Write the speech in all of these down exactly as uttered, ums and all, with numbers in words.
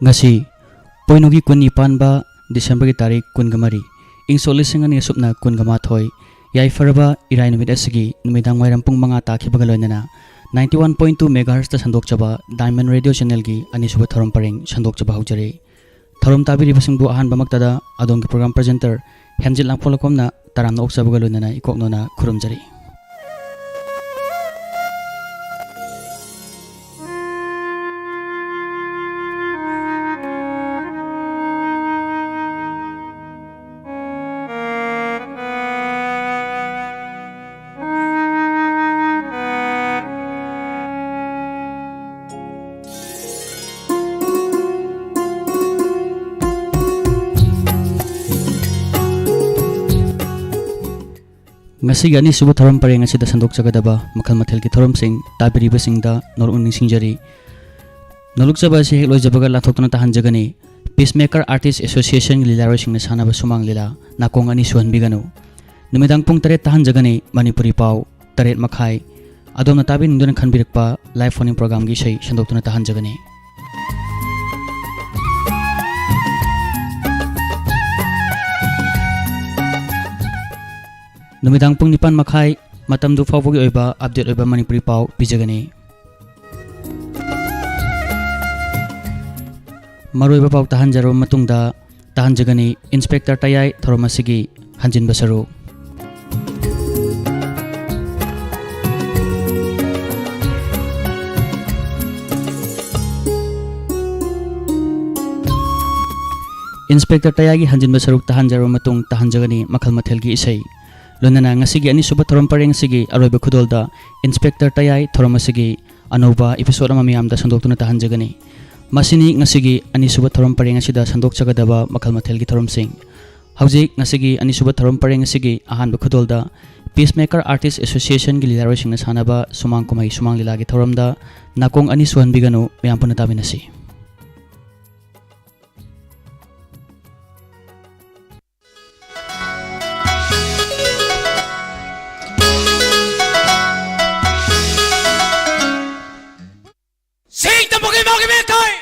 ꯉꯁꯤ ꯄꯣꯏꯅꯨꯒꯤ ꯀꯨꯟꯅꯤ ꯄꯥꯟꯕ ꯗꯤꯁꯦꯝꯕꯔꯒꯤ ꯇꯥꯔꯤꯛ ꯀꯨꯟꯒ ꯃꯔꯤ, ꯏꯪ ꯁꯣꯛ ꯂꯤꯁꯤꯡ ꯑꯅꯤ ꯑꯁꯨꯞꯅ ꯀꯨꯟꯒ ꯃꯥꯊꯣꯏ, ꯌꯥꯏꯐꯔꯕ ꯏꯔꯥꯏ ꯅꯨꯃꯤꯠ ꯑꯁꯤꯒꯤ ꯅꯨꯃꯤꯗꯥꯡ ꯋꯥꯏꯔꯝ ꯄꯨꯡ ꯃꯉꯥ ꯇꯥꯈꯤꯕꯒ ꯂꯣꯏꯅꯅ ninety one point two megahertzꯇ ꯁꯟꯗꯣꯛꯆꯕ Diamond Radio channelꯒꯤ ꯑꯅꯤꯁꯨꯕ ꯊꯧꯔꯝ ꯄꯔꯦꯡ ꯁꯟꯗꯣꯛꯆꯕ ꯍꯧꯖꯔꯤ꯫ ꯊꯧꯔꯝ ꯇꯥꯕꯤꯔꯤꯕꯁꯤꯡꯕꯨ ꯑꯍꯥꯟꯕꯃꯛꯇꯗ ꯑꯗꯣꯝꯒꯤ program presenter ꯍꯦꯟꯖꯤꯠ ꯂꯥꯡꯐꯣꯂꯛꯄꯝꯅ ꯇꯔꯥꯝꯅ ꯑꯣꯛꯆꯕꯒ ꯂꯣꯏꯅꯅ ꯏꯀꯣꯛꯅꯣꯅ ꯈꯨꯔꯨꯝꯖꯔꯤ꯫ ꯉꯁꯤꯒꯤ ꯑꯅꯤꯁꯨꯕ ꯊꯧꯔꯝ ꯄꯔꯦꯡ ꯑꯁꯤꯗ ꯁꯟꯗꯣꯛꯆꯒꯗꯕ ꯃꯈꯜ ꯃꯊꯦꯜꯒꯤ ꯊꯧꯔꯝꯁꯤꯡ ꯇꯥꯕꯤꯔꯤꯕꯁꯤꯡꯗ ꯅꯣꯂꯨꯛꯅ ꯅꯤꯡꯁꯤꯡꯖꯔꯤ꯫ ꯅꯣꯂꯨꯛꯆꯕ ꯑꯁꯤ ꯍꯦꯛ ꯂꯣꯏꯖꯕꯒ ꯂꯥꯟꯊꯣꯛꯇꯨꯅ ꯇꯥꯍꯟꯖꯒꯅꯤ꯫ Peacemaker Artist Associationꯒꯤ ꯂꯤꯂꯥꯔꯣꯏꯁꯤꯡꯅ ꯁꯥꯟꯅꯕ ꯁꯨꯃꯥꯡ ꯂꯤꯂꯥ ꯅꯥꯀꯣꯡ ꯑꯅꯤ ꯁꯨꯍꯟꯕꯤꯒꯅꯨ꯫ ꯅꯨꯃꯤꯗꯥꯡ ꯄꯨꯡ ꯇꯔꯦꯠ ꯇꯥꯍꯟꯖꯒꯅꯤ ꯃꯅꯤꯄꯨꯔꯤ ꯄꯥꯎ, ꯇꯔꯦꯠ ꯃꯈꯥꯏ꯫ ꯑꯗꯣꯝꯅ ꯇꯥꯕꯤꯅꯤꯡꯗꯨꯅ ꯈꯟꯕꯤꯔꯛꯄ live phone-in programꯒꯤ ꯏꯁꯩ ꯁꯟꯗꯣꯛꯇꯨꯅ ꯇꯥꯍꯟꯖꯒꯅꯤ꯫ ꯅꯨꯃꯤꯗꯥꯡ ꯄꯨꯡ ꯅꯤꯄꯥꯟ ꯃꯈꯥꯏ, ꯃꯇꯝꯗꯨ ꯐꯥꯎꯕꯒꯤ ꯑꯣꯏꯕ update ꯑꯣꯏꯕ ꯃꯅꯤꯄꯨꯔꯤ ꯄꯥꯎ ꯄꯤꯖꯒꯅꯤ꯫ ꯃꯔꯨꯑꯣꯏꯕ ꯄꯥꯎ ꯇꯥꯍꯟꯖꯔꯕ ꯃꯇꯨꯡꯗ ꯇꯥꯍꯟꯖꯒꯅꯤ ꯏꯟꯁꯄꯦꯛꯇꯔ ꯇꯌꯥꯏ ꯊꯧꯔꯝ ꯑꯁꯤꯒꯤ ꯍꯟꯖꯤꯟꯕ ꯁꯔꯨꯛ꯫ ꯏꯟꯁꯄꯦꯛꯇꯔ ꯇꯌꯥꯏꯒꯤ ꯍꯟꯖꯤꯟꯕ ꯁꯔꯨꯛ ꯇꯥꯍꯟꯖꯔꯕ ꯃꯇꯨꯡ ꯇꯥꯍꯟꯖꯒꯅꯤ ꯃꯈꯜ ꯃꯊꯦꯜꯒꯤ ꯏꯁꯩ꯫ ꯂꯣꯏꯅꯅ ꯉꯁꯤꯒꯤ ꯑꯅꯤꯁꯨꯕ ꯊꯧꯔꯝ ꯄꯔꯦꯡ ꯑꯁꯤꯒꯤ ꯑꯔꯣꯏꯕ ꯈꯨꯗꯣꯜꯗ ꯏꯟꯁꯄꯦꯛꯇꯔ ꯇꯌꯥꯏ ꯊꯧꯔꯝ ꯑꯁꯤꯒꯤ ꯑꯅꯧꯕ episode ꯑꯃ ꯃꯤꯌꯥꯝꯗ ꯁꯟꯗꯣꯛꯇꯨꯅ ꯇꯥꯍꯟꯖꯒꯅꯤ꯫ ꯃꯁꯤꯅꯤ ꯉꯁꯤꯒꯤ ꯑꯅꯤꯁꯨꯕ ꯊꯧꯔꯝ ꯄꯔꯦꯡ ꯑꯁꯤꯗ ꯁꯟꯗꯣꯛꯆꯒꯗꯕ ꯃꯈꯜ ꯃꯊꯦꯜꯒꯤ ꯊꯧꯔꯝꯁꯤꯡ꯫ ꯍꯧꯖꯤꯛ ꯉꯁꯤꯒꯤ ꯑꯅꯤꯁꯨꯕ ꯊꯧꯔꯝ ꯄꯔꯦꯡ ꯑꯁꯤꯒꯤ ꯑꯍꯥꯟꯕ ꯈꯨꯗꯣꯜꯗ Peacemaker Artist Associationꯒꯤ ꯂꯤꯂꯥꯔꯣꯏꯁꯤꯡꯅ ꯁꯥꯟꯅꯕ ꯁꯨꯃꯥꯡ ꯀꯨꯝꯍꯩ ꯁꯨꯃꯥꯡ ꯂꯤꯂꯥꯒꯤ ꯊꯧꯔꯝꯗ ꯅꯥꯀꯣꯡ ꯑꯅꯤ ꯁꯨꯍꯟꯕꯤꯒꯅꯨ, ꯃꯌꯥꯝ ꯄꯨꯟꯅ ꯇꯥꯃꯤꯟꯅꯁꯤ꯫ ꯁꯤꯡ ꯇꯝꯕꯒꯤ ꯃꯥꯒꯤ ꯃꯤꯊꯣꯏ!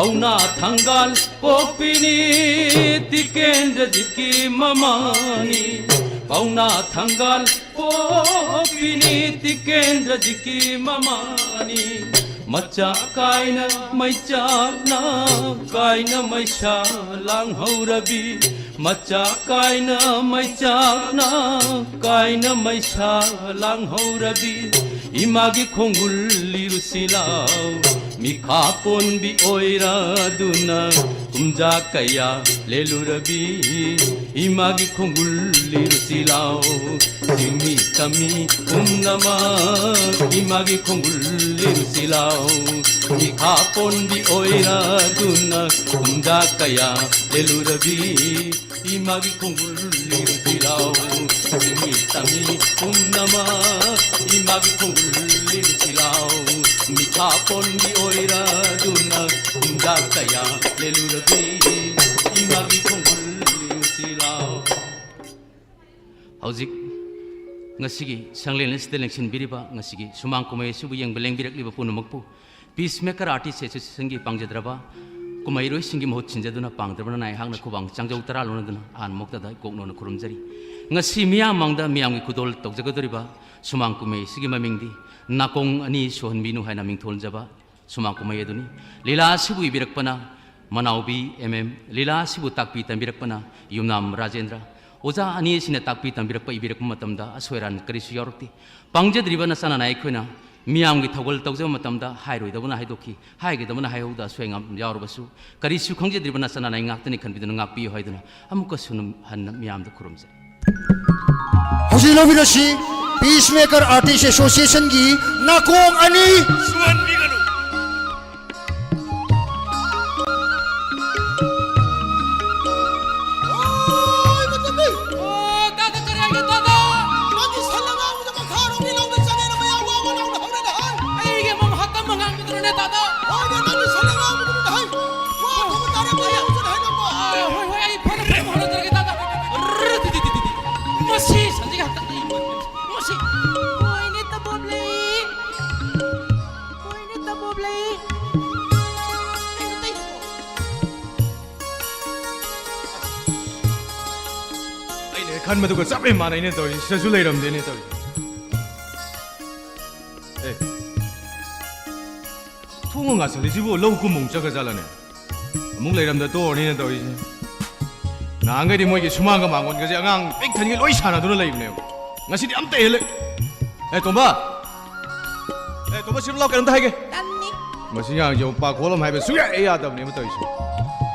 ꯄꯥꯎꯅꯥ ꯊꯪꯒꯥꯜ ꯄꯣꯛꯄꯤꯅꯤ ꯇꯤꯀꯦꯟꯗ꯭ꯔꯖꯤꯠꯀꯤ ꯃꯃꯥꯅꯤ꯫ ꯄꯥꯎꯅꯥ ꯊꯪꯒꯥꯜ ꯄꯣꯛꯄꯤꯅꯤ ꯇꯤꯀꯦꯟꯗ꯭ꯔꯖꯤꯠꯀꯤ ꯃꯃꯥꯅꯤ꯫ ꯃꯆꯥ ꯀꯥꯏꯅ ꯃꯩꯆꯥꯛꯅ ꯀꯥꯏꯅ ꯃꯩꯁꯥ ꯂꯥꯡꯍꯧꯔꯕꯤ꯫ ꯃꯆꯥ ꯀꯥꯏꯅ ꯃꯩꯆꯥꯛꯅ ꯀꯥꯏꯅ ꯃꯩꯁꯥ ꯂꯥꯡꯍꯧꯔꯕꯤ꯫ ꯏꯃꯥꯒꯤ ꯈꯣꯡꯒꯨꯜ ꯂꯤꯔꯨꯁꯤ ꯂꯥꯎ꯫ ꯃꯤꯈꯥ ꯄꯣꯟꯕꯤ ꯑꯣꯏꯔꯗꯨꯅ ꯀꯨꯝꯖꯥ ꯀꯌꯥ ꯂꯦꯜꯂꯨꯔꯕꯤ꯫ ꯏꯃꯥꯒꯤ ꯈꯣꯡꯒꯨꯜ ꯂꯤꯔꯨꯁꯤ ꯂꯥꯎ꯫ ꯆꯤꯡꯃꯤ ꯇꯝꯃꯤ ꯄꯨꯝꯅꯃꯛ ꯏꯃꯥꯒꯤ ꯈꯣꯡꯒꯨꯜ ꯂꯤꯔꯨꯁꯤ ꯂꯥꯎ꯫ ꯃꯤꯈꯥ ꯄꯣꯟꯕꯤ ꯑꯣꯏꯔꯗꯨꯅ ꯀꯨꯝꯖꯥ ꯀꯌꯥ ꯂꯦꯜꯂꯨꯔꯕꯤ꯫ ꯏꯃꯥꯒꯤ ꯈꯣꯡꯒꯨꯜ ꯂꯤꯔꯨꯁꯤ ꯂꯥꯎ꯫ ꯆꯤꯡꯃꯤ ꯇꯝꯃꯤ ꯄꯨꯝꯅꯃꯛ ꯏꯃꯥꯒꯤ ꯈꯣꯡꯒꯨꯜ ꯂꯤꯔꯨꯁꯤ ꯂꯥꯎ꯫ ꯃꯤꯈꯥ ꯄꯣꯟꯕꯤ ꯑꯣꯏꯔꯗꯨꯅ ꯀꯨꯝꯖꯥ ꯀꯌꯥ ꯂꯦꯜꯂꯨꯔꯕꯤ꯫ ꯏꯃꯥꯒꯤ ꯈꯣꯡꯒꯨꯜ ꯂꯤꯔꯨꯁꯤ ꯂꯥꯎ꯫ ꯍꯧꯖꯤꯛ ꯉꯁꯤꯒꯤ ꯁꯪꯂꯦꯟ ꯑꯁꯤꯗ ꯂꯦꯡꯁꯤꯟꯕꯤꯔꯤꯕ, ꯉꯁꯤꯒꯤ ꯁꯨꯃꯥꯡ ꯀꯨꯝꯍꯩ ꯑꯁꯤꯕꯨ ꯌꯦꯡꯕ ꯂꯦꯡꯕꯤꯔꯛꯂꯤꯕ ꯄꯨꯝꯅꯃꯛꯄꯨ Peacemaker Artist Associationꯒꯤ ꯄꯥꯡꯖꯗ꯭ꯔꯕ ꯀꯨꯝꯍꯩꯔꯣꯏꯁꯤꯡꯒꯤ ꯃꯍꯨꯠ ꯁꯤꯟꯖꯗꯨꯅ ꯄꯥꯡꯗ꯭ꯔꯕꯅ ꯑꯩꯍꯥꯛꯅ ꯈꯨꯕꯥꯡ ꯆꯥꯡꯖꯧ ꯇꯔꯥ ꯂꯣꯟꯅꯗꯨꯅ ꯑꯍꯥꯟꯕ ꯃꯛꯇꯗ ꯀꯣꯛꯅꯣꯅ ꯈꯨꯔꯨꯝꯖꯔꯤ꯫ ꯉꯁꯤ ꯃꯤꯌꯥꯝ ꯃꯥꯡꯗ ꯃꯤꯌꯥꯝꯒꯤ ꯈꯨꯗꯣꯜ ꯇꯧꯖꯒꯗꯧꯔꯤꯕ ꯁꯨꯃꯥꯡ ꯀꯨꯝꯍꯩ ꯑꯁꯤꯒꯤ ꯃꯃꯤꯡꯗꯤ ꯅꯥꯀꯣꯡ ꯑꯅꯤ ꯁꯨꯍꯟꯕꯤꯅꯨ ꯍꯥꯏꯅ ꯃꯤꯡꯊꯣꯟꯖꯕ ꯁꯨꯃꯥꯡ ꯀꯨꯝꯍꯩ ꯑꯗꯨꯅꯤ꯫ ꯂꯤꯂꯥ ꯑꯁꯤꯕꯨ ꯏꯕꯤꯔꯛꯄꯅ ꯃꯅꯥꯎꯕꯤ ꯑꯦꯝ ꯑꯦꯝ꯫ ꯂꯤꯂꯥ ꯑꯁꯤꯕꯨ ꯇꯥꯛꯄꯤ ꯇꯝꯕꯤꯔꯛꯄꯅ ꯌꯨꯝꯅꯥꯝ ꯔꯥꯖꯦꯟꯗ꯭ꯔ꯫ ꯑꯣꯖꯥ ꯑꯅꯤ ꯑꯁꯤꯅ ꯇꯥꯛꯄꯤ ꯇꯝꯕꯤꯔꯛꯄ ꯏꯕꯤꯔꯛꯄ ꯃꯇꯝꯗ ꯑꯁꯣꯏ ꯑꯔꯥꯟ ꯀꯔꯤꯁꯨ ꯌꯥꯎꯔꯛꯇꯦ꯫ ꯄꯥꯡꯖꯗ꯭ꯔꯤꯕ ꯅꯆꯥ ꯅꯅꯥꯏ ꯑꯩꯈꯣꯏꯅ ꯃꯤꯌꯥꯝꯒꯤ ꯊꯧꯒꯜ ꯇꯧꯖꯕ ꯃꯇꯝꯗ ꯍꯥꯏꯔꯣꯏꯗꯕꯅ ꯍꯥꯏꯗꯣꯛꯈꯤ, ꯍꯥꯏꯒꯗꯕꯅ ꯍꯥꯏꯍꯧꯗ ꯑꯁꯣꯏ ꯑꯉꯥꯝ ꯌꯥꯎꯔꯕꯁꯨ ꯀꯔꯤꯁꯨ ꯈꯪꯖꯗ꯭ꯔꯤꯕ ꯅꯆꯥ ꯅꯅꯥꯏ ꯉꯥꯛꯇꯅꯤ ꯈꯟꯕꯤꯗꯨꯅ ꯉꯥꯛꯄꯤꯌꯨ ꯍꯥꯏꯗꯨꯅ ꯑꯃꯨꯛꯀꯁꯨ ꯍꯟꯅ ꯃꯤꯌꯥꯝꯗ ꯈꯨꯔꯨꯝꯖꯔꯤ꯫ ꯍꯧꯖꯤꯛ ꯂꯧꯕꯤꯔꯁꯤ Peacemaker Artist Associationꯒꯤ ꯅꯥꯀꯣꯡ ꯑꯅꯤ꯫ ꯁꯨꯍꯟꯕꯤꯒꯅꯨ꯫ ꯑꯣꯏ, ꯃꯆꯟꯕꯤ! ꯑꯣ, ꯇꯥꯗ ꯀꯔꯤ ꯍꯥꯏꯒꯦ, ꯇꯥꯗ? ꯅꯪꯒꯤ ꯁꯟ ꯑꯉꯥꯡꯕꯗꯣ ꯃꯈꯥꯔꯣꯝꯒꯤ ꯂꯧꯗ ꯆꯪꯉꯦꯅ ꯃꯌꯥꯝ ꯋꯥ ꯋꯥ ꯂꯥꯎꯅ ꯍꯧꯔꯦꯅꯦ, ꯍꯥꯏ꯫ ꯑꯩꯒꯤ ꯑꯃ ꯃꯍꯥꯛꯀ ꯃꯉꯥꯡꯕꯗꯨꯅꯅꯦ, ꯇꯥꯗ꯫ ꯍꯣꯏꯅꯦ, ꯅꯪꯒꯤ ꯁꯟ ꯑꯉꯥꯡꯕꯗꯨꯅꯅꯦ, ꯍꯥꯏ꯫ ꯋꯥ ꯊꯣꯡꯕ ꯇꯥꯔꯦ, ꯃꯌꯥꯝꯁꯨꯅꯦ, ꯍꯥꯏ ꯅꯪꯕꯣ꯫ ꯑꯥ, ꯍꯣꯏ, ꯍꯣꯏ, ꯑꯩ ꯐꯅ ꯐꯅ ꯍꯣꯠꯅꯖꯔꯒꯦ, ꯇꯥꯗ꯫ ꯃꯁꯤ ꯁꯟꯁꯤꯒ ꯍꯟꯗꯛ ꯑꯩ ꯃꯁꯤ꯫ ꯍꯣꯏꯅꯦ, ꯇꯕꯣꯞꯂꯩ꯫ ꯍꯣꯏꯅꯦ, ꯈꯟꯕꯗꯨꯒ ꯆꯞ ꯍꯦꯛ ꯃꯥꯟꯅꯩꯅꯦ ꯇꯧꯔꯤꯁꯦ꯫ ꯁꯤꯗꯁꯨ ꯂꯩꯔꯝꯗꯦꯅꯦ ꯇꯧꯔꯤꯁꯦ꯫ ꯑꯦ, ꯊꯣꯡꯒ ꯉꯥꯁꯤꯜꯂꯤꯁꯤꯕꯨ ꯂꯧ ꯀꯨꯝꯃꯨꯛ ꯆꯠꯈ꯭ꯔꯖꯥꯠꯂꯅꯦ? ꯑꯃꯨꯛ ꯂꯩꯔꯝꯗ ꯇꯣꯛꯑꯅꯤꯅ ꯇꯧꯔꯤꯁꯦ꯫ ꯅꯍꯥꯟꯈꯩꯗꯤ ꯃꯣꯏꯒꯤ ꯁꯨꯃꯥꯡꯒ ꯃꯥꯡꯒꯣꯟꯒꯁꯦ ꯑꯉꯥꯡ ꯄꯤꯛ ꯊꯟꯒꯩ ꯂꯣꯏ ꯁꯥꯟꯅꯗꯨꯅ ꯂꯩꯕꯅꯦꯕ꯫ ꯉꯁꯤꯗꯤ ꯑꯝꯇ ꯍꯦꯛ ꯂꯩ-, ꯑꯦ, ꯇꯣꯝꯕ! ꯑꯦ, ꯇꯣꯝꯕ, ꯁꯤꯗ ꯂꯥꯎ, ꯀꯩꯅꯣꯝꯇ ꯍꯥꯏꯒꯦ꯫ ꯇꯝꯅꯤ꯫ ꯃꯁꯤ ꯑꯉꯥꯡꯁꯦ ꯄꯥꯈꯣꯜ ꯑꯃ ꯍꯥꯏꯕ ꯁꯨꯡꯌꯥ ꯍꯦꯛ ꯌꯥꯗꯕꯅꯦꯕ ꯇꯧꯔꯤꯁꯦ꯫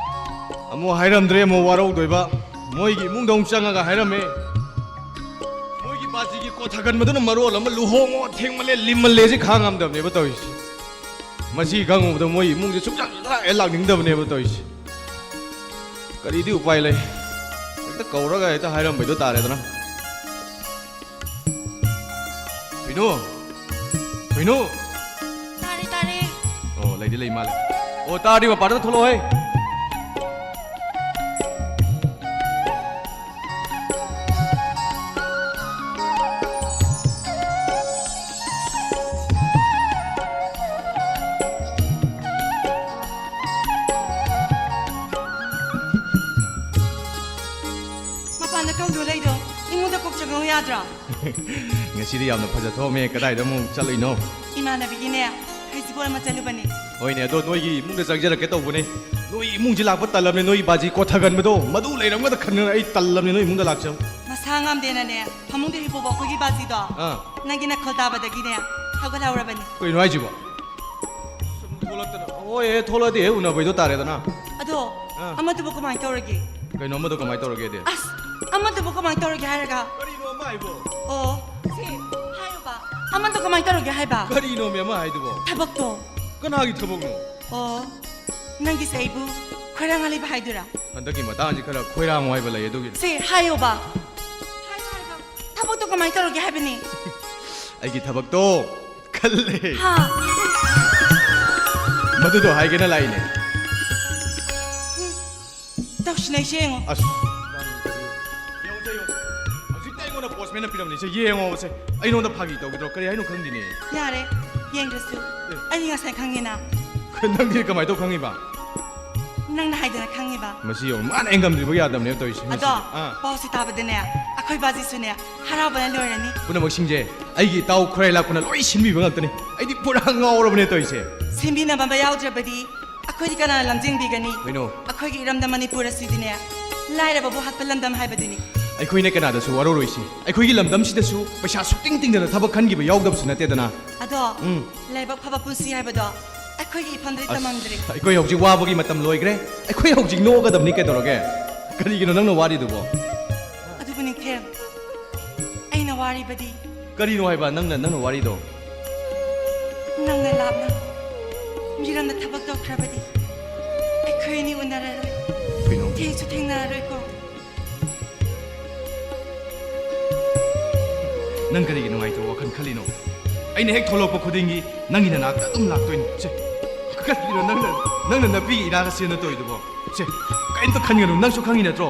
ꯑꯃꯨꯛ ꯍꯥꯏꯔꯝꯗ꯭ꯔꯦ, ꯑꯃꯨꯛ ꯋꯥꯔꯧꯗꯣꯏꯕ꯫ ꯃꯣꯏꯒꯤ ꯏꯃꯨꯡꯗ ꯑꯃꯨꯛ ꯆꯪꯉꯒ ꯍꯥꯏꯔꯝꯃꯦ꯫ ꯃꯣꯏꯒꯤ ꯕꯥꯖꯤꯒꯤ ꯀꯣꯠ ꯊꯥꯒꯟꯕꯗꯨꯅ ꯃꯔꯣꯜ ꯑꯃ ꯂꯨꯍꯣꯡꯉꯣ, ꯊꯦꯡꯃꯜꯂꯦ, ꯂꯤꯃꯜꯂꯦ ꯁꯤ ꯈꯥꯡ ꯉꯝꯗꯕꯅꯦꯕ ꯇꯧꯔꯤꯁꯦ꯫ ꯃꯁꯤ ꯈꯪꯉꯨꯕꯗ ꯃꯣꯏ ꯏꯃꯨꯡꯁꯦ ꯁꯨꯡꯆꯪ ꯍꯦꯛ ꯂꯥꯛꯅꯤꯡꯗꯕꯅꯦꯕ ꯇꯧꯔꯤꯁꯦ꯫ ꯀꯔꯤꯗꯤ ꯎꯄꯥꯏ ꯂꯩ? ꯍꯦꯛꯇ ꯀꯧꯔꯒ ꯍꯦꯛꯇ ꯍꯥꯏꯔꯝꯕꯩꯗꯣ ꯇꯥꯔꯦꯗꯅ꯫ ꯊꯣꯏꯅꯨ! ꯊꯣꯏꯅꯨ! ꯇꯥꯔꯦ, ꯇꯥꯔꯦ꯫ ꯑꯣ, ꯂꯩꯗꯤ ꯂꯩ ꯃꯥꯜꯂꯦ꯫ ꯑꯣ, ꯇꯥꯔꯗꯤ ꯃꯄꯥꯟꯗ ꯊꯣꯛꯂꯛꯑꯣꯍꯦ꯫ ꯃꯄꯥꯟꯗ ꯀꯧꯗꯨ ꯂꯩꯗꯣ, ꯏꯃꯨꯡꯗ ꯀꯣꯛ ꯆꯪꯉꯛꯎ ꯌꯥꯗ꯭ꯔꯣ? ꯉꯁꯤꯗꯤ ꯌꯥꯝꯅ ꯐꯖ ꯊꯣꯛꯑꯝꯃꯦ꯫ ꯀꯗꯥꯏꯗ ꯑꯃꯨꯛ ꯆꯠꯂꯨꯏꯅꯣ? ꯏꯃꯥꯟꯅꯕꯤꯒꯤꯅꯦ, ꯐꯦꯁꯇꯤꯚꯦꯜ ꯑꯃ ꯆꯠꯂꯨꯕꯅꯦ꯫ ꯍꯣꯏꯅꯦ, ꯑꯗꯣ ꯅꯣꯏꯒꯤ ꯏꯃꯨꯡꯗ ꯆꯪꯖꯔꯛꯀꯦ ꯇꯧꯕꯅꯦ꯫ ꯅꯣꯏ ꯏꯃꯨꯡꯁꯤ ꯂꯥꯛꯄ ꯇꯜꯂꯕꯅꯦ, ꯅꯣꯏ ꯕꯥꯖꯤ ꯀꯣꯠ ꯊꯥꯒꯟꯕꯗꯣ ꯃꯗꯨ ꯂꯩꯔꯝꯒꯗ ꯈꯟꯗꯅ ꯑꯩ ꯇꯜꯂꯕꯅꯦ ꯅꯣꯏ ꯏꯃꯨꯡꯗ ꯂꯥꯛꯆꯕ꯫ ꯃꯁꯥ ꯉꯝꯗꯦꯅꯅꯦ, ꯐꯃꯨꯡꯗ ꯍꯤꯞꯄꯧꯕ ꯑꯩꯈꯣꯏꯒꯤ ꯕꯥꯖꯤꯗꯣ, ꯑꯥ꯫ ꯅꯪꯒꯤ ꯅꯈꯣꯜ ꯇꯥꯕꯗꯒꯤꯅꯦ, ꯍꯧꯒꯠꯍꯧꯔꯕꯅꯦ꯫ ꯀꯩꯅꯣ ꯍꯥꯏꯁꯤꯕꯣ? ꯁꯨꯝ ꯊꯣꯛꯂꯛꯇꯅ꯫ ꯍꯣꯏ, ꯍꯦ, ꯊꯣꯛꯂꯛꯑꯗꯤ ꯍꯦꯛ ꯎꯅꯕꯩꯗꯣ ꯇꯥꯔꯦꯗꯅ꯫ ꯑꯗꯣ, ꯑꯥ꯫ ꯑꯃꯗꯨꯕꯨ ꯀꯃꯥꯏꯅ ꯇꯧꯔꯒꯦ? ꯀꯩꯅꯣ ꯑꯃꯗꯣ ꯀꯃꯥꯏꯅ ꯇꯧꯔꯒꯦꯗꯤ? ꯑꯁ, ꯑꯃꯗꯨꯕꯨ ꯀꯃꯥꯏꯅ ꯇꯧꯔꯒꯦ ꯍꯥꯏꯔꯒ? ꯀꯔꯤꯅꯣ ꯑꯃ ꯍꯥꯏꯕꯣ? ꯑꯣ, ꯁꯤ, ꯍꯥꯏꯌꯨꯕ꯫ ꯑꯃꯗꯣ ꯀꯃꯥꯏꯅ ꯇꯧꯔꯒꯦ ꯍꯥꯏꯕ? ꯀꯔꯤꯅꯣꯃꯤ ꯑꯃ ꯍꯥꯏꯗꯨꯕꯣ? ꯊꯕꯛꯇꯣ꯫ ꯀꯅꯥꯒꯤ ꯊꯕꯛꯅꯣ? ꯑꯣ, ꯅꯪꯒꯤꯁꯦ ꯑꯩꯕꯨ ꯈꯣꯏꯔꯥꯡꯍꯜꯂꯤꯕ ꯍꯥꯏꯗꯨꯔꯥ? ꯍꯟꯗꯛꯀꯤ ꯃꯇꯥꯡꯁꯤ ꯈꯔ ꯈꯣꯏꯔꯥꯡꯉꯨ ꯍꯥꯏꯕ ꯂꯩ ꯑꯗꯨꯒꯤꯅꯤ꯫ ꯁꯤ, ꯍꯥꯏꯌꯣꯕ꯫ ꯍꯥꯏꯌꯣ ꯍꯥꯏꯕ꯫ ꯊꯕꯛꯇꯣ ꯀꯃꯥꯏꯅ ꯇꯧꯔꯒꯦ ꯍꯥꯏꯕꯅꯤ? ꯑꯩꯒꯤ ꯊꯕꯛꯇꯣ ꯈꯜꯂꯦ꯫ ꯍꯥ? ꯃꯗꯨꯗꯣ ꯍꯥꯏꯒꯦꯅ ꯂꯥꯛꯏꯅꯦ꯫ ꯎꯝ, ꯇꯧꯁꯤꯟꯅꯩꯁꯦ ꯌꯦꯡꯉꯣ꯫ ꯑꯁ, ꯌꯦꯡꯉꯨꯁꯦ, ꯌꯦꯡꯉꯨꯁꯦ꯫ ꯍꯧꯖꯤꯛꯇ ꯑꯩꯉꯣꯟꯗ ꯄꯣꯁꯃꯦꯟꯅ ꯄꯤꯔꯝꯅꯤꯁꯦ, ꯌꯦꯡꯉꯣꯕꯁꯦ꯫ ꯑꯩꯉꯣꯟꯗ ꯐꯥꯒꯤ ꯇꯧꯒꯗ꯭ꯔꯣ? ꯀꯔꯤ ꯍꯥꯏꯅꯣ ꯈꯪꯗꯦꯅꯦ꯫ ꯌꯥꯔꯦ, ꯌꯦꯡꯗ꯭ꯔꯁꯨ꯫ ꯑꯦ꯫ ꯑꯩꯗꯤ ꯉꯁꯥꯏ ꯈꯪꯉꯦꯅ꯫ ꯅꯪꯗꯤ ꯀꯃꯥꯏꯅ ꯇꯧ ꯈꯪꯉꯤꯕ? ꯅꯪꯅ ꯍꯥꯏꯗꯅ ꯈꯪꯉꯤꯕ꯫ ꯃꯁꯤ ꯌꯦꯡꯉꯨ, ꯃꯥꯅ ꯑꯩ ꯉꯝꯗ꯭ꯔꯤꯕ ꯌꯥꯗꯕꯅꯦꯕ ꯇꯧꯔꯤꯁꯦ꯫ ꯑꯗꯣ, ꯃꯁꯤꯗꯤ꯫ ꯑꯥ꯫ ꯄꯥꯎꯁꯤ ꯇꯥꯕꯗꯅꯦ, ꯑꯩꯈꯣꯏ ꯕꯥꯖꯤꯁꯨꯅꯦ, ꯍꯔꯥꯎꯕꯅ ꯂꯣꯏꯔꯅꯤ꯫ ꯄꯨꯝꯅꯃꯛꯁꯤꯡꯁꯦ ꯑꯩꯒꯤ ꯏꯇꯥꯎ ꯈꯨꯔꯥꯏ ꯂꯥꯛꯄꯅ ꯂꯣꯏ ꯁꯤꯟꯕꯤꯕ ꯉꯥꯛꯇꯅꯤ꯫ ꯑꯩꯗꯤ ꯄꯨꯔꯥ ꯉꯥꯎꯔꯕꯅꯦ ꯇꯧꯔꯤꯁꯦ꯫ ꯁꯤꯟꯕꯤꯅꯕ ꯑꯃ ꯌꯥꯎꯗ꯭ꯔꯕꯗꯤ ꯑꯩꯈꯣꯏꯗꯤ ꯀꯅꯥꯅ ꯂꯝꯖꯤꯡꯕꯤꯒꯅꯤ? ꯀꯩꯅꯣ? ꯑꯩꯈꯣꯏꯒꯤ ꯏꯔꯝꯗꯝ ꯃꯅꯤꯄꯨꯔ ꯑꯁꯤꯗꯤꯅꯦ, ꯂꯥꯏꯔꯕꯕꯨ ꯍꯥꯠꯄ ꯂꯝꯗꯝ ꯍꯥꯏꯕꯗꯨꯅꯤ꯫ ꯑꯩꯈꯣꯏꯅ ꯀꯅꯥꯗꯁꯨ ꯋꯥꯔꯧꯔꯣꯏꯁꯤ꯫ ꯑꯩꯈꯣꯏꯒꯤ ꯂꯝꯗꯝꯁꯤꯗꯁꯨ ꯄꯩꯁꯥ ꯁꯨꯛꯇꯤꯡ ꯇꯤꯡꯗꯅ ꯊꯕꯛ ꯈꯟꯈꯤꯕ ꯌꯥꯎꯗꯕꯁꯨ ꯅꯠꯇꯦꯗꯅ꯫ ꯑꯗꯣ, ꯎꯝ꯫ ꯂꯥꯏꯕꯛ ꯐꯕ ꯄꯨꯟꯁꯤ ꯍꯥꯏꯕꯗꯣ ꯑꯩꯈꯣꯏꯒꯤ ꯏꯐꯝꯗꯗꯤ ꯑꯁ, ꯇꯝꯃꯝꯗ꯭ꯔꯤ꯫ ꯑꯩꯈꯣꯏ ꯍꯧꯖꯤꯛ ꯋꯥꯕꯒꯤ ꯃꯇꯝ ꯂꯣꯏꯈ꯭ꯔꯦ꯫ ꯑꯩꯈꯣꯏ ꯍꯧꯖꯤꯛ ꯅꯣꯛꯑꯒꯗꯕꯅꯤ ꯀꯩꯗꯧꯔꯒꯦ? ꯀꯔꯤꯒꯤꯅꯣ ꯅꯪꯅ ꯋꯥꯔꯤꯗꯨꯕꯣ? ꯑꯗꯨꯕꯨ ꯅꯤꯡꯊꯦꯝ, ꯑꯩꯅ ꯋꯥꯔꯤꯕꯗꯤ꯫ ꯀꯔꯤꯅꯣ ꯍꯥꯏꯕ ꯅꯪꯅ, ꯅꯪꯅ ꯋꯥꯔꯤꯗꯣ? ꯅꯪꯅ ꯂꯥꯞꯅ ꯃꯤꯔꯝꯗ ꯊꯕꯛ ꯇꯧꯈ꯭ꯔꯕꯗꯤ ꯑꯩꯈꯣꯏ ꯑꯅꯤ ꯎꯅꯔꯔꯣꯏ꯫ ꯀꯩꯅꯣ? ꯊꯦꯡꯁꯨ ꯊꯦꯡꯅꯔꯔꯣꯏꯀꯣ꯫ ꯅꯪ ꯀꯔꯤꯒꯤ ꯅꯨꯡꯉꯥꯏꯇꯕ ꯋꯥꯈꯜ ꯈꯜꯂꯤꯅꯣ? ꯑꯩꯅ ꯍꯦꯛ ꯊꯣꯛꯂꯛꯄ ꯈꯨꯗꯤꯡꯒꯤ ꯅꯪꯒꯤ ꯅꯅꯥꯛꯇ ꯑꯗꯨꯝ ꯂꯥꯛꯇꯣꯏꯅꯤ꯫ ꯁꯦ, ꯀꯔꯤꯒꯤꯅꯣ ꯅꯪꯅ, ꯅꯪꯅ ꯅꯨꯄꯤꯒꯤ ꯏꯔꯥꯒ ꯁꯦꯟꯅ ꯇꯧꯔꯤꯗꯨꯕꯣ? ꯁꯦ, ꯀꯔꯤꯝꯇ ꯈꯟꯒꯅꯨ, ꯅꯪꯁꯨ ꯈꯪꯉꯤ ꯅꯠꯇ꯭ꯔꯣ?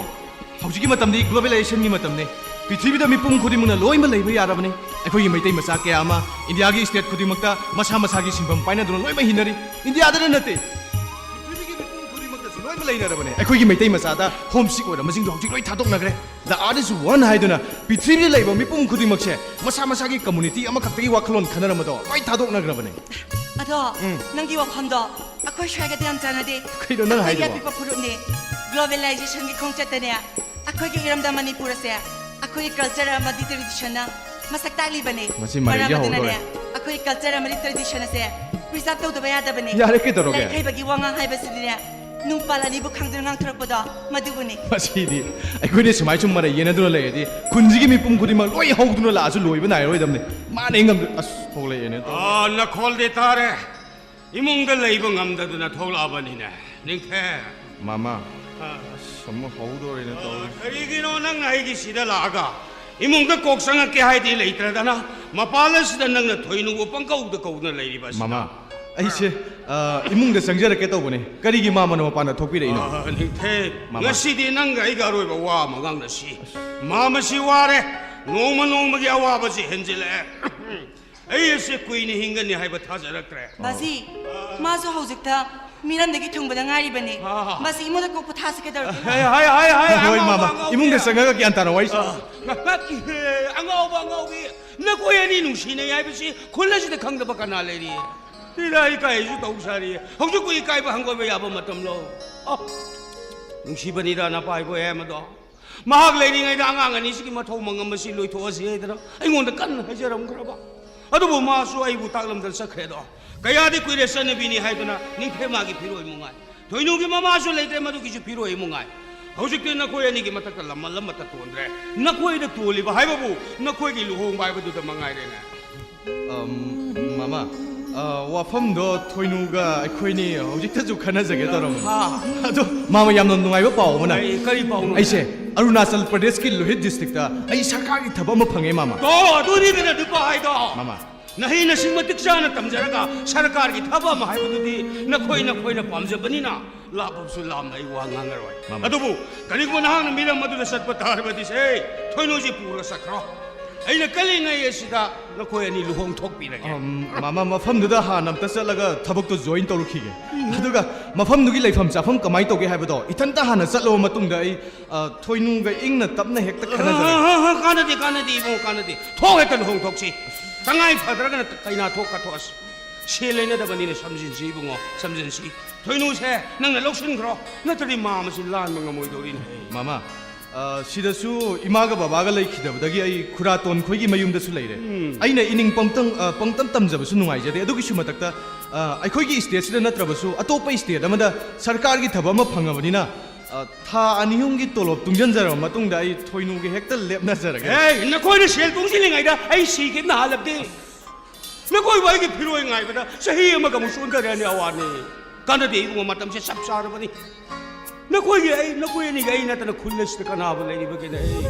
ꯍꯧꯖꯤꯛꯀꯤ ꯃꯇꯝꯗꯤ globalizationꯒꯤ ꯃꯇꯝꯅꯤ꯫ ꯄ꯭ꯔꯤꯊꯤꯕꯤꯗ ꯃꯤꯄꯨꯝ ꯈꯨꯗꯤꯡꯃꯛꯅ ꯂꯣꯏꯅꯃꯛ ꯂꯩꯕ ꯌꯥꯔꯕꯅꯤ꯫ ꯑꯩꯈꯣꯏꯒꯤ ꯃꯩꯇꯩ ꯃꯆꯥ ꯀꯌꯥ ꯑꯃ ꯏꯟꯗꯤꯌꯥꯒꯤ state ꯈꯨꯗꯤꯡꯃꯛꯇ ꯃꯁꯥ ꯃꯁꯥꯒꯤ ꯁꯤꯟꯐꯝ ꯄꯥꯏꯅꯗꯨꯅ ꯂꯣꯏꯅꯃꯛ ꯍꯤꯡꯅꯔꯤ꯫ ꯏꯟꯗꯤꯌꯥꯗꯅ ꯅꯠꯇꯦ, ꯄ꯭ꯔꯤꯊꯤꯕꯤꯒꯤ ꯃꯤꯄꯨꯝ ꯈꯨꯗꯤꯡꯃꯛꯇꯁꯨ ꯂꯣꯏꯅꯃꯛ ꯂꯩꯅꯔꯕꯅꯤ꯫ ꯑꯩꯈꯣꯏꯒꯤ ꯃꯩꯇꯩ ꯃꯆꯥꯗ home sick ꯑꯣꯏꯔꯝꯕꯁꯤꯡꯗꯣ ꯍꯧꯖꯤꯛ ꯂꯣꯏ ꯊꯥꯗꯣꯛꯅꯈ꯭ꯔꯦ꯫ The earth is one ꯍꯥꯏꯗꯨꯅ ꯄ꯭ꯔꯤꯊꯤꯕꯤꯗ ꯂꯩꯕ ꯃꯤꯄꯨꯝ ꯈꯨꯗꯤꯡꯃꯛꯁꯦ ꯃꯁꯥ ꯃꯁꯥꯒꯤ community ꯑꯃꯈꯛꯇꯒꯤ ꯋꯥꯈꯜꯂꯣꯟ ꯈꯟꯅꯔꯝꯕꯗꯣ ꯂꯣꯏ ꯊꯥꯗꯣꯛꯅꯈ꯭ꯔꯕꯅꯦ꯫ ꯑꯗꯣ, ꯎꯝ꯫ ꯅꯪꯒꯤ ꯋꯥꯐꯝꯗꯣ ꯑꯩꯈꯣꯏ ꯁ꯭ꯋꯥꯏꯒꯗꯤ ꯌꯥꯝ ꯆꯥꯟꯅꯗꯦ꯫ ꯀꯩꯅꯣ ꯅꯪ ꯑꯩꯈꯣꯏꯒꯤ ꯍꯥꯏꯗꯨꯕꯣ? ꯑꯄꯤꯛꯄ ꯐꯨꯔꯨꯞꯅꯤ꯫ Globalizationꯒꯤ ꯈꯣꯡꯆꯠꯇꯅꯦ, ꯑꯩꯈꯣꯏꯒꯤ ꯏꯔꯝꯗꯝ ꯃꯅꯤꯄꯨꯔ ꯑꯁꯦ ꯑꯩꯈꯣꯏꯒꯤ culture ꯑꯃꯗꯤ traditionꯅ ꯃꯁꯛ ꯇꯥꯛꯂꯤꯕꯅꯤ꯫ ꯃꯁꯤ ꯃꯔꯩꯒꯤ ꯃꯔꯝ ꯑꯗꯨꯅꯅꯦ, ꯍꯧꯔꯛꯇꯧꯔꯦ꯫ ꯑꯩꯈꯣꯏꯒꯤ culture ꯑꯃꯗꯤ tradition ꯑꯁꯦ preserve ꯇꯧꯗꯕ ꯌꯥꯗꯕꯅꯤ꯫ ꯌꯥꯔꯦ, ꯀꯩꯗꯧꯔꯒꯦ? ꯂꯥꯏꯔꯤꯛ ꯍꯩꯕꯒꯤ ꯋꯥꯉꯥꯡ ꯍꯥꯏꯕꯁꯤꯗꯤꯅꯦ, ꯅꯨꯡꯄꯥꯜ ꯑꯅꯤꯕꯨ ꯈꯥꯡꯗꯨꯅ ꯉꯥꯡꯊꯣꯔꯛꯄꯗꯣ ꯃꯗꯨꯕꯨꯅꯤ꯫ ꯃꯁꯤꯗꯤ ꯑꯩꯈꯣꯏꯅ ꯁꯨꯃꯥꯏ ꯁꯨꯝ ꯃꯔꯩ ꯌꯦꯟꯅꯗꯨꯅ ꯂꯩꯔꯗꯤ ꯈꯨꯟꯁꯤꯒꯤ ꯃꯤꯄꯨꯝ ꯈꯨꯗꯤꯡꯃꯛ ꯂꯣꯏ ꯍꯧꯗꯨꯅ ꯂꯥꯛꯑꯁꯨ ꯂꯣꯏꯕ ꯅꯥꯏꯔꯣꯏꯗꯕꯅꯤ꯫ ꯃꯥꯅ ꯍꯦꯛ ꯉꯝꯗ-, ꯑꯁ, ꯊꯣꯛꯂꯛꯑꯦꯅꯦ꯫ ꯑꯥ, ꯅꯈꯣꯜꯗꯤ ꯇꯥꯔꯦ꯫ ꯏꯃꯨꯡꯗ ꯂꯩꯕ ꯉꯝꯗꯗꯨꯅ ꯊꯣꯛꯂꯛꯑꯕꯅꯤꯅꯦ, ꯅꯤꯡꯊꯦꯝ꯫ ꯃꯃꯥ, ꯑꯥ꯫ ꯑꯁ, ꯑꯃꯨꯛ ꯍꯧꯗꯣꯔꯦꯅꯦ ꯇꯧꯔꯤꯁꯦ꯫ ꯀꯔꯤꯒꯤꯅꯣ ꯅꯪꯅ ꯑꯩꯒꯤ ꯁꯤꯗ ꯂꯥꯛꯑꯒ ꯏꯃꯨꯡꯗ ꯀꯣꯛ ꯆꯪꯉꯛꯀꯦ ꯍꯥꯏꯗꯤ ꯂꯩꯇ꯭ꯔꯗꯅ ꯃꯄꯥꯜ ꯑꯁꯤꯗ ꯅꯪꯅ ꯊꯣꯏꯅꯨꯕꯨ ꯄꯪꯀꯧꯗ ꯀꯧꯗꯨꯅ ꯂꯩꯔꯤꯕ ꯑꯁꯤꯅ? ꯃꯃꯥ, ꯑꯩꯁꯦ, ꯑ, ꯏꯃꯨꯡꯗ ꯆꯪꯖꯔꯛꯀꯦ ꯇꯧꯕꯅꯦ꯫ ꯀꯔꯤꯒꯤ ꯃꯥꯃꯅ ꯃꯄꯥꯟꯗ ꯊꯣꯛꯄꯤꯔꯛꯏꯅꯣ? ꯑꯥ, ꯅꯤꯡꯊꯦꯝ, ꯃꯃꯥ꯫ ꯉꯁꯤꯗꯤ ꯅꯪꯒ ꯑꯩꯒ ꯑꯔꯣꯏꯕ ꯋꯥ ꯑꯃ ꯉꯥꯡꯅꯁꯤ꯫ ꯃꯥꯃꯁꯤ ꯋꯥꯔꯦ꯫ ꯅꯣꯡꯃ ꯅꯣꯡꯃꯒꯤ ꯑꯋꯥꯕꯁꯤ ꯍꯦꯟꯖꯤꯜꯂꯛꯑꯦ꯫ ꯑꯩ ꯑꯁꯤ ꯀꯨꯏꯅ ꯍꯤꯡꯒꯅꯤ ꯍꯥꯏꯕ ꯊꯥꯖꯔꯛꯇ꯭ꯔꯦ꯫ ꯕꯥꯖꯤ, ꯃꯥꯁꯨ ꯍꯧꯖꯤꯛꯇ ꯃꯤꯔꯝꯗꯒꯤ ꯊꯨꯡꯕꯗ ꯉꯥꯏꯔꯤꯕꯅꯤ꯫ ꯑꯥ꯫ ꯃꯁꯤ ꯏꯃꯨꯡꯗ ꯀꯣꯛ ꯄꯣꯊꯥꯁꯤ ꯀꯩꯗꯧꯔꯒꯦ? ꯍꯥꯏ, ꯍꯥꯏ, ꯍꯥꯏ, ꯍꯥꯏ, ꯍꯣꯏ, ꯑꯉꯥꯎꯕ, ꯃꯥꯃ꯫ ꯑꯉꯥꯎꯕꯤ꯫ ꯏꯃꯨꯡꯗ ꯆꯪꯉꯒ ꯒ꯭ꯌꯥꯟ ꯇꯥꯅ ꯋꯥꯔꯤ ꯁꯥ꯫ ꯑꯥ, ꯉ-, ꯉ-, ꯏꯍꯦ, ꯑꯉꯥꯎꯕ, ꯑꯉꯥꯎꯕꯤ꯫ ꯅꯈꯣꯏ ꯑꯅꯤ ꯅꯨꯡꯁꯤꯅꯩ ꯍꯥꯏꯕꯁꯤ ꯈꯨꯜ ꯑꯁꯤꯗ ꯈꯪꯗꯕ ꯀꯅꯥ ꯂꯩꯔꯤ? ꯁꯤꯗ ꯏꯀꯥꯏꯁꯨ ꯇꯧ ꯁꯥꯔꯤ꯫ ꯍꯧꯖꯤꯛꯄꯨ ꯏꯀꯥꯏꯕ ꯍꯪꯒꯣꯏꯕ ꯌꯥꯕ ꯃꯇꯝꯂꯣ? ꯑꯣ, ꯅꯨꯡꯁꯤꯕꯅꯤꯗ ꯅꯄꯥ ꯏꯕꯣ ꯍꯦ ꯃꯗꯣ꯫ ꯃꯍꯥꯛ ꯂꯩꯔꯤꯉꯩꯗ ꯑꯉꯥꯡ ꯑꯅꯤꯁꯤꯒꯤ ꯃꯊꯧ ꯃꯉꯝ ꯑꯁꯤ ꯂꯣꯏꯊꯣꯛꯑꯁꯤ ꯍꯥꯏꯗꯅ ꯑꯩꯉꯣꯟꯗ ꯀꯟꯅ ꯍꯥꯏꯖꯔꯝꯈ꯭ꯔꯕ꯫ ꯑꯗꯨꯕꯨ ꯃꯥꯁꯨ ꯑꯩꯕꯨ ꯇꯥꯛꯂꯝꯗꯅ ꯆꯠꯈ꯭ꯔꯦꯗꯣ꯫ ꯀꯌꯥꯗꯤ ꯀꯨꯏꯔꯦ ꯆꯠꯅꯕꯤꯅꯤ ꯍꯥꯏꯗꯨꯅ ꯅꯤꯡꯊꯦꯝ ꯃꯥꯒꯤ ꯐꯤꯔꯣꯏ ꯃꯨꯉꯥꯏ꯫ ꯊꯣꯏꯅꯨꯒꯤ ꯃꯃꯥꯁꯨ ꯂꯩꯇ꯭ꯔꯦ, ꯃꯗꯨꯒꯤꯁꯨ ꯐꯤꯔꯣꯏ ꯃꯨꯉꯥꯏ꯫ ꯍꯧꯖꯤꯛꯇꯤ ꯅꯈꯣꯏ ꯑꯅꯤꯒꯤ ꯃꯊꯛꯇ ꯂꯝꯃꯜ ꯑꯃꯠꯇ ꯇꯣꯟꯗ꯭ꯔꯦ꯫ ꯅꯈꯣꯏꯗ ꯇꯣꯜꯂꯤꯕ ꯍꯥꯏꯕꯕꯨ ꯅꯈꯣꯏꯒꯤ ꯂꯨꯍꯣꯡꯕ ꯍꯥꯏꯕꯗꯨꯗ ꯃꯉꯥꯏꯔꯦꯅꯦ꯫ ꯑꯝ, ꯃꯃꯥ, ꯑ, ꯋꯥꯐꯝꯗꯣ ꯊꯣꯏꯅꯨꯒ ꯑꯩꯈꯣꯏꯅꯤ ꯍꯧꯖꯤꯛꯇꯁꯨ ꯈꯟꯅꯖꯒꯦ ꯇꯧꯔꯝꯕꯅꯦ꯫ ꯍꯥ꯫ ꯑꯗꯣ ꯃꯥꯃ, ꯌꯥꯝꯅ ꯅꯨꯡꯉꯥꯏꯕ ꯄꯥꯎ ꯑꯃꯅ꯫ ꯀꯔꯤ, ꯀꯔꯤ ꯄꯥꯎꯅꯣ? ꯑꯩꯁꯦ ꯑꯔꯨꯅꯥꯆꯜ ꯄ꯭ꯔꯗꯦꯁꯀꯤ ꯂꯣꯍꯤꯠ ꯗꯤꯁꯇ꯭ꯔꯤꯛꯇ ꯑꯩ ꯁꯔꯀꯥꯔꯒꯤ ꯊꯕꯛ ꯑꯃ ꯐꯪꯉꯦ, ꯃꯥꯃ꯫ ꯇꯣ, ꯑꯗꯨꯅꯤꯗꯅ ꯅꯨꯄꯥ ꯍꯥꯏꯗꯣ꯫ ꯃꯥꯃ꯫ ꯅꯍꯩ ꯅꯁꯤꯡ ꯃꯇꯤꯛ ꯆꯥꯅ ꯇꯝꯖꯔꯒ ꯁꯔꯀꯥꯔꯒꯤ ꯊꯕꯛ ꯑꯃ ꯍꯥꯏꯕꯗꯨꯗꯤ ꯅꯈꯣꯏ ꯅꯈꯣꯏꯅ ꯄꯥꯝꯖꯕꯅꯤꯅ ꯂꯥꯞꯄꯕꯁꯨ ꯂꯥꯞꯅ ꯑꯩ ꯋꯥ ꯉꯥꯡꯉꯔꯣꯏ꯫ ꯃꯥꯃ꯫ ꯑꯗꯨꯕꯨ ꯀꯔꯤꯒꯨꯝꯕ ꯅꯍꯥꯛꯅ ꯃꯤꯔꯝ ꯑꯗꯨꯗ ꯆꯠꯄ ꯇꯥꯔꯕꯗꯤ ꯁꯦ, ꯊꯣꯏꯅꯨꯁꯤ ꯄꯨꯔꯒ ꯆꯠꯈ꯭ꯔꯣ꯫ ꯑꯩꯅ ꯀꯜꯂꯤꯉꯩ ꯑꯁꯤꯗ ꯅꯈꯣꯏ ꯑꯅꯤ ꯂꯨꯍꯣꯡ ꯊꯣꯛꯄꯤꯔꯒꯦ꯫ ꯑꯝ, ꯃꯥꯃ, ꯃꯐꯝꯗꯨꯗ ꯍꯥꯟꯅ ꯑꯝꯇ ꯆꯠꯂꯒ ꯊꯕꯛꯇꯣ ꯖꯣꯏꯟ ꯇꯧꯔꯨꯈꯤꯒꯦ꯫ ꯑꯗꯨꯒ ꯃꯐꯝꯗꯨꯒꯤ ꯂꯩꯐꯝ ꯆꯥꯐꯝ ꯀꯃꯥꯏꯅ ꯇꯧꯒꯦ ꯍꯥꯏꯕꯗꯣ ꯏꯊꯟꯇ ꯍꯥꯟꯅ ꯆꯠꯂꯕ ꯃꯇꯨꯡꯗ ꯑꯩ, ꯑ, ꯊꯣꯏꯅꯨꯒ ꯏꯪꯅ ꯇꯞꯅ ꯍꯦꯛꯇ ꯈꯟꯅꯖꯔꯒꯦ꯫ ꯑ, ꯑ, ꯑ, ꯀꯥꯟꯅꯗꯦ, ꯀꯥꯟꯅꯗꯦ, ꯏꯕꯨꯡꯉꯣ, ꯀꯥꯟꯅꯗꯦ꯫ ꯊꯣꯛ ꯍꯦꯛꯇ ꯂꯨꯍꯣꯡ ꯊꯣꯛꯁꯤ꯫ ꯇꯉꯥꯏ ꯐꯗ꯭ꯔꯒꯅ ꯀꯩꯅꯥ ꯊꯣꯛ ꯀꯠꯊꯣꯛꯑꯁꯤ꯫ ꯁꯦꯜ ꯂꯩꯅꯗꯕꯅꯤꯅ ꯁꯝꯖꯤꯟꯁꯤ, ꯏꯕꯨꯡꯉꯣ, ꯁꯝꯖꯤꯟꯁꯤ꯫ ꯊꯣꯏꯅꯨꯁꯦ ꯅꯪꯅ ꯂꯧꯁꯤꯟꯈ꯭ꯔꯣ, ꯅꯠꯇ꯭ꯔꯗꯤ ꯃꯥ ꯃꯁꯤ ꯂꯥꯟꯕ ꯉꯝꯃꯣꯏꯗꯧꯔꯤꯅꯦ꯫ ꯃꯥꯃ, ꯑ, ꯁꯤꯗꯁꯨ ꯏꯃꯥꯒ ꯕꯕꯥꯒ ꯂꯩꯈꯤꯗꯕꯗꯒꯤ ꯑꯩ ꯈꯨꯔꯥꯇꯣꯟ ꯈꯣꯏꯒꯤ ꯃꯌꯨꯝꯗꯁꯨ ꯂꯩꯔꯦ꯫ ꯎꯝ꯫ ꯑꯩꯅ ꯏꯅꯤꯡ ꯄꯪꯇꯝ, ꯑ, ꯄꯪꯇꯝ ꯇꯝꯖꯕꯁꯨ ꯅꯨꯡꯉꯥꯏꯖꯗꯦ꯫ ꯑꯗꯨꯒꯤꯁꯨ ꯃꯊꯛꯇ, ꯑ, ꯑꯩꯈꯣꯏꯒꯤ ꯁ꯭ꯇꯦꯠꯁꯤꯗ ꯅꯠꯇ꯭ꯔꯕꯁꯨ ꯑꯇꯣꯞꯄ ꯁ꯭ꯇꯦꯠ ꯑꯃꯗ ꯁꯔꯀꯥꯔꯒꯤ ꯊꯕꯛ ꯑꯃ ꯐꯪꯉꯕꯅꯤꯅ, ꯑ, ꯊꯥ ꯑꯅꯤ ꯑꯍꯨꯝꯒꯤ ꯇꯣꯂꯣꯞ ꯇꯨꯡꯁꯤꯟꯖꯔꯕ ꯃꯇꯨꯡꯗ ꯑꯩ ꯊꯣꯏꯅꯨꯒ ꯍꯦꯛꯇ ꯂꯦꯞꯅꯖꯔꯒꯦ꯫ ꯑꯦ, ꯅꯈꯣꯏꯅ ꯁꯦꯜ ꯇꯨꯡꯁꯤꯜꯂꯤꯉꯩꯗ ꯑꯩ ꯁꯤꯈꯤꯕꯅ ꯍꯥꯜꯂꯕꯗꯤ꯫ ꯅꯈꯣꯏꯕꯨ ꯑꯩꯒꯤ ꯐꯤꯔꯣꯏ ꯉꯥꯏꯕꯗ ꯆꯍꯤ ꯑꯃꯒ ꯑꯃꯨꯛ ꯆꯣꯟꯊꯔꯛꯑꯅꯤ, ꯑꯋꯥꯅꯤ꯫ ꯀꯥꯟꯅꯗꯦ ꯏꯕꯨꯡꯉꯣ, ꯃꯇꯝꯁꯦ ꯆꯞ ꯆꯥꯔꯕꯅꯤ꯫ ꯅꯈꯣꯏꯒꯤ ꯑꯩ, ꯅꯈꯣꯏ ꯑꯅꯤꯒꯤ ꯑꯩ ꯅꯠꯇꯅ ꯈꯨꯜ ꯑꯁꯤꯗ ꯀꯅꯥꯕꯨ ꯂꯩꯔꯤꯕꯒꯦꯅꯦ? ꯑꯩ,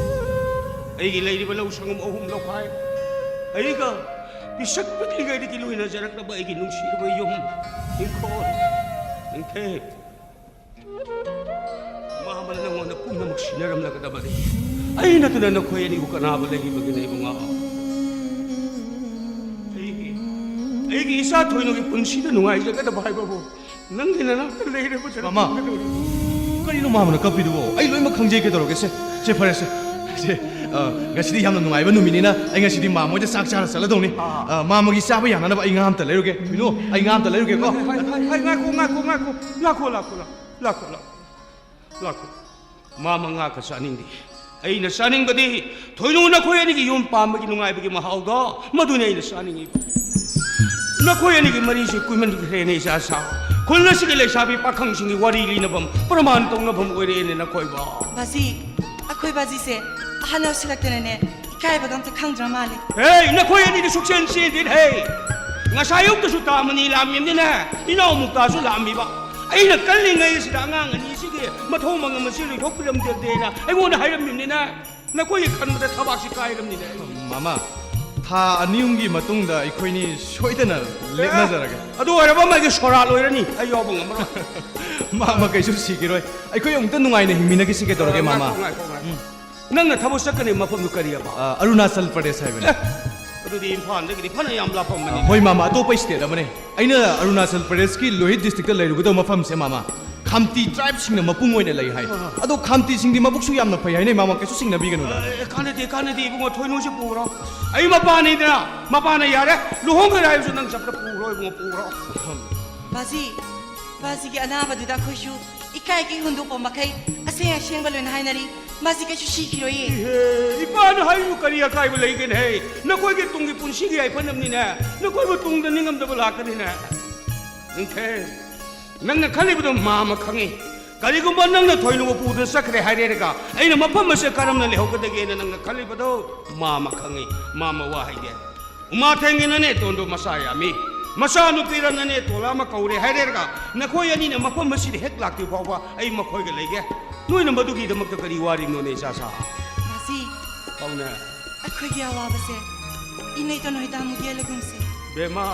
ꯑꯩꯒꯤ ꯂꯩꯔꯤꯕ ꯂꯧ ꯁꯪꯒꯝ ꯑꯍꯨꯝ ꯂꯧꯈꯥꯏ, ꯑꯩꯒ ꯄꯤꯁꯛ ꯄꯤꯛꯂꯤꯉꯩꯗꯒꯤ ꯂꯣꯏꯅꯖꯔꯛꯂꯕ ꯑꯩꯒꯤ ꯅꯨꯡꯁꯤꯔꯕ ꯌꯨꯝ, ꯏꯪꯈꯣꯜ, ꯅꯤꯡꯊꯦꯝ, ꯃꯥꯃꯅ ꯅꯉꯣꯟꯗ ꯄꯨꯝꯅꯃꯛ ꯁꯤꯟꯅꯔꯝꯂꯒꯗꯕꯅꯤ꯫ ꯑꯩ ꯅꯠꯇꯅ ꯅꯈꯣꯏ ꯑꯅꯤꯕꯨ ꯀꯅꯥꯕꯨ ꯂꯩꯔꯤꯕꯒꯦꯅꯦ, ꯏꯕꯨꯡꯉꯣ? ꯑꯩꯒꯤ, ꯑꯩꯒꯤ ꯏꯆꯥ ꯊꯣꯏꯅꯨꯒꯤ ꯄꯨꯟꯁꯤꯗ ꯅꯨꯡꯉꯥꯏꯖꯒꯗꯕ ꯍꯥꯏꯕꯕꯨ ꯅꯪꯒꯤ ꯅꯅꯥꯛꯇ ꯂꯩꯔꯕꯗ ꯃꯃꯥ꯫ ꯀꯔꯤꯅꯣ ꯃꯥꯃꯅ ꯀꯞꯄꯤꯗꯨꯕꯣ? ꯑꯩ ꯂꯣꯏꯅꯃꯛ ꯈꯪꯖꯩ, ꯀꯩꯗꯧꯔꯒꯦ? ꯁꯦ, ꯁꯦ, ꯐꯔꯦ, ꯁꯦ꯫ ꯁꯦ, ꯑ, ꯉꯁꯤꯗꯤ ꯌꯥꯝꯅ ꯅꯨꯡꯉꯥꯏꯕ ꯅꯨꯃꯤꯠꯅꯤꯅ ꯑꯩ ꯉꯁꯤꯗꯤ ꯃꯥꯃ ꯍꯣꯏꯗ ꯆꯥꯛ ꯆꯥꯔ ꯆꯠꯂꯗꯧꯅꯤ꯫ ꯑꯥ꯫ ꯑ, ꯃꯥꯃꯒꯤ ꯆꯥꯕ ꯌꯥꯅꯅꯕ ꯑꯩ ꯉꯥ ꯑꯝꯇ ꯂꯩꯔꯨꯒꯦ꯫ ꯊꯣꯏꯅꯨ, ꯑꯩ ꯉꯥ ꯑꯝꯇ ꯂꯩꯔꯨꯒꯦꯀꯣ꯫ ꯍꯥꯏ, ꯍꯥꯏ, ꯍꯥꯏ, ꯉꯥꯏꯈꯣ, ꯉꯥꯏꯈꯣ, ꯉꯥꯏꯈꯣ꯫ ꯂꯥꯛꯈꯣ, ꯂꯥꯛꯈꯣ, ꯂꯥꯛꯈꯣ, ꯂꯥꯛꯈꯣ꯫ ꯂꯥꯛꯈꯣ꯫ ꯃꯥꯃ ꯉꯥ ꯈꯛ ꯆꯥꯅꯤꯡꯗꯦ꯫ ꯑꯩꯅ ꯆꯥꯅꯤꯡꯕꯗꯤ ꯊꯣꯏꯅꯨ ꯅꯈꯣꯏ ꯑꯅꯤꯒꯤ ꯌꯨꯝ ꯄꯥꯟꯕꯒꯤ ꯅꯨꯡꯉꯥꯏꯕꯒꯤ ꯃꯍꯥꯎꯗꯣ, ꯃꯗꯨꯅꯤ ꯑꯩꯅ ꯆꯥꯅꯤꯡꯉꯤꯕ꯫ ꯅꯈꯣꯏ ꯑꯅꯤꯒꯤ ꯃꯔꯤꯁꯤ ꯀꯨꯏꯃꯟꯈ꯭ꯔꯦꯅꯦ ꯏꯆꯥ ꯁꯥ꯫ ꯈꯨꯜ ꯑꯁꯤꯒꯤ ꯂꯩꯁꯥꯕꯤ ꯄꯥꯈꯪꯁꯤꯡꯒꯤ ꯋꯥꯔꯤ ꯂꯤꯅꯐꯝ, ꯄ꯭ꯔꯃꯥꯟ ꯇꯧꯅꯐꯝ ꯑꯣꯏꯔꯛꯑꯦꯅꯦ ꯅꯈꯣꯏꯕꯣ꯫ ꯕꯥꯖꯤ, ꯑꯩꯈꯣꯏ ꯕꯥꯖꯤꯁꯦ ꯑꯍꯟ ꯑꯣꯏꯁꯤꯜꯂꯛꯇꯅꯅꯦ ꯏꯀꯥꯏꯕꯒ ꯑꯝꯇ ꯈꯪꯗ꯭ꯔ ꯃꯥꯜꯂꯦ꯫ ꯍꯦ, ꯅꯈꯣꯏ ꯑꯅꯤꯗꯤ ꯁꯨꯛꯆꯦꯟ ꯆꯦꯟꯗꯦꯅꯦ ꯍꯦ꯫ ꯉꯁꯥꯏ ꯑꯌꯨꯛꯇꯁꯨ ꯇꯥ ꯃꯅꯤ ꯂꯥꯛꯑꯝꯃꯤꯕꯅꯤꯅꯦ, ꯏꯅꯥꯎ ꯃꯨꯛꯇꯥꯁꯨ ꯂꯥꯛꯑꯝꯃꯤꯕ꯫ ꯑꯩꯅ ꯀꯜꯂꯤꯉꯩ ꯑꯁꯤꯗ ꯑꯉꯥꯡ ꯑꯅꯤꯁꯤꯒꯤ ꯃꯊꯧ ꯃꯉꯝ ꯑꯁꯤ ꯂꯣꯏꯊꯣꯛꯄꯤꯔꯝꯗꯦꯅ ꯑꯩꯉꯣꯟꯗ ꯍꯥꯏꯔꯝꯃꯤꯕꯅꯤꯅꯦ꯫ ꯅꯈꯣꯏꯒꯤ ꯈꯟꯕꯗ ꯊꯕꯥꯛꯁꯤ ꯀꯥꯏꯔꯝꯅꯤꯅꯦ꯫ ꯃꯃꯥ, ꯊꯥ ꯑꯅꯤ ꯑꯍꯨꯝꯒꯤ ꯃꯇꯨꯡꯗ ꯑꯩꯈꯣꯏꯅꯤ ꯁꯣꯏꯗꯅ ꯂꯦꯞꯅꯖꯔꯒꯦ꯫ ꯑꯗꯨ ꯑꯣꯏꯔꯕ ꯑꯃꯒꯤ ꯁꯣꯔꯥ ꯂꯣꯏꯔꯅꯤ, ꯑꯩ ꯌꯥꯎꯕ ꯉꯝꯃꯔꯣꯏ꯫ ꯃꯃꯥ ꯀꯩꯁꯨ ꯁꯤꯈꯤꯔꯣꯏ, ꯑꯩꯈꯣꯏ ꯑꯃꯨꯛꯇ ꯅꯨꯡꯉꯥꯏꯅ ꯍꯤꯡꯃꯤꯟꯅꯈꯤꯁꯤ, ꯀꯩꯗꯧꯔꯒꯦ ꯃꯃꯥ? ꯉꯥꯏꯈꯣ, ꯉꯥꯏꯈꯣ, ꯉꯥꯏꯈꯣ꯫ ꯎꯝ꯫ ꯅꯪꯅ ꯊꯕꯛ ꯆꯠꯀꯅꯤ ꯃꯐꯝꯗꯨ ꯀꯔꯤ ꯍꯥꯏꯕ? ꯑ, ꯑꯔꯨꯅꯥꯆꯜ ꯄ꯭ꯔꯗꯦꯁ ꯍꯥꯏꯕꯅꯤ꯫ ꯑꯦ, ꯑꯗꯨꯗꯤ ꯏꯝꯐꯥꯜꯗꯒꯤꯗꯤ ꯐꯅ ꯌꯥꯝ ꯂꯥꯞꯄꯝꯃꯅꯤ꯫ ꯑ, ꯍꯣꯏ ꯃꯃꯥ, ꯑꯇꯣꯞꯄ ꯁ꯭ꯇꯦꯠ ꯑꯃꯅꯤ꯫ ꯑꯩꯅ ꯑꯔꯨꯅꯥꯆꯜ ꯄ꯭ꯔꯗꯦꯁꯀꯤ ꯂꯣꯍꯤꯠ ꯗꯤꯁꯇ꯭ꯔꯤꯛꯇ ꯂꯩꯔꯨꯒꯗꯧꯕ ꯃꯐꯝꯁꯦ ꯃꯃꯥ, ꯈꯥꯝꯇꯤ ꯇ꯭ꯔꯥꯏꯕꯁꯤꯡꯅ ꯃꯄꯨꯡ ꯑꯣꯏꯅ ꯂꯩ ꯍꯥꯏ꯫ ꯑ꯫ ꯑꯗꯣ ꯈꯥꯝꯇꯤꯁꯤꯡꯗꯤ ꯃꯕꯨꯛꯁꯨ ꯌꯥꯝꯅ ꯐꯩ ꯍꯥꯏꯅꯩ ꯃꯃꯥ, ꯀꯩꯁꯨ ꯆꯤꯡꯅꯕꯤꯒꯅꯨꯗ꯫ ꯑꯦ, ꯀꯥꯟꯅꯗꯦ, ꯀꯥꯟꯅꯗꯦ ꯏꯕꯨꯡꯉꯣ, ꯊꯣꯏꯅꯨꯁꯦ ꯄꯨꯈ꯭ꯔꯣ꯫ ꯑꯩ ꯃꯄꯥꯅꯤꯗꯅ, ꯃꯄꯥꯅ ꯌꯥꯔꯦ, ꯂꯨꯍꯣꯡꯈ꯭ꯔꯦ ꯍꯥꯏꯔꯁꯨ ꯅꯪ ꯆꯠꯄꯗ ꯄꯨꯈ꯭ꯔꯣ ꯏꯕꯨꯡꯉꯣ, ꯄꯨꯈ꯭ꯔꯣ꯫ ꯕꯥꯖꯤ, ꯕꯥꯖꯤꯒꯤ ꯑꯅꯥꯕꯗꯨꯗ ꯑꯩꯈꯣꯏꯁꯨ ꯏꯀꯥꯏ ꯀꯩ ꯍꯨꯟꯗꯣꯛꯄ ꯃꯈꯩ ꯑꯁꯦꯡ ꯑꯁꯦꯡꯕ ꯂꯣꯏꯅ ꯍꯥꯏꯅꯔꯤ꯫ ꯃꯥꯁꯤ ꯀꯩꯁꯨ ꯁꯤꯈꯤꯔꯣꯏꯌꯦ꯫ ꯏꯍꯦ, ꯏꯄꯥꯅ ꯍꯥꯏꯔꯤꯕꯨ ꯀꯔꯤ ꯑꯀꯥꯏꯕ ꯂꯩꯒꯦꯅꯦꯍꯦ? ꯅꯈꯣꯏꯒꯤ ꯇꯨꯡꯒꯤ ꯄꯨꯟꯁꯤꯒꯤ ꯌꯥꯏꯐꯅꯕꯅꯤꯅꯦ꯫ ꯅꯈꯣꯏꯕꯨ ꯇꯨꯡꯗ ꯅꯤꯡꯉꯝꯗꯕ ꯂꯥꯛꯀꯅꯤꯅꯦ꯫ ꯅꯤꯡꯊꯦ, ꯅꯪꯅ ꯈꯜꯂꯤꯕꯗꯣ ꯃꯥꯃ ꯈꯪꯉꯤ꯫ ꯀꯔꯤꯒꯨꯝꯕ ꯅꯪꯅ ꯊꯣꯏꯅꯨꯕ ꯄꯨꯗꯨꯅ ꯆꯠꯈ꯭ꯔꯦ ꯍꯥꯏꯔꯦꯔꯒ ꯑꯩꯅ ꯃꯐꯝ ꯑꯁꯦ ꯀꯔꯝꯅ ꯂꯩꯍꯧꯒꯗꯒꯦꯅ ꯅꯪꯅ ꯈꯜꯂꯤꯕꯗꯣ ꯃꯥꯃ ꯈꯪꯉꯤ꯫ ꯃꯥꯃ ꯋꯥ ꯍꯥꯏꯒꯦ꯫ ꯎꯃꯥꯊꯦꯡꯒꯤ ꯅꯅꯦꯇꯣꯟꯗꯣ ꯃꯆꯥ ꯌꯥꯝꯃꯤ꯫ ꯃꯆꯥꯅꯨꯄꯤꯔ ꯅꯅꯦꯇꯣꯟꯂ ꯑꯃ ꯀꯧꯔꯦ ꯍꯥꯏꯔꯦꯔꯒ ꯅꯈꯣꯏ ꯑꯅꯤꯅ ꯃꯐꯝ ꯑꯁꯤꯗ ꯍꯦꯛ ꯂꯥꯛꯇ꯭ꯔꯤ ꯐꯥꯎꯕ ꯑꯩ ꯃꯈꯣꯏꯒ ꯂꯩꯒꯦ꯫ ꯅꯣꯏꯅ ꯃꯗꯨꯒꯤꯗꯃꯛꯇ ꯀꯔꯤ ꯋꯥꯔꯤꯕꯅꯣꯅꯦ, ꯏꯆꯥꯁꯥ? ꯃꯥꯁꯤ, ꯄꯥꯎꯅꯦ꯫ ꯑꯩꯈꯣꯏꯒꯤ ꯑꯋꯥꯕꯁꯦ ꯏꯅꯩꯇꯣꯟ ꯍꯣꯏꯗ ꯑꯃꯨꯛ ꯌꯦꯜꯂꯒꯨꯝꯁꯤ꯫ ꯕꯦꯝꯃ,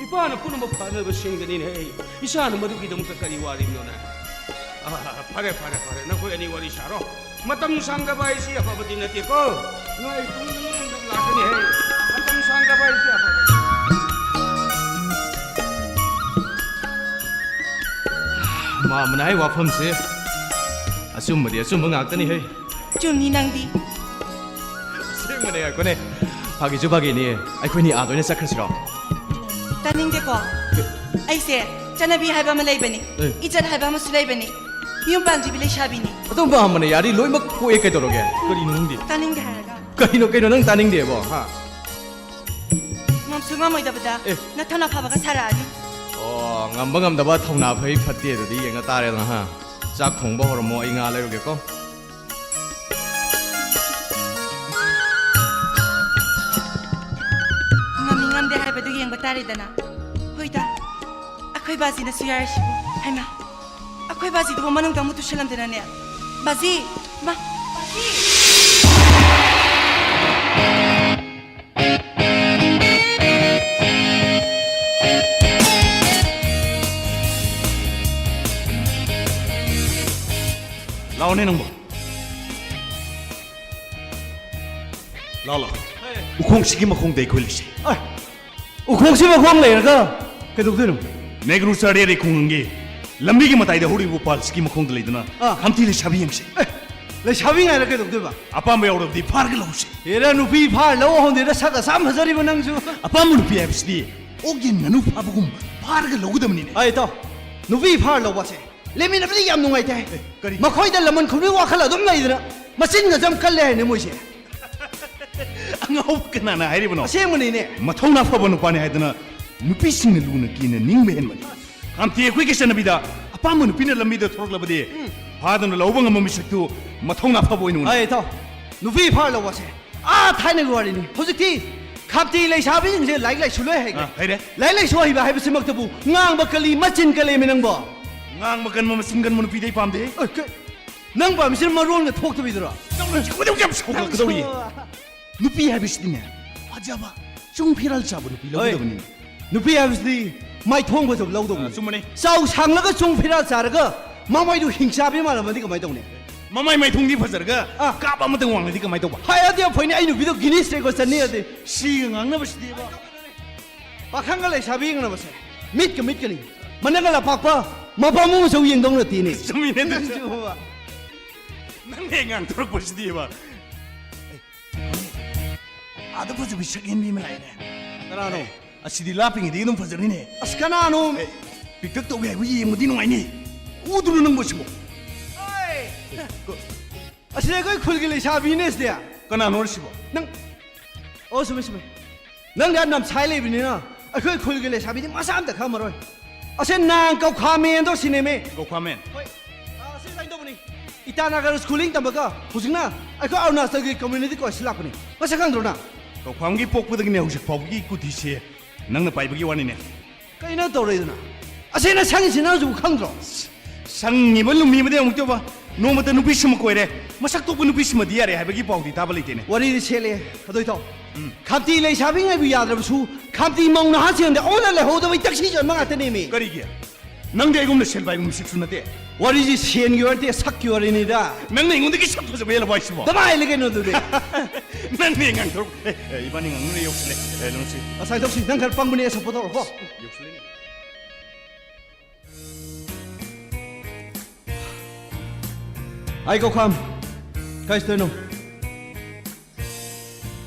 ꯏꯄꯥꯅ ꯄꯨꯝꯅꯃꯛ ꯐꯅꯕ ꯁꯤꯟꯒꯅꯤꯅꯦ꯫ ꯏꯆꯥꯅ ꯃꯗꯨꯒꯤꯗꯃꯛꯇ ꯀꯔꯤ ꯋꯥꯔꯤꯕꯅꯣꯅꯦ? ꯑꯥ, ꯐꯔꯦ, ꯐꯔꯦ, ꯐꯔꯦ꯫ ꯅꯈꯣꯏ ꯑꯅꯤ ꯋꯥꯔꯤ ꯁꯥꯔꯣ꯫ ꯃꯇꯝ ꯁꯥꯡꯗꯕ ꯍꯥꯏꯁꯤ ꯑꯐꯕꯗꯤ ꯅꯠꯇꯦꯀꯣ꯫ ꯅꯣꯏ ꯇꯨꯡꯗ ꯅꯣꯏ ꯂꯥꯛꯀꯅꯤ ꯍꯦ꯫ ꯃꯇꯝ ꯁꯥꯡꯗꯕ ꯍꯥꯏꯁꯤ ꯑꯐꯕ꯫ ꯃꯥ ꯑꯃꯅ ꯍꯥꯏ ꯋꯥꯐꯝꯁꯦ ꯑꯆꯨꯝꯕꯗꯤ ꯑꯆꯨꯝꯕ ꯉꯥꯛꯇꯅꯤ ꯍꯦ꯫ ꯆꯨꯝꯅꯤ ꯅꯪꯗꯤ꯫ ꯑꯁꯦꯡꯕꯅꯦ, ꯉꯥꯏꯈꯣꯅꯦ꯫ ꯐꯥꯒꯤꯁꯨ ꯐꯥꯒꯤꯅꯤ꯫ ꯑꯩꯈꯣꯏꯅꯤ ꯑꯥꯗ ꯑꯣꯏꯅ ꯆꯠꯈ꯭ꯔꯁꯤꯔꯣ? ꯇꯥꯅꯤꯡꯗꯦꯀꯣ꯫ ꯑꯩꯁꯦ ꯆꯠꯅꯕꯤ ꯍꯥꯏꯕ ꯑꯃ ꯂꯩꯕꯅꯤ꯫ ꯑꯦ꯫ ꯏꯖꯠ ꯍꯥꯏꯕ ꯑꯃꯁꯨ ꯂꯩꯕꯅꯤ꯫ ꯌꯨꯝ ꯄꯥꯟꯗ꯭ꯔꯤꯕꯤ ꯂꯩꯁꯥꯕꯤꯅꯤ꯫ ꯑꯗꯨꯝ ꯄꯥꯝꯕꯅꯦ, ꯌꯥꯔꯤ ꯂꯣꯏꯅꯃꯛ ꯀꯣꯛꯑꯦ, ꯀꯩꯗꯧꯔꯒꯦ? ꯀꯔꯤꯅꯣ ꯈꯪꯗꯦ꯫ ꯇꯥꯅꯤꯡꯗꯦ ꯍꯥꯏꯔꯒ꯫ ꯀꯩꯅꯣ, ꯀꯩꯅꯣ ꯅꯪ ꯇꯥꯅꯤꯡꯗꯦꯕꯣ, ꯍꯥ? ꯉꯝꯁꯨ ꯉꯝꯃꯣꯏꯗꯕꯗ ꯑꯦ꯫ ꯅꯊꯧꯅ ꯐꯕꯒ ꯁꯥꯔꯛꯑꯅꯤ꯫ ꯑꯣ, ꯉꯝꯕ ꯉꯝꯗꯕ ꯊꯧꯅꯥ ꯐꯩ ꯐꯠꯇꯦ ꯑꯗꯨꯗꯤ ꯌꯦꯡꯉ ꯇꯥꯔꯦꯗꯅ, ꯍꯥ? ꯆꯥꯛ ꯊꯣꯡꯕ ꯍꯧꯔꯝꯃꯣ, ꯑꯩ ꯉꯥ ꯂꯩꯔꯨꯒꯦꯀꯣ꯫ ꯉꯝꯃꯤ ꯉꯝꯗꯦ ꯍꯥꯏꯕꯗꯨ ꯌꯦꯡꯕ ꯇꯥꯔꯦꯗꯅ꯫ ꯍꯣꯏꯗ, ꯑꯩꯈꯣꯏ ꯕꯥꯖꯤꯅꯁꯨ ꯌꯥꯔꯤꯁꯤꯕꯨ꯫ ꯍꯩꯃꯥ, ꯑꯩꯈꯣꯏ ꯕꯥꯖꯤꯗꯨꯕꯨ ꯃꯅꯨꯡꯗ ꯑꯃꯨꯛ ꯇꯨꯁꯜꯂꯝꯗꯅꯅꯦ꯫ ꯕꯥꯖꯤ! ꯃꯥ! ꯕꯥꯖꯤ! ꯂꯥꯛꯑꯣꯅꯦ ꯅꯪꯕꯣ꯫ ꯂꯥꯛꯑꯣ, ꯂꯥꯛꯑꯣ꯫ ꯎꯈꯣꯡꯁꯤꯒꯤ ꯃꯈꯣꯡꯗ ꯑꯩꯈꯣꯏ ꯂꯩꯁꯦ꯫ ꯑꯦ, ꯎꯈꯣꯡꯁꯤ ꯃꯈꯣꯡ ꯂꯩꯔꯒ ꯀꯩꯗꯧꯗꯣꯏꯅꯣ? ꯅꯦꯒ꯭ꯔꯨ ꯆꯥꯔꯤꯌꯥꯔꯤ ꯈꯨꯡꯒꯪꯒꯤ ꯂꯝꯕꯤꯒꯤ ꯃꯇꯥꯏꯗ ꯍꯧꯔꯤꯕ ꯎꯄꯥꯜꯁꯤꯒꯤ ꯃꯈꯣꯡꯗ ꯂꯩꯗꯨꯅ ꯑꯥ꯫ ꯍꯝꯊꯤ ꯂꯩꯁꯥꯕꯤ ꯌꯦꯡꯁꯦ꯫ ꯑꯦ, ꯂꯩꯁꯥꯕꯤ ꯉꯥꯏꯔ ꯀꯩꯗꯧꯗꯣꯏꯕ? ꯑꯄꯥꯝꯕ ꯌꯥꯎꯔꯕꯗꯤ ꯐꯥꯔꯒ ꯂꯧꯁꯦ꯫ ꯑꯦꯔꯥ, ꯅꯨꯄꯤ ꯐꯥꯔ ꯂꯧ ꯍꯧꯅꯗꯦꯗ, ꯁꯛ ꯑꯁꯥꯝ ꯐꯖꯔꯤꯕ ꯅꯪꯁꯨ꯫ ꯑꯄꯥꯝꯕ ꯅꯨꯄꯤ ꯍꯥꯏꯕꯁꯤꯗꯤ ꯑꯣꯛ ꯌꯦꯟ ꯉꯥꯅꯨ ꯐꯥꯕꯒꯨꯝ ꯐꯥꯔꯒ ꯂꯧꯒꯗꯕꯅꯤꯅꯦ꯫ ꯑꯩ ꯏꯇꯥꯎ, ꯅꯨꯄꯤ ꯐꯥꯔ ꯂꯧꯕꯁꯦ ꯂꯩꯃꯤꯟꯅꯕꯗꯤ ꯌꯥꯝ ꯅꯨꯡꯉꯥꯏꯇꯦ꯫ ꯑꯦ, ꯀꯔꯤ? ꯃꯈꯣꯏꯗ ꯂꯃꯟ ꯈꯨꯝꯕꯒꯤ ꯋꯥꯈꯜ ꯑꯗꯨꯝ ꯂꯩꯗꯅ ꯃꯆꯤꯟ ꯉꯖꯝ ꯀꯜꯂꯦ ꯍꯥꯏꯅꯦ ꯃꯣꯏꯁꯦ꯫ ꯑꯉꯥꯎꯕ ꯀꯅꯥꯅ ꯍꯥꯏꯔꯤꯕꯅꯣ? ꯑꯁꯦꯡꯕꯅꯤꯅꯦ꯫ ꯃꯊꯧꯅꯥ ꯐꯕ ꯅꯨꯄꯥꯅꯤ ꯍꯥꯏꯗꯅ ꯅꯨꯄꯤꯁꯤꯡꯅ ꯂꯨꯅ ꯀꯤꯅ ꯅꯤꯡꯕ ꯍꯦꯟꯕꯅꯤ꯫ ꯈꯥꯝꯇꯤ ꯑꯩꯈꯣꯏꯒꯤ ꯆꯠꯅꯕꯤꯗ ꯑꯄꯥꯝꯕ ꯅꯨꯄꯤꯅ ꯂꯝꯕꯤꯗ ꯊꯣꯔꯛꯂꯕꯗꯤ ꯎꯝ꯫ ꯐꯥꯗꯨꯅ ꯂꯧꯕ ꯉꯝꯕ ꯃꯤꯁꯛꯇꯨ ꯃꯊꯧꯅꯥ ꯐꯕ ꯑꯣꯏꯅ ꯎꯅꯩ꯫ ꯑꯩ ꯏꯇꯥꯎ, ꯅꯨꯄꯤ ꯐꯥꯔ ꯂꯧꯕꯁꯦ ꯑꯥ ꯊꯥꯏꯅꯒꯤ ꯋꯥꯔꯤꯅꯤ꯫ ꯍꯧꯖꯤꯛꯇꯤ ꯈꯥꯝꯇꯤ ꯂꯩꯁꯥꯕꯤꯁꯤꯡꯁꯦ ꯂꯥꯏꯔꯤꯛ ꯂꯥꯏꯁꯨ ꯂꯣꯏ ꯍꯩꯈ꯭ꯔꯦ꯫ ꯑꯥ, ꯍꯩꯔꯦ꯫ ꯂꯥꯏꯔꯤꯛ ꯂꯥꯏꯁꯨ ꯍꯩꯕ ꯍꯥꯏꯕꯁꯤꯃꯛꯇꯕꯨ ꯉꯥꯡꯕ ꯀꯜꯂꯤ, ꯃꯆꯤꯟ ꯀꯜꯂꯦꯃꯤ ꯅꯪꯕꯣ꯫ ꯉꯥꯡꯕ ꯀꯟꯕ, ꯃꯆꯤꯟ ꯀꯟꯕ ꯅꯨꯄꯤꯗꯤ ꯑꯩ ꯄꯥꯝꯗꯦ꯫ ꯑ, ꯀ-, ꯅꯪ ꯄꯥꯝꯃꯤꯁꯤꯅ ꯃꯔꯣꯟꯒ ꯊꯣꯛꯇꯕꯤꯗꯨꯔꯣ? ꯅꯪꯅ ꯍꯧꯖꯤꯛ ꯈꯣꯏꯗꯧ ꯌꯥꯝ ꯁꯥꯎꯒꯠꯀꯗꯧꯔꯤ꯫ ꯅꯪꯁꯨ꯫ ꯅꯨꯄꯤ ꯍꯥꯏꯕꯁꯤꯗꯤꯅꯦ, ꯐꯖꯕ, ꯆꯨꯡ ꯐꯤꯔꯥꯜ ꯆꯥꯕ ꯅꯨꯄꯤ ꯍꯣꯏ꯫ ꯂꯧꯒꯗꯕꯅꯤ꯫ ꯅꯨꯄꯤ ꯍꯥꯏꯕꯁꯤꯗꯤ ꯃꯥꯏꯊꯣꯡ ꯐꯖꯕ ꯂꯧꯗꯧꯅꯤ꯫ ꯑ, ꯆꯨꯝꯕꯅꯤ꯫ ꯆꯥꯎ ꯁꯥꯡꯂꯒ ꯆꯨꯡ ꯐꯤꯔꯥꯜ ꯆꯥꯔꯒ ꯃꯃꯥꯏꯗꯨ ꯍꯤꯡꯆꯥꯕꯤ ꯃꯥꯜꯂꯝꯃꯗꯤ ꯀꯃꯥꯏꯅ ꯇꯧꯅꯤ? ꯃꯃꯥꯏ ꯃꯥꯏꯊꯣꯡꯗꯤ ꯐꯖꯔꯒ ꯑ꯫ ꯀꯥꯞ ꯑꯃꯇꯪ ꯋꯥꯡꯂꯗꯤ ꯀꯃꯥꯏꯅ ꯇꯧꯕ? ꯍꯥꯏꯔꯗꯤ ꯌꯥꯝ ꯐꯩꯅꯦ, ꯑꯩ ꯅꯨꯄꯤꯗꯣ ꯒꯤꯅꯤꯁ ꯔꯦꯀꯣꯔꯗ ꯆꯟꯅꯤ ꯑꯗꯤ꯫ ꯁꯤꯒ ꯉꯥꯡꯅꯕꯁꯤꯗꯤꯕ꯫ ꯄꯥꯈꯪꯒ ꯂꯩꯁꯥꯕꯤ ꯌꯦꯡꯅꯕꯁꯦ ꯃꯤꯠꯀ ꯃꯤꯠꯀꯅꯤ꯫ ꯃꯅꯪꯒ ꯂꯄꯥꯛꯄ ꯃꯄꯥ ꯃꯃꯧ ꯃꯁꯛ ꯌꯦꯡꯗꯧ ꯅꯠꯇꯦꯅꯦ꯫ ꯆꯨꯝꯃꯤꯅꯦ ꯑꯗꯨꯁꯨ꯫ ꯆꯨꯝꯃꯕ? ꯅꯪꯅ ꯍꯦꯛ ꯉꯥꯡꯊꯣꯔꯛꯄꯁꯤꯗꯤꯕ꯫ ꯑꯥꯗ ꯐꯖꯕꯤ ꯁꯛ ꯍꯦꯟꯕꯤ ꯑꯃ ꯂꯥꯛꯑꯦꯅꯦ꯫ ꯀꯅꯥꯅꯣ? ꯑꯁꯤꯗꯤ ꯂꯥꯞꯄꯤꯉꯩꯗꯒꯤ ꯑꯗꯨꯝ ꯐꯖꯔꯤꯅꯦ꯫ ꯑꯁ, ꯀꯅꯥꯅꯣ? ꯑꯦ, ꯄꯤꯛꯇꯛ ꯇꯧꯒꯦ ꯍꯥꯏꯕ ꯌꯦꯡꯕꯗꯤ ꯅꯨꯡꯉꯥꯏꯅꯤ꯫ ꯎꯗ꯭ꯔꯣ ꯅꯪꯕꯣ ꯁꯤꯕꯣ? ꯑꯁꯤꯗꯤ ꯑꯩꯈꯣꯏ ꯈꯨꯜꯒꯤ ꯂꯩꯁꯥꯕꯤꯅꯦ ꯁꯤꯗꯤ꯫ ꯀꯅꯥꯅꯣ ꯁꯤꯕꯣ? ꯅꯪ, ꯑꯣ, ꯆꯨꯝꯃꯦ, ꯆꯨꯝꯃꯦ꯫ ꯅꯪꯗꯤ ꯌꯥꯝ ꯅꯝꯁꯥꯏ ꯂꯩꯕꯅꯤꯅ ꯑꯩꯈꯣꯏ ꯈꯨꯜꯒꯤ ꯂꯩꯁꯥꯕꯤꯗꯤ ꯃꯁꯥ ꯑꯝꯇ ꯈꯪꯉꯝꯃꯔꯣꯏ꯫ ꯑꯁꯤ ꯅꯍꯥꯟ ꯀꯧꯈꯥꯃꯦꯟꯗꯣ ꯁꯤꯅꯦꯃꯦ꯫ ꯀꯧꯈꯥꯃꯦꯟ꯫ ꯍꯣꯏ, ꯑꯥ, ꯑꯁꯤ ꯁꯨꯃꯥꯏꯅ ꯇꯧꯕꯅꯤ꯫ ꯏꯇꯥꯅꯒꯔ schooling ꯇꯝꯕꯒ ꯍꯧꯖꯤꯛꯅ ꯑꯩꯈꯣꯏ ꯑꯔꯨꯅꯥꯆꯜꯒꯤ community college ꯂꯥꯛꯄꯅꯤ꯫ ꯃꯁꯛ ꯈꯪꯗ꯭ꯔꯣ ꯅꯪ? ꯀꯧꯈꯥꯝꯒꯤ ꯄꯣꯛꯄꯗꯒꯤꯅꯦ ꯍꯧꯖꯤꯛ ꯐꯥꯎꯕꯒꯤ ꯀꯨꯊꯤꯁꯦ ꯅꯪꯅ ꯄꯥꯏꯕꯒꯤ ꯋꯥꯅꯤꯅꯦ꯫ ꯀꯩꯅꯣ ꯇꯧꯔꯛꯏꯗꯨꯅ? ꯑꯁꯤꯅ ꯁꯪꯉꯤꯁꯤ ꯅꯪꯁꯨ ꯈꯪꯗ꯭ꯔꯣ? ꯁꯪꯉꯤꯕ ꯂꯨꯝꯃꯤꯕꯗꯤ ꯑꯃꯨꯛ ꯇꯧꯕ, ꯅꯣꯡꯃꯇ ꯅꯨꯄꯤ ꯁꯤꯃ ꯀꯣꯏꯔꯦ, ꯃꯁꯛ ꯊꯣꯛꯄ ꯅꯨꯄꯤ ꯁꯤꯃꯗꯤ ꯌꯥꯔꯦ ꯍꯥꯏꯕꯒꯤ ꯄꯥꯎꯗꯤ ꯇꯥꯕ ꯂꯩꯇꯦꯅꯦ꯫ ꯋꯥꯔꯤꯗꯤ ꯁꯦꯠꯂꯦ, ꯑꯗꯣꯏ ꯇꯧ꯫ ꯈꯥꯝꯇꯤ ꯂꯩꯁꯥꯕꯤ ꯉꯥꯏꯕ ꯌꯥꯗ꯭ꯔꯕꯁꯨ ꯈꯥꯝꯇꯤ ꯃꯧ ꯅꯍꯥꯁꯤꯡꯗ ꯑꯣꯟꯅ ꯂꯩꯍꯧꯗꯕꯩ ꯇꯛꯁꯤ ꯆꯟꯕ ꯉꯥꯛꯇꯅꯦꯃꯤ꯫ ꯀꯔꯤꯒꯤ? ꯅꯪꯗꯤ ꯑꯩꯒꯨꯝꯅ ꯁꯦꯜ ꯄꯥꯏꯕ ꯃꯤꯁꯛꯁꯨ ꯅꯠꯇꯦ꯫ ꯋꯥꯔꯤꯁꯤ ꯁꯦꯟꯒꯤ ꯋꯥꯔꯤ ꯅꯠꯇꯦ, ꯁꯛꯀꯤ ꯋꯥꯔꯤꯅꯤꯗ꯫ ꯅꯪꯅ ꯑꯩꯉꯣꯟꯗꯒꯤ ꯁꯛ ꯐꯖꯕ ꯍꯦꯜꯂꯕ ꯍꯥꯏꯁꯤꯕꯣ? ꯀꯃꯥꯏꯅ ꯂꯩꯒꯩꯅꯣ ꯑꯗꯨꯗꯤ? ꯅꯪꯅ ꯉꯥꯡꯊꯣꯔꯛ-, ꯑꯦ, ꯑꯦ, ꯏꯕꯥꯅꯤ ꯉꯥꯡꯅꯔꯦ, ꯌꯧꯁꯤꯜꯂꯦ꯫ ꯑꯦ, ꯂꯣꯟꯁꯤ꯫ ꯉꯁꯥꯏ ꯇꯧꯁꯤ, ꯅꯪ ꯈꯔ ꯄꯪꯕꯅꯦ, ꯁꯞꯄꯣꯔꯠ ꯇꯧꯔꯣꯀꯣ꯫ ꯌꯧꯁꯤꯜꯂꯦ꯫ ꯑꯩ ꯀꯧꯈꯥꯝ, ꯀꯥꯏ ꯆꯠꯇꯣꯏꯅꯣ?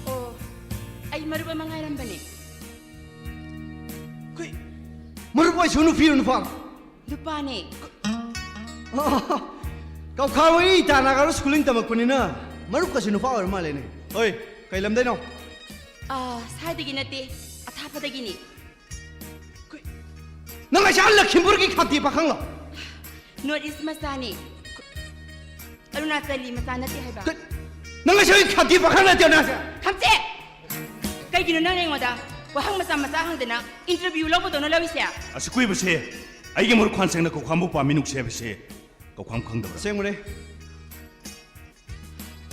ꯑꯣ, ꯑꯩ ꯃꯔꯨꯞ ꯑꯃ ꯉꯥꯏꯔꯝꯕꯅꯦ꯫ ꯀꯩ? ꯃꯔꯨꯞ ꯑꯣꯏꯁꯨ ꯅꯨꯄꯤꯔꯣ ꯅꯨꯄꯥꯔꯣ? ꯅꯨꯄꯥꯅꯦ꯫ ꯀꯧꯈꯥꯝ ꯍꯣꯏ ꯏꯇꯥꯅꯒꯔ schooling ꯇꯝꯃꯛꯄꯅꯤꯅ ꯃꯔꯨꯞꯀꯁꯨ ꯅꯨꯄꯥ ꯑꯣꯏꯔ ꯃꯥꯜꯂꯦꯅꯦ꯫ ꯍꯣꯏ, ꯀꯩ ꯂꯝꯗꯩꯅꯣ? ꯑꯥ, ꯁ꯭ꯋꯥꯏꯗꯒꯤ ꯅꯠꯇꯦ, ꯑꯊꯥꯞꯄꯗꯒꯤꯅꯦ꯫ ꯅꯪ ꯑꯁꯤ ꯂꯈꯤꯝꯄꯨꯔꯒꯤ ꯈꯥꯝꯇꯤ ꯄꯥꯈꯪꯂꯣ? North East ꯃꯆꯥꯅꯦ꯫ ꯑꯔꯨꯅꯥꯆꯜꯒꯤ ꯃꯆꯥ ꯅꯠꯇꯦ ꯍꯥꯏꯕ꯫ ꯀꯩ? ꯅꯪ ꯑꯁꯤ ꯈꯥꯝꯇꯤ ꯄꯥꯈꯪ ꯅꯠꯇꯦ ꯅꯪꯁꯦ? ꯈꯝꯆꯦ! ꯀꯩꯒꯤꯅꯣ ꯅꯪꯅ ꯑꯩꯉꯣꯟꯗ ꯋꯥꯍꯪ ꯃꯆꯥ ꯃꯆꯥ ꯍꯪꯗꯅ interview ꯂꯧꯕꯗꯧꯅ ꯂꯧꯔꯤꯁꯦ? ꯑꯁꯤ ꯀꯨꯏꯕꯁꯦ ꯑꯩꯒꯤ ꯃꯔꯨꯞ ꯈ꯭ꯋꯥꯟꯁꯦꯡꯅ ꯀꯧꯈꯥꯝꯕꯨ ꯄꯥꯝꯃꯤ ꯅꯨꯡꯁꯤ ꯍꯥꯏꯕꯁꯦ ꯀꯧꯈꯥꯝ ꯈꯪꯗꯕ꯭ꯔꯥ? ꯑꯁꯦꯡꯕꯅꯦ꯫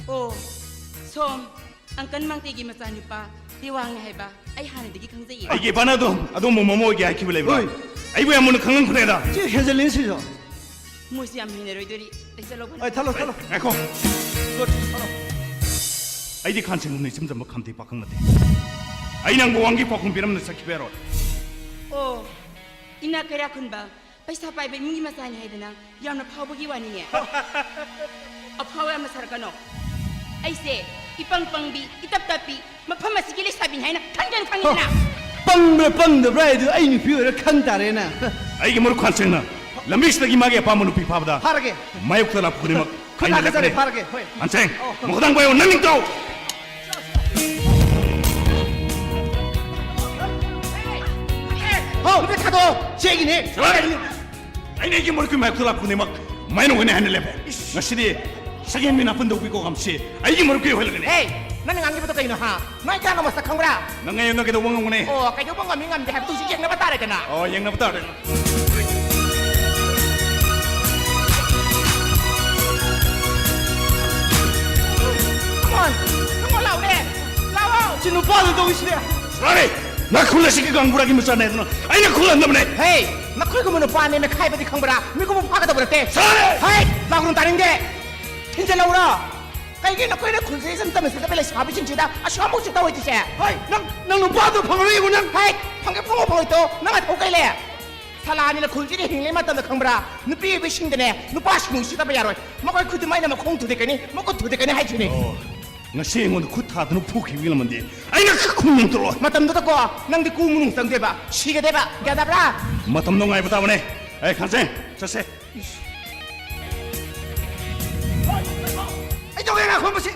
ꯑꯣ, ꯁꯣꯝ, uncle ꯃꯥꯡꯇꯦꯒꯤ ꯃꯆꯥꯅꯨꯄꯥ ꯇꯦꯋꯥꯡꯅꯦ ꯍꯥꯏꯕ ꯑꯩ ꯍꯥꯟꯅꯗꯒꯤ ꯈꯪꯖꯩꯌꯦ꯫ ꯑꯩꯒꯤ ꯏꯄꯥꯅ ꯑꯗꯨꯝ ꯑꯗꯨꯝꯕ ꯃꯃꯣꯏꯒꯤ ꯍꯥꯏꯈꯤꯕ ꯂꯩꯕ꯭ꯔꯥ? ꯍꯣꯏ꯫ ꯑꯩꯕꯨ ꯌꯥꯝ ꯃꯨꯟꯅ ꯈꯪꯂꯝꯈ꯭ꯔꯦꯗ꯫ ꯁꯤ ꯍꯦꯟꯖꯜꯂꯤꯅ ꯁꯤꯁꯨ꯫ ꯃꯣꯏꯁꯨ ꯌꯥꯝ ꯍꯩꯅꯔꯣꯏꯗꯣꯔꯤ꯫ ꯑꯩ ꯆꯠꯂꯧꯕ ꯑꯩ ꯊꯠꯂꯣ, ꯊꯠꯂꯣ꯫ ꯉꯥꯏꯈꯣ꯫ ꯊꯠꯂꯣ꯫ ꯑꯩꯗꯤ ꯈꯥꯟꯁꯦꯡꯒꯨꯝꯅ ꯏꯆꯝ ꯆꯝꯕ ꯈꯥꯝꯇꯤ ꯄꯥꯈꯪ ꯅꯠꯇꯦ꯫ ꯑꯩ ꯅꯪꯕꯨ ꯋꯥꯡꯒꯤ ꯄꯥꯎꯈꯨꯝ ꯄꯤꯔꯝꯅ ꯆꯠꯈꯤꯕ ꯌꯥꯔꯣꯏ꯫ ꯑꯣ, ꯏꯅꯥ ꯀꯩꯔꯥꯈꯨꯟꯕ ꯄꯩꯁꯥ ꯄꯥꯏꯕ ꯏꯃꯨꯡꯒꯤ ꯃꯆꯥꯅꯤ ꯍꯥꯏꯗꯅ ꯌꯥꯝꯅ ꯐꯥꯎꯕꯒꯤ ꯋꯥꯅꯤꯅꯦ꯫ ꯑꯐꯥꯎ ꯌꯥꯝꯅ ꯁꯥꯔꯛꯀꯅꯣ꯫ ꯑꯩꯁꯦ ꯏꯄꯪ ꯄꯪꯕꯤ, ꯏꯇꯞ ꯇꯞꯄꯤ, ꯃꯐꯝ ꯑꯁꯤꯒꯤ ꯂꯩꯁꯥꯕꯤꯅꯤ ꯍꯥꯏꯅ ꯈꯪꯗꯅ ꯈꯪꯉꯤꯗꯅ꯫ ꯄꯪꯕ꯭ꯔꯥ ꯄꯪꯗꯕ꯭ꯔꯥ ꯍꯥꯏꯗꯨ ꯑꯩ ꯅꯨꯄꯤ ꯑꯣꯏꯔ ꯈꯪ ꯇꯥꯔꯦꯅ꯫ ꯑꯩꯒꯤ ꯃꯔꯨꯞ ꯈꯥꯟꯁꯦꯡꯅ ꯂꯝꯕꯤꯁꯤꯗꯒꯤ ꯃꯥꯒꯤ ꯑꯄꯥꯝꯕ ꯅꯨꯄꯤ ꯐꯥꯕꯗ ꯐꯥꯔꯒꯦ꯫ ꯃꯥꯌꯣꯛꯇ ꯂꯥꯛꯄ ꯈꯨꯗꯤꯡꯃꯛ ꯈꯨꯠ ꯑꯩꯅ ꯅꯥꯈꯠꯆꯔꯦ, ꯂꯦꯞꯀꯅꯤ꯫ ꯐꯥꯔꯒꯦ, ꯍꯣꯏ꯫ ꯈꯥꯟꯁꯦꯡ, ꯑꯣ꯫ ꯃꯈꯣꯡ ꯄꯥꯏꯌꯣ, ꯅꯪ ꯅꯤꯡꯇꯧ꯫ ꯍꯣ, ꯅꯨꯄꯤ ꯊꯥꯗꯣꯛꯑꯣ, ꯁꯤ ꯑꯩꯒꯤꯅꯦ꯫ ꯆꯠꯂꯣ꯫ ꯑꯩꯅ ꯑꯩꯒꯤ ꯃꯔꯨꯞꯀꯤ ꯃꯥꯌꯣꯛꯇ ꯂꯥꯛꯄ ꯈꯨꯗꯤꯡꯃꯛ ꯃꯥꯏꯅꯣꯛꯒꯅꯤ ꯍꯥꯏꯅ ꯂꯦꯞꯄꯦ꯫ ꯏꯁ꯫ ꯉꯁꯤꯗꯤ ꯁꯛꯍꯦꯟꯕꯤ ꯅꯥꯄꯨꯟꯗꯧꯕꯤ ꯀꯣꯛ ꯉꯝꯁꯤ ꯑꯩꯒꯤ ꯃꯔꯨꯞꯀꯤ ꯑꯣꯏꯍꯜꯂꯒꯅꯤ꯫ ꯍꯦ, ꯅꯪꯅ ꯉꯥꯡꯉꯤꯕꯗꯣ ꯀꯩꯅꯣ, ꯍꯥ? ꯅꯣꯏ ꯀꯌꯥꯅꯣ ꯃꯁꯛ ꯈꯪꯕ꯭ꯔꯥ? ꯅꯪ ꯑꯩꯉꯣꯟꯗ ꯀꯩꯗꯧꯕ ꯉꯝꯒꯅꯤ? ꯑꯣ, ꯀꯩꯗꯧꯕ ꯉꯝꯃꯤ ꯉꯝꯗꯦ ꯍꯥꯏꯕꯗꯨ ꯍꯧꯖꯤꯛ ꯌꯦꯡꯅꯕ ꯇꯥꯔꯦꯗꯅ꯫ ꯑꯣ, ꯌꯦꯡꯅꯕ ꯇꯥꯔꯦ꯫ Come on, come on, ꯂꯥꯎꯅꯦ, ꯂꯥꯎꯑꯣ꯫ ꯁꯤ ꯅꯨꯄꯥꯗꯨ ꯇꯧꯏꯁꯤꯗꯤ꯫ ꯁꯣꯔꯤ, ꯅꯈꯨꯜ ꯑꯁꯤꯒꯤ ꯒꯥꯡꯕꯨꯔꯥꯒꯤ ꯃꯆꯥꯅꯦ ꯑꯗꯨꯅ ꯑꯩꯅ ꯈꯨꯜꯍꯟꯗꯕꯅꯦ꯫ ꯍꯦ, ꯅꯈꯣꯏꯒꯨꯝꯕ ꯅꯨꯄꯥ ꯅꯦꯝꯃꯦ ꯈꯥꯏꯕꯗꯤ ꯈꯪꯕ꯭ꯔꯥ? ꯃꯤꯒꯨꯝꯕ ꯐꯥꯒꯗꯧꯕ ꯅꯠꯇꯦ꯫ ꯁꯣꯔꯤ! ꯍꯦ, ꯂꯥꯎꯒꯅꯨ ꯇꯥꯅꯤꯡꯗꯦ꯫ ꯊꯤꯟꯖꯤꯜꯂꯧꯔꯣ꯫ ꯀꯩꯒꯤ ꯅꯈꯣꯏꯅ ꯈꯨꯜꯁꯦ ꯏꯆꯝ ꯆꯝꯅ ꯆꯠꯇꯕ ꯂꯩꯁꯥꯕꯤꯁꯤꯡꯁꯤꯗ ꯑꯁꯨꯛ ꯌꯥꯝ ꯎꯁꯤꯠꯇ ꯑꯣꯏꯗ꯭ꯔꯤꯁꯦ? ꯍꯣꯏ, ꯅꯪ, ꯅꯪ ꯅꯨꯄꯥꯗꯣ ꯐꯪꯉꯔꯣꯏ ꯌꯦꯡꯉꯨ ꯅꯪ꯫ ꯍꯥꯏ, ꯐꯪꯒꯦ ꯐꯪꯉꯣ ꯐꯪꯉꯣꯏꯗꯣ ꯅꯪ ꯑꯊꯧ ꯀꯩ ꯂꯩ? ꯁꯂꯥꯅꯤꯅ ꯈꯨꯜꯁꯤꯗ ꯍꯤꯡꯂꯤꯉꯩ ꯃꯇꯝꯗ ꯈꯪꯕ꯭ꯔꯥ? ꯅꯨꯄꯤ ꯑꯣꯏꯕꯤꯁꯤꯡꯗꯅꯦ, ꯅꯨꯄꯥꯁꯤꯡ ꯎꯁꯤꯠꯇꯕ ꯌꯥꯔꯣꯏ꯫ ꯃꯈꯣꯏ ꯈꯨꯗꯤꯡꯃꯛ ꯑꯩꯅ ꯃꯈꯣꯡ ꯊꯨꯗꯦꯛꯀꯅꯤ, ꯃꯈꯨꯠ ꯊꯨꯗꯦꯛꯀꯅꯤ ꯍꯥꯏꯁꯤꯅꯤ꯫ ꯑꯣ, ꯉꯁꯤ ꯑꯩꯉꯣꯟꯗ ꯈꯨꯠ ꯊꯥꯗꯨꯅ ꯐꯨꯈꯤꯕꯒꯤ ꯂꯃꯟꯗꯤ ꯑꯩꯅ ꯈꯨꯝ ꯉꯝꯗ꯭ꯔꯣ? ꯃꯇꯝꯗꯨꯗꯀꯣ ꯅꯪꯗꯤ ꯀꯨ ꯃꯅꯨꯡ ꯆꯪꯗꯣꯏꯕ, ꯁꯤꯒꯗꯣꯏꯕ, ꯒ꯭ꯌꯥꯟ ꯇꯥꯕ꯭ꯔꯥ? ꯃꯇꯝꯗꯣ ꯉꯥꯏꯕ ꯇꯥꯕꯅꯦ꯫ ꯑꯦ, ꯈꯥꯟꯁꯦ, ꯆꯠꯁꯦ꯫ ꯑꯩ ꯇꯧꯒꯦ, ꯉꯥꯏꯈꯣ ꯃꯁꯤ꯫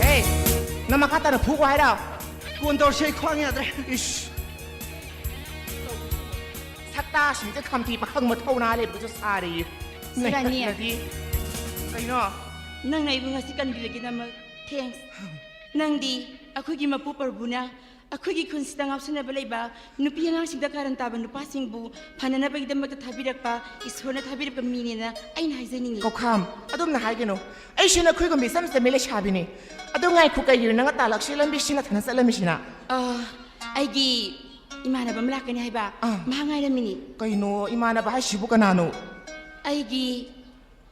ꯑꯦ, ꯅꯪ ꯃꯈꯥ ꯇꯥꯅ ꯐꯨꯒꯣ ꯍꯥꯏꯔꯣ? ꯀꯣꯟ ꯇꯧꯔꯁꯦ, ꯑꯩ ꯈ꯭ꯋꯥꯡ ꯌꯥꯗ꯭ꯔꯦ꯫ ꯏꯁ꯫ ꯁꯛꯇꯥꯁꯤꯡꯁꯦ ꯈꯝꯊꯤ ꯄꯥꯈꯪ ꯃꯊꯧꯅꯥ ꯂꯩꯕꯁꯨ ꯁꯥꯔꯤꯌꯦ꯫ ꯁꯤꯔꯥꯅꯤ꯫ ꯅꯩꯈꯠꯂꯗꯤ꯫ ꯀꯩꯅꯣ? ꯅꯪꯅ ꯑꯩꯕꯨ ꯉꯁꯤ ꯀꯟꯕꯤꯕꯒꯤꯗꯃꯛ thanks꯫ ꯅꯪꯗꯤ ꯑꯩꯈꯣꯏꯒꯤ ꯃꯄꯨ ꯄ꯭ꯔꯚꯨꯅ ꯑꯩꯈꯣꯏꯒꯤ ꯈꯨꯟꯁꯤꯗ ꯉꯥꯎꯁꯟꯅꯕ ꯂꯩꯕ ꯅꯨꯄꯤ ꯑꯉꯥꯡꯁꯤꯡꯗ ꯀꯥꯔꯟ ꯇꯥꯕ ꯅꯨꯄꯥꯁꯤꯡꯕꯨ ꯐꯅꯅꯕꯒꯤꯗꯃꯛꯇ ꯊꯥꯕꯤꯔꯛꯄ, ꯏꯁꯣꯔꯅ ꯊꯥꯕꯤꯔꯛꯄ ꯃꯤꯅꯦꯅ ꯑꯩꯅ ꯍꯥꯏꯖꯅꯤꯡꯉꯤ꯫ ꯀꯧꯈꯥꯝ, ꯑꯗꯨꯝꯅ ꯍꯥꯏꯒꯅꯨ꯫ ꯑꯩꯁꯨ ꯅꯈꯣꯏꯒꯨꯝꯕꯤ ꯏꯆꯝ ꯆꯝꯕꯤ ꯂꯩꯁꯥꯕꯤꯅꯤ꯫ ꯑꯗꯨ ꯉꯥꯏꯈꯣ, ꯀꯩꯒꯤꯅꯣ ꯅꯪ ꯑꯇꯥꯂꯛꯁꯤ ꯂꯝꯕꯤ ꯁꯤꯅ ꯊꯅ ꯆꯠꯂꯝꯃꯤꯁꯤꯅ? ꯑ, ꯑꯩꯒꯤ ꯏꯃꯥꯟꯅꯕ ꯑꯃ ꯂꯥꯛꯀꯅꯤ ꯍꯥꯏꯕ, ꯑꯥ꯫ ꯃꯍꯥꯛ ꯉꯥꯏꯔꯝꯃꯤꯅꯤ꯫ ꯀꯩꯅꯣ, ꯏꯃꯥꯟꯅꯕ ꯍꯥꯏꯁꯤꯕꯨ ꯀꯅꯥꯅꯣ? ꯑꯩꯒꯤ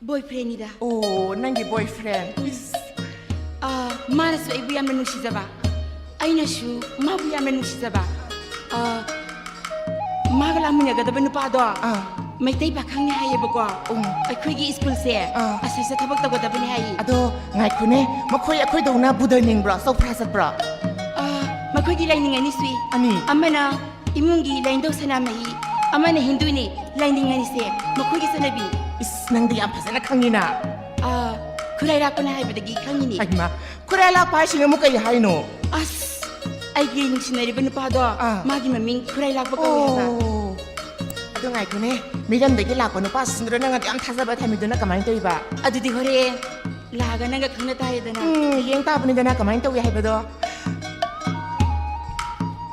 boyfriendꯅꯤꯗ꯫ ꯑꯣ, ꯅꯪꯒꯤ boyfriend꯫ ꯑꯥ, ꯃꯥꯅꯁꯨ ꯑꯩꯕꯨ ꯌꯥꯝꯅ ꯅꯨꯡꯁꯤꯖꯕ, ꯑꯩꯅꯁꯨ ꯃꯥꯕꯨ ꯌꯥꯝꯅ ꯅꯨꯡꯁꯤꯖꯕ꯫ ꯑꯥ, ꯃꯥꯒ ꯂꯥꯛꯃꯤꯟꯅꯒꯗꯕ ꯅꯨꯄꯥꯗꯣ, ꯑꯥ꯫ ꯃꯩꯇꯩ ꯄꯥꯈꯪꯅꯤ ꯍꯥꯏꯌꯦꯕꯀꯣ꯫ ꯎꯝ꯫ ꯑꯩꯈꯣꯏꯒꯤ ꯁ꯭ꯀꯨꯜꯁꯦ ꯑꯥ꯫ ꯑꯁꯤꯁꯦ ꯊꯕꯛ ꯇꯧꯒꯗꯕꯅꯤ ꯍꯥꯏꯌꯦ꯫ ꯑꯗꯣ ꯉꯥꯏꯈꯣꯅꯦ, ꯃꯈꯣꯏ ꯑꯩꯈꯣꯏꯗꯧꯅ ꯕꯨꯙ ꯅꯤꯡꯕ꯭ꯔꯣ, ꯆꯧꯄ꯭ꯔꯥ ꯆꯠꯄ꯭ꯔꯣ? ꯑꯥ, ꯃꯈꯣꯏꯒꯤ ꯂꯥꯏꯅꯤꯡ ꯑꯅꯤ ꯁꯨꯏ꯫ ꯑꯅꯤ? ꯑꯃꯅ ꯏꯃꯨꯡꯒꯤ ꯂꯥꯏꯅꯤꯡꯊꯧ ꯁꯅꯥꯃꯍꯤ, ꯑꯃꯅ ꯍꯤꯟꯗꯨꯅꯤ꯫ ꯂꯥꯏꯅꯤꯡ ꯑꯅꯤꯁꯦ ꯃꯈꯣꯏꯒꯤ ꯆꯠꯅꯕꯤꯅꯤ꯫ ꯏꯁ, ꯅꯪꯗꯤ ꯌꯥꯝ ꯐꯖꯅ ꯈꯪꯉꯤꯅ꯫ ꯑꯥ, ꯈꯨꯔꯥꯏ ꯂꯥꯛꯄꯅ ꯍꯥꯏꯕꯗꯒꯤ ꯈꯪꯉꯤꯅꯦ꯫ ꯍꯩꯃꯥ, ꯈꯨꯔꯥꯏ ꯂꯥꯛꯄ ꯍꯥꯏꯁꯤꯅ ꯑꯃꯨꯛ ꯀꯩ ꯍꯥꯏꯅꯣ? ꯑꯁ, ꯑꯩꯒꯤ ꯅꯨꯡꯁꯤꯅꯔꯤꯕ ꯅꯨꯄꯥꯗꯣ, ꯑꯥ꯫ ꯃꯥꯒꯤ ꯃꯃꯤꯡ ꯈꯨꯔꯥꯏ ꯂꯥꯛꯄ ꯀꯧꯋꯦ ꯍꯥꯏꯕ꯫ ꯑꯣ꯫ ꯑꯗꯨ ꯉꯥꯏꯈꯣꯅꯦ, ꯃꯤꯔꯝꯗꯒꯤ ꯂꯥꯛꯄ ꯅꯨꯄꯥꯁꯤꯡꯗꯨꯗ ꯅꯪ ꯑꯗꯨ ꯌꯥꯝ ꯊꯥꯖꯕ ꯊꯝꯃꯤꯗꯨꯅ ꯀꯃꯥꯏꯅ ꯇꯧꯔꯤꯕ? ꯑꯗꯨꯗꯤ ꯍꯣꯔꯦꯟ ꯂꯥꯛꯑꯒ ꯅꯪꯒ ꯈꯪꯅ ꯇꯥꯔꯦꯗꯅ꯫ ꯎꯝ, ꯌꯦꯡ ꯇꯥꯕꯅꯤꯗꯅ ꯀꯃꯥꯏꯅ ꯇꯧꯏ ꯍꯥꯏꯕꯗꯣ꯫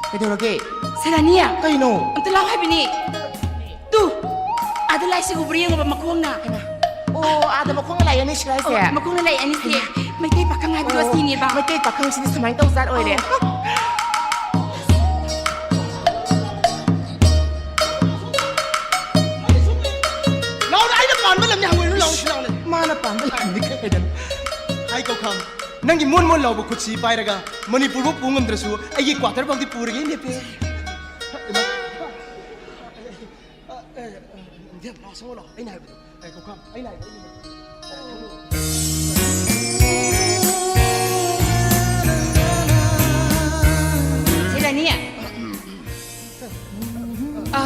ꯀꯩꯗꯧꯔꯒꯦ? ꯁꯂꯥꯅꯤ! ꯀꯩꯅꯣ? ꯑꯝꯇ ꯂꯥꯎ ꯍꯥꯏꯕꯅꯤ꯫ ꯇꯨ! ꯑꯥꯗ ꯂꯥꯏꯁꯤ ꯎꯕ꯭ꯔꯥ ꯌꯦꯡꯉꯣꯕ, ꯃꯈꯣꯡꯅ꯫ ꯍꯩꯃꯥ꯫ ꯑꯣ, ꯑꯥꯗ ꯃꯈꯣꯡꯅ ꯂꯥꯏ ꯑꯅꯤ ꯁꯤꯔ ꯍꯥꯏꯁꯦ? ꯑꯣ, ꯃꯈꯣꯡꯅ ꯂꯥꯏ ꯑꯅꯤꯁꯦ꯫ ꯃꯩꯇꯩ ꯄꯥꯈꯪ ꯍꯥꯏꯕꯗꯣ ꯑꯣ, ꯑꯁꯤꯅꯦꯕ꯫ ꯃꯩꯇꯩ ꯄꯥꯈꯪꯁꯤꯗꯤ ꯁꯨꯃꯥꯏꯅ ꯇꯧꯖꯥꯠ ꯑꯣꯏꯔꯦ꯫ ꯑꯣ꯫ ꯂꯥꯎꯅꯦ, ꯑꯩꯅ ꯄꯥꯟꯕ ꯂꯝꯅꯤ, ꯍꯪꯉꯣꯏꯅꯨ, ꯂꯥꯎꯅꯦ, ꯁꯤ ꯂꯥꯎꯅꯦ꯫ ꯃꯥꯅ ꯄꯥꯟꯕ ꯂꯝꯅꯤ ꯀꯩꯗꯅꯣ? ꯍꯥꯏ ꯀꯧꯈꯥꯝ, ꯅꯪꯒꯤ ꯃꯣꯟ ꯃꯣꯟ ꯂꯥꯎꯕ ꯈꯨꯠꯁꯤ ꯄꯥꯏꯔꯒ ꯃꯅꯤꯄꯨꯔꯕꯨ ꯄꯨ ꯉꯝꯗ꯭ꯔꯁꯨ ꯑꯩꯒꯤ ꯀ꯭ꯋꯥꯇꯔ ꯐꯥꯎꯗꯤ ꯄꯨꯔꯒꯦ ꯅꯦꯄꯦ꯫ ꯏꯃꯥ꯫ ꯑ, ꯑ, ꯑ, ꯏꯕꯦꯝ, ꯂꯥꯎ, ꯁꯪꯉꯣ, ꯂꯥꯎ꯫ ꯑꯩꯅ ꯍꯥꯏꯕꯗꯣ꯫ ꯑꯦ, ꯀꯧꯈꯥꯝ, ꯑꯩꯅ ꯍꯥꯏꯕꯗꯣ, ꯑꯩꯅ ꯍꯥꯏꯕꯗꯣ꯫ ꯁꯤꯂꯥꯅꯤ꯫ ꯑ,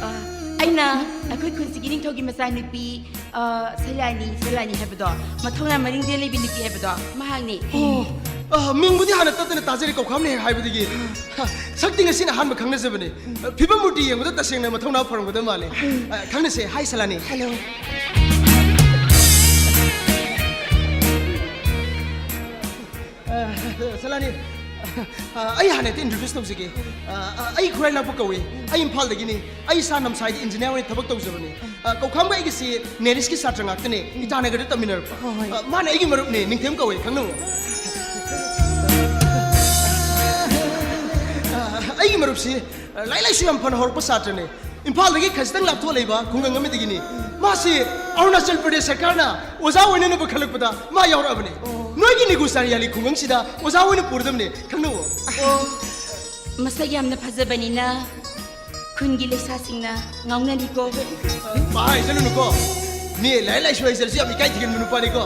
ꯑ, ꯑꯩꯅ ꯑꯩꯈꯣꯏ ꯈꯨꯟꯁꯤꯒꯤ ꯅꯤꯡꯊꯧꯒꯤ ꯃꯆꯥꯅꯨꯄꯤ ꯑ, ꯁꯂꯥꯅꯤ, ꯁꯂꯥꯅꯤ ꯍꯥꯏꯕꯗꯣ, ꯃꯊꯧꯅꯥ ꯃꯔꯤꯡꯖꯦꯜ ꯂꯩꯕꯤ ꯅꯨꯄꯤ ꯍꯥꯏꯕꯗꯣ, ꯃꯍꯥꯛꯅꯤ꯫ ꯑꯣ, ꯑ, ꯃꯤꯡꯕꯨꯗꯤ ꯍꯥꯟꯅ ꯇꯠꯇꯅ ꯇꯥꯖꯔꯦ, ꯀꯧꯈꯥꯝꯅꯦ ꯍꯥꯏꯕꯗꯒꯤ꯫ ꯁꯛꯇꯤ ꯉꯁꯤꯅ ꯑꯍꯥꯟꯕ ꯈꯪꯅꯖꯕꯅꯦ꯫ ꯑ, ꯐꯤꯕꯝ ꯃꯨꯔꯇꯤ ꯌꯦꯡꯕꯗ ꯇꯁꯦꯡꯅ ꯃꯊꯧꯅꯥ ꯐꯔꯝꯒꯗꯕ ꯃꯥꯜꯂꯦ꯫ ꯑ, ꯈꯪꯅꯁꯦ, ꯍꯥꯏ ꯁꯂꯥꯅꯤ꯫ ꯍꯜꯂꯣ꯫ ꯑ, ꯁꯂꯥꯅꯤ, ꯑ, ꯑꯩ ꯍꯥꯟꯅ ꯍꯦꯛꯇ introduce ꯇꯧꯖꯒꯦ꯫ ꯑ, ꯑ, ꯑꯩ ꯈꯨꯔꯥꯏ ꯂꯥꯛꯄ ꯀꯧꯏ꯫ ꯑꯩ ꯏꯝꯐꯥꯜꯗꯒꯤꯅꯤ꯫ ꯑꯩ ꯏꯁꯥ ꯅꯝꯁꯥꯏꯗ engineer ꯑꯣꯏꯅ ꯊꯕꯛ ꯇꯧꯖꯕꯅꯤ꯫ ꯑ, ꯀꯧꯈꯥꯝꯒ ꯑꯩꯒꯁꯤ ꯅꯦꯔꯤꯁꯀꯤ ꯁꯥꯇ꯭ꯔ ꯉꯥꯛꯇꯅꯦ, ꯏꯇꯥꯅꯒꯔꯗ ꯇꯝꯃꯤꯟꯅꯔꯛꯄ꯫ ꯍꯣꯏ, ꯍꯣꯏ꯫ ꯑ, ꯃꯥꯅ ꯑꯩꯒꯤ ꯃꯔꯨꯞꯅꯦ, ꯅꯤꯡꯊꯦꯝ ꯀꯧꯋꯦ, ꯈꯪꯅꯧ꯫ ꯑ, ꯑꯩꯒꯤ ꯃꯔꯨꯞꯁꯤ, ꯑ, ꯂꯥꯏꯔꯤꯛ ꯂꯥꯏꯁꯨ ꯌꯥꯝ ꯐꯅ ꯍꯧꯔꯛꯄ ꯁꯥꯇ꯭ꯔꯅꯦ꯫ ꯏꯝꯐꯥꯜꯗꯒꯤ ꯈꯖꯤꯛꯇꯪ ꯂꯥꯞꯊꯣꯛꯑ ꯂꯩꯕ ꯈꯨꯡꯒꯪ ꯑꯃꯗꯒꯤꯅꯤ꯫ ꯃꯥꯁꯤ ꯑꯔꯨꯅꯥꯆꯜ ꯄ꯭ꯔꯗꯦꯁ ꯁꯔꯀꯥꯔꯅ ꯑꯣꯖꯥ ꯑꯣꯏꯅꯅꯕ ꯈꯜꯂꯛꯄꯗ ꯃꯥ ꯌꯥꯎꯔꯛꯑꯕꯅꯦ꯫ ꯑꯣ꯫ ꯅꯣꯏꯒꯤ ꯅꯤꯒꯨꯁꯥꯔꯤꯌꯥꯂꯤ ꯈꯨꯡꯒꯪꯁꯤꯗ ꯑꯣꯖꯥ ꯑꯣꯏꯅ ꯄꯨꯔꯗꯕꯅꯦ, ꯈꯪꯅꯧ꯫ ꯑꯣ, ꯃꯁꯛ ꯌꯥꯝꯅ ꯐꯖꯕꯅꯤꯅ ꯈꯨꯟꯒꯤ ꯂꯩꯁꯥꯁꯤꯡꯅ ꯉꯥꯎꯅꯔꯤꯀꯣ꯫ ꯄꯥ ꯍꯥꯏꯖꯜꯂꯨꯅꯨꯀꯣ꯫ ꯃꯤ ꯂꯥꯏꯔꯤꯛ ꯂꯥꯏꯁꯨ ꯍꯩꯖꯔꯁꯨ ꯌꯥꯝ ꯏꯀꯥꯏ ꯊꯤꯒꯟꯕ ꯅꯨꯄꯥꯅꯤꯀꯣ꯫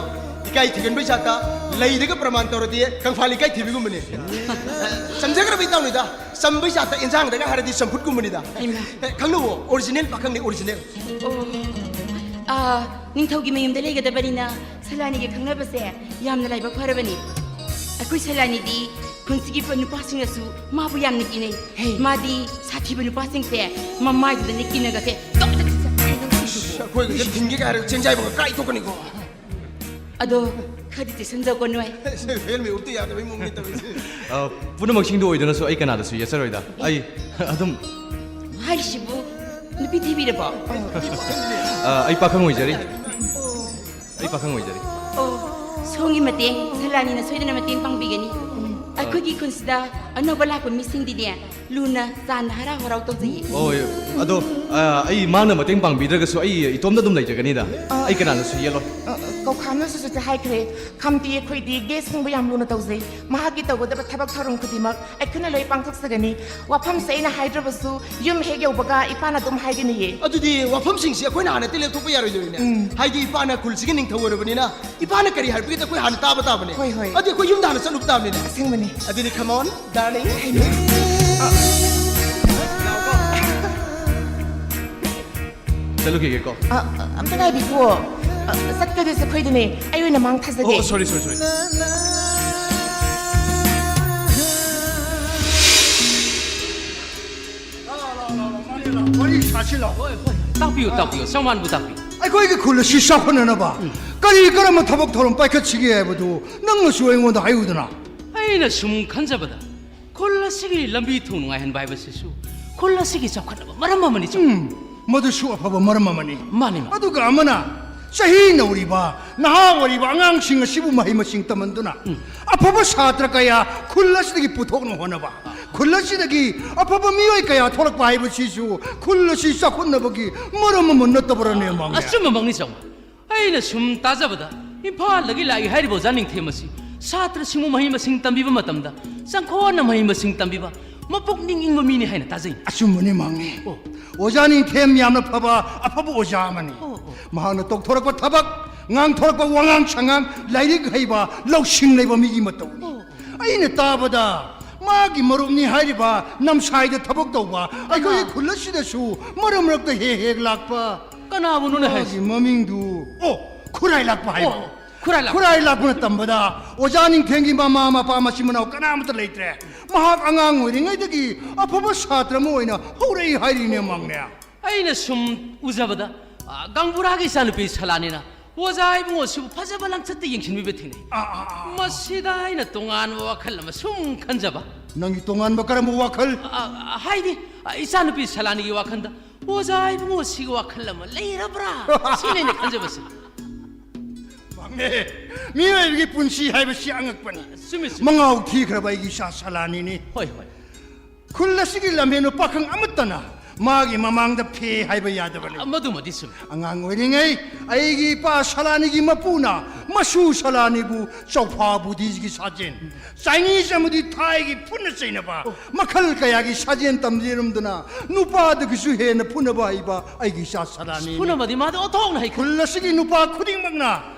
ꯏꯀꯥꯏ ꯊꯤꯒꯟꯕꯩ ꯖꯥꯠꯇ ꯂꯩꯗꯒ ꯄ꯭ꯔꯃꯥꯟ ꯇꯧꯔꯗꯤ ꯀꯪꯐꯥꯜ ꯏꯀꯥꯏ ꯊꯤꯕꯤꯒꯨꯝꯕꯅꯤ꯫ ꯆꯝꯖꯈ꯭ꯔꯕ ꯏꯇꯥꯎꯅꯤꯗ꯫ ꯆꯝꯕꯩ ꯖꯥꯠꯇ ꯏꯟꯖꯥꯡꯗꯒ ꯍꯥꯏꯔꯗꯤ ꯆꯝꯐꯨꯠꯀꯨꯝꯕꯅꯤꯗ꯫ ꯏꯃꯥ꯫ ꯑꯦ, ꯈꯪꯅꯧꯋꯣ, ꯑꯣꯔꯤꯖꯤꯅꯦꯜ ꯄꯥꯈꯪꯅꯤ, ꯑꯣꯔꯤꯖꯤꯅꯦꯜ꯫ ꯑꯣ꯫ ꯑꯥ, ꯅꯤꯡꯊꯧꯒꯤ ꯃꯌꯨꯝꯗ ꯂꯩꯒꯗꯕꯅꯤꯅ ꯁꯂꯥꯅꯤꯒ ꯈꯪꯅꯕꯁꯦ ꯌꯥꯝꯅ ꯂꯥꯏꯕꯛ ꯐꯔꯕꯅꯤ꯫ ꯑꯩꯈꯣꯏ ꯁꯂꯥꯅꯤꯗꯤ ꯈꯨꯟꯁꯤꯒꯤ ꯅꯨꯄꯥꯁꯤꯡꯅꯁꯨ ꯃꯥꯕꯨ ꯌꯥꯝꯅ ꯀꯤꯅꯩ꯫ ꯍꯦ꯫ ꯃꯥꯗꯤ ꯁꯥꯊꯤꯕ ꯅꯨꯄꯥꯁꯤꯡꯁꯦ ꯃꯃꯥꯏꯗꯨꯗꯅꯦ ꯀꯤꯅꯒꯁꯦ ꯇꯣꯛ ꯇꯣꯛ ꯇꯣꯛ ꯇꯣꯛ ꯇꯣꯛ꯫ ꯑꯩꯈꯣꯏꯒꯁꯦ ꯊꯤꯡꯒꯦ ꯀꯥꯏꯔꯒ ꯆꯦꯡꯖꯥꯏꯕꯒ ꯀꯥꯏ ꯊꯣꯛꯀꯅꯤꯀꯣ꯫ ꯑꯗꯣ ꯈꯔꯗꯤ ꯆꯦꯛꯁꯤꯟꯖꯧꯀꯣ ꯅꯣꯏ꯫ ꯍꯦꯜꯃꯦꯠ ꯎꯞꯇ ꯌꯥꯗꯕꯩ ꯃꯑꯣꯡꯅꯤ ꯇꯧꯔꯤꯁꯦ꯫ ꯑ, ꯄꯨꯝꯅꯃꯛꯁꯤꯡꯗꯨ ꯑꯣꯏꯗꯨꯅꯁꯨ ꯑꯩ ꯀꯅꯥꯗꯁꯨ ꯌꯦꯠꯆꯔꯣꯏꯗ꯫ ꯑꯩ ꯑꯗꯨꯝ ꯍꯥꯏꯔꯤꯁꯤꯕꯨ ꯅꯨꯄꯤ ꯊꯤꯕꯤꯔꯕꯣ? ꯑ, ꯑꯩ ꯄꯥꯈꯪ ꯑꯣꯏꯖꯔꯤ꯫ ꯑꯩ ꯄꯥꯈꯪ ꯑꯣꯏꯖꯔꯤ꯫ ꯑꯣ, ꯁꯣꯝꯒꯤ ꯃꯇꯦꯡ ꯁꯂꯥꯅꯤꯅ ꯁꯣꯏꯗꯅ ꯃꯇꯦꯡ ꯄꯥꯡꯕꯤꯒꯅꯤ꯫ ꯑꯩꯈꯣꯏꯒꯤ ꯈꯨꯟꯁꯤꯗ ꯑꯅꯧꯕ ꯂꯥꯛꯄ ꯃꯤꯁꯤꯡꯗꯤꯅꯦ ꯂꯨꯅ ꯆꯥꯟꯅ ꯍꯔꯥꯎ ꯍꯔꯥꯎ ꯇꯧꯖꯩꯌꯦ꯫ ꯍꯣꯏ, ꯑꯗꯣ, ꯑ, ꯑꯩ ꯃꯥꯅ ꯃꯇꯦꯡ ꯄꯥꯡꯕꯤꯗ꯭ꯔꯒꯁꯨ ꯑꯩ ꯏꯇꯣꯝꯗ ꯑꯗꯨꯝ ꯂꯩꯖꯒꯅꯤꯗ꯫ ꯑ, ꯑꯩ ꯀꯅꯥꯅꯁꯨ ꯌꯦꯠꯂꯣꯏ꯫ ꯑ, ꯀꯧꯈꯥꯝꯅꯁꯨ ꯆꯠꯁꯦ ꯍꯥꯏꯈ꯭ꯔꯦ꯫ ꯈꯝꯇꯤ ꯑꯩꯈꯣꯏꯗꯤ ꯒꯦꯁꯁꯤꯡꯕꯨ ꯌꯥꯝ ꯂꯨꯅ ꯇꯧꯖꯩ꯫ ꯃꯍꯥꯛꯀꯤ ꯇꯧꯒꯗꯕ ꯊꯕꯛ ꯊꯧꯔꯝ ꯈꯨꯗꯤꯡꯃꯛ ꯑꯩꯈꯣꯏꯅ ꯂꯣꯏ ꯄꯥꯡꯊꯣꯛꯆꯒꯅꯤ꯫ ꯋꯥꯐꯝꯁꯦ ꯑꯩꯅ ꯍꯥꯏꯗ꯭ꯔꯕꯁꯨ ꯌꯨꯝ ꯍꯦꯛ ꯌꯧꯕꯒ ꯏꯄꯥꯅ ꯑꯗꯨꯝ ꯍꯥꯏꯒꯅꯤꯌꯦ꯫ ꯑꯗꯨꯗꯤ ꯋꯥꯐꯝꯁꯤꯡꯁꯤ ꯑꯩꯈꯣꯏꯅ ꯍꯥꯟꯅ ꯂꯦꯞꯊꯣꯛꯄ ꯌꯥꯔꯣꯏꯗꯧꯔꯤꯅꯦ꯫ ꯎꯝ꯫ ꯍꯥꯏꯗꯤ ꯏꯄꯥꯅ ꯈꯨꯜꯁꯤꯒꯤ ꯅꯤꯡꯊꯧ ꯑꯣꯏꯔꯕꯅꯤꯅ ꯏꯄꯥꯅ ꯀꯔꯤ ꯍꯥꯏꯔꯛꯄꯒꯦꯗ ꯑꯩꯈꯣꯏ ꯍꯥꯟꯅ ꯇꯥꯕ ꯇꯥꯕꯅꯦ꯫ ꯍꯣꯏ, ꯍꯣꯏ꯫ ꯑꯗꯨꯗꯤ ꯑꯩꯈꯣꯏ ꯌꯨꯝꯗ ꯍꯥꯟꯅ ꯆꯠꯂꯨꯕ ꯇꯥꯕꯅꯤꯅꯦ꯫ ꯑꯁꯦꯡꯕꯅꯤ꯫ ꯑꯗꯨꯗꯤ come on, darling꯫ ꯍꯩꯃꯥ꯫ ꯆꯠꯂꯨꯈꯤꯒꯦꯀꯣ꯫ ꯑ, ꯑ, ꯑꯝꯇ ꯉꯥꯏꯕꯤꯈꯣ꯫ ꯑ, ꯆꯠꯀꯗꯣꯏꯁꯦ ꯑꯩꯈꯣꯏꯗꯅꯦ꯫ ꯑꯩ ꯑꯣꯏꯅ ꯃꯥꯡ ꯊꯥꯖꯒꯦ꯫ ꯑꯣ, sorry, sorry, sorry꯫ ꯋꯥꯔꯤ ꯁꯥꯁꯤꯜꯂꯣ꯫ ꯍꯣꯏ, ꯍꯣꯏ꯫ ꯇꯥꯛꯄꯤꯌꯨ, ꯇꯥꯛꯄꯤꯌꯨ꯫ ꯁꯪꯕꯥꯟꯕꯨ ꯇꯥꯛꯄꯤꯌꯨ꯫ ꯑꯩꯈꯣꯏꯒꯤ ꯈꯨꯜ ꯑꯁꯤ ꯆꯥꯎꯈꯠꯅꯅꯕ ꯎꯝ꯫ ꯀꯔꯤ ꯀꯔꯝꯕ ꯊꯕꯛ ꯊꯧꯔꯝ ꯄꯥꯏꯈꯠꯁꯤꯒꯦ ꯍꯥꯏꯕꯗꯨ ꯅꯪꯅꯁꯨ ꯑꯩꯉꯣꯟꯗ ꯍꯥꯏꯌꯨꯗꯅ꯫ ꯑꯩꯅ ꯁꯨꯝ ꯈꯟꯖꯕꯗ ꯈꯨꯜ ꯑꯁꯤꯒꯤ ꯂꯝꯕꯤ ꯊꯣꯡ ꯅꯨꯡꯉꯥꯏꯍꯟꯕ ꯍꯥꯏꯕꯁꯤꯁꯨ ꯈꯨꯜ ꯑꯁꯤꯒꯤ ꯆꯥꯎꯈꯠꯅꯕ ꯃꯔꯝ ꯑꯃꯅꯤ, ꯆꯥꯎ-, ꯎꯝ, ꯃꯗꯨꯁꯨ ꯑꯐꯕ ꯃꯔꯝ ꯑꯃꯅꯤ꯫ ꯃꯥꯅꯤ, ꯃꯥꯅꯤ꯫ ꯑꯗꯨꯒ ꯑꯃꯅ, ꯆꯍꯤ ꯅꯧꯔꯤꯕ, ꯅꯍꯥ ꯑꯣꯏꯔꯤꯕ ꯑꯉꯥꯡꯁꯤꯡ ꯑꯁꯤꯕꯨ ꯃꯍꯩ ꯃꯁꯤꯡ ꯇꯝꯍꯟꯗꯨꯅ, ꯎꯝ꯫ ꯑꯐꯕ ꯁꯥꯇ꯭ꯔ ꯀꯌꯥ ꯈꯨꯜ ꯑꯁꯤꯗꯒꯤ ꯄꯨꯊꯣꯛꯅ ꯍꯣꯠꯅꯕ, ꯈꯨꯜ ꯑꯁꯤꯗꯒꯤ ꯑꯐꯕ ꯃꯤꯑꯣꯏ ꯀꯌꯥ ꯊꯣꯛꯂꯛꯄ ꯍꯥꯏꯕꯁꯤꯁꯨ ꯈꯨꯜ ꯑꯁꯤ ꯆꯥꯎꯈꯠꯅꯕꯒꯤ ꯃꯔꯝ ꯑꯃ ꯅꯠꯇꯕ꯭ꯔꯅꯦ, ꯃꯥꯡꯅꯦ? ꯑꯆꯨꯝꯕꯃꯛꯅꯤ, ꯆꯥꯎ-, ꯑꯩꯅ ꯁꯨꯝ ꯇꯥꯖꯕꯗ, ꯏꯝꯐꯥꯜꯗꯒꯤ ꯂꯥꯛꯏ ꯍꯥꯏꯔꯤꯕ ꯑꯣꯖꯥ ꯅꯤꯡꯊꯦꯝ ꯑꯁꯤ ꯁꯥꯇ꯭ꯔꯁꯤꯡꯕꯨ ꯃꯍꯩ ꯃꯁꯤꯡ ꯇꯝꯕꯤꯕ ꯃꯇꯝꯗ, ꯆꯪꯈꯣꯟꯅ ꯃꯍꯩ ꯃꯁꯤꯡ ꯇꯝꯕꯤꯕ, ꯃꯄꯨꯛꯅꯤꯡ ꯏꯪꯕ ꯃꯤꯅꯤ ꯍꯥꯏꯅ ꯇꯥꯖꯩ꯫ ꯑꯆꯨꯝꯕꯅꯤ ꯃꯥꯡꯉꯦ꯫ ꯑꯣ꯫ ꯑꯣꯖꯥ ꯅꯤꯡꯊꯦꯝ ꯌꯥꯝꯅ ꯐꯕ ꯑꯐꯕ ꯑꯣꯖꯥ ꯑꯃꯅꯤ꯫ ꯑꯣ, ꯑꯣ꯫ ꯃꯍꯥꯛꯅ ꯇꯧꯊꯣꯔꯛꯄ ꯊꯕꯛ, ꯉꯥꯡꯊꯣꯔꯛꯄ ꯋꯥꯉꯥꯡ ꯁꯉꯥꯡ, ꯂꯥꯏꯔꯤꯛ ꯍꯩꯕ, ꯂꯧꯁꯤꯡ ꯂꯩꯕ ꯃꯤꯒꯤ ꯃꯇꯧꯅꯤ꯫ ꯑꯣ, ꯑꯣ꯫ ꯑꯩꯅ ꯇꯥꯕꯗ ꯃꯥꯒꯤ ꯃꯔꯨꯞꯅꯤ ꯍꯥꯏꯔꯤꯕ ꯅꯝꯁꯥꯏꯗ ꯊꯕꯛ ꯇꯧꯕ ꯑꯩꯈꯣꯏꯒꯤ ꯈꯨꯜ ꯑꯁꯤꯗꯁꯨ ꯃꯔꯛ ꯃꯔꯛꯇ ꯍꯦꯛ ꯍꯦꯛ ꯂꯥꯛꯄ꯫ ꯀꯅꯥꯕꯨꯅꯣꯅꯦ ꯍꯥꯏꯁꯦ? ꯃꯥꯒꯤ ꯃꯃꯤꯡꯗꯨ, ꯑꯣ, ꯈꯨꯔꯥꯏ ꯂꯥꯛꯄ ꯍꯥꯏꯕ꯫ ꯑꯣ, ꯈꯨꯔꯥꯏ ꯂꯥꯛꯄ꯫ ꯈꯨꯔꯥꯏ ꯂꯥꯛꯄꯅ ꯇꯝꯕꯗ ꯑꯣꯖꯥ ꯅꯤꯡꯊꯦꯝꯒꯤ ꯃꯃꯥ ꯃꯄꯥ ꯃꯆꯤꯟ ꯃꯅꯥꯎ ꯀꯅꯥ ꯑꯃꯠꯇ ꯂꯩꯇ꯭ꯔꯦ꯫ ꯃꯍꯥꯛ ꯑꯉꯥꯡ ꯑꯣꯏꯔꯤꯉꯩꯗꯒꯤ ꯑꯐꯕ ꯁꯥꯇ꯭ꯔ ꯑꯃ ꯑꯣꯏꯅ ꯍꯧꯔꯛꯏ ꯍꯥꯏꯔꯤꯅꯦ ꯃꯥꯡꯅꯦ꯫ ꯑꯩꯅ ꯁꯨꯝ ꯎꯖꯕꯗ, ꯑ, ꯒꯪꯕꯨꯔꯥꯒꯤ ꯏꯆꯥꯅꯨꯄꯤ ꯁꯂꯥꯅꯤꯅ ꯑꯣꯖꯥ ꯏꯕꯨꯡꯉꯣꯁꯤꯕꯨ ꯐꯖꯕ ꯂꯝꯆꯠꯇ ꯌꯦꯡꯁꯤꯟꯕꯤꯕ ꯊꯦꯡꯅꯩ꯫ ꯑꯥ, ꯑꯥ, ꯑꯥ꯫ ꯃꯁꯤꯗ ꯑꯩꯅ ꯇꯣꯉꯥꯟꯕ ꯋꯥꯈꯜ ꯑꯃ ꯁꯨꯝ ꯈꯟꯖꯕ꯫ ꯅꯪꯒꯤ ꯇꯣꯉꯥꯟꯕ ꯀꯔꯝꯕ ꯋꯥꯈꯜ? ꯑ, ꯑ, ꯍꯥꯏꯗꯤ, ꯑ, ꯏꯆꯥꯅꯨꯄꯤ ꯁꯂꯥꯅꯤꯒꯤ ꯋꯥꯈꯜꯗ ꯑꯣꯖꯥ ꯏꯕꯨꯡꯉꯣꯁꯤꯒꯤ ꯋꯥꯈꯜ ꯑꯃ ꯂꯩꯔꯕ꯭ꯔꯥ? ꯁꯤꯅꯦ ꯑꯩꯅ ꯈꯟꯖꯕꯁꯦ꯫ ꯃꯥꯡꯅꯦ, ꯃꯤꯑꯣꯏꯕꯒꯤ ꯄꯨꯟꯁꯤ ꯍꯥꯏꯕꯁꯤ ꯑꯉꯛꯄꯅꯤ꯫ ꯆꯨꯝꯃꯤ, ꯆꯨꯝꯃꯤ꯫ ꯃꯉꯥꯎ ꯊꯤꯈ꯭ꯔꯕ ꯑꯩꯒꯤ ꯏꯆꯥ ꯁꯂꯥꯅꯤꯅꯤ꯫ ꯍꯣꯏ, ꯍꯣꯏ꯫ ꯈꯨꯜ ꯑꯁꯤꯒꯤ ꯂꯝꯍꯦꯟꯕ ꯄꯥꯈꯪ ꯑꯃꯠꯇꯅ ꯃꯥꯒꯤ ꯃꯃꯥꯡꯗ ꯐꯦ ꯍꯥꯏꯕ ꯌꯥꯗꯕꯅꯤ꯫ ꯑ, ꯃꯗꯨꯃꯗꯤ ꯆꯨꯝꯃꯤ꯫ ꯑꯉꯥꯡ ꯑꯣꯏꯔꯤꯉꯩ ꯑꯩꯒꯤ ꯏꯄꯥ ꯁꯂꯥꯅꯤꯒꯤ ꯃꯄꯨꯅ ꯃꯁꯨ ꯁꯂꯥꯅꯤꯕꯨ ꯆꯧꯐꯥ ꯕꯨꯙꯤꯒꯤ ꯁꯥꯖꯦꯜ, ꯆꯥꯏꯅꯤꯁ ꯑꯃꯗꯤ ꯊꯥꯏꯒꯤ ꯐꯨꯅ ꯆꯩꯅꯕ ꯃꯈꯜ ꯀꯌꯥꯒꯤ ꯁꯥꯖꯦꯜ ꯇꯝꯖꯔꯝꯗꯨꯅ ꯅꯨꯄꯥꯗꯒꯤꯁꯨ ꯍꯦꯟꯅ ꯐꯨꯅꯕ ꯍꯩꯕ ꯑꯩꯒꯤ ꯏꯆꯥ ꯁꯂꯥꯅꯤ꯫ ꯐꯨꯅꯕꯗꯤ ꯃꯥꯗꯤ ꯑꯣꯟꯊꯣꯛꯅ ꯍꯩꯈ꯭ꯔꯦ꯫ ꯈꯨꯜ ꯑꯁꯤꯒꯤ ꯅꯨꯄꯥ ꯈꯨꯗꯤꯡꯃꯛꯅ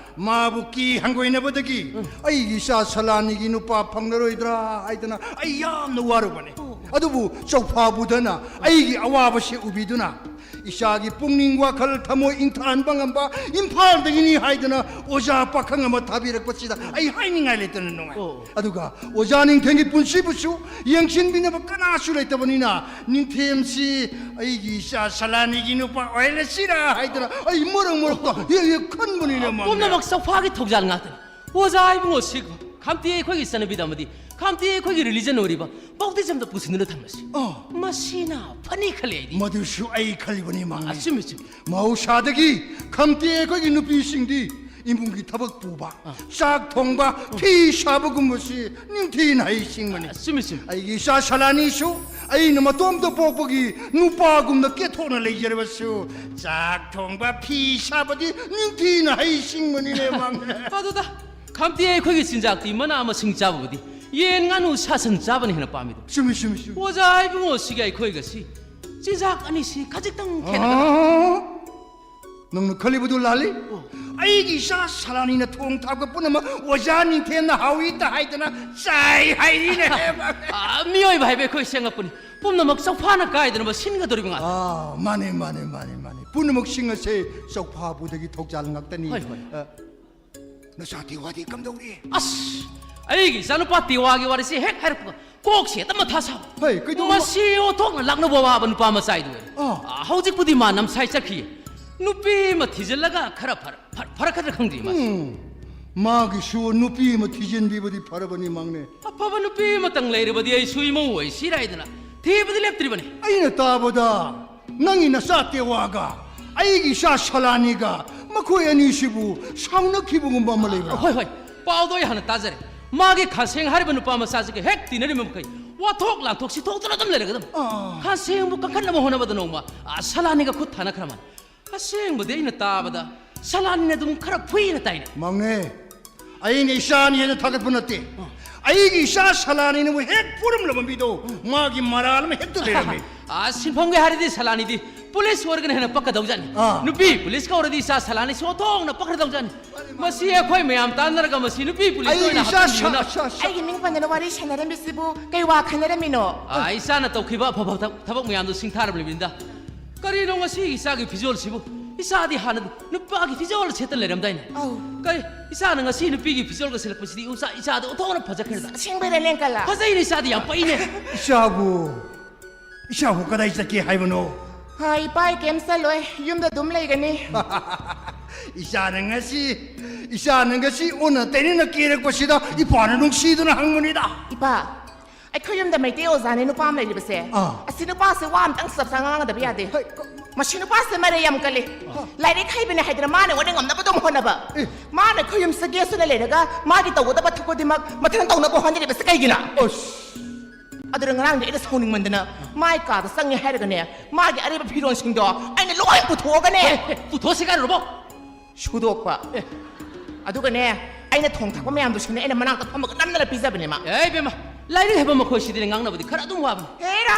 ꯃꯥꯕꯨ ꯀꯤ ꯍꯪꯒꯣꯏꯅꯕꯗꯒꯤ ꯎꯝ꯫ ꯑꯩꯒꯤ ꯏꯆꯥ ꯁꯂꯥꯅꯤꯒꯤ ꯅꯨꯄꯥ ꯐꯪꯂꯔꯣꯏꯗ꯭ꯔꯥ ꯍꯥꯏꯗꯅ ꯑꯩ ꯌꯥꯝꯅ ꯋꯥꯔꯨꯕꯅꯤ꯫ ꯑꯣ꯫ ꯑꯗꯨꯕꯨ ꯆꯧꯐꯥ ꯕꯨꯙꯅ ꯑꯩꯒꯤ ꯑꯋꯥꯕꯁꯦ ꯎꯕꯤꯗꯨꯅ ꯏꯆꯥꯒꯤ ꯄꯨꯛꯅꯤꯡ ꯋꯥꯈꯜ ꯊꯃꯣꯏ ꯏꯪꯊꯍꯟꯕ ꯉꯝꯕ ꯏꯝꯐꯥꯜꯗꯒꯤꯅꯤ ꯍꯥꯏꯗꯅ ꯑꯣꯖꯥ ꯄꯥꯈꯪ ꯑꯃ ꯊꯥꯕꯤꯔꯛꯄꯁꯤꯗ ꯑꯩ ꯍꯥꯏꯅꯤꯡꯉꯥꯏ ꯂꯩꯇꯅ ꯅꯨꯡꯉꯥꯏ꯫ ꯑꯣ꯫ ꯑꯗꯨꯒ ꯑꯣꯖꯥ ꯅꯤꯡꯊꯦꯝꯒꯤ ꯄꯨꯟꯁꯤꯕꯨꯁꯨ ꯌꯦꯡꯁꯤꯟꯕꯤꯅꯕ ꯀꯅꯥꯁꯨ ꯂꯩꯇꯕꯅꯤꯅ ꯅꯤꯡꯊꯦꯝꯁꯤ ꯑꯩꯒꯤ ꯏꯆꯥ ꯁꯂꯥꯅꯤꯒꯤ ꯅꯨꯄꯥ ꯑꯣꯏꯍꯜꯂꯁꯤꯔꯥ ꯍꯥꯏꯗꯅ ꯑꯩ ꯃꯔꯛ ꯃꯔꯛꯇ ꯍꯦꯛ ꯍꯦꯛ ꯈꯟꯕꯅꯤꯅꯦ ꯃꯥꯡꯅꯦ꯫ ꯄꯨꯝꯅꯃꯛ ꯆꯧꯐꯥꯒꯤ ꯊꯧꯖꯥꯜ ꯉꯥꯛꯇꯅꯤ꯫ ꯑꯣꯖꯥ ꯏꯕꯨꯡꯉꯣ ꯁꯤꯈꯣ, ꯈꯝꯇꯦ ꯑꯩꯈꯣꯏꯒꯤ ꯆꯠꯅꯕꯤꯗ ꯑꯃꯗꯤ ꯈꯝꯇꯦ ꯑꯩꯈꯣꯏꯒꯤ religion ꯑꯣꯏꯔꯤꯕ Buddhismꯗ ꯄꯨꯁꯤꯟꯗꯨꯅ ꯊꯝꯂꯁꯤ꯫ ꯑꯥ꯫ ꯃꯁꯤꯅ ꯐꯅꯤ ꯈꯜꯂꯤ ꯑꯩꯗꯤ꯫ ꯃꯗꯨꯁꯨ ꯑꯩ ꯈꯜꯂꯤꯕꯅꯤ ꯃꯥꯡꯅꯦ꯫ ꯑꯆꯨꯝꯃꯤ, ꯑꯆꯨꯝꯃꯤ꯫ ꯃꯍꯧꯁꯥꯗꯒꯤ ꯈꯝꯇꯦ ꯑꯩꯈꯣꯏꯒꯤ ꯅꯨꯄꯤꯁꯤꯡꯗꯤ ꯏꯃꯨꯡꯒꯤ ꯊꯕꯛ ꯄꯨꯕ, ꯑꯥ꯫ ꯆꯥꯛ ꯊꯣꯡꯕ, ꯐꯤ ꯁꯥꯕꯒꯨꯝꯕꯁꯤ ꯅꯤꯡꯊꯤꯅ ꯍꯩꯁꯤꯡꯕꯅꯤ꯫ ꯑꯆꯨꯝꯃꯤ, ꯑꯆꯨꯝꯃꯤ꯫ ꯑꯩꯒꯤ ꯏꯆꯥ ꯁꯂꯥꯅꯤꯁꯨ ꯑꯩꯅ ꯃꯇꯣꯝꯇ ꯄꯣꯛꯄꯒꯤ ꯅꯨꯄꯥꯒꯨꯝꯅ ꯀꯦꯊꯣꯛꯅ ꯂꯩꯖꯔꯕꯁꯨ ꯆꯥꯛ ꯊꯣꯡꯕ, ꯐꯤ ꯁꯥꯕꯗꯤ ꯅꯤꯡꯊꯤꯅ ꯍꯩꯁꯤꯡꯕꯅꯤꯅꯦ ꯃꯥꯡꯅꯦ꯫ ꯑꯗꯨꯗ ꯈꯝꯇꯦ ꯑꯩꯈꯣꯏꯒꯤ ꯆꯤꯟꯖꯥꯛꯇꯤ ꯃꯅꯥ ꯃꯁꯤꯡ ꯆꯥꯕꯕꯨꯗꯤ ꯌꯦꯟ, ꯉꯥꯅꯨ, ꯁꯥ, ꯁꯟ ꯆꯥꯕꯅ ꯍꯦꯟꯅ ꯄꯥꯝꯃꯤꯗꯣ꯫ ꯆꯨꯝꯃꯤ, ꯆꯨꯝꯃꯤ, ꯆꯨꯝꯃꯤ꯫ ꯑꯣꯖꯥ ꯏꯕꯨꯡꯉꯣ, ꯁꯤꯒ ꯑꯩꯈꯣꯏꯒꯁꯤ ꯆꯤꯟꯖꯥꯛ ꯑꯅꯤꯁꯤ ꯈꯖꯤꯛꯇꯪ ꯈꯦꯠꯅꯒꯗ꯭ꯔꯥ? ꯑꯥ, ꯅꯪꯅ ꯈꯜꯂꯤꯕꯗꯨ ꯂꯥꯜꯂꯤ꯫ ꯑꯣ꯫ ꯑꯩꯒꯤ ꯏꯆꯥ ꯁꯂꯥꯅꯤꯅ ꯊꯣꯡ ꯊꯥꯛꯄ ꯄꯨꯝꯅꯃꯛ ꯑꯣꯖꯥ ꯅꯤꯡꯊꯦꯝꯅ ꯍꯥꯎꯏ ꯇ ꯍꯥꯏꯗꯅ ꯆꯥꯏ ꯍꯥꯏꯔꯤꯅꯦ꯫ ꯑꯥ, ꯃꯤꯑꯣꯏꯕ ꯍꯥꯏꯕ ꯑꯩꯈꯣꯏ ꯁꯦꯝꯉꯛꯄꯅꯤ꯫ ꯄꯨꯝꯅꯃꯛ ꯆꯧꯐꯥꯅ ꯀꯥꯏꯗꯅꯕ ꯁꯤꯟꯒꯗꯧꯔꯤꯕ ꯉꯥꯛꯇ꯫ ꯑꯥ, ꯃꯥꯅꯦ, ꯃꯥꯅꯦ, ꯃꯥꯅꯦ, ꯃꯥꯅꯦ꯫ ꯄꯨꯝꯅꯃꯛꯁꯤꯡ ꯑꯁꯦ ꯆꯧꯐꯥꯕꯨꯗꯒꯤ ꯊꯧꯖꯥꯜ ꯉꯥꯛꯇꯅꯤ꯫ ꯍꯣꯏ, ꯍꯣꯏ꯫ ꯑ, ꯅꯆꯥ ꯇꯦꯋꯥꯗꯤ ꯀꯝꯗꯧꯔꯤ? ꯑꯁ, ꯑꯩꯒꯤ ꯏꯆꯥꯅꯨꯄꯥ ꯇꯦꯋꯥꯒꯤ ꯋꯥꯔꯤꯁꯤ ꯍꯦꯛ ꯍꯥꯏꯔꯛꯄꯒ ꯀꯣꯛꯁꯦ ꯍꯦꯛꯇ ꯃꯊꯥ ꯁꯥꯕ꯫ ꯍꯩ, ꯀꯩꯗꯧꯔꯕ? ꯃꯁꯤ ꯑꯣꯟꯊꯣꯛꯅ ꯂꯥꯛꯅꯕ ꯋꯥꯕ ꯅꯨꯄꯥ ꯃꯆꯥ ꯍꯥꯏꯗꯨ ꯑꯣꯏꯔꯦ꯫ ꯑꯥ꯫ ꯑꯥ, ꯍꯧꯖꯤꯛꯄꯨꯗꯤ ꯃꯥ ꯅꯝꯁꯥꯏ ꯆꯠꯈꯤ꯫ ꯅꯨꯄꯤ ꯑꯃ ꯊꯤꯖꯤꯜꯂꯒ ꯈꯔ ꯐꯔ-, ꯐꯔ-, ꯐꯔꯛꯀꯗ꯭ꯔꯥ ꯈꯪꯗ꯭ꯔꯤ ꯃꯥꯁꯦ꯫ ꯎꯝ, ꯃꯥꯒꯤꯁꯨ ꯅꯨꯄꯤ ꯑꯃ ꯊꯤꯖꯤꯟꯕꯤꯕꯗꯤ ꯐꯔꯕꯅꯤ, ꯃꯥꯡꯅꯦ꯫ ꯑꯐꯕ ꯅꯨꯄꯤ ꯑꯃꯇꯪ ꯂꯩꯔꯕꯗꯤ ꯑꯩꯁꯨ ꯏꯃꯧ ꯑꯣꯏ ꯁꯤꯔꯥꯏꯗꯅ ꯊꯤꯕꯗꯤ ꯂꯦꯞꯇ꯭ꯔꯤꯕꯅꯤ꯫ ꯑꯩꯅ ꯇꯥꯕꯗ ꯅꯪꯒꯤ ꯅꯆꯥ ꯇꯦꯋꯥꯒ ꯑꯩꯒꯤ ꯏꯆꯥ ꯁꯂꯥꯅꯤꯒ ꯃꯈꯣꯏ ꯑꯅꯤꯁꯤꯕꯨ ꯁꯥꯎꯅꯈꯤꯕꯒꯨꯝꯕ ꯑꯃ ꯂꯩꯕ꯭ꯔꯥ? ꯍꯣꯏ, ꯍꯣꯏ, ꯄꯥꯎꯗꯣ ꯑꯩ ꯍꯥꯟꯅ ꯇꯥꯖꯔꯦ꯫ ꯃꯥꯒꯤ ꯈꯥꯁꯦꯡ ꯍꯥꯏꯔꯤꯕ ꯅꯨꯄꯥ ꯃꯆꯥꯁꯤꯒ ꯍꯦꯛ ꯇꯤꯟꯅꯔꯤꯕ ꯃꯈꯩ ꯋꯥꯊꯣꯛ ꯂꯥꯟꯊꯣꯛ ꯁꯤꯊꯣꯛꯇꯅ ꯑꯗꯨꯝ ꯂꯩꯔꯒ ꯑꯗꯨꯝ ꯑꯥ꯫ ꯈꯥꯁꯦꯡꯕꯨ ꯀꯟꯈꯠꯅꯕ ꯍꯣꯠꯅꯕꯗ ꯅꯣꯡꯃ, ꯑ, ꯁꯂꯥꯅꯤꯒ ꯈꯨꯠ ꯊꯥꯅꯈ꯭ꯔ ꯃꯥꯜꯂꯦ꯫ ꯑꯁꯦꯡꯕꯗꯤ ꯑꯩꯅ ꯇꯥꯕꯗ ꯁꯂꯥꯅꯤꯅ ꯑꯗꯨꯝ ꯈꯔ ꯐꯨꯏꯅ ꯇꯥꯏꯅꯦ꯫ ꯃꯥꯡꯅꯦ, ꯑꯩꯅ ꯏꯆꯥꯅꯤ ꯍꯥꯏꯅ ꯊꯥꯒꯠꯄ ꯅꯠꯇꯦ꯫ ꯑꯩꯒꯤ ꯏꯆꯥ ꯁꯂꯥꯅꯤꯅꯕꯨ ꯍꯦꯛ ꯄꯨꯔꯝꯂꯕ ꯃꯤꯗꯣ ꯃꯥꯒꯤ ꯃꯔꯥꯜ ꯑꯃ ꯍꯦꯛꯇ ꯂꯩꯔꯝꯃꯤ꯫ ꯑꯥ, ꯁꯤꯟꯐꯝꯒꯤ ꯍꯥꯏꯔꯗꯤ ꯁꯂꯥꯅꯤꯗꯤ ꯄꯨꯂꯤꯁ ꯑꯣꯏꯔꯒꯅ ꯍꯦꯟꯅ ꯄꯛꯀꯗꯧꯖꯥꯠꯅꯤ꯫ ꯑꯥ꯫ ꯅꯨꯄꯤ ꯄꯨꯂꯤꯁꯀ ꯑꯣꯏꯔꯗꯤ ꯏꯆꯥ ꯁꯂꯥꯅꯤꯁꯨ ꯑꯣꯟꯊꯣꯛꯅ ꯄꯛꯀꯗꯧꯖꯥꯠꯅꯤ꯫ ꯃꯁꯤ ꯑꯩꯈꯣꯏ ꯃꯌꯥꯝ ꯇꯥꯟꯅꯔꯒ ꯃꯁꯤ ꯅꯨꯄꯤ ꯄꯨꯂꯤꯁꯇ ꯑꯩꯒꯤ ꯑꯣꯏꯅ ꯏꯆꯥ ꯍꯥꯞꯆꯤꯟꯕꯤꯌꯨꯅ꯫ ꯁ-, ꯁ-, ꯁ-, ꯑꯩꯒꯤ ꯃꯤꯡ ꯄꯟꯗꯅ ꯋꯥꯔꯤ ꯁꯥꯟꯅꯔꯝꯃꯤꯁꯤꯕꯨ ꯀꯩ ꯋꯥ ꯈꯟꯅꯔꯝꯃꯤꯅꯣ? ꯑꯥ, ꯏꯆꯥꯅ ꯇꯧꯈꯤꯕ ꯑꯐꯕ ꯊꯕ-, ꯊꯕꯛ ꯃꯌꯥꯝꯗꯣ ꯁꯤꯡꯊꯥꯔꯕꯅꯤꯗ꯫ ꯀꯔꯤꯅꯣ ꯉꯁꯤ ꯏꯆꯥꯒꯤ ꯐꯤꯖꯣꯜꯁꯤꯕꯨ? ꯏꯆꯥꯗꯤ ꯍꯥꯟꯅ ꯅꯨꯄꯥꯒꯤ ꯐꯤꯖꯣꯜ ꯁꯦꯠꯇ ꯂꯩꯔꯝꯗꯥꯏꯅꯦ? ꯑꯧ꯫ ꯀꯔꯤ? ꯏꯆꯥꯅ ꯉꯁꯤ ꯅꯨꯄꯤꯒꯤ ꯐꯤꯖꯣꯜꯒ ꯁꯦꯠꯂꯛꯄꯁꯤꯗꯤ ꯏꯆꯥ, ꯏꯆꯥꯗ ꯑꯣꯟꯊꯣꯛꯅ ꯐꯖꯈ꯭ꯔꯦꯗ꯫ ꯑꯁꯦꯡꯕꯩꯔꯅꯦ, ꯑꯪꯀꯜ? ꯐꯖꯩꯅꯦ, ꯏꯆꯥꯗꯤ ꯌꯥꯝ ꯄꯛꯏꯅꯦ꯫ ꯏꯆꯥꯕꯨ, ꯏꯆꯥꯕꯨ ꯀꯗꯥꯏ ꯆꯠꯀꯦ ꯍꯥꯏꯕꯅꯣ? ꯍꯥ, ꯏꯄꯥ, ꯑꯩ ꯀꯩꯝ ꯆꯠꯂꯣꯏ, ꯌꯨꯝꯗ ꯑꯗꯨꯝ ꯂꯩꯒꯅꯤ꯫ ꯏꯆꯥꯅ ꯉꯁꯤ, ꯏꯆꯥꯅ ꯉꯁꯤ ꯑꯣꯟꯅ ꯇꯩꯅꯅ ꯀꯦꯔꯛꯄꯁꯤꯗ ꯏꯄꯥꯅ ꯅꯨꯡꯁꯤꯗꯨꯅ ꯍꯪꯕꯅꯤꯗ꯫ ꯏꯄꯥ, ꯑꯩꯈꯣꯏ ꯌꯨꯝꯗ ꯃꯩꯇꯩ ꯑꯣꯖꯥꯅꯦ ꯅꯨꯄꯥ ꯑꯃ ꯂꯩꯔꯤꯕꯁꯦ꯫ ꯑꯥ꯫ ꯑꯁꯤ ꯅꯨꯄꯥꯁꯦ ꯋꯥ ꯑꯝꯇꯪ ꯆꯞ ꯆꯥꯅ ꯉꯥꯡꯒꯗꯕ ꯌꯥꯗꯦ꯫ ꯍꯩ, ꯀ- ꯃꯁꯤ ꯅꯨꯄꯥꯁꯦ ꯃꯔꯩ ꯌꯥꯝ ꯀꯜꯂꯤ꯫ ꯑꯥ꯫ ꯂꯥꯏꯔꯤꯛ ꯍꯩꯕꯅꯦ ꯍꯥꯏꯗꯅ ꯃꯥꯅ ꯑꯩꯉꯣꯟꯗ ꯉꯝꯅꯕ ꯑꯗꯨꯝ ꯍꯣꯠꯅꯕ꯫ ꯑꯦ꯫ ꯃꯥꯅ ꯑꯩꯈꯣꯏ ꯌꯨꯝꯁꯤꯗ ꯒꯦꯁꯇꯨꯅ ꯂꯩꯔꯒ ꯃꯥꯒꯤ ꯇꯧꯒꯗꯕ ꯊꯕꯛ ꯈꯨꯗꯤꯡꯃꯛ ꯃꯊꯟꯇ ꯇꯧꯅꯕ ꯍꯣꯠꯅꯔꯤꯕꯁꯦ ꯀꯩꯒꯤꯅꯣ? ꯑꯁ꯫ ꯑꯗꯨꯅ ꯉꯔꯥꯡꯗꯤ ꯑꯩꯅ ꯁꯥꯎꯅꯤꯡꯃꯟꯗꯅ ꯃꯥꯏ ꯀꯥꯗ ꯆꯪꯉꯦ ꯍꯥꯏꯔꯒꯅꯦ, ꯃꯥꯒꯤ ꯑꯔꯩꯕ ꯐꯤꯔꯣꯜꯁꯤꯡꯗꯣ ꯑꯩꯅ ꯂꯣꯏ ꯄꯨꯊꯣꯛꯑꯒꯅꯦ꯫ ꯍꯦ, ꯍꯦ, ꯄꯨꯊꯣꯛꯑꯁꯤ ꯀꯥꯏꯅꯔꯣꯕꯣ? ꯁꯨꯗꯣꯛꯄ꯫ ꯑꯦ꯫ ꯑꯗꯨꯒꯅꯦ, ꯑꯩꯅ ꯊꯣꯡ ꯊꯥꯛꯄ ꯃꯌꯥꯝꯗꯨꯁꯨꯅꯦ, ꯑꯩꯅ ꯃꯅꯥꯛꯇ ꯐꯝꯃꯒ ꯅꯝꯗꯅ ꯄꯤꯖꯕꯅꯦ ꯃꯥ꯫ ꯑꯦ ꯏꯕꯦꯝꯃ, ꯂꯥꯏꯔꯤꯛ ꯍꯩꯕ ꯃꯈꯣꯏꯁꯤꯗꯤꯅꯦ, ꯉꯥꯡꯅꯕꯗꯤ ꯈꯔ ꯑꯗꯨꯝ ꯋꯥꯕꯅꯤ꯫ ꯍꯦꯔꯥ,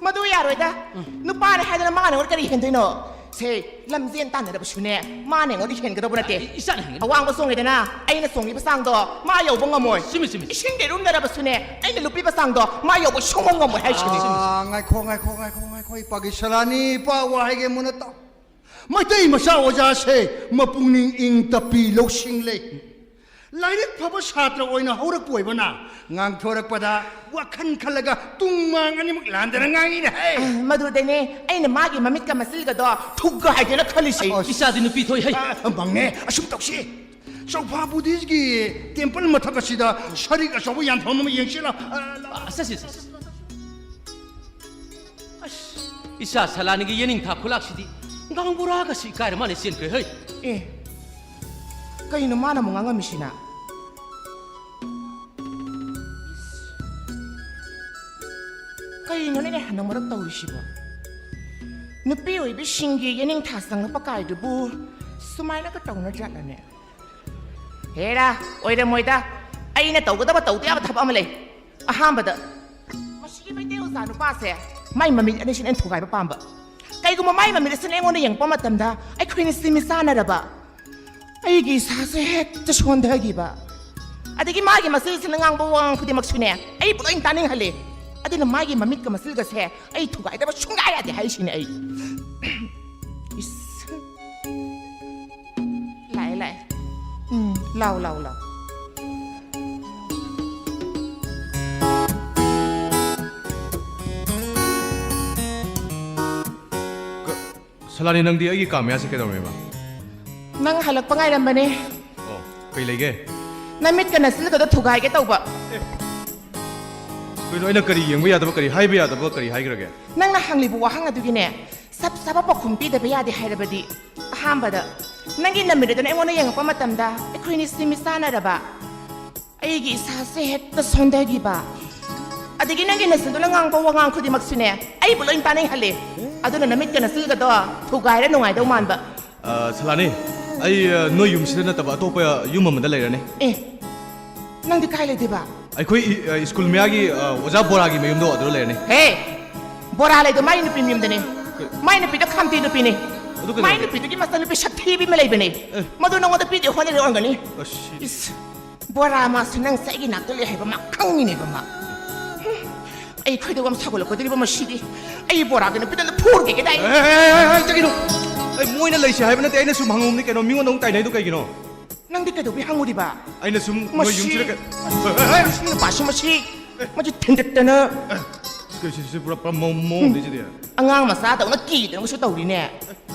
ꯃꯗꯨ ꯌꯥꯔꯣꯏꯗ꯫ ꯎꯝ꯫ ꯅꯨꯄꯥꯅꯦ ꯍꯥꯏꯗꯅ ꯃꯥꯅ ꯑꯩꯉꯣꯟꯗ ꯀꯔꯤ ꯍꯦꯟꯗꯣꯏꯅꯣ? ꯁꯦ, ꯂꯝꯖꯦꯟ ꯇꯥꯟꯅꯔꯕꯁꯨꯅꯦ, ꯃꯥꯅ ꯑꯩꯉꯣꯟꯗ ꯍꯦꯟꯒꯗꯧꯕ ꯅꯠꯇꯦ꯫ ꯑꯩ ꯏꯆꯥꯅ ꯍꯦꯟꯒꯅꯤ꯫ ꯑꯋꯥꯡꯕ ꯆꯣꯡꯉꯦꯗꯅ, ꯑꯩꯅ ꯆꯣꯡꯉꯤꯕ ꯆꯥꯡꯗꯣ ꯃꯥ ꯌꯧꯕ ꯉꯝꯃꯣꯏ꯫ ꯆꯨꯝꯃꯤ, ꯆꯨꯝꯃꯤ, ꯆꯨꯝꯃꯤ꯫ ꯏꯁꯤꯡꯗ ꯏꯔꯨꯝꯅꯔꯕꯁꯨꯅꯦ, ꯑꯩꯅ ꯂꯨꯞꯄꯤꯕ ꯆꯥꯡꯗꯣ ꯃꯥ ꯌꯧꯕ ꯁꯨꯡꯉꯝ ꯉꯝꯃꯣꯏ ꯍꯥꯏꯁꯤꯅꯤ꯫ ꯑꯥ, ꯉꯥꯏꯈꯣ, ꯉꯥꯏꯈꯣ, ꯉꯥꯏꯈꯣ, ꯉꯥꯏꯈꯣ, ꯏꯄꯥꯒꯤ ꯁꯂꯥꯅꯤ, ꯏꯄꯥ ꯋꯥ ꯍꯥꯏꯒꯦ ꯃꯨꯟꯅ ꯇꯥꯎ꯫ ꯃꯩꯇꯩ ꯃꯆꯥ ꯑꯣꯖꯥꯁꯦ ꯃꯄꯨꯛꯅꯤꯡ ꯏꯪ ꯇꯞꯄꯤ, ꯂꯧꯁꯤꯡ ꯂꯩ꯫ ꯂꯥꯏꯔꯤꯛ ꯐꯕ ꯁꯥꯇ꯭ꯔ ꯑꯣꯏꯅ ꯍꯧꯔꯛꯄ ꯑꯣꯏꯕꯅ ꯉꯥꯡꯊꯣꯔꯛꯄꯗ ꯋꯥꯈꯜ ꯈꯜꯂꯒ ꯇꯨꯡ ꯃꯥꯡ ꯑꯅꯤꯃꯛ ꯂꯥꯟꯗꯅ ꯉꯥꯡꯉꯤꯅꯦ ꯍꯦ꯫ ꯑ, ꯃꯗꯨꯗꯅꯦ ꯑꯩꯅ ꯃꯥꯒꯤ ꯃꯃꯤꯠꯀ ꯃꯆꯤꯜꯒꯗꯣ ꯊꯨꯛꯀ ꯍꯥꯏꯗꯅ ꯈꯜꯂꯤꯁꯦ꯫ ꯑꯁ, ꯏꯆꯥꯗꯤ ꯅꯨꯄꯤ ꯊꯣꯛꯏ ꯍꯩ꯫ ꯑ, ꯃꯪꯅꯦ, ꯑꯁꯨꯝ ꯇꯧꯁꯤ꯫ ꯆꯧꯐꯥ ꯕꯨꯙꯤꯁꯒꯤ ꯇꯦꯝꯄꯜ ꯃꯊꯛ ꯑꯁꯤꯗ ꯁꯔꯤꯛ ꯑꯆꯧꯕ ꯌꯥꯟꯐꯝ ꯑꯃ ꯌꯦꯡꯁꯤꯂ꯫ ꯑ, ꯑ, ꯆꯠꯁꯤ, ꯆꯠꯁꯤ꯫ ꯑꯁ, ꯏꯆꯥ ꯁꯂꯥꯅꯤꯒꯤ ꯌꯦꯅꯤꯡꯊꯥ ꯈꯨꯂꯥꯛꯁꯤꯗꯤ ꯒꯥꯡꯕꯨꯔꯥꯒꯁꯤ ꯏꯀꯥꯏꯔ ꯃꯥꯅ ꯆꯦꯟꯈ꯭ꯔꯦ ꯍꯩ꯫ ꯑꯦ, ꯀꯩꯅꯣ ꯃꯥꯅ ꯑꯃꯨꯛ ꯉꯥꯡꯉꯝꯃꯤꯁꯤꯅ? ꯀꯩꯅꯣꯅꯦ ꯍꯟꯗꯛ ꯃꯔꯛ ꯇꯧꯔꯤꯁꯤꯕꯣ? ꯅꯨꯄꯤ ꯑꯣꯏꯕꯤꯁꯤꯡꯒꯤ ꯌꯦꯅꯤꯡꯊꯥ ꯆꯪꯂꯛꯄ ꯀꯥꯏꯗꯨꯕꯨ ꯁꯨꯃꯥꯏꯅꯒ ꯇꯧꯅꯖꯥꯠꯂꯅꯦ? ꯍꯦꯔꯥ, ꯑꯣꯏꯔꯝꯃꯣꯏꯗ꯫ ꯑꯩꯅ ꯇꯧꯒꯗꯕ, ꯇꯧꯗ ꯌꯥꯕ ꯊꯕꯛ ꯑꯃ ꯂꯩ꯫ ꯑꯍꯥꯟꯕꯗ, ꯃꯁꯤꯒꯤ ꯃꯩꯇꯩ ꯑꯣꯖꯥ ꯅꯨꯄꯥꯁꯦ, ꯃꯥꯏ ꯃꯃꯤꯠ ꯑꯅꯤꯁꯤꯅ ꯑꯩꯅ ꯊꯨꯒꯥꯏꯕ ꯄꯥꯝꯕ꯫ ꯀꯩꯒꯨꯝꯕ ꯃꯥꯏ ꯃꯃꯤꯠ ꯑꯁꯤꯅ ꯑꯩꯉꯣꯟꯗ ꯌꯦꯡꯉꯛꯄ ꯃꯇꯝꯗ ꯑꯩꯈꯣꯏꯅꯤꯁꯤ ꯃꯤꯆꯥꯟꯅꯔꯕ, ꯑꯩꯒꯤ ꯏꯁꯥꯁꯦ ꯍꯦꯛꯇ ꯁꯣꯟꯊꯈꯤꯕ꯫ ꯑꯗꯒꯤ ꯃꯥꯒꯤ ꯃꯆꯤꯜꯁꯤꯅ ꯉꯥꯡꯕ ꯋꯥꯉꯥꯡ ꯈꯨꯗꯤꯡꯃꯛꯁꯨꯅꯦ, ꯑꯩꯕꯨ ꯂꯣꯏ ꯇꯥꯅꯤꯡꯍꯜꯂꯤ꯫ ꯑꯗꯨꯅ ꯃꯥꯒꯤ ꯃꯃꯤꯠꯀ ꯃꯆꯤꯜꯒꯁꯦ ꯑꯩ ꯊꯨꯒꯥꯏꯗꯕ ꯁꯨꯡꯌꯥ ꯌꯥꯗꯦ ꯍꯥꯏꯁꯤꯅꯦ ꯑꯩ꯫ ꯏꯁ꯫ ꯂꯥꯛꯑꯦ, ꯂꯥꯛꯑꯦ꯫ ꯎꯝ, ꯂꯥꯎ, ꯂꯥꯎ, ꯂꯥꯎ꯫ ꯁꯂꯥꯅꯤ, ꯅꯪꯗꯤ ꯑꯩꯒꯤ ꯀꯥ ꯃꯌꯥꯁꯦ ꯀꯩꯗꯧꯔꯝꯃꯤꯕ? ꯅꯪ ꯍꯜꯂꯛꯄ ꯉꯥꯏꯔꯝꯕꯅꯦ꯫ ꯑꯣ, ꯀꯩ ꯂꯩꯒꯦ? ꯅꯃꯤꯠꯀ ꯅꯆꯤꯟꯒꯗꯣ ꯊꯨꯒꯥꯏꯒꯦ ꯇꯧꯕ꯫ ꯀꯩꯅꯣ, ꯑꯩꯅ ꯀꯔꯤ ꯌꯦꯡꯕ ꯌꯥꯗꯕ, ꯀꯔꯤ ꯍꯥꯏꯕ ꯌꯥꯗꯕ, ꯀꯔꯤ ꯍꯥꯏꯈ꯭ꯔꯒꯦ? ꯅꯪꯅ ꯍꯪꯂꯤꯕ ꯋꯥꯍꯪ ꯑꯗꯨꯒꯤꯅꯦ, ꯆꯞ ꯆꯥꯕ ꯄꯥꯎꯈꯨꯝ ꯄꯤꯗꯕ ꯌꯥꯗꯦ ꯍꯥꯏꯔꯕꯗꯤ, ꯑꯍꯥꯟꯕꯗ, ꯅꯪꯒꯤ ꯅꯃꯤꯠ ꯑꯗꯨꯅ ꯑꯩꯉꯣꯟꯗ ꯌꯦꯡꯉꯛꯄ ꯃꯇꯝꯗ ꯑꯩꯈꯣꯏꯅꯤꯁꯤ ꯃꯤꯆꯥꯟꯅꯔꯕ, ꯑꯩꯒꯤ ꯏꯁꯥꯁꯦ ꯍꯦꯛꯇ ꯁꯣꯟꯊꯈꯤꯕ, ꯑꯗꯒꯤ ꯅꯪꯒꯤ ꯅꯆꯤꯟꯗꯨꯅ ꯉꯥꯡꯕ ꯋꯥꯉꯥꯡ ꯈꯨꯗꯤꯡꯃꯛꯁꯨꯅꯦ, ꯑꯩꯕꯨ ꯂꯣꯏ ꯇꯥꯅꯤꯡꯍꯜꯂꯤ꯫ ꯑꯗꯨꯅ ꯅꯃꯤꯠꯀ ꯅꯆꯤꯜꯒꯗꯣ ꯊꯨꯒꯥꯏꯔ ꯅꯨꯡꯉꯥꯏꯗꯧ ꯃꯥꯟꯕ꯫ ꯑ, ꯁꯂꯥꯅꯤ, ꯑꯩ ꯑ, ꯅꯣꯏ ꯌꯨꯝꯁꯤꯗ ꯅꯠꯇꯕ ꯑꯇꯣꯞꯄ ꯌꯨꯝ ꯑꯃꯗ ꯂꯩꯔꯅꯤ꯫ ꯑꯦ, ꯅꯪꯗꯤ ꯀꯥꯏ ꯂꯩꯗꯣꯏꯕ? ꯑꯩꯈꯣꯏ ꯏ- ꯑ, ꯁ꯭ꯀꯨꯜ ꯃꯌꯥꯒꯤ ꯑ, ꯑꯣꯖꯥ ꯕꯣꯔꯥꯒꯤ ꯃꯌꯨꯝꯗꯣ ꯑꯗꯨꯗ ꯂꯩꯔꯅꯤ꯫ ꯍꯦ, ꯕꯣꯔꯥ ꯂꯩꯗꯣ ꯃꯥꯏ ꯅꯨꯄꯤ ꯃꯌꯨꯝꯗꯅꯦ꯫ ꯀ- ꯃꯥꯏ ꯅꯨꯄꯤꯗꯣ ꯈꯥꯝꯇꯤ ꯅꯨꯄꯤꯅꯦ꯫ ꯑꯗꯨ ꯀꯩꯗꯧꯔꯒꯦ? ꯃꯥꯏ ꯅꯨꯄꯤꯗꯨꯒꯤ ꯃꯆꯥꯅꯨꯄꯤ ꯁꯛꯊꯤꯕꯤ ꯑꯃ ꯂꯩꯕꯅꯦ꯫ ꯑꯦ꯫ ꯃꯗꯨ ꯅꯉꯣꯟꯗ ꯄꯤꯗꯦ ꯍꯣꯠꯅꯔꯦ ꯑꯣꯏꯔꯝꯒꯅꯤ꯫ ꯑꯁ꯫ ꯏꯁ, ꯕꯣꯔꯥ ꯃꯥꯁꯨ ꯅꯪꯁꯦ ꯑꯩꯒꯤ ꯅꯥꯛꯇ ꯂꯩ ꯍꯥꯏꯕ ꯃꯥ ꯈꯪꯉꯤꯅꯦꯕ ꯃꯥ꯫ ꯍꯨꯝ, ꯑꯩ ꯈꯣꯏꯗꯧ ꯌꯥꯝ ꯁꯥꯎꯒꯠꯂꯛꯀꯗꯧꯔꯤꯕ ꯃꯁꯤꯗꯤ꯫ ꯑꯩ ꯕꯣꯔꯥꯒꯤ ꯅꯨꯄꯤꯗ ꯐꯨꯔꯒꯦ ꯀꯗꯥꯏ? ꯑꯦ, ꯑꯦ, ꯑꯦ, ꯑꯦ, ꯀꯩꯅꯣ? ꯑꯩ ꯃꯣꯏꯅ ꯂꯩꯁꯦ ꯍꯥꯏꯕ ꯅꯠꯇꯦ, ꯑꯩꯅ ꯁꯨꯝ ꯍꯪꯉꯨꯕꯅꯤ ꯀꯩꯅꯣ, ꯃꯤꯉꯣꯟꯗ ꯑꯃꯨꯛ ꯇꯥꯏꯅꯩꯗꯣ ꯀꯩꯒꯤꯅꯣ? ꯅꯪꯗꯤ ꯀꯩꯗꯧꯕꯩ ꯍꯪꯉꯨꯔꯤꯕ? ꯑꯩꯅ ꯁꯨꯝ ꯅꯣꯏ ꯃꯁꯤ, ꯌꯨꯝꯁꯤꯗ ꯀꯩ-, ꯑꯦ, ꯑꯦ, ꯑꯦ, ꯃꯁꯤ ꯅꯨꯄꯥꯁꯤ ꯃꯁꯤ, ꯃꯁꯤ ꯊꯤꯟꯗꯠꯇꯅ꯫ ꯁꯤ, ꯁꯤ, ꯁꯤ ꯄꯨꯔꯥ, ꯄꯨꯔꯥ ꯃꯑꯣꯡ, ꯃꯑꯣꯡꯅꯤ ꯁꯤꯗꯤ꯫ ꯑꯉꯥꯡ ꯃꯆꯥꯗꯧꯅ ꯀꯤꯗꯅꯒꯁꯨ ꯇꯧꯔꯤꯅꯦ꯫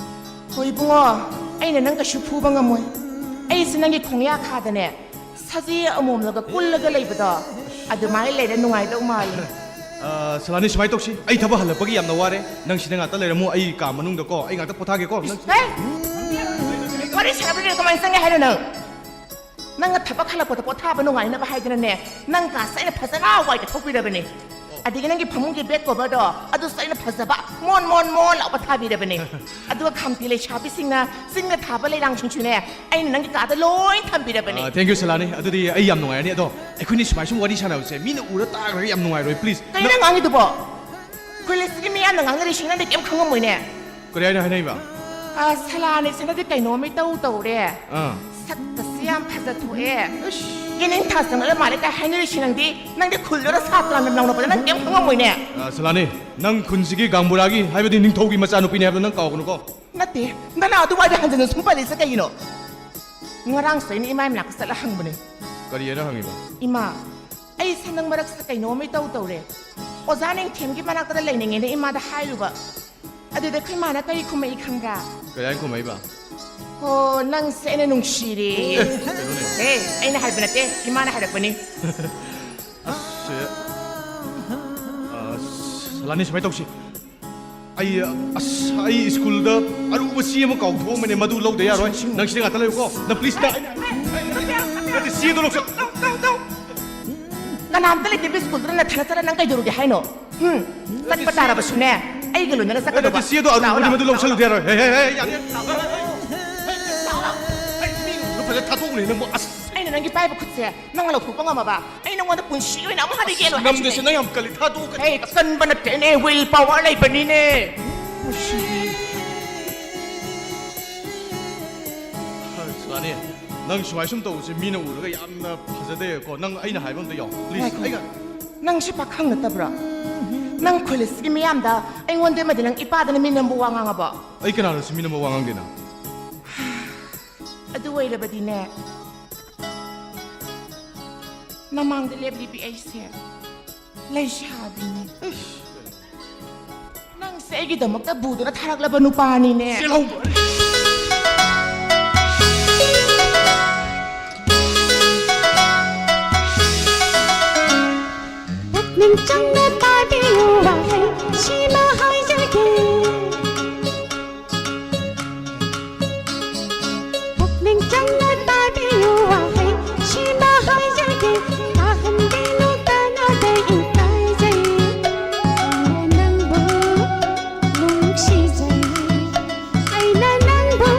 ꯍꯣꯏ ꯏꯕꯨꯡꯉꯣ, ꯑꯩꯅ ꯅꯪ ꯀꯩꯁꯨ ꯐꯨꯕ ꯉꯝꯃꯣꯏ꯫ ꯑꯩꯁꯦ ꯅꯪꯒꯤ ꯈꯣꯡꯌꯥ ꯈꯥꯗꯅꯦ, ꯁꯖꯤ ꯑꯃꯣꯝꯂꯒ ꯀꯨꯜꯂꯒ ꯂꯩꯕꯗꯣ, ꯑꯗꯨꯃꯥꯏꯅ ꯂꯩꯔ ꯅꯨꯡꯉꯥꯏꯗꯧ ꯃꯥꯜꯂꯦ꯫ ꯑ, ꯁꯂꯥꯅꯤ, ꯁꯨꯃꯥꯏꯅ ꯇꯧꯁꯤ, ꯑꯩ ꯊꯕꯛ ꯍꯜꯂꯛꯄꯒꯤ ꯌꯥꯝꯅ ꯋꯥꯔꯦ, ꯅꯪ ꯁꯤꯗ ꯉꯥꯛꯇ ꯂꯩꯔꯝꯃꯣ, ꯑꯩ ꯀꯥ ꯃꯅꯨꯡꯗꯀꯣ, ꯑꯩ ꯉꯥꯛꯇ ꯄꯣꯊꯥꯒꯦꯀꯣ꯫ ꯅꯪ ꯍꯦ! ꯋꯥꯔꯤ ꯁꯥꯟꯅꯕꯗꯨꯗ ꯀꯃꯥꯏꯅ ꯆꯪꯉꯦ ꯍꯥꯏꯅꯣ ꯅꯪ? ꯅꯪꯅ ꯊꯕꯛ ꯍꯜꯂꯛꯄꯗ ꯄꯣꯊꯥꯕ ꯅꯨꯡꯉꯥꯏꯅꯕ ꯍꯥꯏꯗꯅꯅꯦ, ꯅꯪ ꯀꯥꯁꯦ ꯑꯩꯅ ꯐꯖꯅ ꯋꯥꯏ ꯇꯩꯊꯣꯛꯄꯤꯔꯕꯅꯦ꯫ ꯑꯗꯒꯤ ꯅꯪꯒꯤ ꯐꯃꯨꯡꯒꯤ bed coverꯗꯣ, ꯑꯗꯨꯁꯨ ꯑꯩꯅ ꯐꯖꯕ ꯃꯣꯟ ꯃꯣꯟ ꯃꯣꯟ ꯂꯥꯎꯕ ꯊꯥꯕꯤꯔꯕꯅꯦ꯫ ꯑꯗꯨꯒ ꯈꯥꯝꯇꯤ ꯂꯩꯁꯥꯕꯤꯁꯤꯡꯅ ꯆꯤꯡꯗ ꯊꯥꯕ ꯂꯩꯔꯥꯡꯁꯤꯡꯁꯨꯅꯦ, ꯑꯩꯅ ꯅꯪꯒꯤ ꯀꯥꯗ ꯂꯣꯏ ꯊꯝꯕꯤꯔꯕꯅꯦ꯫ ꯑ, thank you, ꯁꯂꯥꯅꯤ꯫ ꯑꯗꯨꯗꯤ ꯑꯩ ꯌꯥꯝ ꯅꯨꯡꯉꯥꯏꯔꯅꯤ꯫ ꯑꯗꯣ ꯑꯩꯈꯣꯏꯅꯤ ꯁꯨꯃꯥꯏ ꯁꯨꯝ ꯋꯥꯔꯤ ꯁꯥꯟꯅꯕꯁꯦ ꯃꯤꯅ ꯎꯔ ꯇꯥꯈ꯭ꯔꯒ ꯌꯥꯝ ꯅꯨꯡꯉꯥꯏꯔꯣꯏ, please꯫ ꯀꯩꯅꯣ ꯅꯪ ꯉꯥꯡꯉꯤꯗꯨꯕꯣ? ꯈꯨꯜ ꯑꯁꯤꯒꯤ ꯃꯤꯌꯥꯝꯅ ꯉꯥꯡꯅꯔꯤꯁꯤꯡ ꯅꯪꯗꯤ ꯀꯩꯝ ꯈꯪꯉꯝꯃꯣꯏꯅꯦ꯫ ꯀꯔꯤ ꯍꯥꯏꯅ ꯍꯥꯏꯅꯩꯕ? ꯑ, ꯁꯂꯥꯅꯤ ꯁꯤꯅꯗꯤ ꯀꯩꯅꯣꯝ ꯏꯇꯧ ꯇꯧꯔꯦ꯫ ꯑꯥ꯫ ꯁꯛꯀꯁꯤ ꯌꯥꯝ ꯐꯖꯊꯣꯛꯑꯦ꯫ ꯏꯁ꯫ ꯌꯦꯅꯤꯡꯊꯥ ꯆꯪꯉꯛꯂ ꯃꯥꯜꯂꯦ ꯀꯥꯏ ꯍꯥꯏꯅꯔꯤꯁꯤ ꯅꯪꯗꯤ? ꯅꯪꯗꯤ ꯈꯨꯜꯗꯨꯗ ꯁꯥꯇ꯭ꯔ ꯃꯌꯥꯝ ꯂꯥꯎꯅꯕꯗ ꯅꯪ ꯀꯩꯝ ꯈꯪꯉꯝꯃꯣꯏꯅꯦ꯫ ꯑ, ꯁꯂꯥꯅꯤ, ꯅꯪ ꯈꯨꯟꯁꯤꯒꯤ ꯒꯥꯡꯕꯨꯔꯥꯒꯤ, ꯍꯥꯏꯕꯗꯤ ꯅꯤꯡꯊꯧꯒꯤ ꯃꯆꯥꯅꯨꯄꯤꯅꯤ ꯍꯥꯏꯕꯗꯣ ꯅꯪ ꯀꯥꯎꯒꯅꯨꯀꯣ꯫ ꯅꯠꯇꯦ, ꯅꯅꯥ ꯑꯗꯨꯋꯥꯏꯗ ꯍꯟꯖꯤꯟꯅ ꯁꯨꯝ ꯄꯜꯂꯤꯁꯦ ꯀꯩꯒꯤꯅꯣ? ꯉꯔꯥꯡꯁꯨ ꯑꯩꯅ ꯏꯃꯥ ꯃꯅꯥꯛꯇ ꯆꯠꯂ ꯍꯪꯕꯅꯦ꯫ ꯀꯔꯤ ꯍꯥꯏꯅ ꯍꯪꯉꯤꯕ? ꯏꯃꯥ, ꯑꯩꯁꯦ ꯅꯪ ꯃꯔꯛꯁꯤꯗ ꯀꯩꯅꯣꯝ ꯏꯇꯧ ꯇꯧꯔꯦ꯫ ꯑꯣꯖꯥ ꯅꯤꯡꯊꯦꯝꯒꯤ ꯃꯅꯥꯛꯇ ꯂꯩꯅꯤꯡꯉꯦꯅ ꯏꯃꯥꯗ ꯍꯥꯏꯔꯨꯕ꯫ ꯑꯗꯨꯗ ꯑꯩꯈꯣꯏ ꯃꯥꯅ ꯀꯔꯤ ꯈꯨꯝꯃꯛꯏ ꯈꯪꯕ꯭ꯔꯥ? ꯀꯔꯤ ꯍꯥꯏꯅ ꯈꯨꯝꯃꯛꯏꯕ? "ꯍꯣ, ꯅꯪꯁꯦ ꯑꯩꯅ ꯅꯨꯡꯁꯤꯔꯦ"꯫ ꯑꯦ, ꯀꯩꯅꯣꯅꯦ? ꯑꯦ, ꯑꯩꯅ ꯍꯥꯏꯕ ꯅꯠꯇꯦ, ꯏꯃꯥꯅ ꯍꯥꯏꯔꯛꯄꯅꯤ꯫ ꯑꯁ, ꯁꯦ, ꯑ, ꯁꯂꯥꯅꯤ, ꯁꯨꯃꯥꯏꯅ ꯇꯧꯁꯤ꯫ ꯑꯩ, ꯑꯁ, ꯑꯩ ꯁ꯭ꯀꯨꯜꯗ ꯑꯔꯨꯕ ꯆꯦ ꯑꯃ ꯀꯥꯎꯊꯣꯛꯑꯝꯕꯅꯦ, ꯃꯗꯨ ꯂꯧꯗ ꯌꯥꯔꯣꯏ꯫ ꯅꯪ ꯁꯤꯗ ꯉꯥꯛꯇ ꯂꯩꯌꯨꯀꯣ꯫ ꯅꯪ please, ꯅꯪ꯫ ꯅꯠꯇꯦ, ꯆꯦꯗꯣ ꯂꯧꯁꯜ-, ꯀꯅꯥꯝꯇ ꯂꯩꯇꯦ ꯁ꯭ꯀꯨꯜꯗꯨꯗ, ꯅꯊꯟꯗ ꯆꯠꯂ ꯅꯪ ꯀꯩꯗꯧꯔꯨꯒꯦ ꯍꯥꯏꯅꯣ? ꯍꯨꯝ? ꯆꯠꯄ ꯇꯥꯔꯕꯁꯨꯅꯦ, ꯑꯩꯒ ꯂꯣꯏꯅꯅ ꯑꯦ, ꯅꯠꯇꯦ, ꯆꯠꯀꯗꯧꯕ꯫ ꯆꯦꯗꯣ ꯑꯔꯨꯕꯅꯤ, ꯂꯥꯛꯑꯣ, ꯃꯗꯨ ꯂꯥꯛꯑꯣ꯫ ꯂꯧꯁꯜꯂꯨꯗ ꯌꯥꯔꯣꯏ꯫ ꯍꯦ, ꯍꯦ, ꯍꯦ, ꯌꯥꯔꯦ꯫ ꯊꯥꯗꯣꯛꯎꯅꯦ ꯅꯪꯕꯨ, ꯑꯁ꯫ ꯑꯩꯅ ꯅꯪꯒꯤ ꯄꯥꯏꯕ ꯈꯨꯠꯁꯦ ꯅꯪꯅ ꯂꯧꯊꯣꯛꯄ ꯉꯝꯃꯕ? ꯑꯩ ꯅꯉꯣꯟꯗ ꯄꯨꯟꯁꯤ ꯑꯣꯏꯅ ꯑꯃꯨꯛ ꯍꯟꯅ ꯌꯦꯜꯂꯣꯏ ꯉꯝꯗꯦꯁꯦ, ꯍꯥꯏꯁꯤꯅꯦ꯫ ꯅꯪ ꯌꯥꯝ ꯀꯜꯂꯤ, ꯊꯥꯗꯣꯛꯎ꯫ ꯍꯦ, ꯀꯟꯕ ꯅꯠꯇꯦꯅꯦ, will power ꯂꯩꯕꯅꯤꯅꯦ꯫ ꯃꯁꯤꯗꯤ꯫ ꯁꯨꯃꯥꯏꯅ, ꯅꯪ ꯁꯨꯃꯥꯏ ꯁꯨꯝ ꯇꯧꯕꯁꯦ ꯃꯤꯅ ꯎꯔꯒ ꯌꯥꯝꯅ ꯐꯖꯗꯦꯀꯣ꯫ ꯅꯪ ꯑꯩꯅ ꯍꯥꯏꯕ ꯑꯝꯇ ꯌꯥꯎ, please꯫ ꯉꯥꯏꯈꯣ꯫ ꯑꯩꯒ ꯅꯪ ꯁꯤ ꯄꯥꯈꯪ ꯅꯠꯇꯕ꯭ꯔꯣ? ꯅꯪ ꯈꯣꯂꯦꯖꯀꯤ ꯃꯤꯌꯥꯝꯗ ꯑꯩꯉꯣꯟꯗ ꯑꯃꯗꯤ ꯅꯪ ꯏꯄꯥꯗꯅ ꯃꯤ ꯅꯝꯕ ꯋꯥ ꯉꯥꯡꯉꯕꯣ? ꯑꯩ ꯀꯅꯥꯅꯣ ꯁꯤ ꯃꯤ ꯅꯝꯕ ꯋꯥ ꯉꯥꯡꯒꯦꯅ? ꯑꯗꯨ ꯑꯣꯏꯔꯕꯗꯤꯅꯦ, ꯅꯃꯥꯡꯗ ꯂꯦꯞꯂꯤꯕꯤ ꯑꯩꯁꯦ ꯂꯩꯁꯥꯕꯤꯅꯤ꯫ ꯅꯪꯁꯦ ꯑꯩꯒꯤꯗꯃꯛꯇ ꯕꯨꯗꯨꯅ ꯊꯥꯔꯛꯂꯕ ꯅꯨꯄꯥꯅꯤꯅꯦ꯫ ꯆꯦꯜꯍꯧꯕ꯫ ꯄꯨꯛꯅꯤꯡ ꯆꯪꯅ ꯇꯥꯕꯤꯌꯨ, ꯋꯥꯍꯩ ꯁꯤꯃ ꯍꯥꯏꯖꯒꯦ꯫ ꯄꯨꯛꯅꯤꯡ ꯆꯪꯅ ꯇꯥꯕꯤꯌꯨ, ꯋꯥꯍꯩ ꯁꯤꯃ ꯍꯥꯏꯖꯒꯦ꯫ ꯇꯥꯍꯟꯕꯤꯅꯨ, ꯇꯥꯅꯕ ꯏꯀꯥꯏꯖꯩ꯫ ꯑꯩꯅ ꯅꯪꯕꯨ ꯅꯨꯡꯁꯤꯖꯩ꯫ ꯑꯩꯅ ꯅꯪꯕꯨ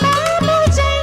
ꯄꯥꯝꯖꯩ꯫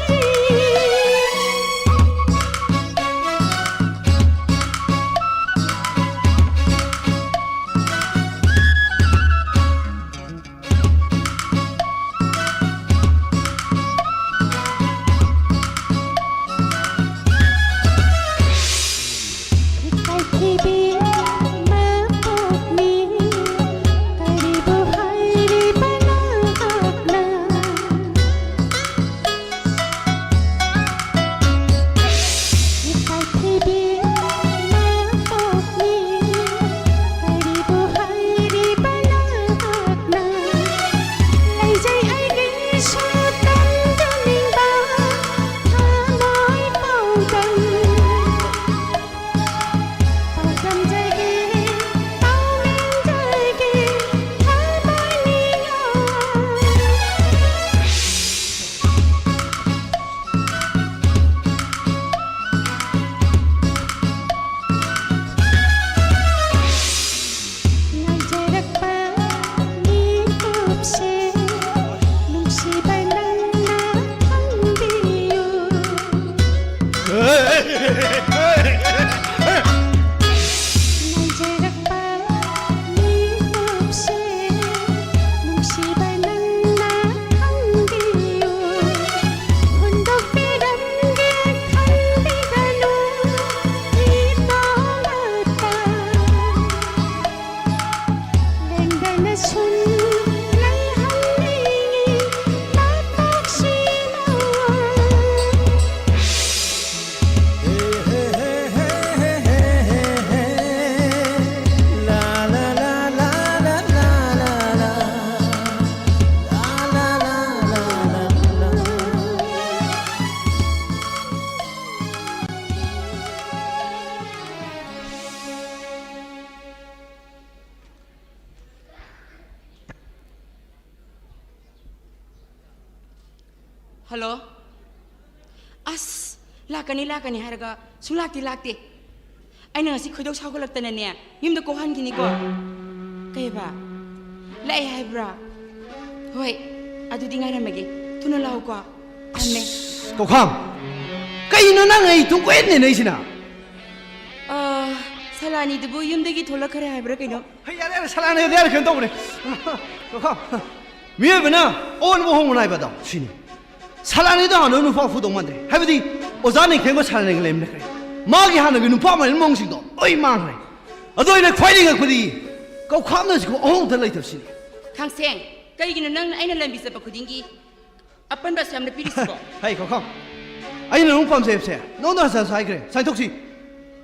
ꯍꯜꯂꯣ꯫ ꯑꯁ, ꯂꯥꯛꯀꯅꯤ, ꯂꯥꯛꯀꯅꯤ ꯍꯥꯏꯔꯒ ꯁꯨꯡꯂꯥꯛꯇꯤ ꯂꯥꯛꯇꯦ꯫ ꯑꯩꯅ ꯉꯁꯤ ꯈꯣꯏꯗꯧ ꯁꯥꯎꯒꯠꯂꯛꯇꯅꯅꯦ, ꯌꯨꯝꯗ ꯀꯣꯛꯍꯟꯈꯤꯅꯤꯀꯣ꯫ ꯀꯩꯕ? ꯂꯥꯛꯑꯦ ꯍꯥꯏꯕ꯭ꯔꯥ? ꯍꯣꯏ, ꯑꯗꯨꯗꯤ ꯉꯥꯏꯔꯝꯃꯒꯦ꯫ ꯊꯨꯅ ꯂꯥꯛꯎꯀꯣ꯫ ꯊꯝꯃꯦ꯫ ꯑꯁ, ꯀꯧꯈꯥꯝ! ꯀꯩꯅꯣ ꯅꯪ ꯑꯩ ꯇꯨꯡ ꯀꯣꯏꯍꯟ ꯏꯟꯅꯩꯁꯤꯅ? ꯑꯥ, ꯁꯂꯥꯅꯤꯗꯨꯕꯨ ꯌꯨꯝꯗꯒꯤ ꯊꯣꯛꯂꯛꯈ꯭ꯔꯦ ꯍꯥꯏꯕ꯭ꯔꯥ ꯀꯩꯅꯣ? ꯍꯩ, ꯌꯥꯔꯦ, ꯌꯥꯔꯦ, ꯁꯂꯥꯅꯤꯗ ꯌꯥꯔꯦ, ꯀꯩꯅꯣ ꯇꯧꯕꯅꯦ꯫ ꯀꯧꯈꯥꯝ, ꯃꯤꯑꯣꯏꯕꯅ ꯑꯑꯣꯟꯕ ꯍꯣꯡꯕ ꯅꯥꯏꯕꯗꯣ ꯁꯤꯅꯤ꯫ ꯁꯂꯥꯅꯤꯗꯣ ꯍꯥꯟꯅ ꯅꯨꯄꯥ ꯐꯨꯗꯧ ꯃꯥꯟꯗ꯭ꯔꯦ꯫ ꯍꯥꯏꯕꯗꯤ ꯑꯣꯖꯥ ꯅꯤꯡꯊꯦꯝꯒ ꯁꯂꯥꯅꯤꯒ ꯂꯩꯃꯤꯟꯅꯈ꯭ꯔꯦ꯫ ꯃꯥꯒꯤ ꯍꯥꯟꯅꯒꯤ ꯅꯨꯄꯥ ꯃꯥꯟꯕ ꯃꯑꯣꯡꯁꯤꯡꯗꯣ ꯂꯣꯏ ꯃꯥꯡꯈ꯭ꯔꯦ꯫ ꯑꯗꯣ ꯑꯩꯅ ꯈ꯭ꯋꯥꯏꯗꯒꯤ ꯉꯛꯄꯗꯤ ꯀꯧꯈꯥꯝꯅ ꯍꯧꯖꯤꯛꯐꯥꯎ ꯑꯍꯣꯡꯕꯗ ꯂꯩꯇꯕꯁꯤꯅꯤ꯫ ꯈꯥꯡꯁꯦꯡ, ꯀꯩꯒꯤꯅꯣ ꯅꯪꯅ ꯑꯩꯅ ꯂꯝꯕꯤ ꯆꯠꯄ ꯈꯨꯗꯤꯡꯒꯤ ꯑꯄꯟꯕ ꯑꯁꯨꯛ ꯌꯥꯝꯅ ꯄꯤꯔꯤꯁꯤꯕꯣ? ꯍꯩ, ꯀꯧꯈꯥꯝ, ꯑꯩꯅ ꯅꯪ ꯄꯥꯝꯖꯩ ꯍꯥꯏꯕꯁꯦ ꯅꯉꯣꯟꯗ ꯍꯟꯖ ꯍꯟꯖ ꯍꯥꯏꯈ꯭ꯔꯦ꯫ ꯁꯥꯏꯟꯊꯣꯛꯁꯤ,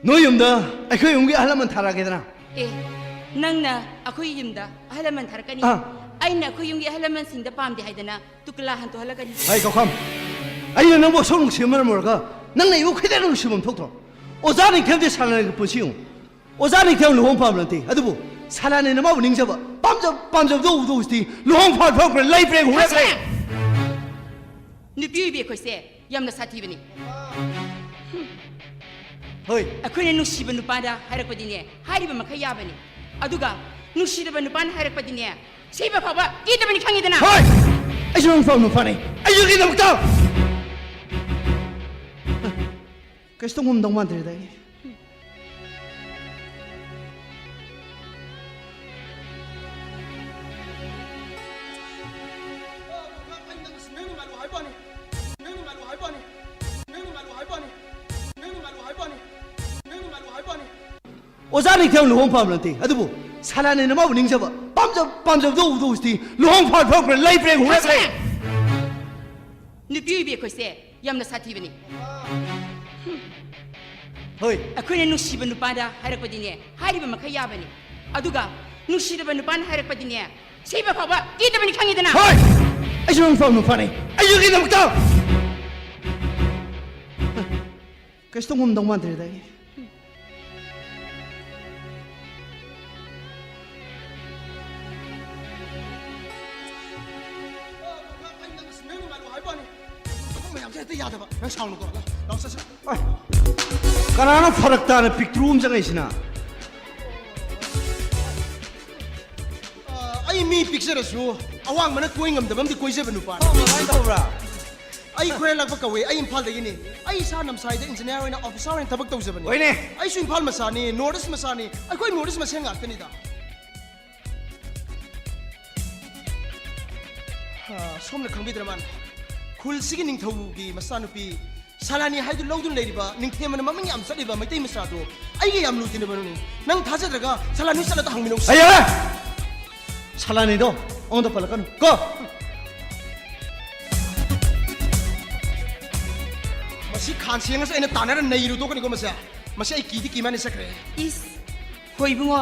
ꯅꯣꯏ ꯌꯨꯝꯗ ꯑꯩꯈꯣꯏ ꯌꯨꯝꯒꯤ ꯑꯍꯜ ꯂꯃꯟ ꯊꯥꯔꯛꯑꯒꯦꯗꯅ꯫ ꯑꯦ, ꯅꯪꯅ ꯑꯩꯈꯣꯏ ꯌꯨꯝꯗ ꯑꯍꯜ ꯂꯃꯟ ꯊꯥꯔꯛꯀꯅꯤ? ꯑꯥ꯫ ꯑꯩꯅ ꯑꯩꯈꯣꯏ ꯌꯨꯝꯒꯤ ꯑꯍꯜ ꯂꯃꯟꯁꯤꯡꯗ ꯄꯥꯝꯗꯦ ꯍꯥꯏꯗꯅ ꯇꯨꯀꯂꯥ ꯍꯟꯊꯣꯛꯍꯜꯂꯛꯀꯅꯤ꯫ ꯍꯩ, ꯀꯧꯈꯥꯝ, ꯑꯩꯅ ꯅꯪꯕꯨ ꯑꯁꯨꯛ ꯅꯨꯡꯁꯤꯕ ꯃꯔꯝ ꯑꯣꯏꯔꯒ ꯅꯪꯅ ꯑꯩꯕꯨ ꯈꯤꯇꯪ ꯅꯨꯡꯁꯤꯐꯝ ꯊꯣꯛꯇ꯭ꯔꯣ? ꯑꯣꯖꯥ ꯅꯤꯡꯊꯦꯝꯗꯤ ꯁꯥꯟꯅꯔꯒ ꯄꯨꯟꯁꯤ ꯌꯦꯡꯉꯨ꯫ ꯑꯣꯖꯥ ꯅꯤꯡꯊꯦꯝ ꯂꯨꯍꯣꯡ ꯄꯥꯝꯕ ꯅꯠꯇꯦ, ꯑꯗꯨꯕꯨ ꯁꯂꯥꯅꯤꯅ ꯃꯥꯕꯨ ꯅꯤꯡꯖꯕ, ꯄꯥꯝꯖ-, ꯄꯥꯝꯖꯕꯗꯣ ꯎꯕꯗ ꯍꯧꯖꯤꯛꯇꯤ ꯂꯨꯍꯣꯡ ꯐꯥꯟ ꯐꯥꯟꯈ꯭ꯔꯦ, ꯂꯩ ꯄ꯭ꯔꯦꯡ ꯍꯨꯔꯛꯈ꯭ꯔꯦ꯫ ꯈꯥꯁꯦ! ꯅꯨꯄꯤ ꯑꯣꯏꯕꯤ ꯑꯩꯈꯣꯏꯁꯦ ꯌꯥꯝꯅ ꯁꯥꯊꯤꯕꯅꯤ꯫ ꯍꯣꯏ꯫ ꯑꯩꯈꯣꯏꯅ ꯅꯨꯡꯁꯤꯕ ꯅꯨꯄꯥꯗ ꯍꯥꯏꯔꯛꯄꯗꯤꯅꯦ, ꯍꯥꯏꯔꯤꯕ ꯃꯈꯩ ꯌꯥꯕꯅꯤ꯫ ꯑꯗꯨꯒ ꯅꯨꯡꯁꯤꯗꯕ ꯅꯨꯄꯥꯅ ꯍꯥꯏꯔꯛꯄꯗꯤꯅꯦ, ꯁꯤꯕ ꯐꯥꯎꯕ ꯀꯤꯗꯕꯅꯤ, ꯈꯪꯉꯤꯗꯅ? ꯍꯣꯏ! ꯑꯩꯁꯨ ꯅꯪ ꯐꯕ ꯅꯨꯄꯥꯅꯤ꯫ ꯑꯩꯒꯤꯗꯃꯛꯇ! ꯀꯩꯁꯨ ꯉꯝꯗꯧ ꯃꯥꯟꯗ꯭ꯔꯦꯗ ꯑꯩ꯫ ꯑꯣꯖꯥ ꯅꯤꯡꯊꯦꯝ ꯂꯨꯍꯣꯡ ꯄꯥꯝꯕ ꯅꯠꯇꯦ, ꯑꯗꯨꯕꯨ ꯁꯂꯥꯅꯤꯅ ꯃꯥꯕꯨ ꯅꯤꯡꯖꯕ, ꯄꯥꯝꯖ-, ꯄꯥꯝꯖꯕꯗꯣ ꯎꯕꯗ ꯍꯧꯖꯤꯛꯇꯤ ꯂꯨꯍꯣꯡ ꯐꯥꯟ ꯐꯥꯟꯈ꯭ꯔꯦ, ꯂꯩ ꯄ꯭ꯔꯦꯡ ꯍꯨꯔꯛꯈ꯭ꯔꯦ꯫ ꯈꯥꯁꯦ! ꯅꯨꯄꯤ ꯑꯣꯏꯕꯤ ꯑꯩꯈꯣꯏꯁꯦ ꯌꯥꯝꯅ ꯁꯥꯊꯤꯕꯅꯤ꯫ ꯍꯣꯏ꯫ ꯑꯩꯈꯣꯏꯅ ꯅꯨꯡꯁꯤꯕ ꯅꯨꯄꯥꯗ ꯍꯥꯏꯔꯛꯄꯗꯤꯅꯦ, ꯍꯥꯏꯔꯤꯕ ꯃꯈꯩ ꯌꯥꯕꯅꯤ꯫ ꯑꯗꯨꯒ ꯅꯨꯡꯁꯤꯗꯕ ꯅꯨꯄꯥꯅ ꯍꯥꯏꯔꯛꯄꯗꯤꯅꯦ, ꯁꯤꯕ ꯐꯥꯎꯕ ꯀꯤꯗꯕꯅꯤ, ꯈꯪꯉꯤꯗꯅ? ꯍꯣꯏ! ꯑꯩꯁꯨ ꯅꯪ ꯐꯕ ꯅꯨꯄꯥꯅꯤ꯫ ꯑꯩꯒꯤꯗꯃꯛꯇ! ꯀꯩꯁꯨ ꯉꯝꯗꯧ ꯃꯥꯟꯗ꯭ꯔꯦꯗ ꯑꯩ꯫ ꯌꯥꯗꯕ꯫ ꯅꯪ ꯁꯥꯎꯅꯨꯀꯣ꯫ ꯂꯥꯎ, ꯂꯥꯎ, ꯆꯠꯁꯤ꯫ ꯀꯅꯥꯅꯣ ꯐꯔꯛ ꯇꯥꯅ ꯄꯤꯛꯇ꯭ꯔꯨ ꯑꯃ ꯆꯪꯉꯛꯏꯁꯤꯅ? ꯑ, ꯑꯩ ꯃꯤ ꯄꯤꯛꯆꯔꯁꯨ ꯑꯋꯥꯡꯕꯅ ꯀꯣꯏ ꯉꯝꯗꯕ ꯑꯃꯗꯤ ꯀꯣꯏꯖꯕ ꯅꯨꯄꯥꯅꯤ꯫ ꯑꯣ, ꯀꯃꯥꯏꯅ ꯇꯧꯕ꯭ꯔꯥ? ꯑꯩ ꯈꯣꯏꯔꯦꯜꯂꯛꯄ ꯀꯧꯋꯦ꯫ ꯑꯩ ꯏꯝꯐꯥꯜꯗꯒꯤꯅꯤ꯫ ꯑꯩ ꯏꯁꯥ ꯅꯝꯁꯥꯏꯗ ꯏꯟꯖꯤꯅꯤꯌꯥꯔ ꯑꯣꯏꯅ ꯑꯣꯐꯤꯁꯥꯔ ꯑꯣꯏꯅ ꯊꯕꯛ ꯇꯧꯖꯕꯅꯤ꯫ ꯍꯣꯏꯅꯦ꯫ ꯑꯩꯁꯨ ꯏꯝꯐꯥꯜ ꯃꯆꯥꯅꯤ, ꯅꯣꯔꯠ ꯏꯁ ꯃꯆꯥꯅꯤ꯫ ꯑꯩꯈꯣꯏ ꯅꯣꯔꯠ ꯏꯁ ꯃꯁꯦꯟ ꯉꯥꯛꯇꯅꯤꯗ꯫ ꯑ, ꯁꯣꯝꯅ ꯈꯪꯕꯤꯗ꯭ꯔ ꯃꯥꯜꯂꯦ꯫ ꯈꯨꯜꯁꯤꯒꯤ ꯅꯤꯡꯊꯧꯒꯤ ꯃꯆꯥꯅꯨꯄꯤ ꯁꯂꯥꯅꯤ ꯍꯥꯏꯗꯨ ꯂꯧꯗꯨꯅ ꯂꯩꯔꯤꯕ, ꯅꯤꯡꯊꯦꯝꯕꯅ ꯃꯃꯤꯡ ꯌꯥꯝ ꯆꯠꯂꯤꯕ ꯃꯩꯇꯩ ꯃꯆꯥꯗꯣ ꯑꯩꯒ ꯌꯥꯝ ꯂꯨ ꯇꯤꯟꯅꯕꯅꯨꯅꯦ꯫ ꯅꯪ ꯊꯥꯖꯗ꯭ꯔꯒ ꯁꯂꯥꯅꯤ ꯆꯠꯂꯗ ꯍꯪꯃꯤꯟꯅꯧꯁꯤ꯫ ꯑꯩ ꯌꯥꯔꯦ! ꯁꯂꯥꯅꯤꯗꯣ ꯑꯩꯉꯣꯟꯗ ꯄꯜꯂꯛꯀꯅꯨ ꯀꯣ꯫ ꯃꯁꯤ ꯈꯥꯟ ꯁꯦꯡꯉꯁꯨ ꯑꯩꯅ ꯇꯥꯟꯅꯔ ꯅꯩꯔꯨꯗꯣꯛꯀꯅꯤꯀꯣ ꯃꯁꯦ꯫ ꯃꯁꯤ ꯑꯩ ꯀꯤꯗꯤ ꯀꯤ ꯃꯥꯅꯤ ꯆꯠꯈ꯭ꯔꯦ꯫ ꯏꯁ, ꯍꯣꯏ ꯏꯕꯨꯡꯉꯣ,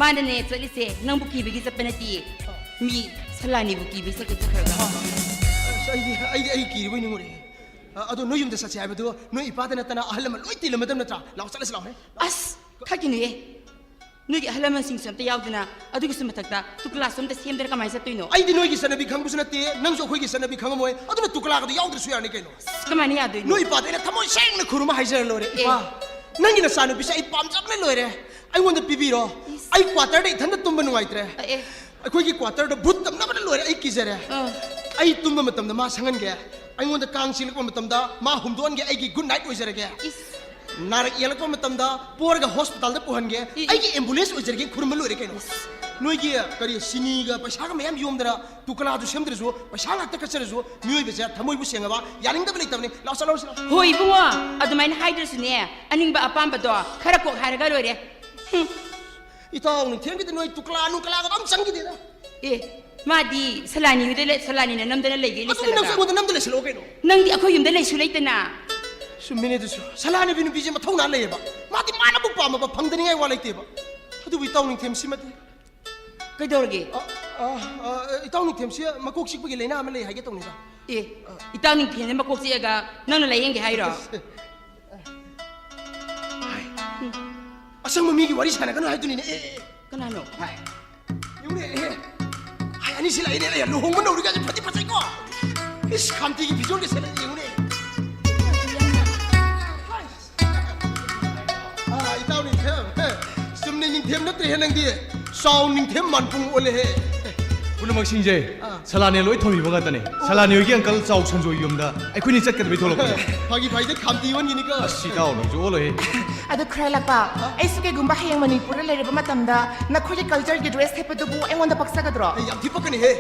ꯃꯥꯅꯅꯦ ꯆꯠꯂꯤꯁꯦ ꯅꯪꯕꯨ ꯀꯤꯕꯒꯤ ꯆꯠꯄ ꯅꯠꯇꯤꯌꯦ꯫ ꯃꯤ ꯁꯂꯥꯅꯤꯕꯨ ꯀꯤꯕꯒꯤ ꯆꯠꯀꯦ ꯆꯠꯈ꯭ꯔꯒ꯫ ꯑꯁ, ꯑꯩꯗꯤ, ꯑꯩꯗꯤ ꯑꯩ ꯀꯤꯔꯤꯕꯣꯏ ꯅꯤꯡꯉꯨꯔꯦ꯫ ꯑ, ꯑꯗꯣ ꯅꯣꯏ ꯌꯨꯝꯗ ꯆꯠꯁꯦ ꯍꯥꯏꯕꯗꯣ ꯅꯣꯏ ꯏꯄꯥꯗ ꯅꯠꯇꯅ ꯑꯍꯜ ꯂꯃꯟ ꯂꯣꯏ ꯇꯤꯜꯂꯝꯃꯗꯕ ꯅꯠꯇ꯭ꯔꯥ? ꯂꯥꯛꯑꯣ, ꯆꯠꯂꯁꯤ ꯂꯥꯛꯑꯣꯍꯦ꯫ ꯑꯁ, ꯈꯛꯀꯤꯅꯨꯌꯦ꯫ ꯅꯣꯏꯒꯤ ꯑꯍꯜ ꯂꯃꯟꯁꯤꯡꯁꯨ ꯑꯝꯇ ꯌꯥꯎꯗꯅ, ꯑꯗꯨꯒꯤꯁꯨ ꯃꯊꯛꯇ ꯇꯨꯀꯂꯥꯁꯨ ꯑꯝꯇ ꯁꯦꯝꯗꯅ ꯀꯃꯥꯏꯅ ꯆꯠꯇꯣꯏꯅꯣ? ꯑꯩꯗꯤ ꯅꯣꯏꯒꯤ ꯆꯠꯅꯕꯤ ꯈꯪꯕꯁꯨ ꯅꯠꯇꯦ, ꯅꯪꯁꯨ ꯑꯩꯈꯣꯏꯒꯤ ꯆꯠꯅꯕꯤ ꯈꯪꯉꯝꯃꯣꯏ, ꯑꯗꯨꯅ ꯇꯨꯀꯂꯥꯒꯗꯣ ꯌꯥꯎꯗ꯭ꯔꯁꯨ ꯌꯥꯔꯅꯤ ꯀꯩꯅꯣ꯫ ꯑꯁ, ꯀꯃꯥꯏꯅ ꯌꯥꯗꯣꯏꯅꯣ? ꯅꯣꯏ ꯏꯄꯥꯗ ꯑꯩꯅ ꯊꯃꯣꯏ ꯁꯦꯡꯅ ꯈꯨꯔꯨꯝꯃ ꯍꯥꯏꯖꯔ ꯂꯣꯏꯔꯦ꯫ ꯑꯦ꯫ ꯏꯄꯥ, ꯅꯪꯒꯤ ꯅꯆꯥꯅꯨꯄꯤꯁꯦ ꯑꯩ ꯄꯥꯝꯖꯕꯅ ꯂꯣꯏꯔꯦ, ꯑꯩꯉꯣꯟꯗ ꯄꯤꯕꯤꯔꯣ꯫ ꯏꯁ꯫ ꯑꯩ ꯀ꯭ꯋꯥꯇꯔꯗ ꯏꯊꯟꯗ ꯇꯨꯝꯕ ꯅꯨꯡꯉꯥꯏꯇ꯭ꯔꯦ꯫ ꯑꯦ꯫ ꯑꯩꯈꯣꯏꯒꯤ ꯀ꯭ꯋꯥꯇꯔꯗ ꯚꯨꯠ ꯇꯝꯅꯕꯅ ꯂꯣꯏꯔꯦ, ꯑꯩ ꯀꯤꯖꯔꯦ꯫ ꯑꯥ꯫ ꯑꯩ ꯇꯨꯝꯕ ꯃꯇꯝꯗ ꯃꯥ ꯁꯪꯍꯟꯒꯦ, ꯑꯩꯉꯣꯟꯗ ꯀꯥꯡ ꯆꯤꯛꯂꯛꯄ ꯃꯇꯝꯗ ꯃꯥ ꯍꯨꯝꯗꯣꯛꯍꯟꯒꯦ, ꯑꯩꯒꯤ ꯒꯨꯗ ꯅꯥꯏꯠ ꯑꯣꯏꯖꯔꯒꯦ꯫ ꯏꯁ꯫ ꯅꯥꯔꯛ ꯌꯦꯛꯂꯛꯄ ꯃꯇꯝꯗ ꯄꯣꯔꯒ ꯍꯣꯁꯄꯤꯇꯥꯜꯗ ꯄꯨꯍꯟꯒꯦ, ꯏ, ꯏ꯫ ꯑꯩꯒꯤ ꯑꯦꯝꯕꯨꯂꯦꯟꯁ ꯑꯣꯏꯖꯔꯒꯦ, ꯈꯨꯔꯨꯝꯕ ꯂꯣꯏꯔꯦ ꯀꯩꯅꯣ꯫ ꯅꯣꯏꯒꯤ ꯀꯔꯤ ꯁꯤꯅꯤꯒ ꯄꯩꯁꯥꯒ ꯃꯌꯥꯝ ꯌꯣꯝꯗꯅ ꯇꯨꯀꯂꯥꯗꯨ ꯁꯦꯝꯗ꯭ꯔꯁꯨ, ꯄꯩꯁꯥ ꯉꯥꯛꯇ ꯀꯠꯆꯔꯁꯨ, ꯃꯤꯑꯣꯏꯕꯁꯦ ꯊꯃꯣꯏꯕꯨ ꯁꯦꯡꯉꯕ ꯌꯥꯅꯤꯡꯗꯕ ꯂꯩꯇꯕꯅꯤ꯫ ꯂꯥꯛꯑꯣ, ꯆꯠꯂꯣ, ꯆꯠꯂꯣ꯫ ꯍꯣꯏ ꯏꯕꯨꯡꯉꯣ, ꯑꯗꯨꯃꯥꯏꯅ ꯍꯥꯏꯗ꯭ꯔꯁꯨꯅꯦ, ꯑꯅꯤꯡꯕ ꯑꯄꯥꯝꯕꯗꯣ ꯈꯔ ꯀꯣꯛ ꯍꯥꯏꯔꯒ ꯂꯣꯏꯔꯦ꯫ ꯍꯨꯝ꯫ ꯏꯇꯥꯎ ꯅꯤꯡꯊꯦꯝꯒꯤꯗꯤ ꯅꯣꯏ ꯇꯨꯀꯂꯥ ꯅꯨꯡꯀꯂꯥꯒ ꯑꯝ ꯆꯪꯈꯤꯗꯦꯗ꯫ ꯑꯦ, ꯃꯥꯗꯤ ꯁꯂꯥꯅꯤ ꯍꯣꯏꯗ ꯂꯩ-, ꯁꯂꯥꯅꯤꯅ ꯅꯝꯗꯅ ꯂꯩꯒꯦ ꯑꯗꯨꯗꯤ ꯅꯪꯁꯨ ꯂꯩꯁꯜꯂꯒ꯫ ꯑꯩꯉꯣꯟꯗ ꯅꯝꯗ ꯂꯩꯁꯜꯂꯛꯑꯣ ꯀꯩꯅꯣ꯫ ꯅꯪꯗꯤ ꯑꯩꯈꯣꯏ ꯌꯨꯝꯗ ꯂꯩꯁꯨ ꯂꯩꯇꯅ꯫ ꯆꯨꯝꯃꯤꯅꯦ ꯑꯗꯨꯁꯨ꯫ ꯁꯂꯥꯅꯕꯤ ꯅꯨꯄꯤꯁꯦ ꯃꯊꯧꯅꯥ ꯂꯩꯌꯦꯕ꯫ ꯃꯥꯗꯤ ꯃꯥꯅꯕꯨ ꯄꯥꯝꯃꯕ ꯐꯪꯗꯅꯤꯡꯉꯥꯏ ꯋꯥ ꯂꯩꯇꯦꯕ꯫ ꯑꯗꯨꯕꯨ ꯏꯇꯥꯎ ꯅꯤꯡꯊꯦꯝꯁꯤꯃꯗꯤ꯫ ꯀꯩꯗꯧꯔꯒꯦ? ꯑ, ꯑ, ꯑ, ꯏꯇꯥꯎ ꯅꯤꯡꯊꯦꯝꯁꯤ ꯃꯀꯣꯛ ꯆꯤꯛꯄꯒꯤ ꯂꯥꯏꯅꯥ ꯑꯃ ꯂꯩ ꯍꯥꯏꯒꯦ ꯇꯧꯅꯤꯗ꯫ ꯑꯦ, ꯏꯇꯥꯎ ꯅꯤꯡꯊꯦꯝꯅ ꯃꯀꯣꯛ ꯆꯤꯛꯑꯒ ꯅꯪꯅ ꯂꯥꯏꯌꯦꯡꯒꯦ ꯍꯥꯏꯔꯣ? ꯍꯥꯏ꯫ ꯑꯁꯪꯕ ꯃꯤꯒꯤ ꯋꯥꯔꯤ ꯁꯥꯟꯅꯒꯅꯨ ꯍꯥꯏꯗꯨꯅꯤꯅꯦ꯫ ꯑꯦ, ꯑꯦ, ꯑꯦ꯫ ꯀꯅꯥꯅꯣ? ꯍꯥꯏ꯫ ꯌꯦꯡꯉꯨꯅꯦ, ꯑꯦ, ꯑꯦ꯫ ꯍꯥꯏ, ꯑꯅꯤ ꯁꯤꯜꯂꯛꯏꯅꯦ꯫ ꯑꯦ, ꯂꯨꯍꯣꯡꯕ ꯅꯧꯔꯤꯀꯥꯟꯁꯦ ꯐꯗꯤ ꯐꯖꯩꯀꯣ꯫ ꯏꯁ, ꯈꯥꯝꯇꯤꯒꯤ ꯐꯤꯖꯣꯜꯒ ꯁꯦꯠꯂ ꯌꯦꯡꯉꯨꯅꯦ꯫ ꯍꯦ, ꯅꯪꯗꯤ ꯆꯥꯎ ꯅꯤꯡꯊꯦꯝ ꯃꯥꯟꯄꯨꯡ ꯑꯣꯜꯂꯦꯍꯦ꯫ ꯄꯨꯝꯅꯃꯛꯁꯤꯡꯁꯦ ꯑꯥ꯫ ꯁꯂꯥꯅꯦ ꯂꯣꯏ ꯊꯝꯕꯤꯕ ꯉꯥꯛꯇꯅꯦ꯫ ꯁꯂꯥꯅꯦ ꯍꯣꯏꯒꯤ ꯑꯪꯀꯜ ꯆꯥꯎ ꯁꯟꯖꯣꯏ ꯌꯨꯝꯗ ꯑꯩꯈꯣꯏꯅꯤ ꯆꯠꯀꯗꯕꯩ ꯊꯣꯛꯂꯛꯄꯅꯦ꯫ ꯐꯥꯒꯤ ꯐꯥꯒꯤꯗ ꯈꯥꯝꯇꯤ ꯑꯣꯟꯈꯤꯅꯤꯀꯣ꯫ ꯑꯁ, ꯏꯇꯥꯎ, ꯅꯪꯁꯨ ꯑꯣꯜꯂꯣꯏꯍꯦ꯫ ꯑꯗꯣ ꯈ꯭ꯔꯥꯏ ꯂꯥꯛꯄ, ꯑꯩꯁꯨ ꯀꯩꯒꯨꯝꯕ ꯍꯌꯦꯡ ꯃꯅꯤꯄꯨꯔꯗ ꯂꯩꯔꯕ ꯃꯇꯝꯗ ꯅꯈꯣꯏꯒꯤ ꯀꯜꯆꯔꯒꯤ ꯗ꯭ꯔꯦꯁ ꯁꯦꯠꯄꯗꯨꯕꯨ ꯑꯩꯉꯣꯟꯗ ꯄꯛꯆꯒꯗ꯭ꯔꯣ? ꯑꯩ ꯌꯥꯝ ꯊꯤ ꯄꯛꯀꯅꯤꯍꯦ꯫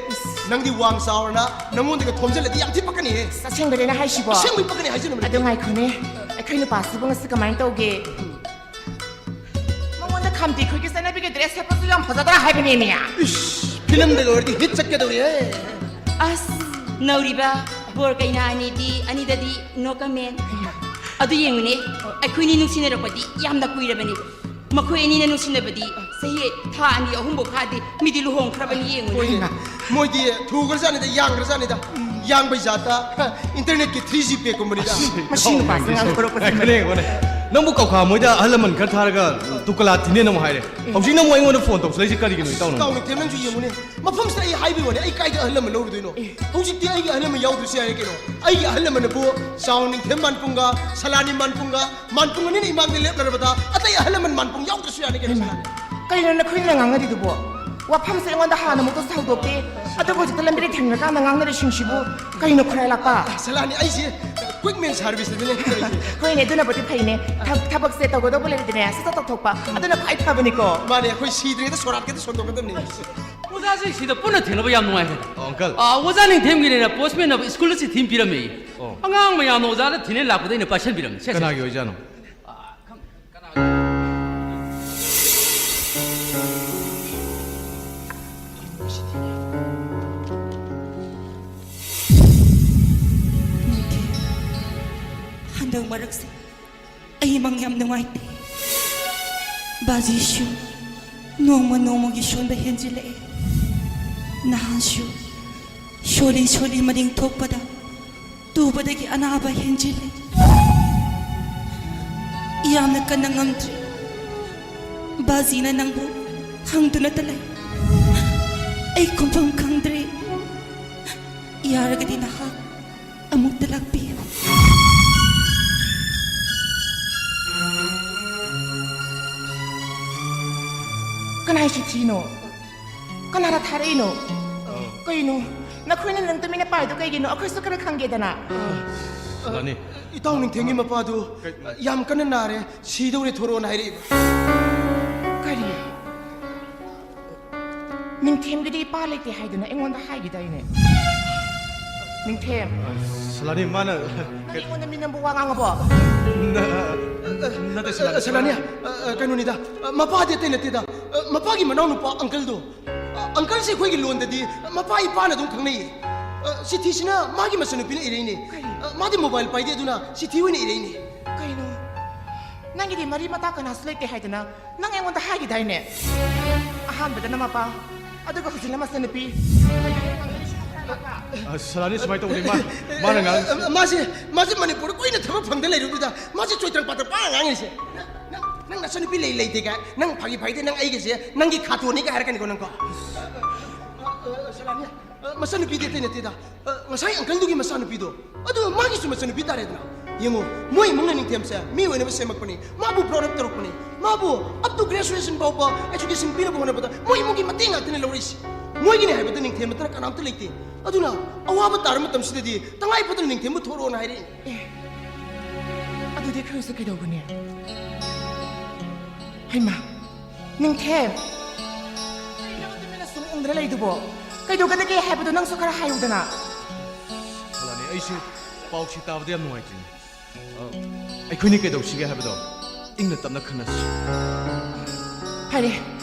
ꯅꯪꯗꯤ ꯋꯥꯡ ꯆꯥꯎꯔꯅ ꯅꯪꯉꯣꯟꯗꯒ ꯊꯣꯝꯖꯤꯜꯂꯗꯤ ꯌꯥꯝ ꯊꯤ ꯄꯛꯀꯅꯤꯍꯦ꯫ ꯑꯁꯦꯡꯕꯩꯔꯅꯦ ꯍꯥꯏꯁꯤꯕꯣ? ꯑꯁꯦꯡꯕꯩ ꯄꯛꯀꯅꯤ ꯍꯥꯏꯖꯅꯕꯅꯦ꯫ ꯑꯗꯣ ꯉꯥꯏꯈꯣꯅꯦ, ꯑꯩꯈꯣꯏ ꯅꯨꯄꯥꯁꯤꯕꯨ ꯉꯁꯤ ꯀꯃꯥꯏꯅ ꯇꯧꯒꯦ? ꯃꯉꯣꯟꯗ ꯈꯥꯝꯇꯤ ꯈꯣꯏꯒꯤ ꯆꯠꯅꯕꯤꯒꯤ ꯗ꯭ꯔꯦꯁ ꯁꯦꯠꯄꯁꯨ ꯌꯥꯝ ꯐꯖꯗ꯭ꯔꯥ ꯍꯥꯏꯕꯅꯦꯃꯤ꯫ ꯏꯁ, ꯐꯤꯂꯝꯗꯒ ꯑꯣꯏꯔꯗꯤ ꯍꯤꯠ ꯆꯠꯀꯗꯧꯔꯤꯍꯦ꯫ ꯑꯁ, ꯅꯧꯔꯤꯕ ꯕꯣꯔ ꯀꯩꯅꯥ ꯑꯅꯤꯗꯤ, ꯑꯅꯤꯗꯗꯤ no comment꯫ ꯑꯗꯨ ꯌꯦꯡꯉꯨꯅꯦ, ꯑꯩꯈꯣꯏꯅꯤ ꯅꯨꯡꯁꯤꯅꯔꯛꯄꯗꯤ ꯌꯥꯝꯅ ꯀꯨꯏꯔꯕꯅꯤ꯫ ꯃꯈꯣꯏ ꯑꯅꯤꯅ ꯅꯨꯡꯁꯤꯅꯕꯗꯤ ꯆꯍꯤ ꯊꯥ ꯑꯅꯤ ꯑꯍꯨꯝꯐꯥꯎ ꯐꯥꯗꯦ, ꯃꯤꯗꯤ ꯂꯨꯍꯣꯡꯈ꯭ꯔꯕꯅꯤ ꯌꯦꯡꯉꯨꯅꯦ꯫ ꯍꯣꯏꯅꯦ, ꯃꯣꯏꯗꯤ ꯊꯨꯈ꯭ꯔꯖꯥꯠꯅꯤꯗ, ꯌꯥꯡꯈ꯭ꯔꯖꯥꯠꯅꯤꯗ꯫ ꯌꯥꯡꯕꯩ ꯖꯥꯠꯇ ꯏꯟꯇꯔꯅꯦꯠꯀꯤ three G pack ꯀꯨꯝꯕꯅꯤꯗ꯫ ꯃꯁꯤ ꯅꯨꯄꯥꯁꯦ ꯉꯥꯡꯊꯣꯔꯛꯄꯁꯦ꯫ ꯉꯥꯏꯈꯣꯅꯦ, ꯉꯥꯏꯈꯣꯅꯦ꯫ ꯅꯪꯕꯨ ꯀꯧꯈꯥ ꯃꯣꯏꯗ ꯑꯍꯜ ꯂꯃꯟ ꯈꯔ ꯊꯥꯔꯒ ꯇꯨꯀꯂꯥ ꯊꯤꯅꯦꯅ ꯑꯃꯨꯛ ꯍꯥꯏꯔꯦ꯫ ꯍꯧꯖꯤꯛꯅ ꯑꯃꯨꯛ ꯑꯩꯉꯣꯟꯗ ꯐꯣꯟ ꯇꯧꯁꯜꯂꯛꯏꯁꯦ ꯀꯔꯤꯒꯤꯅꯣ, ꯏꯇꯥꯎ ꯅꯪꯕꯨ? ꯏꯇꯥꯎ ꯅꯤꯡꯊꯦꯝ, ꯅꯪꯁꯨ ꯌꯦꯡꯉꯨꯅꯦ, ꯃꯐꯝꯁꯤꯗ ꯑꯩ ꯍꯥꯏꯕꯩ ꯋꯥꯅꯦ, ꯑꯩ ꯀꯥꯏꯗ ꯑꯍꯜ ꯂꯃꯟ ꯂꯧꯔꯨꯗꯣꯏꯅꯣ? ꯍꯧꯖꯤꯛꯇꯤ ꯑꯩꯒꯤ ꯑꯍꯜ ꯂꯃꯟ ꯌꯥꯎꯗ꯭ꯔꯁꯨ ꯌꯥꯔꯦ ꯀꯩꯅꯣ꯫ ꯑꯩꯒꯤ ꯑꯍꯜ ꯂꯃꯟ ꯑꯕꯨ ꯆꯥꯎ ꯅꯤꯡꯊꯦꯝ ꯃꯥꯟꯄꯨꯡꯒ ꯁꯂꯥꯅꯤ ꯃꯥꯟꯄꯨꯡꯒ, ꯃꯥꯟꯄꯨꯡ ꯑꯅꯤꯅ ꯏꯃꯥꯡꯗ ꯂꯦꯞꯅꯔꯕꯗ ꯑꯇꯩ ꯑꯍꯜ ꯂꯃꯟ ꯃꯥꯟꯄꯨꯡ ꯌꯥꯎꯗ꯭ꯔꯁꯨ ꯌꯥꯔꯦ ꯀꯩꯅꯣ, ꯁꯂꯥꯅꯤ꯫ ꯀꯩꯅꯣ ꯅꯈꯣꯏꯅ ꯉꯥꯡꯅꯔꯤꯗꯨꯕꯣ? ꯋꯥꯐꯝꯁꯦ ꯑꯩꯉꯣꯟꯗ ꯍꯥꯟꯅ ꯑꯃꯨꯛꯇꯁꯨ ꯍꯧꯗꯣꯛꯇꯦ, ꯑꯗꯨꯕꯨ ꯍꯧꯖꯤꯛꯇ ꯂꯝꯕꯤꯗ ꯊꯦꯡꯅꯔꯀꯥꯟꯗ ꯉꯥꯡꯅꯔꯤꯁꯤꯡꯁꯤꯕꯨ ꯀꯩꯅꯣ, ꯈꯨꯔꯥꯏ ꯂꯥꯛꯄ? ꯁꯂꯥꯅꯤ, ꯑꯩꯁꯦ quick man service ꯇꯅꯦ ꯇꯧꯔꯤꯁꯦ꯫ ꯍꯣꯏꯅꯦ, ꯑꯗꯨꯅꯕꯨꯗꯤ ꯐꯩꯅꯦ꯫ ꯊꯕꯛꯁꯦ ꯇꯧꯒꯗꯧꯕ ꯂꯩꯔꯗꯤꯅꯦ, ꯁꯠ ꯁꯠ ꯇꯧꯊꯣꯛꯄ꯫ ꯑꯗꯨꯅ ꯈ꯭ꯋꯥꯏ ꯐꯕꯅꯤꯀꯣ꯫ ꯃꯥꯅꯦ, ꯑꯩꯈꯣꯏ ꯁꯤꯗ꯭ꯔꯤꯉꯩꯗ ꯁꯣꯔꯥꯠꯀꯤꯗ ꯁꯣꯟꯗꯣꯛꯀꯗꯕꯅꯤ꯫ ꯑꯣꯖꯥꯁꯦ ꯁꯤꯗ ꯄꯨꯟꯅ ꯊꯦꯡꯅꯕ ꯌꯥꯝ ꯅꯨꯡꯉꯥꯏꯔꯦ꯫ ꯑꯣ, uncle꯫ ꯑꯥ, ꯑꯣꯖꯥ ꯅꯤꯡꯊꯦꯝꯒꯤꯅꯦꯅ postman ꯑꯃ ꯁ꯭ꯀꯨꯜ ꯑꯁꯤ ꯊꯤꯝ ꯄꯤꯔꯝꯃꯦ꯫ ꯑꯣ꯫ ꯑꯉꯥꯡ ꯃꯌꯥꯝꯅ ꯑꯣꯖꯥꯗ ꯊꯤꯅꯦ ꯂꯥꯛꯄꯗ ꯑꯩꯅ ꯄꯥꯏꯁꯟꯕꯤꯔꯝꯃꯦ꯫ ꯁꯦ, ꯁꯦ꯫ ꯀꯅꯥꯒꯤ ꯑꯣꯏꯖꯥꯠꯅꯣ? ꯍꯟꯗꯛ ꯃꯔꯛꯁꯦ ꯑꯩ ꯃꯪ ꯌꯥꯝ ꯅꯨꯡꯉꯥꯏꯇꯦ꯫ ꯕꯥꯖꯤꯁꯨ ꯅꯣꯡꯃ ꯅꯣꯡꯃꯒꯤ ꯁꯣꯟꯕ ꯍꯦꯟꯖꯤꯜꯂꯛꯑꯦ꯫ ꯅꯍꯥꯟꯁꯨ ꯁꯣꯜꯂꯤ ꯁꯣꯜꯂꯤ ꯃꯅꯤꯡ ꯊꯣꯛꯄꯗ ꯇꯨꯕꯗꯒꯤ ꯑꯅꯥꯕ ꯍꯦꯟꯖꯤꯜꯂꯦ꯫ ꯌꯥꯝꯅ ꯀꯟꯅ ꯉꯝꯗ꯭ꯔꯦ꯫ ꯕꯥꯖꯤꯅ ꯅꯪꯕꯨ ꯍꯪꯗꯨꯅꯇ ꯂꯩ꯫ ꯑꯩ ꯈꯨꯝꯐꯝ ꯈꯪꯗ꯭ꯔꯦ꯫ ꯌꯥꯔꯒꯗꯤ ꯅꯍꯥꯛ ꯑꯃꯨꯛꯇ ꯂꯥꯛꯄꯤꯌꯨ꯫ ꯀꯅꯥꯏ ꯆꯤꯊꯤꯅꯣ? ꯀꯅꯥꯅ ꯊꯥꯔꯛꯏꯅꯣ? ꯀꯩꯅꯣ? ꯅꯈꯣꯏꯅ ꯅꯪ ꯇꯨꯃꯤꯟꯅ ꯄꯥꯏꯗꯣ ꯀꯩꯒꯤꯅꯣ? ꯑꯩꯈꯣꯏꯁꯨ ꯈꯔ ꯈꯪꯒꯦꯗꯅ꯫ ꯁꯂꯥꯅꯤ꯫ ꯏꯇꯥꯎ ꯅꯤꯡꯊꯦꯝꯒꯤ ꯃꯄꯥꯗꯨ ꯀꯩ- ꯌꯥꯝ ꯀꯟꯅ ꯅꯥꯔꯦ, ꯁꯤꯗꯧꯔꯦ, ꯊꯣꯔꯛꯑꯣꯅ ꯍꯥꯏꯔꯛꯏꯕ꯫ ꯀꯔꯤ? ꯅꯤꯡꯊꯦꯝꯒꯤꯗꯤ ꯏꯄꯥ ꯂꯩꯇꯦ ꯍꯥꯏꯗꯅ ꯑꯩꯉꯣꯟꯗ ꯍꯥꯏꯈꯤꯗꯥꯏꯅꯦ? ꯅꯤꯡꯊꯦꯝ꯫ ꯁꯂꯥꯅꯤ, ꯃꯥꯅ ꯅꯪ ꯑꯩꯉꯣꯟꯗ ꯃꯤ ꯅꯝꯕ ꯋꯥ ꯉꯥꯡꯉꯕꯣ? ꯅ-, ꯅꯠꯇꯦ, ꯁꯂꯥꯅꯤ꯫ ꯁꯂꯥꯅꯤ, ꯑ, ꯑ, ꯀꯩꯅꯣꯅꯤꯗ, ꯑ, ꯃꯄꯥꯗꯤ ꯑꯇꯩ ꯅꯠꯇꯦꯗ꯫ ꯑ, ꯃꯄꯥꯒꯤ ꯃꯅꯥꯎꯅꯨꯄꯥ ꯑꯪꯀꯜꯗꯣ꯫ ꯑ, ꯑꯪꯀꯜꯁꯦ ꯑꯩꯈꯣꯏꯒꯤ ꯂꯣꯟꯗꯗꯤ ꯃꯄꯥ ꯏꯄꯥꯅ ꯑꯗꯨꯝ ꯈꯪꯅꯩꯌꯦ꯫ ꯑ, ꯆꯤꯊꯤꯁꯤꯅ ꯃꯥꯒꯤ ꯃꯆꯟꯅꯨꯄꯤꯅ ꯏꯔꯛꯏꯅꯦ꯫ ꯀꯔꯤ? ꯑ, ꯃꯥꯗꯤ ꯃꯣꯕꯥꯏꯜ ꯄꯥꯏꯗꯦ, ꯑꯗꯨꯅ ꯆꯤꯊꯤ ꯑꯣꯏꯅ ꯏꯔꯛꯏꯅꯦ꯫ ꯀꯩꯅꯣ? ꯅꯪꯒꯤꯗꯤ ꯃꯔꯤ ꯃꯇꯥ ꯀꯅꯥꯁꯨ ꯂꯩꯇꯦ ꯍꯥꯏꯗꯅ ꯅꯪ ꯑꯩꯉꯣꯟꯗ ꯍꯥꯏꯈꯤꯗꯥꯏꯅꯦ? ꯑꯍꯥꯟꯕꯗꯅ ꯃꯄꯥ, ꯑꯗꯨꯒ ꯍꯧꯖꯤꯛꯅ ꯃꯆꯟꯅꯨꯄꯤ꯫ ꯑ, ꯁꯂꯥꯅꯤ, ꯁꯨꯃꯥꯏꯅ ꯇꯧꯕꯅꯤ, ꯃꯥ, ꯃꯥꯅ ꯉꯥꯡ- ꯑ, ꯃꯥꯁꯦ, ꯃꯥꯁꯦ ꯃꯅꯤꯄꯨꯔꯗ ꯀꯨꯏꯅ ꯊꯕꯛ ꯐꯪꯗ ꯂꯩꯔꯨꯕꯗꯨꯗ ꯃꯥꯁꯦ ꯆꯣꯏꯇ꯭ꯔꯪ ꯄꯥꯇ꯭ꯔꯪ ꯄꯥ ꯉꯥꯡꯉꯤꯁꯦ꯫ ꯅꯪ, ꯅꯪ ꯅꯆꯟꯅꯨꯄꯤ ꯂꯩ ꯂꯩꯇꯦ ꯀꯥꯏ, ꯅꯪ ꯐꯥꯒꯤ ꯐꯥꯒꯤꯗꯤ ꯅꯪ ꯑꯩꯒꯁꯦ ꯅꯪꯒꯤ ꯈꯥꯇꯣꯟꯅꯤ ꯀꯥꯏ ꯍꯥꯏꯔꯛꯀꯅꯤꯀꯣ ꯅꯪꯀꯣ꯫ ꯑ, ꯑ, ꯑ, ꯁꯂꯥꯅꯤ, ꯑ, ꯃꯆꯟꯅꯨꯄꯤꯗꯤ ꯑꯇꯩ ꯅꯠꯇꯦꯗ꯫ ꯑ, ꯉꯁꯥꯏ ꯑꯪꯀꯜꯗꯨꯒꯤ ꯃꯆꯥꯅꯨꯄꯤꯗꯣ, ꯑꯗꯨ ꯃꯥꯒꯤꯁꯨ ꯃꯆꯟꯅꯨꯄꯤ ꯇꯥꯔꯦꯗꯅ꯫ ꯌꯦꯡꯉꯣ, ꯃꯣꯏ ꯏꯃꯨꯡꯅ ꯅꯤꯡꯊꯦꯝꯁꯦ ꯃꯤ ꯑꯣꯏꯅꯕ ꯁꯦꯝꯃꯛꯄꯅꯤ, ꯃꯥꯕꯨ brought up ꯇꯧꯔꯛꯄꯅꯤ, ꯃꯥꯕꯨ up to graduation ꯐꯥꯎꯕ education ꯄꯤꯅꯕ ꯍꯣꯠꯅꯕꯗ ꯃꯣꯏ ꯏꯃꯨꯡꯒꯤ ꯃꯇꯦꯡ ꯉꯥꯛꯇꯅꯤ ꯂꯧꯔꯛꯏꯁꯤ꯫ ꯃꯣꯏꯒꯤꯅꯤ ꯍꯥꯏꯕꯗ ꯅꯤꯡꯊꯦꯝ ꯅꯠꯇꯅ ꯀꯅꯥꯝꯇ ꯂꯩꯇꯦ꯫ ꯑꯗꯨꯅ ꯑꯋꯥꯕ ꯇꯥꯔ ꯃꯇꯝꯁꯤꯗꯗꯤ ꯇꯉꯥꯏ ꯐꯗꯅ ꯅꯤꯡꯊꯦꯝꯕꯨ ꯊꯣꯔꯛꯑꯣꯅ ꯍꯥꯏꯔꯛꯏ꯫ ꯑꯦ, ꯑꯗꯨꯗꯤ ꯑꯩꯈꯣꯏꯁꯨ ꯀꯩꯗꯧꯒꯅꯤ? ꯍꯩꯃꯥ, ꯅꯤꯡꯊꯦꯝ! ꯀꯩꯅꯣ ꯇꯨꯃꯤꯟꯅ ꯁꯨꯝ ꯎꯪꯗꯅ ꯂꯩꯗꯨꯕꯣ? ꯀꯩꯗꯧꯒꯗꯒꯦ ꯍꯥꯏꯕꯗꯣ ꯅꯪꯁꯨ ꯈꯔ ꯍꯥꯏꯌꯨꯗꯅ꯫ ꯁꯂꯥꯅꯤ, ꯑꯩꯁꯨ ꯄꯥꯎꯁꯤ ꯇꯥꯕꯗ ꯌꯥꯝ ꯅꯨꯡꯉꯥꯏꯇ꯭ꯔꯤꯅꯦ꯫ ꯑ, ꯑꯩꯈꯣꯏꯅꯤ ꯀꯩꯗꯧꯁꯤꯒꯦ ꯍꯥꯏꯕꯗꯣ ꯏꯪꯅ ꯇꯞꯅ ꯈꯟꯅꯁꯤ꯫ ꯐꯔꯦ,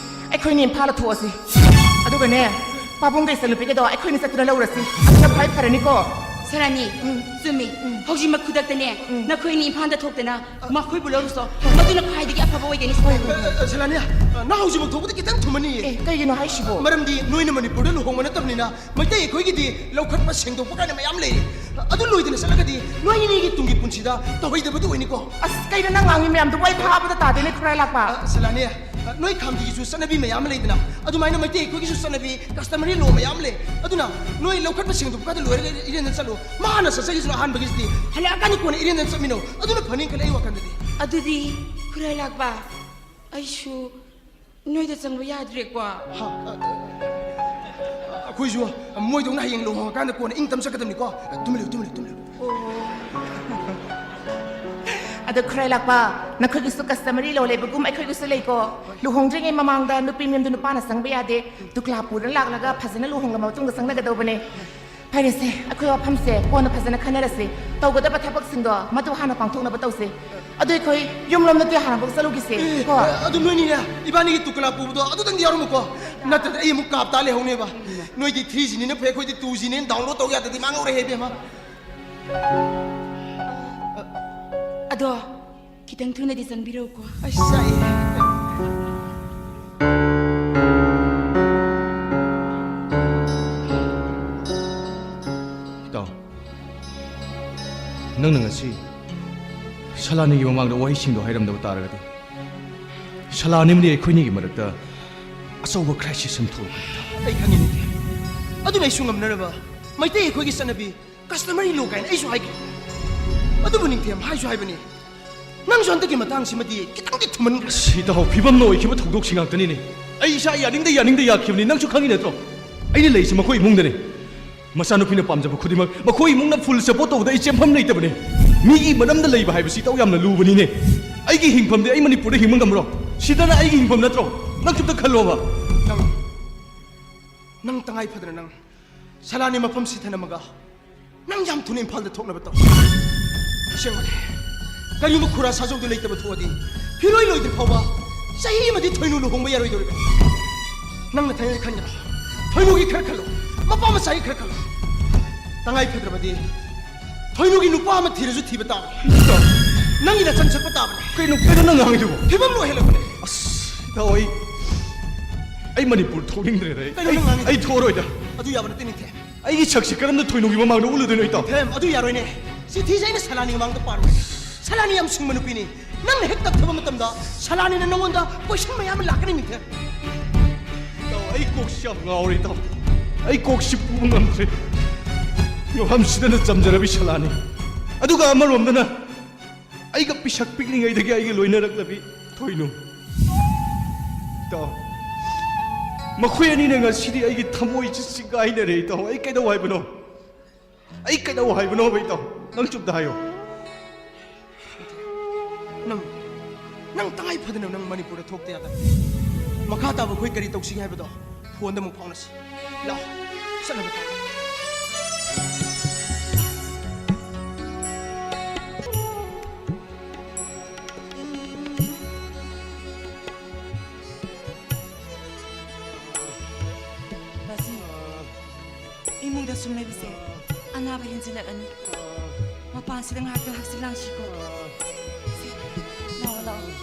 ꯑꯩꯈꯣꯏꯅꯤ ꯏꯝꯐꯥꯜꯗ ꯊꯣꯛꯑꯁꯤ꯫ ꯑꯗꯨꯒꯅꯦ, ꯄꯥꯕꯨꯡꯒ ꯏꯆꯟꯅꯨꯄꯤꯒꯗꯣ ꯑꯩꯈꯣꯏꯅꯤ ꯆꯠꯇꯨꯅ ꯂꯧꯔꯁꯤ꯫ ꯑꯗꯨꯅ ꯈ꯭ꯋꯥꯏ ꯐꯔꯅꯤꯀꯣ꯫ ꯁꯂꯥꯅꯤ, ꯎꯝ꯫ ꯆꯨꯝꯃꯤ꯫ ꯎꯝ꯫ ꯍꯧꯖꯤꯛꯃꯛ ꯈꯨꯗꯛꯇꯅꯦ, ꯎꯝ꯫ ꯅꯈꯣꯏꯅꯤ ꯏꯝꯐꯥꯜꯗ ꯊꯣꯛꯇꯅ ꯃꯈꯣꯏꯕꯨ ꯂꯧꯔꯨꯁꯣ꯫ ꯃꯗꯨꯅ ꯈ꯭ꯋꯥꯏꯗꯒꯤ ꯑꯐꯕ ꯑꯣꯏꯒꯅꯤ꯫ ꯍꯣꯏ, ꯍꯣꯏ, ꯍꯣꯏ꯫ ꯑ, ꯑ, ꯁꯂꯥꯅꯤ, ꯑ, ꯅꯪ ꯍꯧꯖꯤꯛꯃꯛ ꯊꯣꯛꯄꯗ ꯈꯤꯇꯪ ꯊꯨꯃꯟꯅꯤꯌꯦ꯫ ꯑꯦ, ꯀꯩꯒꯤꯅꯣ ꯍꯥꯏꯁꯤꯕꯣ? ꯃꯔꯝꯗꯤ ꯅꯣꯏꯅ ꯃꯅꯤꯄꯨꯔꯗ ꯂꯨꯍꯣꯡꯕ ꯅꯠꯇꯕꯅꯤꯅ, ꯃꯩꯇꯩ ꯑꯩꯈꯣꯏꯒꯤꯗꯤ ꯂꯧꯈꯠꯄ ꯁꯦꯡꯗꯣꯛꯄ ꯀꯥꯏꯅ ꯃꯌꯥꯝ ꯂꯩꯔꯤ꯫ ꯑꯗꯨ ꯂꯣꯏꯗꯅ ꯆꯠꯂꯒꯗꯤ ꯅꯣꯏ ꯑꯅꯤꯒꯤ ꯇꯨꯡꯒꯤ ꯄꯨꯟꯁꯤꯗ ꯇꯧꯍꯩꯗꯕꯗꯨ ꯑꯣꯏꯅꯤꯀꯣ꯫ ꯑꯁ, ꯀꯩꯅꯣ ꯅꯪ ꯉꯥꯡꯉꯤ ꯃꯌꯥꯝꯗꯨꯕꯣ? ꯑꯩ ꯚꯥꯞ ꯑꯃꯇ ꯇꯥꯗꯦꯅꯦ, ꯈꯨꯔꯥꯏ ꯂꯥꯛꯄ꯫ ꯑ, ꯁꯂꯥꯅꯤ, ꯑ, ꯅꯣꯏ ꯈꯥꯝꯗꯤꯒꯤꯁꯨ ꯆꯠꯅꯕꯤ ꯃꯌꯥꯝ ꯑꯃ ꯂꯩꯗꯅ, ꯑꯗꯨꯃꯥꯏꯅ ꯃꯩꯇꯩ ꯑꯩꯈꯣꯏꯒꯤꯁꯨ ꯆꯠꯅꯕꯤ customary law ꯃꯌꯥꯝ ꯂꯩ꯫ ꯑꯗꯨꯅ ꯅꯣꯏ ꯂꯧꯈꯠꯄ ꯁꯦꯡꯗꯣꯛꯄ ꯀꯥꯟꯗ ꯂꯣꯏꯔꯒ ꯏꯔꯦꯟꯗꯅ ꯆꯠꯂꯨ꯫ ꯃꯥ ꯍꯥꯟꯅ ꯆꯠꯆꯈꯤꯁꯅꯨ ꯑꯍꯥꯟꯕꯒꯤꯁꯤꯗꯤ꯫ ꯍꯜꯂꯛꯑꯀꯥꯟꯗ ꯀꯣꯟꯅ ꯏꯔꯦꯟꯗꯅ ꯆꯠꯃꯤꯟꯅꯧ꯫ ꯑꯗꯨꯅ ꯐꯅꯤ ꯈꯜꯂꯦ ꯑꯩ ꯋꯥꯈꯜꯗꯗꯤ꯫ ꯑꯗꯨꯗꯤ ꯈꯨꯔꯥꯏ ꯂꯥꯛꯄ, ꯑꯩꯁꯨ ꯅꯣꯏꯗ ꯆꯪꯕ ꯌꯥꯗ꯭ꯔꯦꯀꯣ? ꯍꯥ, ꯑ, ꯑ, ꯑꯩꯈꯣꯏꯁꯨ ꯃꯣꯏꯗꯧꯅ ꯍꯌꯦꯡ ꯂꯨꯍꯣꯡꯉꯀꯥꯟꯗ ꯀꯣꯟꯅ ꯏꯪ ꯇꯞ ꯆꯠꯀꯗꯕꯅꯤꯀꯣ꯫ ꯇꯨꯝꯂꯤꯎ, ꯇꯨꯝꯂꯤꯎ, ꯇꯨꯝꯂꯤꯎ꯫ ꯑꯗꯣ ꯈꯨꯔꯥꯏ ꯂꯥꯛꯄ, ꯅꯈꯣꯏꯒꯤꯁꯨ customary law ꯂꯩꯕꯒꯨꯝ ꯑꯩꯈꯣꯏꯒꯤꯁꯨ ꯂꯩꯀꯣ꯫ ꯂꯨꯍꯣꯡꯗ꯭ꯔꯤꯉꯩ ꯃꯃꯥꯡꯗ ꯅꯨꯄꯤ ꯃꯌꯨꯝꯗ ꯅꯨꯄꯥꯅ ꯆꯪꯕ ꯌꯥꯗꯦ꯫ ꯗꯨꯀ꯭ꯂꯥ ꯄꯨꯔ ꯂꯥꯛꯂꯒ ꯐꯖꯅ ꯂꯨꯍꯣꯡꯂꯕ ꯃꯇꯨꯡꯗ ꯆꯪꯅꯒꯗꯧꯕꯅꯦ꯫ ꯐꯔꯦꯁꯦ, ꯑꯩꯈꯣꯏ ꯋꯥꯐꯝꯁꯦ ꯀꯣꯟꯅ ꯐꯖꯅ ꯈꯟꯅꯔꯁꯤ꯫ ꯇꯧꯒꯗꯕ ꯊꯕꯛꯁꯤꯡꯗꯣ ꯃꯗꯨ ꯍꯥꯟꯅ ꯄꯥꯡꯊꯣꯛꯅꯕ ꯇꯧꯁꯤ꯫ ꯑꯗꯨ ꯑꯩꯈꯣꯏ ꯌꯨꯝꯂꯣꯝꯗꯗꯤ ꯍꯥꯟꯅ ꯑꯃꯨꯛ ꯆꯠꯂꯨꯈꯤꯁꯦ꯫ ꯑꯦ, ꯀꯣ? ꯑꯗꯨ ꯅꯣꯏꯅꯤꯅꯦ, ꯏꯕꯥꯅꯤꯒꯤ ꯗꯨꯀ꯭ꯂꯥ ꯄꯨꯕꯗꯣ ꯑꯗꯨꯗꯪꯗꯤ ꯌꯥꯎꯔꯝꯃꯨꯀꯣ꯫ ꯅꯠꯇ꯭ꯔꯗꯤ ꯑꯩ ꯑꯃꯨꯛ ꯀꯥꯞ ꯇꯥ ꯂꯩꯍꯧꯅꯦꯕ꯫ ꯅꯣꯏꯗꯤ three G ꯅꯤꯅ ꯐꯩ, ꯑꯩꯈꯣꯏꯗꯤ two G ꯅꯤꯅ download ꯇꯧ ꯌꯥꯗꯗꯤ ꯃꯥꯡꯍꯧꯔꯦ ꯏꯕꯦꯝꯃ꯫ ꯑꯗꯣ ꯈꯤꯇꯪ ꯊꯨꯅꯗꯤ ꯆꯪꯕꯤꯔꯛꯎꯀꯣ꯫ ꯑꯩ ꯆꯥꯛꯑꯦ꯫ ꯏꯇꯥꯎ, ꯅꯪꯅ ꯉꯁꯤ ꯁꯂꯥꯅꯤꯒꯤ ꯃꯃꯥꯡꯗ ꯋꯥꯍꯩꯁꯤꯡꯗꯣ ꯍꯥꯏꯔꯝꯗꯕ ꯇꯥꯔꯒꯗꯤ, ꯁꯂꯥꯅꯤ ꯑꯃꯗꯤ ꯑꯩꯈꯣꯏꯅꯤꯒꯤ ꯃꯔꯛꯇ ꯑꯆꯧꯕ crisis ꯑꯃ ꯊꯣꯛꯂꯛꯀꯅꯤ꯫ ꯑꯩ ꯈꯪꯉꯤ, ꯅꯤꯡꯊꯦꯝ꯫ ꯑꯗꯨꯅ ꯑꯩꯁꯨ ꯉꯝꯅꯅꯕ ꯃꯩꯇꯩ ꯑꯩꯈꯣꯏꯒꯤ ꯆꯠꯅꯕꯤ customary law ꯀꯥꯏꯅ ꯑꯩꯁꯨ ꯍꯥꯏꯈꯤ꯫ ꯑꯗꯨꯕꯨ ꯅꯤꯡꯊꯦꯝ, ꯍꯥꯏꯁꯨ ꯍꯥꯏꯕꯅꯤ, ꯅꯪꯁꯨ ꯍꯟꯗꯛꯀꯤ ꯃꯇꯥꯡꯁꯤꯃꯗꯤ ꯈꯤꯇꯪꯗꯤ ꯊꯨꯃꯟꯈ꯭ꯔꯦ꯫ ꯑꯁ, ꯏꯇꯥꯎ, ꯐꯤꯕꯝꯅ ꯑꯣꯏꯈꯤꯕ ꯊꯧꯗꯣꯛꯁꯤ ꯉꯥꯛꯇꯅꯤꯅꯦ꯫ ꯑꯩ ꯏꯁꯥ ꯌꯥꯅꯤꯡꯗ ꯌꯥꯅꯤꯡꯗ ꯌꯥꯈꯤꯕꯅꯤ, ꯅꯪꯁꯨ ꯈꯪꯉꯤ ꯅꯠꯇ꯭ꯔꯣ? ꯑꯩꯅ ꯂꯩꯔꯤꯁꯤ ꯃꯈꯣꯏ ꯏꯃꯨꯡꯗꯅꯦ꯫ ꯃꯆꯥꯅꯨꯄꯤꯅ ꯄꯥꯝꯖꯕ ꯈꯨꯗꯤꯡꯃꯛ ꯃꯈꯣꯏ ꯏꯃꯨꯡꯅ full support ꯇꯧꯕꯗ ꯑꯩ ꯆꯦꯟꯐꯝ ꯂꯩꯇꯕꯅꯦ꯫ ꯃꯤꯒꯤ ꯃꯔꯝꯗ ꯂꯩꯕ ꯍꯥꯏꯕꯁꯤ ꯏꯇꯥꯎ ꯌꯥꯝꯅ ꯂꯨꯕꯅꯤꯅꯦ꯫ ꯑꯩꯒꯤ ꯍꯤꯡꯐꯝꯗꯤ ꯑꯩ ꯃꯅꯤꯄꯨꯔꯗ ꯍꯤꯡꯕ ꯉꯝꯕ꯭ꯔꯣ? ꯁꯤꯗꯅ ꯑꯩꯒꯤ ꯍꯤꯡꯐꯝ ꯅꯠꯇ꯭ꯔꯣ? ꯅꯪꯁꯨ ꯑꯝꯇ ꯈꯜꯂꯣꯕ꯫ ꯅꯪ, ꯅꯪ ꯇꯉꯥꯏ ꯐꯗꯅ ꯅꯪ ꯁꯂꯥꯅꯤ ꯃꯐꯝ ꯁꯤꯊꯅꯝꯃꯒ ꯅꯪ ꯌꯥꯝ ꯊꯨꯅ ꯏꯝꯐꯥꯜꯗ ꯊꯣꯛꯅꯕ ꯇꯧ꯫ ꯑꯁꯦꯡꯕꯅꯦ, ꯀꯔꯤꯒꯨꯝꯕ ꯈꯨꯔꯥ ꯁꯥꯖꯧꯗꯨ ꯂꯩꯇꯕ ꯊꯣꯛꯑꯗꯤ ꯐꯤꯔꯣꯏ ꯂꯣꯏꯗ꯭ꯔꯤ ꯐꯥꯎꯕ ꯆꯍꯤ ꯑꯃꯗꯤ ꯊꯣꯏꯅꯨ ꯂꯨꯍꯣꯡꯕ ꯌꯥꯔꯣꯏꯗꯧꯔꯤꯕꯅꯤ꯫ ꯅꯪ ꯅꯊꯟꯗ ꯈꯟꯒꯅꯨ, ꯊꯣꯏꯅꯨꯒꯤ ꯈꯔ ꯈꯜꯂꯣ, ꯃꯄꯥ ꯃꯆꯥꯒꯤ ꯈꯔ ꯈꯜꯂꯣ꯫ ꯇꯉꯥꯏ ꯐꯗ꯭ꯔꯕꯗꯤ ꯊꯣꯏꯅꯨꯒꯤ ꯅꯨꯄꯥ ꯑꯃ ꯊꯤꯔꯁꯨ ꯊꯤꯕ ꯇꯥꯕꯅꯤ꯫ ꯅꯪꯒꯤ ꯅꯆꯟ ꯁꯛꯄ ꯇꯥꯕꯅꯤ꯫ ꯀꯩꯅꯣ, ꯀꯩꯅꯣ ꯅꯪ ꯉꯥꯡꯉꯤꯗꯨꯕꯣ? ꯐꯤꯕꯝ ꯂꯣꯏꯍꯜꯂꯛꯄꯅꯦ꯫ ꯑꯁ, ꯏꯇꯥꯎ, ꯑꯩ, ꯑꯩ ꯃꯅꯤꯄꯨꯔ ꯊꯣꯛꯅꯤꯡꯗ꯭ꯔꯦꯗ꯫ ꯑꯩ, ꯀꯩꯅꯣ ꯅꯪ ꯉꯥꯡꯉꯤꯗꯣ? ꯑꯩ ꯊꯣꯛꯑꯔꯣꯏꯗ꯫ ꯑꯗꯨ ꯌꯥꯕ ꯅꯠꯇꯦ, ꯅꯤꯡꯊꯦꯝ꯫ ꯑꯩꯒꯤ ꯁꯛꯁꯤ ꯀꯔꯝꯅ ꯊꯣꯏꯅꯨꯒꯤ ꯃꯃꯥꯡꯗ ꯎꯠꯂꯨꯗꯣꯏꯅꯣ, ꯏꯇꯥꯎ? ꯅꯤꯡꯊꯦꯝ, ꯑꯗꯨ ꯌꯥꯔꯣꯏꯅꯦ꯫ ꯆꯤꯊꯤꯁꯦ ꯑꯩꯅ ꯁꯂꯥꯅꯤ ꯃꯃꯥꯡꯗ ꯄꯥꯔꯣꯏ꯫ ꯁꯂꯥꯅꯤ ꯌꯥꯝ ꯁꯤꯡꯕ ꯅꯨꯄꯤꯅꯤ꯫ ꯅꯪꯅ ꯍꯦꯛ ꯇꯞꯊꯕ ꯃꯇꯝꯗ ꯁꯂꯥꯅꯤꯅ ꯅꯪꯉꯣꯟꯗ question ꯃꯌꯥꯝ ꯑꯃ ꯂꯥꯛꯀꯅꯤ, ꯅꯤꯡꯊꯦꯝ꯫ ꯏꯇꯥꯎ, ꯑꯩ ꯀꯣꯛꯁꯤ ꯌꯥꯝ ꯉꯥꯎꯔꯦ, ꯏꯇꯥꯎ꯫ ꯑꯩ ꯀꯣꯛꯁꯤ ꯄꯨꯕ ꯉꯝꯗ꯭ꯔꯦ꯫ ꯃꯐꯝꯁꯤꯗꯅ ꯆꯝꯖꯔꯕꯤ ꯁꯂꯥꯅꯤ, ꯑꯗꯨꯒ ꯑꯃꯔꯣꯝꯗꯅ ꯑꯩꯒ ꯄꯤꯁꯛ ꯄꯤꯛꯂꯤꯉꯩꯗꯒꯤ ꯑꯩꯒ ꯂꯣꯏꯅꯔꯛꯂꯕꯤ ꯊꯣꯏꯅꯨ꯫ ꯏꯇꯥꯎ, ꯃꯈꯣꯏ ꯑꯅꯤꯅ ꯉꯁꯤꯗꯤ ꯑꯩꯒꯤ ꯊꯃꯣꯏꯁꯤ ꯁꯤꯒꯥꯏꯅꯔꯦ, ꯏꯇꯥꯎ꯫ ꯑꯩ ꯀꯩꯗꯧ ꯍꯥꯏꯕꯅꯣ? ꯑꯩ ꯀꯩꯗꯧ ꯍꯥꯏꯕꯅꯣꯕ, ꯏꯇꯥꯎ? ꯅꯪ ꯆꯨꯝꯅ ꯍꯥꯏꯌꯣ꯫ ꯅꯪ, ꯅꯪ ꯇꯉꯥꯏ ꯐꯗꯅ ꯅꯪ ꯃꯅꯤꯄꯨꯔꯗ ꯊꯣꯛꯇ ꯌꯥꯗꯕ꯫ ꯃꯈꯥ ꯇꯥꯕ ꯑꯩꯈꯣꯏ ꯀꯔꯤ ꯇꯧꯁꯤꯒꯦ ꯍꯥꯏꯕꯗꯣ ꯐꯣꯟꯗ ꯑꯃꯨꯛ ꯐꯥꯎꯅꯁꯤ꯫ ꯂꯥꯛꯑꯣ, ꯆꯠꯅꯕ ꯇꯧꯔꯣ꯫ ꯕꯥꯖꯤ, ꯏꯃꯨꯡꯗ ꯁꯨꯝ ꯂꯩꯕꯁꯦ ꯑꯅꯥꯕ ꯍꯦꯟꯖꯤꯜꯂꯛꯑꯅꯤ꯫ ꯃꯄꯥꯟꯁꯤꯗ ꯉꯥꯏꯍꯥꯛꯇꯪ ꯍꯛꯆꯤꯠ ꯂꯥꯡꯁꯤꯀꯣ꯫ ꯁꯦ, ꯂꯥꯛꯑꯣ, ꯂꯥꯛꯑꯣ꯫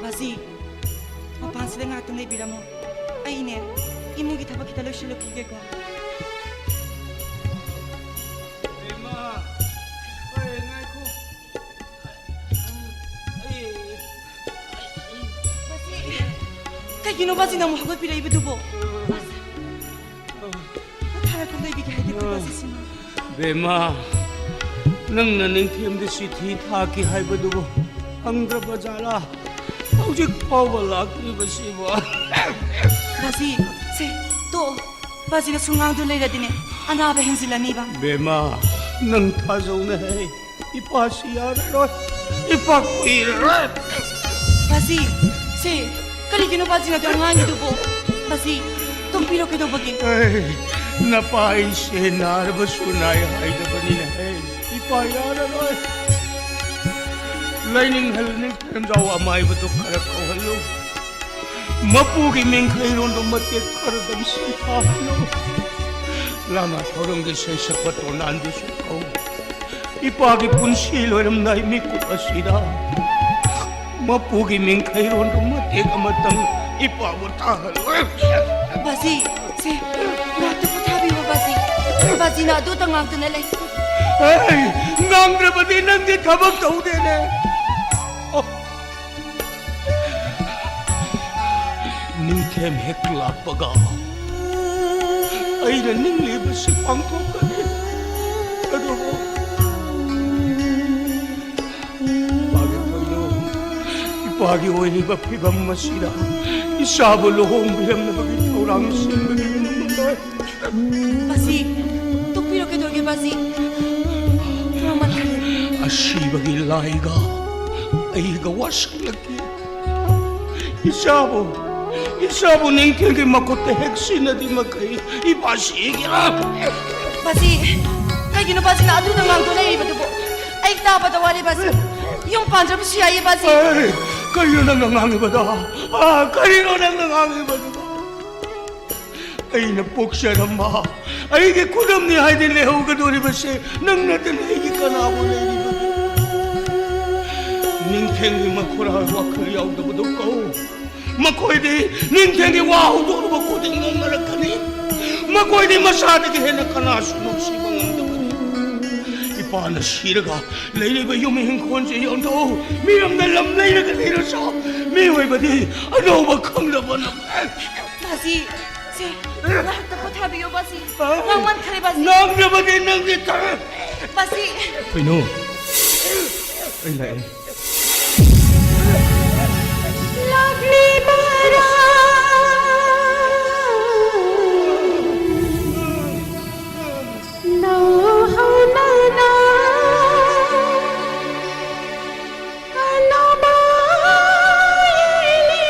ꯕꯥꯖꯤ, ꯃꯄꯥꯟꯁꯤꯗ ꯉꯥꯛꯇꯪ ꯂꯩꯕꯤꯔꯝꯃꯣ꯫ ꯑꯩꯅꯦ, ꯏꯃꯨꯡꯒꯤ ꯊꯕꯛ ꯈꯤꯇ ꯂꯣꯏꯁꯤꯜꯂꯨꯈꯤꯒꯦꯀꯣ꯫ ꯏꯃꯥ, ꯑꯩ ꯉꯥꯏꯈꯣ꯫ ꯑꯩ, ꯑꯩ, ꯕꯥꯖꯤ, ꯀꯩꯒꯤꯅꯣ ꯕꯥꯖꯤꯅ ꯑꯃꯨꯛ ꯍꯧꯒꯠꯄꯤꯔꯛꯏꯕꯗꯨꯕꯣ? ꯄꯣꯊꯥꯔꯒ ꯂꯩꯕꯤꯒꯦ ꯍꯥꯏꯗꯦ ꯑꯩꯈꯣꯏ ꯕꯥꯖꯤꯁꯤꯃ꯫ ꯕꯦꯝꯃ, ꯅꯪꯅ ꯅꯤꯡꯊꯦꯝꯗ ꯆꯤꯊꯤ ꯊꯥꯈꯤ ꯍꯥꯏꯕꯗꯨꯕꯨ ꯐꯪꯗ꯭ꯔꯕ ꯖꯥꯠꯂꯥ? ꯍꯧꯖꯤꯛ ꯐꯥꯎꯕ ꯂꯥꯛꯇ꯭ꯔꯤꯕꯁꯤꯕꯨ? ꯕꯥꯖꯤ, ꯁꯦ, ꯇꯣꯛꯑꯣ꯫ ꯕꯥꯖꯤꯅ ꯁꯨꯝ ꯉꯥꯡꯗꯨ ꯂꯩꯔꯗꯤꯅꯦ, ꯑꯅꯥꯕ ꯍꯦꯟꯖꯤꯜꯂꯅꯤꯕ꯫ ꯕꯦꯝꯃ, ꯅꯪ ꯊꯥꯖꯧꯅꯦ ꯍꯦ꯫ ꯏꯄꯥꯁꯤ ꯌꯥꯔꯔꯣꯏ꯫ ꯏꯄꯥ ꯀꯨꯏꯔꯔꯣꯏ꯫ ꯕꯥꯖꯤ, ꯁꯦ, ꯀꯔꯤꯒꯤꯅꯣ ꯕꯥꯖꯤꯅ ꯑꯗꯨ ꯉꯥꯡꯉꯤꯗꯨꯕꯣ? ꯕꯥꯖꯤ, ꯇꯣꯛꯄꯤꯔꯣ, ꯀꯩꯗꯧꯕꯒꯤ? ꯑꯩ, ꯅꯄꯥ ꯑꯩꯁꯦ ꯅꯥꯔꯕꯁꯨ ꯅꯥꯏ ꯍꯥꯏꯗꯕꯅꯤꯅꯦ ꯍꯦ꯫ ꯏꯄꯥ ꯌꯥꯔꯔꯣꯏ꯫ ꯂꯥꯏꯅꯤꯡꯍꯜ ꯅꯤꯡꯊꯦꯝꯖꯥꯎ ꯑꯃꯥꯏꯕꯗꯨ ꯈꯔ ꯀꯧꯍꯜꯂꯨ꯫ ꯃꯄꯨꯒꯤ ꯃꯤꯡꯈꯩꯔꯣꯟꯗꯨ ꯃꯇꯦꯛ ꯈꯔꯗꯪ ꯁꯤꯊꯥꯍꯜꯂꯨ꯫ ꯂꯥꯃ ꯊꯧꯔꯝꯒꯤ ꯁꯩꯁꯛꯄ ꯇꯣꯅꯥꯟꯗꯨꯁꯨ ꯀꯧ꯫ ꯏꯄꯥꯒꯤ ꯄꯨꯟꯁꯤ ꯂꯣꯏꯔꯝꯗꯥꯏ ꯃꯤꯀꯨꯞ ꯑꯁꯤꯗ ꯃꯄꯨꯒꯤ ꯃꯤꯡꯈꯩꯔꯣꯟꯗꯨ ꯃꯇꯦꯛ ꯑꯃꯇꯪ ꯏꯄꯥꯕꯨ ꯇꯥꯍꯜꯂꯨ꯫ ꯕꯥꯖꯤ, ꯁꯦ, ꯉꯥꯛꯇ ꯄꯣꯊꯥꯕꯤꯌꯨ, ꯕꯥꯖꯤ꯫ ꯕꯥꯖꯤꯅ ꯑꯗꯨꯇ ꯉꯥꯛꯇꯅ ꯂꯩ꯫ ꯑꯩ ꯉꯝꯗ꯭ꯔꯕꯗꯤ ꯅꯪꯗꯤ ꯊꯕꯛ ꯇꯧꯗꯦꯅꯦ꯫ ꯑꯣ꯫ ꯅꯤꯡꯊꯦꯝ ꯍꯦꯛ ꯂꯥꯛꯄꯒ ꯑꯩꯅ ꯅꯤꯡꯂꯤꯕꯁꯤ ꯄꯥꯡꯊꯣꯛꯀꯅꯤ꯫ ꯑꯗꯨꯕꯨ ꯏꯄꯥꯒꯤ ꯀꯩꯅꯣ, ꯏꯄꯥꯒꯤ ꯑꯣꯏꯔꯤꯕ ꯐꯤꯕꯝ ꯑꯁꯤꯗ ꯏꯆꯥꯕꯨ ꯂꯨꯍꯣꯡꯕꯤꯔꯝꯅꯕꯒꯤ ꯊꯧꯔꯥꯡ ꯁꯤꯟꯕꯒꯤ ꯉꯝꯃꯔꯣꯏ꯫ ꯕꯥꯖꯤ, ꯇꯣꯛꯄꯤꯔꯣ, ꯀꯩꯗꯧꯔꯒꯦ, ꯕꯥꯖꯤ? ꯊꯧꯔꯥꯡ ꯃꯥꯟꯈ꯭ꯔꯦ꯫ ꯑꯁꯤꯕꯒꯤ ꯂꯥꯏꯒ ꯑꯩꯒ ꯋꯥꯁꯛꯂꯛꯀꯦ꯫ ꯏꯆꯥꯕꯨ, ꯏꯆꯥꯕꯨ ꯅꯤꯡꯊꯦꯝꯒꯤ ꯃꯈꯨꯠꯇ ꯍꯦꯛ ꯁꯤꯟꯅꯗꯤ ꯃꯈꯩ ꯏꯄꯥ ꯁꯤꯒꯦꯔꯥ? ꯕꯥꯖꯤ, ꯀꯩꯒꯤꯅꯣ ꯕꯥꯖꯤꯅ ꯑꯗꯨꯗ ꯉꯥꯡꯗꯨꯅ ꯂꯩꯔꯤꯕꯗꯨꯕꯨ? ꯑꯩ ꯇꯥꯕꯗ ꯋꯥꯔꯦ ꯕꯥꯖꯤ꯫ ꯌꯨꯝ ꯄꯥꯟꯗ꯭ꯔꯕꯁꯨ ꯌꯥꯏꯌꯦ ꯕꯥꯖꯤ꯫ ꯑꯦ, ꯀꯔꯤꯅꯣ ꯅꯪꯅ ꯉꯥꯡꯉꯤꯕꯗꯣ? ꯑꯥ, ꯀꯔꯤꯅꯣ ꯅꯪꯅ ꯉꯥꯡꯉꯤꯕꯗꯨꯕꯣ? ꯑꯩꯅ ꯄꯣꯛꯆꯔꯝꯕ, ꯑꯩꯒꯤ ꯈꯨꯗꯝꯅꯤ ꯍꯥꯏꯗꯤ ꯂꯩꯍꯧꯒꯗꯧꯔꯤꯕꯁꯦ ꯅꯪ ꯅꯠꯇꯅ ꯑꯩꯒꯤ ꯀꯅꯥꯕꯨ ꯂꯩꯔꯤꯕꯒꯦ? ꯅꯤꯡꯊꯦꯝꯒꯤ ꯃꯈꯨꯔꯥ ꯋꯥꯈꯜ ꯌꯥꯎꯗꯕꯗꯨ ꯀꯧ꯫ ꯃꯈꯣꯏꯗꯤ ꯅꯤꯡꯊꯦꯝꯒꯤ ꯋꯥ ꯍꯧꯗꯣꯛꯂꯨꯕ ꯈꯨꯗꯤꯡ ꯅꯣꯛꯅꯔꯛꯀꯅꯤ꯫ ꯃꯈꯣꯏꯗꯤ ꯃꯁꯥꯗꯒꯤ ꯍꯦꯟꯅ ꯀꯅꯥꯁꯨ ꯅꯨꯡꯁꯤꯕ ꯉꯝꯗꯕꯅꯤ꯫ ꯏꯄꯥꯅ ꯁꯤꯔꯒ ꯂꯩꯔꯤꯕ ꯌꯨꯝ ꯏꯪꯈꯣꯜꯁꯦ ꯌꯣꯟꯊꯣꯛꯎ꯫ ꯃꯤꯔꯝꯗ ꯂꯝ ꯂꯩꯔꯒ ꯂꯩꯔꯁꯨ ꯃꯤꯑꯣꯏꯕꯗꯤ ꯑꯅꯧꯕ ꯈꯪꯗꯕꯅ꯫ ꯕꯥꯖꯤ, ꯁꯦ, ꯉꯥꯏꯍꯥꯛꯇ ꯄꯣꯊꯥꯕꯤꯌꯣ, ꯕꯥꯖꯤ꯫ ꯉꯥꯡꯃꯟꯈ꯭ꯔꯦ, ꯕꯥꯖꯤ꯫ ꯉꯥꯡꯗ꯭ꯔꯕꯗꯤ ꯅꯪꯒꯤ ꯊꯕꯛ꯫ ꯕꯥꯖꯤ꯫ ꯀꯩꯅꯣ? ꯑꯩ ꯂꯥꯛꯑꯦ꯫ ꯂꯥꯛꯂꯤꯕꯔꯥ? ꯅꯧꯍꯧꯅꯅ ꯀꯅꯥꯕ ꯌꯦꯡꯂꯤ?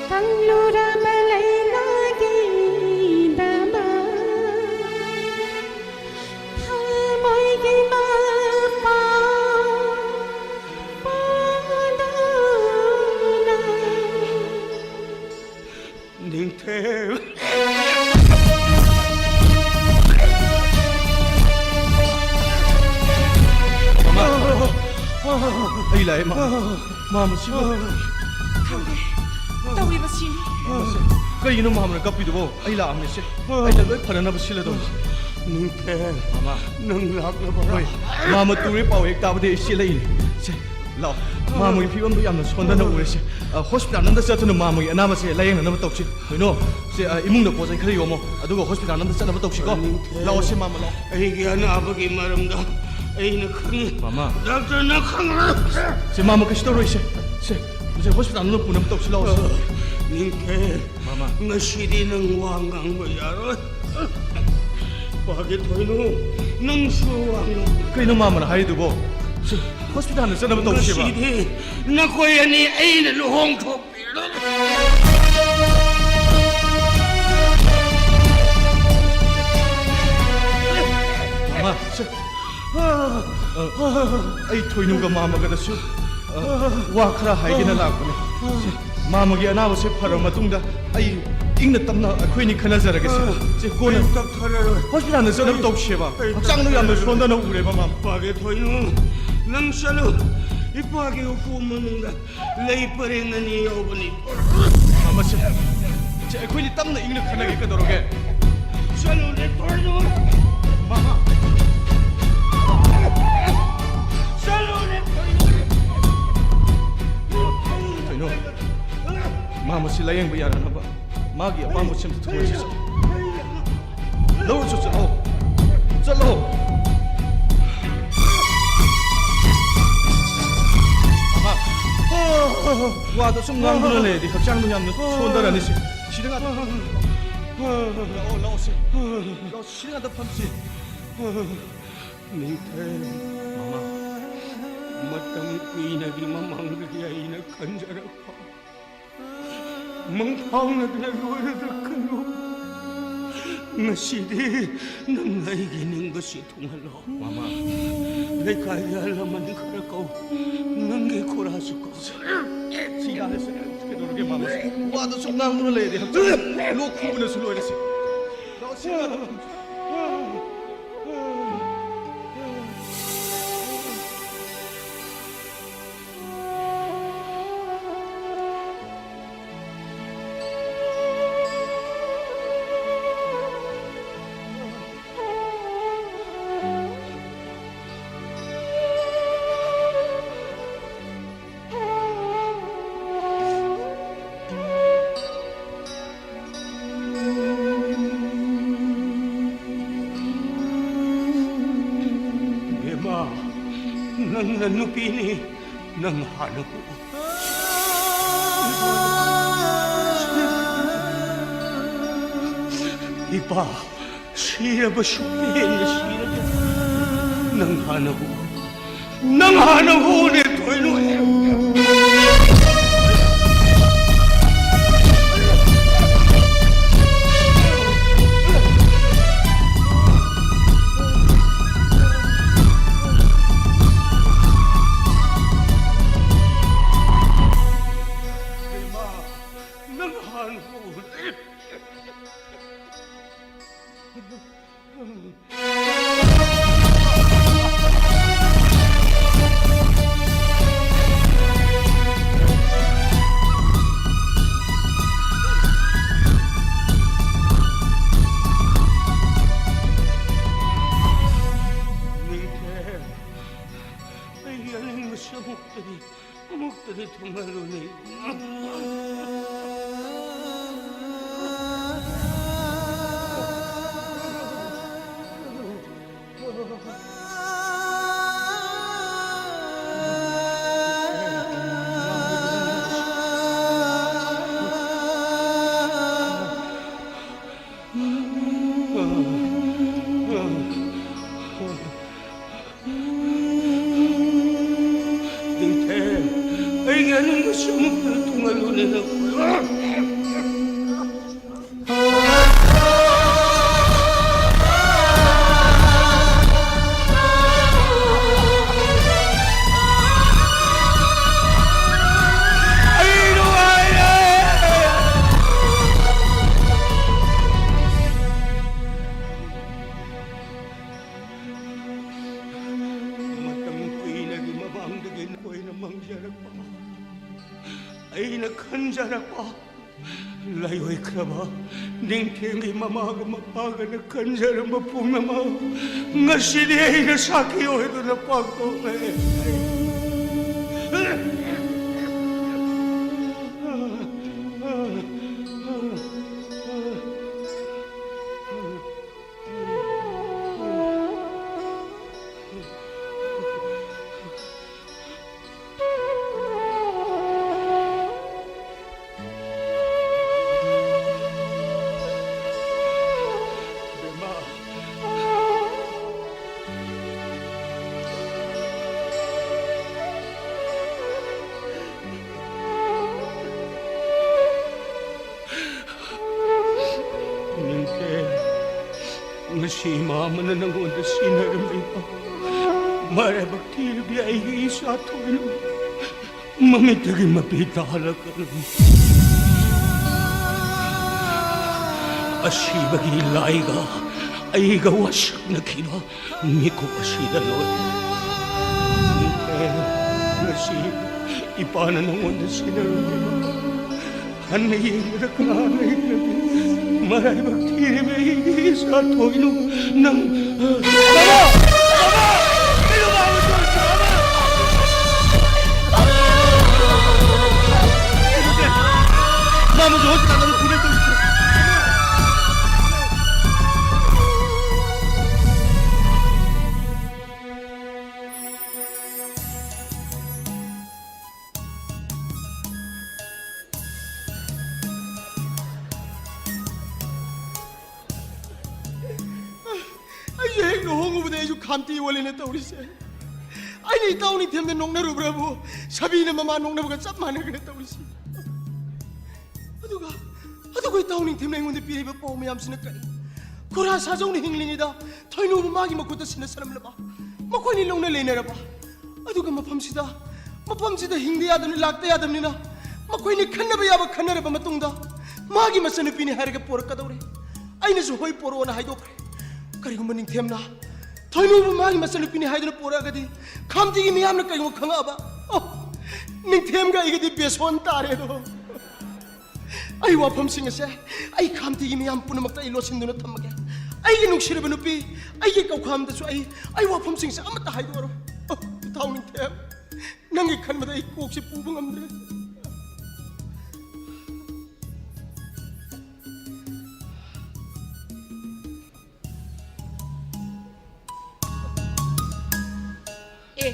ꯈꯪꯂꯨꯔꯕ ꯂꯩꯅꯥꯒꯤꯗꯃꯛ꯫ ꯑꯩ ꯂꯥꯛꯑꯦ, ꯃꯥꯃ꯫ ꯃꯥꯃ, ꯁꯤꯕꯨ? ꯈꯪꯗꯦ꯫ ꯇꯧꯔꯤꯕꯁꯤꯅꯤ꯫ ꯃꯥꯃ, ꯁꯦ, ꯀꯔꯤꯒꯤꯅꯣ ꯃꯥꯃꯅ ꯀꯞꯄꯤꯗꯨꯕꯣ? ꯑꯩ ꯂꯥꯛꯑꯝꯅꯦ, ꯁꯦ꯫ ꯑꯩꯅ ꯂꯣꯏ ꯐꯅꯅꯕ ꯁꯤꯜꯂꯗꯧꯅꯤ꯫ ꯅꯤꯡꯊꯦꯝ, ꯃꯥꯃ꯫ ꯅꯪ ꯂꯥꯛꯂꯕꯔꯥ? ꯍꯣꯏ, ꯃꯥꯃ ꯇꯨꯔꯦ ꯄꯥꯎ ꯍꯦꯛ ꯇꯥꯕꯗꯒꯤ ꯑꯩ ꯆꯦꯜꯂꯛꯏꯅꯦ꯫ ꯁꯦ, ꯂꯥꯛꯑꯣ꯫ ꯃꯥꯃꯒꯤ ꯐꯤꯕꯝꯗꯣ ꯌꯥꯝꯅ ꯁꯣꯟꯊꯅ ꯎꯔꯦ, ꯁꯦ꯫ ꯑ, ꯍꯣꯁꯄꯤꯇꯥꯜ ꯑꯝꯗ ꯆꯠꯇꯨꯅ ꯃꯥꯃꯒꯤ ꯑꯅꯥꯕꯁꯦ ꯂꯥꯌꯦꯡꯅꯅꯕ ꯇꯧꯁꯤ꯫ ꯊꯣꯏꯅꯨ, ꯁꯦ, ꯑ, ꯏꯃꯨꯡꯗ ꯄꯣꯠ ꯆꯩ ꯈꯔ ꯌꯣꯝꯃꯣ, ꯑꯗꯨꯒ ꯍꯣꯁꯄꯤꯇꯥꯜ ꯑꯝꯗ ꯆꯠꯅꯕ ꯇꯧꯁꯤꯀꯣ꯫ ꯅꯤꯡꯊꯦꯝ, ꯂꯥꯛꯑꯣ, ꯁꯦ, ꯃꯥꯃ, ꯂꯥꯛꯑꯣ꯫ ꯑꯩꯒꯤ ꯑꯅꯥꯕꯒꯤ ꯃꯔꯝꯗ ꯑꯩꯅ ꯈꯪꯉꯤ꯫ ꯃꯥꯃ꯫ ꯗꯥꯛꯇꯔꯅ ꯈꯪꯉꯔꯣꯏ꯫ ꯁꯦ, ꯃꯥꯃ, ꯀꯩꯁꯨ ꯇꯧꯔꯣꯏ, ꯁꯦ꯫ ꯁꯦ, ꯁꯦ, ꯍꯣꯁꯄꯤꯇꯥꯜ ꯑꯝꯗ ꯄꯨꯅꯕ ꯇꯧꯁꯤ, ꯂꯥꯛꯑꯣ, ꯁꯦ꯫ ꯅꯤꯡꯊꯦꯝ, ꯃꯥꯃ꯫ ꯉꯁꯤꯗꯤ ꯅꯪ ꯋꯥ ꯉꯥꯡꯕ ꯌꯥꯔꯣꯏ꯫ ꯄꯥꯒꯦ ꯊꯣꯏꯅꯨ, ꯅꯪꯁꯨ ꯋꯥ ꯉꯥꯡꯕ ꯀꯩꯅꯣ ꯃꯥꯃꯅ ꯍꯥꯏꯔꯤꯗꯨꯕꯣ? ꯁꯦ, ꯍꯣꯁꯄꯤꯇꯥꯜꯗ ꯆꯠꯅꯕ ꯇꯧꯁꯦꯕ꯫ ꯉꯁꯤꯗꯤ ꯅꯈꯣꯏ ꯑꯅꯤ ꯑꯩꯅ ꯂꯨꯍꯣꯡꯊꯣꯛꯄꯤꯔꯅꯤ꯫ ꯃꯥꯃ, ꯁꯦ, ꯑ, ꯑꯩ ꯊꯣꯏꯅꯨꯒ ꯃꯥꯃꯒꯗꯁꯨ, ꯑ, ꯋꯥ ꯈꯔ ꯍꯥꯏꯒꯦꯅ ꯂꯥꯛꯄꯅꯦ꯫ ꯁꯦ, ꯃꯥꯃꯒꯤ ꯑꯅꯥꯕꯁꯦ ꯐꯔꯕ ꯃꯇꯨꯡꯗ ꯑꯩ ꯏꯪꯅ ꯇꯞꯅ ꯑꯩꯈꯣꯏꯅꯤ ꯈꯟꯅꯖꯔꯒꯦ, ꯁꯦ꯫ ꯁꯦ, ꯀꯣꯟꯅ ꯑꯩ ꯇꯞꯊꯔꯔꯣꯏ꯫ ꯍꯣꯁꯄꯤꯇꯥꯜꯗ ꯆꯠꯅꯕ ꯑꯩ ꯇꯧꯁꯦꯕ꯫ ꯑꯩ ꯍꯛꯆꯥꯡꯗꯣ ꯌꯥꯝꯅ ꯇꯞꯊꯔꯔꯣꯏ꯫ ꯁꯣꯟꯊꯅ ꯎꯔꯦꯕ, ꯃꯥꯃ꯫ ꯄꯥꯒꯦ ꯊꯣꯏꯅꯨ, ꯅꯪ ꯆꯠꯂꯨ꯫ ꯏꯄꯥꯒꯤ ꯎꯄꯨ ꯃꯅꯨꯡꯗ ꯂꯩ ꯄꯔꯦꯡ ꯑꯅꯤ ꯌꯥꯎꯕꯅꯤ꯫ ꯃꯥꯃ, ꯁꯦ, ꯁꯦ, ꯑꯩꯈꯣꯏꯅꯤ ꯇꯞꯅ ꯏꯪꯅ ꯈꯟꯅꯒꯦ, ꯀꯩꯗꯧꯔꯒꯦ? ꯆꯠꯂꯨꯅꯦ, ꯊꯣꯏꯅꯨ꯫ ꯃꯥꯃ꯫ ꯆꯠꯂꯨꯅꯦ, ꯊꯣꯏꯅꯨ꯫ ꯊꯣꯏꯅꯨ꯫ ꯃꯥꯃꯁꯤ ꯂꯥꯌꯦꯡꯕ ꯌꯥꯅꯅꯕ ꯃꯥꯒꯤ ꯑꯄꯥꯝꯕ ꯁꯦꯝ ꯊꯨꯡꯍꯟꯁꯤ꯫ ꯂꯧꯔꯨꯆꯣ, ꯆꯠꯂꯣ꯫ ꯆꯠꯂꯣ꯫ ꯃꯥꯃ, ꯋꯥꯗꯣ ꯁꯨꯝ ꯉꯥꯡꯗꯨꯅ ꯂꯩꯔꯗꯤ ꯍꯛꯆꯥꯡꯗꯣ ꯌꯥꯝꯅ ꯁꯣꯟꯊꯔꯅꯤ, ꯁꯦ꯫ ꯁꯤꯗ ꯉꯥꯛꯇ꯫ ꯂꯥꯛꯑꯣ, ꯂꯥꯛꯑꯣ, ꯁꯦ꯫ ꯂꯥꯛꯑꯣ, ꯁꯤꯗ ꯉꯥꯛꯇ ꯐꯝꯁꯤ꯫ ꯅꯤꯡꯊꯦꯝ꯫ ꯃꯥꯃ꯫ ꯃꯇꯝ ꯀꯨꯏꯅꯒꯤ ꯃꯃꯥꯡꯗꯒꯤ ꯑꯩꯅ ꯈꯟꯖꯔꯛꯄ ꯃꯪꯐꯥꯎꯅꯗꯅ ꯂꯣꯏꯔꯗ꯭ꯔꯥ ꯈꯜꯂꯨ꯫ ꯉꯁꯤꯗꯤ ꯅꯪ ꯑꯩꯒꯤ ꯅꯤꯡꯕꯁꯤ ꯊꯨꯡꯍꯜꯂꯣ꯫ ꯃꯥꯃ꯫ ꯂꯩꯀꯥꯏꯒꯤ ꯑꯍꯜ ꯂꯃꯟ ꯈꯔ ꯀꯧ꯫ ꯅꯪꯒꯤ ꯈꯨꯔꯥꯁꯨ ꯀꯧ꯫ ꯁꯤ ꯌꯥꯔꯦ, ꯁꯤ ꯌꯥꯔꯦ꯫ ꯀꯩꯗꯧꯔꯒꯦ, ꯃꯥꯃ? ꯋꯥꯗꯣ ꯁꯨꯝ ꯉꯥꯡꯗꯨꯅ ꯂꯩꯔꯗꯤ ꯍꯛꯆꯥꯡ ꯂꯣꯛ ꯈꯨꯕꯅꯁꯨ ꯂꯣꯏꯔꯦ, ꯁꯤ꯫ ꯂꯥꯛꯑꯣ, ꯁꯤ ꯌꯥꯔꯦ꯫ ꯅꯪꯅ ꯅꯨꯄꯤꯅꯤ, ꯅꯪ ꯍꯥꯟꯅ ꯄꯣꯛꯎ꯫ ꯏꯄꯥ, ꯁꯤꯔꯕꯁꯨ ꯄꯦꯟꯅ ꯁꯤꯔꯒꯦ꯫ ꯅꯪ ꯍꯥꯟꯅ ꯄꯣꯛꯎ꯫ ꯅꯪ ꯍꯥꯟꯅ ꯄꯣꯛꯎꯅꯦ, ꯊꯣꯏꯅꯨ꯫ ꯅꯪ ꯍꯥꯟꯅ ꯄꯣꯛꯎꯅꯦ꯫ ꯅꯤꯡꯊꯦꯝ, ꯑꯩꯒꯤ ꯑꯅꯤꯡꯕꯁꯦ ꯑꯃꯨꯛꯇꯗꯤ ꯑꯃꯨꯛꯇꯗꯤ ꯊꯨꯡꯍꯜꯂꯨꯅꯦ꯫ ꯅꯤꯡꯊꯦꯝ, ꯑꯩꯒꯤ ꯑꯅꯤꯡꯕꯁꯤ ꯑꯃꯨꯛꯇ ꯊꯨꯡꯍꯜꯂꯨꯅꯦ ꯅꯪ꯫ ꯑꯩ ꯅꯨꯡꯉꯥꯏꯔꯦ꯫ ꯃꯇꯝ ꯀꯨꯏꯅꯒꯤ ꯃꯃꯥꯡꯗꯒꯤ ꯅꯈꯣꯏꯅ ꯃꯪꯖꯔꯛꯄ, ꯑꯩꯅ ꯈꯟꯖꯔꯛꯄ, ꯂꯥꯏꯑꯣꯏꯈ꯭ꯔꯕ ꯅꯤꯡꯊꯦꯝꯒꯤ ꯃꯃꯥꯒ ꯃꯄꯥꯒꯅ ꯈꯟꯖꯔꯝꯕ ꯄꯨꯝꯅꯃꯛ ꯉꯁꯤꯗꯤ ꯑꯩꯅ ꯁꯥꯈꯤ ꯑꯣꯏꯗꯨꯅ ꯄꯥꯡꯊꯣꯛꯂꯦ꯫ ꯁꯤꯃ ꯑꯃꯅ ꯅꯪꯉꯣꯟꯗ ꯁꯤꯟꯅꯔꯝꯂꯤꯕ ꯃꯔꯥꯏꯕꯛ ꯊꯤꯔꯕꯤ ꯑꯩꯒꯤ ꯏꯆꯥ ꯊꯣꯏꯅ ꯃꯃꯤꯠꯇꯒꯤ ꯃꯄꯤ ꯇꯥꯍꯜꯂꯛꯀꯅꯨ꯫ ꯑꯁꯤꯕꯒꯤ ꯂꯥꯏꯒ ꯑꯩꯒ ꯋꯥꯁꯛꯅꯈꯤꯕ ꯃꯤꯀꯨꯞ ꯑꯁꯤꯗ ꯂꯣꯏꯔꯦ꯫ ꯉꯁꯤ ꯏꯄꯥꯅ ꯅꯪꯉꯣꯟꯗ ꯁꯤꯟꯅꯔꯝꯂꯤꯕ ꯍꯟꯅ ꯌꯦꯡꯕꯗ ꯀꯅꯥ ꯂꯩꯇ꯭ꯔꯕꯤ ꯃꯔꯥꯏꯕꯛ ꯊꯤꯔꯕꯤ ꯑꯩꯒꯤ ꯏꯆꯥ ꯊꯣꯏꯅꯨ ꯅꯪ꯫ ꯕꯥꯕꯥ! ꯕꯥꯕꯥ! ꯀꯩꯅꯣ ꯕꯥꯕꯥ ꯇꯧꯔꯤꯁꯦ, ꯕꯥꯕꯥ? ꯃꯥ ꯑꯃꯁꯨ ꯍꯣꯁꯄꯤꯇꯥꯜꯗ ꯑꯃꯨꯛ ꯄꯨꯅꯦ ꯇꯧꯔꯤꯁꯦ꯫ ꯑꯩꯁꯨ ꯍꯦꯛ ꯂꯨꯍꯣꯡꯉꯨꯕꯗ ꯑꯩꯁꯨ ꯈꯥꯝꯇꯤ ꯑꯣꯜꯂꯦꯅ ꯇꯧꯔꯤꯁꯦ꯫ ꯑꯩꯅ ꯏꯇꯥꯎ ꯅꯤꯡꯊꯦꯝꯗ ꯅꯣꯛꯅꯔꯨꯕ꯭ꯔꯕꯨ ꯁꯥꯕꯤꯅ ꯃꯃꯥ ꯅꯣꯛꯅꯕꯒ ꯆꯞ ꯃꯥꯟꯅꯈ꯭ꯔꯦ ꯇꯧꯔꯤꯁꯦ꯫ ꯑꯗꯨꯒ ꯑꯗꯨꯒ ꯏꯇꯥꯎ ꯅꯤꯡꯊꯦꯝꯅ ꯑꯩꯉꯣꯟꯗ ꯄꯤꯔꯤꯕ ꯄꯥꯎ ꯃꯌꯥꯝꯁꯤꯅ ꯀꯔꯤ? ꯈꯨꯔꯥ ꯁꯥꯖꯧꯅ ꯍꯤꯡꯂꯤꯉꯩꯗ ꯊꯣꯏꯅꯨꯕꯨ ꯃꯥꯒꯤ ꯃꯈꯨꯠꯇ ꯁꯤꯟꯅꯁꯜꯂꯝꯂꯕ, ꯃꯈꯣꯏꯅꯤ ꯂꯧꯅ ꯂꯩꯅꯔꯕ, ꯑꯗꯨꯒ ꯃꯐꯝꯁꯤꯗ, ꯃꯐꯝꯁꯤꯗ ꯍꯤꯡꯗ ꯌꯥꯗꯕꯅꯤ, ꯂꯥꯛꯇ ꯌꯥꯗꯕꯅꯤꯅ ꯃꯈꯣꯏꯅꯤ ꯈꯟꯅꯕ ꯌꯥꯕ ꯈꯟꯅꯔꯕ ꯃꯇꯨꯡꯗ ꯃꯥꯒꯤ ꯃꯆꯟꯅꯨꯄꯤꯅꯤ ꯍꯥꯏꯔꯒ ꯄꯣꯔꯛꯀꯗꯧꯔꯦ꯫ ꯑꯩꯅꯁꯨ ꯍꯣꯏ ꯄꯣꯔꯛꯑꯣꯅ ꯍꯥꯏꯗꯣꯛꯈ꯭ꯔꯦ꯫ ꯀꯔꯤꯒꯨꯝꯕ ꯅꯤꯡꯊꯦꯝꯅ ꯊꯣꯏꯅꯨꯕꯨ ꯃꯥꯒꯤ ꯃꯆꯟꯅꯨꯄꯤꯅꯤ ꯍꯥꯏꯗꯨꯅ ꯄꯣꯔꯛꯑꯒꯗꯤ ꯈꯥꯝꯇꯤꯒꯤ ꯃꯤꯌꯥꯝꯅ ꯀꯔꯤꯒꯨꯝꯕ ꯈꯪꯉꯛꯑꯕ, ꯑꯣ, ꯅꯤꯡꯊꯦꯝꯒ ꯑꯩꯒꯗꯤ ꯕꯦꯁꯣꯟ ꯇꯥꯔꯦꯗꯣ꯫ ꯑꯩ ꯋꯥꯐꯝꯁꯤꯡ ꯑꯁꯦ ꯑꯩ ꯈꯥꯝꯇꯤꯒꯤ ꯃꯤꯌꯥꯝ ꯄꯨꯝꯅꯃꯛꯇ ꯑꯩ ꯂꯣꯠꯁꯤꯟꯗꯨꯅ ꯊꯝꯃꯒꯦ꯫ ꯑꯩꯒꯤ ꯅꯨꯡꯁꯤꯔꯕ ꯅꯨꯄꯤ, ꯑꯩꯒꯤ ꯀꯧꯈꯥꯝꯗꯁꯨ ꯑꯩ, ꯑꯩ ꯋꯥꯐꯝꯁꯤꯡꯁꯦ ꯑꯃꯠꯇ ꯍꯥꯏꯗꯣꯛꯑꯔꯣꯏ꯫ ꯑꯣ, ꯏꯇꯥꯎ ꯅꯤꯡꯊꯦꯝ, ꯅꯪꯒꯤ ꯈꯟꯕꯗ ꯑꯩ ꯀꯣꯛꯁꯦ ꯄꯨꯕ ꯉꯝꯗ꯭ꯔꯦ꯫ ꯑꯦ,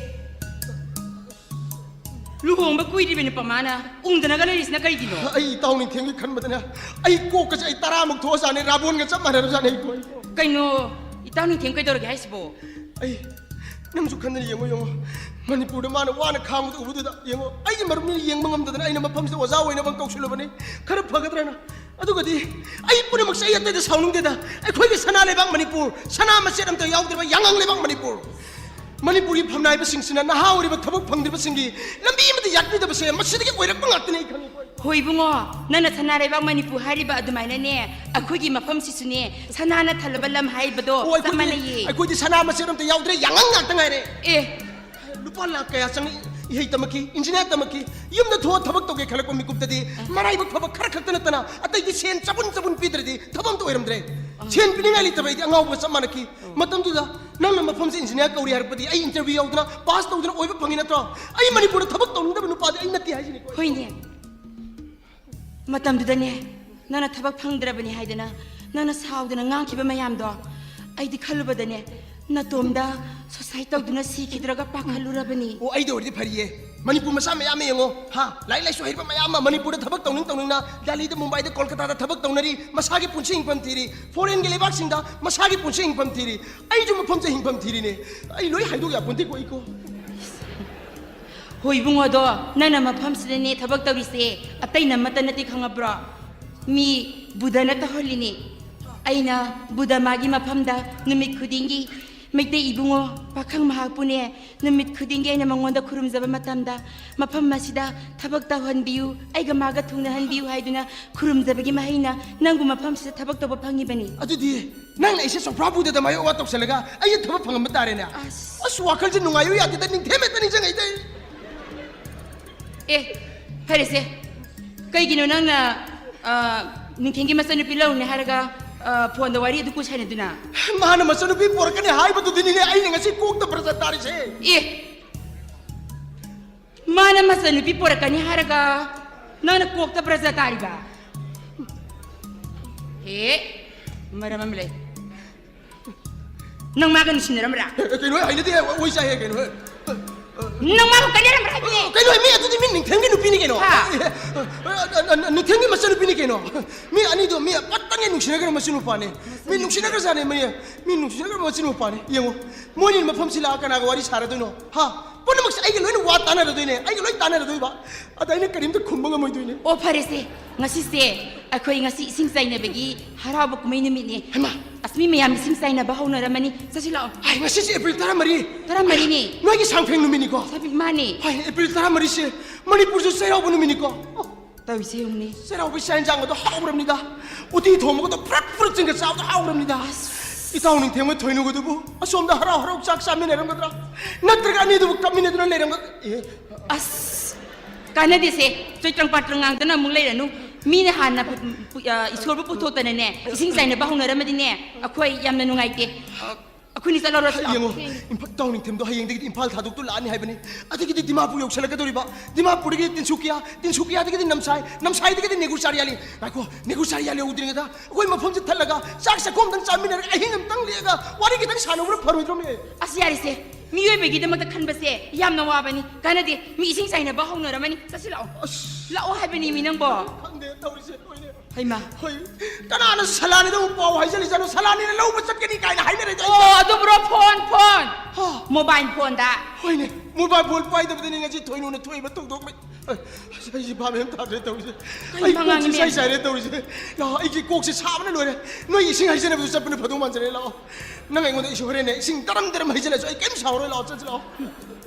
ꯂꯨꯍꯣꯡꯕ ꯀꯨꯏꯗ꯭ꯔꯤꯕ ꯅꯨꯄꯥ ꯃꯥꯅ ꯎꯪꯗꯅꯒ ꯂꯩꯔꯤꯁꯤꯅ ꯀꯩꯒꯤꯅꯣ? ꯑꯩ ꯏꯇꯥꯎ ꯅꯤꯡꯊꯦꯝꯒꯤ ꯈꯟꯕꯗꯅꯦ, ꯑꯩ ꯀꯣꯛꯀꯁꯦ ꯑꯩ ꯇꯔꯥꯃꯨꯛ ꯊꯣꯛꯑꯖꯥꯠꯅꯤ, ꯔꯥꯕꯣꯟꯒ ꯆꯞ ꯃꯥꯟꯅꯔꯖꯥꯠꯅꯤ ꯑꯩ ꯀꯣꯛ꯫ ꯀꯩꯅꯣ, ꯏꯇꯥꯎ ꯅꯤꯡꯊꯦꯝ ꯀꯩꯗꯧꯔꯒꯦ ꯍꯥꯏꯁꯤꯕꯣ? ꯑꯩ, ꯅꯪꯁꯨ ꯈꯟꯗꯅ ꯌꯦꯡꯉꯣ, ꯌꯦꯡꯉꯣ꯫ ꯃꯅꯤꯄꯨꯔꯗ ꯃꯥꯅ ꯋꯥꯅ ꯈꯥꯡꯕꯗꯨ ꯎꯕꯗꯨꯗ, ꯌꯦꯡꯉꯣ, ꯑꯩꯒꯤ ꯃꯔꯨꯞꯅꯤꯅ ꯌꯦꯡꯕ ꯉꯝꯗꯗꯅ ꯑꯩꯅ ꯃꯐꯝꯁꯤꯗ ꯑꯣꯖꯥ ꯑꯣꯏꯅꯕ ꯀꯧꯁꯤꯜꯂꯨꯕꯅꯤ꯫ ꯈꯔ ꯐꯒꯗ꯭ꯔꯅ꯫ ꯑꯗꯨꯒꯗꯤ ꯑꯩ ꯄꯨꯝꯅꯃꯛꯁꯦ ꯑꯩ ꯑꯇꯩꯗ ꯁꯥꯎꯅꯤꯡꯗꯦꯗ꯫ ꯑꯩꯈꯣꯏꯒꯤ ꯁꯅꯥ ꯂꯩꯕꯥꯛ ꯃꯅꯤꯄꯨꯔ, ꯁꯅꯥ ꯃꯆꯦꯠ ꯑꯝꯇ ꯌꯥꯎꯗ꯭ꯔꯤꯕ ꯌꯥꯉꯥꯡ ꯂꯩꯕꯥꯛ ꯃꯅꯤꯄꯨꯔ, ꯃꯅꯤꯄꯨꯔꯒꯤ ꯐꯝꯅꯥꯏꯕꯁꯤꯡꯁꯤꯅ ꯅꯍꯥ ꯑꯣꯏꯔꯤꯕ ꯊꯕꯛ ꯐꯪꯗ꯭ꯔꯤꯕꯁꯤꯡꯒꯤ ꯂꯝꯕꯤ ꯑꯃꯠꯇ ꯌꯥꯠꯄꯤꯗꯕꯁꯦ ꯃꯁꯤꯗꯒꯤ ꯑꯣꯏꯔꯛꯄ ꯉꯥꯛꯇꯅꯤ, ꯑꯩ ꯈꯪꯉꯤ꯫ ꯍꯣꯏ ꯏꯕꯨꯡꯉꯣ, ꯅꯪꯅ ꯁꯅꯥ ꯂꯩꯕꯥꯛ ꯃꯅꯤꯄꯨꯔ ꯍꯥꯏꯔꯤꯕ ꯑꯗꯨꯃꯥꯏꯅꯅꯦ, ꯑꯩꯈꯣꯏꯒꯤ ꯃꯐꯝꯁꯤꯁꯨꯅꯦ ꯁꯅꯥꯅ ꯊꯜꯂꯕ ꯂꯝ ꯍꯥꯏꯕꯗꯣ ꯑꯣ, ꯆꯞ ꯑꯩꯈꯣꯏꯗꯤ, ꯃꯥꯟꯅꯩꯌꯦ꯫ ꯑꯩꯈꯣꯏꯗꯤ ꯁꯅꯥ ꯃꯆꯦꯠ ꯑꯝꯇ ꯌꯥꯎꯗ꯭ꯔꯦ, ꯌꯥꯉꯥꯡ ꯉꯥꯛꯇ ꯉꯥꯏꯔꯦ꯫ ꯑꯦ, ꯂꯨꯄꯥ ꯂꯥꯛ ꯀꯌꯥ ꯆꯪꯉꯤ, ꯏꯍꯩ ꯇꯝꯃꯛꯈꯤ, ꯏꯟꯖꯤꯅꯤꯌꯥꯔ ꯇꯝꯃꯛꯈꯤ, ꯌꯨꯝꯗ ꯊꯣꯛꯑ ꯊꯕꯛ ꯇꯧꯒꯦ ꯈꯜꯂꯛꯄ ꯃꯤꯀꯨꯞꯇꯗꯤ ꯑ꯫ ꯃꯔꯥꯏꯕꯛ ꯐꯕ ꯈꯔ ꯈꯛꯇ ꯅꯠꯇꯅ ꯑꯇꯩꯗꯤ ꯁꯦꯟ ꯆꯕꯨꯟ ꯆꯕꯨꯟ ꯄꯤꯗ꯭ꯔꯗꯤ ꯊꯕꯛ ꯑꯝꯇ ꯑꯣꯏꯔꯝꯗ꯭ꯔꯦ꯫ ꯑ꯫ ꯁꯦꯟ ꯄꯤꯅꯤꯡꯉꯥꯏ ꯂꯩꯇꯕ ꯑꯩꯗꯤ ꯑꯉꯥꯎꯕꯒ ꯆꯞ ꯃꯥꯟꯅꯈꯤ꯫ ꯑ꯫ ꯃꯇꯝꯗꯨꯗ ꯅꯪꯅ ꯃꯐꯝꯁꯦ ꯏꯟꯖꯤꯅꯤꯌꯥꯔ ꯀꯧꯔꯤ ꯍꯥꯏꯔꯛꯄꯗꯤ ꯑꯩ ꯏꯟꯇꯔꯚ꯭ꯌꯨ ꯌꯥꯎꯗꯅ ꯄꯥꯁ ꯇꯧꯗꯅ ꯑꯣꯏꯕ ꯐꯪꯉꯤ ꯅꯠꯇ꯭ꯔꯣ? ꯑꯩ ꯃꯅꯤꯄꯨꯔꯗ ꯊꯕꯛ ꯇꯧꯅꯤꯡꯗꯕ ꯅꯨꯄꯥꯗꯤ ꯑꯩ ꯅꯠꯇꯦ ꯍꯥꯏꯁꯤꯅꯤꯀꯣ꯫ ꯍꯣꯏꯅꯦ꯫ ꯃꯇꯝꯗꯨꯗꯅꯦ, ꯅꯪꯅ ꯊꯕꯛ ꯐꯪꯗ꯭ꯔꯕꯅꯤ ꯍꯥꯏꯗꯅ ꯅꯪꯅ ꯁꯥꯎꯗꯅ ꯉꯥꯡꯈꯤꯕ ꯃꯌꯥꯝꯗꯣ ꯑꯩꯗꯤ ꯈꯜꯂꯨꯕꯗꯅꯦ, ꯅꯇꯣꯝꯗ ꯁꯨꯁꯥꯏꯠ ꯇꯧꯗꯨꯅ ꯁꯤꯈꯤꯗ꯭ꯔꯒ ꯄꯥꯈꯠꯂꯨꯔꯕꯅꯤ꯫ ꯑꯣ, ꯑꯩꯗ ꯑꯣꯏꯔꯗꯤ ꯐꯔꯤꯌꯦ꯫ ꯃꯅꯤꯄꯨꯔ ꯃꯆꯥ ꯃꯌꯥꯝ ꯑꯃ ꯌꯦꯡꯉꯣ, ꯍꯥ? ꯂꯥꯏꯔꯤꯛ ꯂꯥꯏꯁꯨ ꯍꯩꯔꯕ ꯃꯌꯥꯝ ꯑꯃ ꯃꯅꯤꯄꯨꯔꯗ ꯊꯕꯛ ꯇꯧꯅꯤꯡ ꯇꯧꯅꯤꯡꯅ ꯗꯦꯜꯂꯤꯗ, ꯃꯨꯝꯕꯥꯏꯗ, ꯀꯣꯜꯀꯇꯥꯗ ꯊꯕꯛ ꯇꯧꯅꯔꯤ, ꯃꯁꯥꯒꯤ ꯄꯨꯟꯁꯤ ꯍꯤꯡꯐꯝ ꯊꯤꯔꯤ꯫ ꯐꯣꯔꯦꯟꯒꯤ ꯂꯩꯕꯥꯛꯁꯤꯡꯗ ꯃꯁꯥꯒꯤ ꯄꯨꯟꯁꯤ ꯍꯤꯡꯐꯝ ꯊꯤꯔꯤ꯫ ꯑꯩꯁꯨ ꯃꯐꯝꯁꯦ ꯍꯤꯡꯐꯝ ꯊꯤꯔꯤꯅꯦ꯫ ꯑꯩ ꯂꯣꯏ ꯍꯥꯏꯗꯣꯛ ꯌꯥꯄꯣꯟꯇꯦꯀꯣ ꯑꯩꯀꯣ꯫ ꯍꯣꯏ ꯏꯕꯨꯡꯉꯣꯗꯣ, ꯅꯪꯅ ꯃꯐꯝꯁꯤꯗꯅꯦ ꯊꯕꯛ ꯇꯧꯔꯤꯁꯦ, ꯑꯇꯩ ꯅꯝꯃꯠꯇ ꯅꯠꯇꯦ, ꯈꯪꯉꯕ꯭ꯔꯣ? ꯃꯤ ꯕꯨꯙꯅ ꯇꯧꯍꯜꯂꯤꯅꯦ꯫ ꯑꯩꯅ ꯕꯨꯙ ꯃꯥꯒꯤ ꯃꯐꯝꯗ ꯅꯨꯃꯤꯠ ꯈꯨꯗꯤꯡꯒꯤ ꯃꯩꯇꯩ ꯏꯕꯨꯡꯉꯣ ꯄꯥꯈꯪ ꯃꯍꯥꯛꯄꯨꯅꯦ, ꯅꯨꯃꯤꯠ ꯈꯨꯗꯤꯡꯒꯤ ꯑꯩꯅ ꯃꯉꯣꯟꯗ ꯈꯨꯔꯨꯝꯖꯕ ꯃꯇꯝꯗ, "ꯃꯐꯝ ꯑꯁꯤꯗ ꯊꯕꯛ ꯇꯧꯍꯟꯕꯤꯌꯨ, ꯑꯩꯒ ꯃꯥꯒ ꯊꯨꯡꯅꯍꯟꯕꯤꯌꯨ" ꯍꯥꯏꯗꯨꯅ ꯈꯨꯔꯨꯝꯖꯕꯒꯤ ꯃꯍꯩꯅ ꯅꯪꯕꯨ ꯃꯐꯝꯁꯤꯗ ꯊꯕꯛ ꯇꯧꯕ ꯐꯪꯉꯤꯕꯅꯤ꯫ ꯑꯗꯨꯗꯤ ꯅꯪꯅ ꯑꯩꯁꯦ ꯆꯝꯄ꯭ꯔꯥ ꯕꯨꯙꯗ ꯃꯥꯏ ꯑꯣ ꯇꯧꯁꯜꯂꯒ ꯑꯩꯁꯦ ꯊꯕꯛ ꯐꯪꯍꯟꯕ ꯇꯥꯔꯦꯅꯦ꯫ ꯑꯁ꯫ ꯑꯁ, ꯋꯥꯈꯜꯁꯦ ꯅꯨꯡꯉꯥꯏꯌꯨ ꯌꯥꯗꯦꯗ, ꯅꯤꯡꯊꯦꯝ ꯍꯦꯛꯇ ꯅꯤꯡꯁꯤꯡꯉꯛꯏꯗ ꯑꯩ꯫ ꯑꯦ, ꯐꯔꯦꯁꯦ, ꯀꯩꯒꯤꯅꯣ ꯅꯪꯅ, ꯑ, ꯅꯤꯡꯊꯦꯝꯒꯤ ꯃꯆꯟꯅꯨꯄꯤ ꯂꯧꯔꯨꯅꯦ ꯍꯥꯏꯔꯒ, ꯑ, ꯐꯣꯟꯗ ꯋꯥꯔꯤ ꯑꯗꯨ ꯀꯨꯏ ꯁꯥꯟꯅꯗꯨꯅ? ꯃꯥꯅ ꯃꯆꯟꯅꯨꯄꯤ ꯄꯣꯔꯛꯀꯅꯤ ꯍꯥꯏꯕꯗꯨꯗꯤꯅꯤꯅꯦ ꯑꯩꯅ ꯉꯁꯤ ꯀꯣꯛꯇ ꯄ꯭ꯔꯆꯥ ꯇꯥꯔꯤꯁꯦ꯫ ꯑꯦ, ꯃꯥꯅ ꯃꯆꯟꯅꯨꯄꯤ ꯄꯣꯔꯛꯀꯅꯤ ꯍꯥꯏꯔꯒ ꯅꯪꯅ ꯀꯣꯛꯇ ꯄ꯭ꯔꯆꯥ ꯇꯥꯔꯤꯕ? ꯑꯦ, ꯃꯔꯝ ꯑꯃ ꯂꯩ꯫ ꯅꯪ ꯃꯥꯒ ꯅꯨꯡꯁꯤꯅꯔꯝꯕ꯭ꯔꯥ? ꯑꯦ, ꯀꯩꯅꯣ, ꯍꯩꯅꯗꯦ, ꯑꯣꯏ ꯆꯥꯏꯍꯦ, ꯀꯩꯅꯣ, ꯍꯦ꯫ ꯅꯪ ꯃꯥꯒ ꯀꯥꯏꯅꯔꯝꯕ꯭ꯔꯥ ꯍꯥꯏꯕꯅꯦ? ꯀꯩꯅꯣ, ꯃꯤ ꯑꯗꯨꯗꯤ ꯃꯤ ꯅꯤꯡꯊꯦꯝꯒꯤ ꯅꯨꯄꯤꯅꯤ ꯀꯩꯅꯣ꯫ ꯍꯥ? ꯑꯦ, ꯑꯦ, ꯅꯤꯡꯊꯦꯝꯒꯤ ꯃꯆꯟꯅꯨꯄꯤꯅꯤ ꯀꯩꯅꯣ꯫ ꯃꯤ ꯑꯅꯤꯗꯣ ꯃꯤ ꯑꯃꯇꯪꯒꯤ ꯅꯨꯡꯁꯤꯅꯈ꯭ꯔ ꯃꯆꯤꯟ ꯃꯧꯄꯥꯅꯦ꯫ ꯃꯤ ꯅꯨꯡꯁꯤꯅꯈ꯭ꯔꯖꯥꯠꯅꯦ, ꯃꯤ, ꯃꯤ ꯅꯨꯡꯁꯤꯅꯈ꯭ꯔ ꯃꯆꯤꯟ ꯃꯧꯄꯥꯅꯦ꯫ ꯌꯦꯡꯉꯣ, ꯃꯣꯏꯅꯤ ꯃꯐꯝꯁꯤ ꯂꯥꯛꯑ ꯀꯅꯥꯒ ꯋꯥꯔꯤ ꯁꯥꯔꯗꯣꯏꯅꯣ? ꯍꯥ? ꯄꯨꯝꯅꯃꯛꯁꯦ ꯑꯩꯒ ꯂꯣꯏꯅ ꯋꯥ ꯇꯥꯟꯅꯔꯗꯣꯏꯅꯦ, ꯑꯩꯒ ꯂꯣꯏ ꯇꯥꯟꯅꯔꯗꯣꯏꯕ꯫ ꯑꯗ ꯑꯩꯅ ꯀꯔꯤꯝꯇ ꯈꯨꯝꯕ ꯉꯝꯃꯣꯏꯗꯣꯏꯅꯦ꯫ ꯑꯣ, ꯐꯔꯦꯁꯦ, ꯉꯁꯤꯁꯦ ꯑꯩꯈꯣꯏ ꯉꯁꯤ ꯏꯁꯤꯡ ꯆꯥꯏꯅꯕꯒꯤ ꯍꯔꯥꯎꯕ ꯀꯨꯝꯍꯩ ꯅꯨꯃꯤꯠꯅꯦ꯫ ꯍꯩꯃꯥ! ꯑꯁ, ꯃꯤ ꯃꯌꯥꯝ ꯏꯁꯤꯡ ꯆꯥꯏꯅꯕ ꯍꯧꯅꯔꯝꯃꯅꯤ꯫ ꯆꯠꯁꯤ ꯂꯥꯛꯑꯣ꯫ ꯍꯥꯏ, ꯉꯁꯤꯁꯦ ꯑꯦꯄ꯭ꯔꯤꯜ ꯇꯔꯥꯃꯔꯤ꯫ ꯇꯔꯥꯃꯔꯤꯅꯦ꯫ ꯅꯣꯏꯒꯤ ꯁꯥꯡꯐꯦꯡ ꯅꯨꯃꯤꯠꯅꯤꯀꯣ? ꯁꯥꯕꯤ-, ꯃꯥꯅꯦ꯫ ꯍꯥꯏ, ꯑꯦꯄ꯭ꯔꯤꯜ ꯇꯔꯥꯃꯔꯤꯁꯦ ꯃꯅꯤꯄꯨꯔꯁꯨ ꯆꯩꯔꯥꯎꯕ ꯅꯨꯃꯤꯠꯅꯤꯀꯣ? ꯑꯣ꯫ ꯇꯧꯔꯤꯁꯦ ꯌꯦꯡꯉꯨꯅꯦ꯫ ꯆꯩꯔꯥꯎꯕꯒꯤ ꯆꯥꯛ ꯌꯦꯟꯁꯥꯡꯒꯗꯣ ꯍꯥꯎꯔꯝꯅꯤꯗ꯫ ꯎꯇꯤ ꯊꯣꯡꯕꯒꯗꯣ ꯐ꯭ꯔꯛ ꯐ꯭ꯔꯛ ꯆꯤꯡꯒ ꯆꯥꯕꯗꯣ ꯍꯥꯎꯔꯝꯅꯤꯗ꯫ ꯑꯁ꯫ ꯏꯇꯥꯎ ꯅꯤꯡꯊꯦꯝꯒ ꯊꯣꯏꯅꯨꯒꯗꯨꯕꯨ ꯑꯁꯣꯝꯗ ꯍꯔꯥꯎ ꯍꯔꯥꯎ ꯆꯥꯛ ꯆꯥꯃꯤꯟꯅꯔꯝꯒꯗ꯭ꯔꯥ? ꯅꯠꯇ꯭ꯔꯒ ꯑꯅꯤꯗꯨꯕꯨ ꯀꯞꯃꯤꯟꯅꯗꯨꯅ ꯂꯩꯔꯝꯒꯗ꯭ꯔꯥ? ꯑꯦ꯫ ꯑꯁ, ꯀꯥꯟꯅꯗꯦꯁꯦ꯫ ꯆꯣꯏꯇ꯭ꯔꯪ ꯄꯥꯇ꯭ꯔꯪ ꯉꯥꯡꯗꯅ ꯑꯃꯨꯛ ꯂꯩꯔꯅꯨ꯫ ꯃꯤꯅ ꯍꯥꯟꯅ ꯄꯨ-, ꯄꯨ-, ꯑ, ꯏꯁꯣꯔꯕꯨ ꯄꯨꯊꯣꯛꯇꯅꯅꯦ, ꯏꯁꯤꯡ ꯆꯥꯏꯅꯕ ꯍꯧꯅꯔꯝꯃꯗꯤꯅꯦ, ꯑꯩꯈꯣꯏ ꯌꯥꯝꯅ ꯅꯨꯡꯉꯥꯏꯇꯦ꯫ ꯑꯩꯈꯣꯏꯅꯤ ꯆꯠꯂꯧꯔꯁꯤ ꯂꯥꯛꯑꯣ꯫ ꯌꯦꯡꯉꯣ, ꯏꯝꯐꯥꯜ, ꯏꯇꯥꯎ ꯅꯤꯡꯊꯦꯝꯗꯣ ꯍꯌꯦꯡꯗꯒꯤꯗꯤ ꯏꯝꯐꯥꯜ ꯊꯥꯗꯣꯛꯇꯨ ꯂꯥꯛꯑꯅꯤ ꯍꯥꯏꯕꯅꯤ꯫ ꯑꯗꯒꯤꯗꯤ ꯗꯤꯃꯥꯄꯨꯔ ꯌꯧꯁꯜꯂꯛꯀꯗꯧꯔꯤꯕ, ꯗꯤꯃꯥꯄꯨꯔꯗꯒꯤ ꯇꯤꯟꯁꯨꯀꯤꯌꯥ, ꯇꯤꯟꯁꯨꯀꯤꯌꯥꯗꯒꯤꯗꯤ ꯅꯝꯁꯥꯏ, ꯅꯝꯁꯥꯏꯗꯒꯤꯗꯤ ꯅꯦꯒꯨꯔꯆꯥꯔꯤꯌꯥꯂꯤ꯫ ꯉꯥꯏꯈꯣ, ꯅꯦꯒꯨꯔꯆꯥꯔꯤꯌꯥꯂꯤ ꯌꯧꯗ꯭ꯔꯤꯉꯩꯗ ꯑꯩꯈꯣꯏ ꯃꯐꯝꯁꯦ ꯊꯠꯂꯒ ꯆꯥꯛ ꯆꯥꯛꯈꯣꯝꯗꯪ ꯆꯥꯃꯤꯟꯅꯔꯒ ꯑꯍꯤꯡ ꯑꯝꯇꯪ ꯂꯦꯛꯑꯒ ꯋꯥꯔꯤ ꯈꯤꯇꯪ ꯁꯥꯟꯅꯕꯅ ꯐꯔꯣꯏꯗ꯭ꯔꯣꯃꯤ? ꯑꯁ, ꯌꯥꯔꯦꯁꯦ, ꯃꯤꯑꯣꯏꯕꯒꯤꯗꯃꯛꯇ ꯈꯟꯕꯁꯦ ꯌꯥꯝꯅ ꯋꯥꯕꯅꯤ, ꯀꯥꯟꯅꯗꯦ꯫ ꯃꯤ ꯏꯁꯤꯡ ꯆꯥꯏꯅꯕ ꯍꯧꯅꯔꯝꯃꯅꯤ꯫ ꯆꯠꯁꯤ ꯂꯥꯛꯑꯣ꯫ ꯑꯁ꯫ ꯂꯥꯛꯑꯣ ꯍꯥꯏꯕꯅꯤ ꯃꯤ ꯅꯪꯕꯣ꯫ ꯈꯪꯗꯦ ꯇꯧꯔꯤꯁꯦ, ꯂꯣꯏꯔꯦ꯫ ꯍꯩꯃꯥ꯫ ꯍꯣꯏ, ꯀꯅꯥꯅ ꯁꯂꯥꯅꯤꯗ ꯑꯃꯨꯛ ꯄꯥꯎ ꯍꯥꯏꯖꯜꯂꯤꯖꯥꯠꯅꯣ? ꯁꯂꯥꯅꯤꯅ ꯂꯧꯕ ꯆꯠꯀꯅꯤ ꯀꯥꯏꯅ ꯍꯥꯏꯅꯔꯦ꯫ ꯑꯣ, ꯑꯗꯨꯕꯨꯔꯣ? Phone, phone. ꯍꯥ? ꯃꯣꯕꯥꯏꯜ ꯐꯣꯟꯗ꯫ ꯍꯣꯏꯅꯦ, ꯃꯣꯕꯥꯏꯜ ꯐꯣꯟ ꯄꯥꯏꯗꯕꯗꯅꯤ ꯉꯁꯤ ꯊꯣꯏꯅꯨꯅ ꯊꯣꯛꯏꯕ ꯊꯧꯗꯣꯛ ꯃꯩ-, ꯑꯁ, ꯑꯩꯁꯦ ꯚꯥꯞ ꯃꯦꯟ ꯇꯥꯗ꯭ꯔꯦ ꯇꯧꯔꯤꯁꯦ꯫ ꯀꯩ ꯑꯩ ꯀꯣꯛꯁꯦ ꯃꯉꯥꯡꯅꯦ? ꯏꯁꯥꯏ ꯁꯥꯏꯔꯦ ꯇꯧꯔꯤꯁꯦ꯫ ꯂꯥꯛꯑꯣ, ꯑꯩꯒꯤ ꯀꯣꯛꯁꯦ ꯁꯥꯕꯅ ꯂꯣꯏꯔꯦ꯫ ꯅꯣꯏ ꯏꯁꯤꯡ ꯍꯩꯖꯅꯕꯗꯨ ꯆꯠꯄꯅ ꯐꯗꯧ ꯃꯥꯟꯖꯔꯦ꯫ ꯂꯥꯛꯑꯣ, ꯅꯪ ꯑꯩꯉꯣꯟꯗ ꯏꯁꯤꯡ ꯍꯣꯔꯦꯟꯅꯦ, ꯏꯁꯤꯡ ꯇꯔꯝ ꯇꯔꯝ ꯍꯩꯖꯜꯂꯁꯨ ꯑꯩ ꯀꯩꯝ ꯁꯥꯎꯔꯣꯏ꯫ ꯂꯥꯛꯑꯣ, ꯆꯠꯁꯤ ꯂꯥꯛꯑꯣ꯫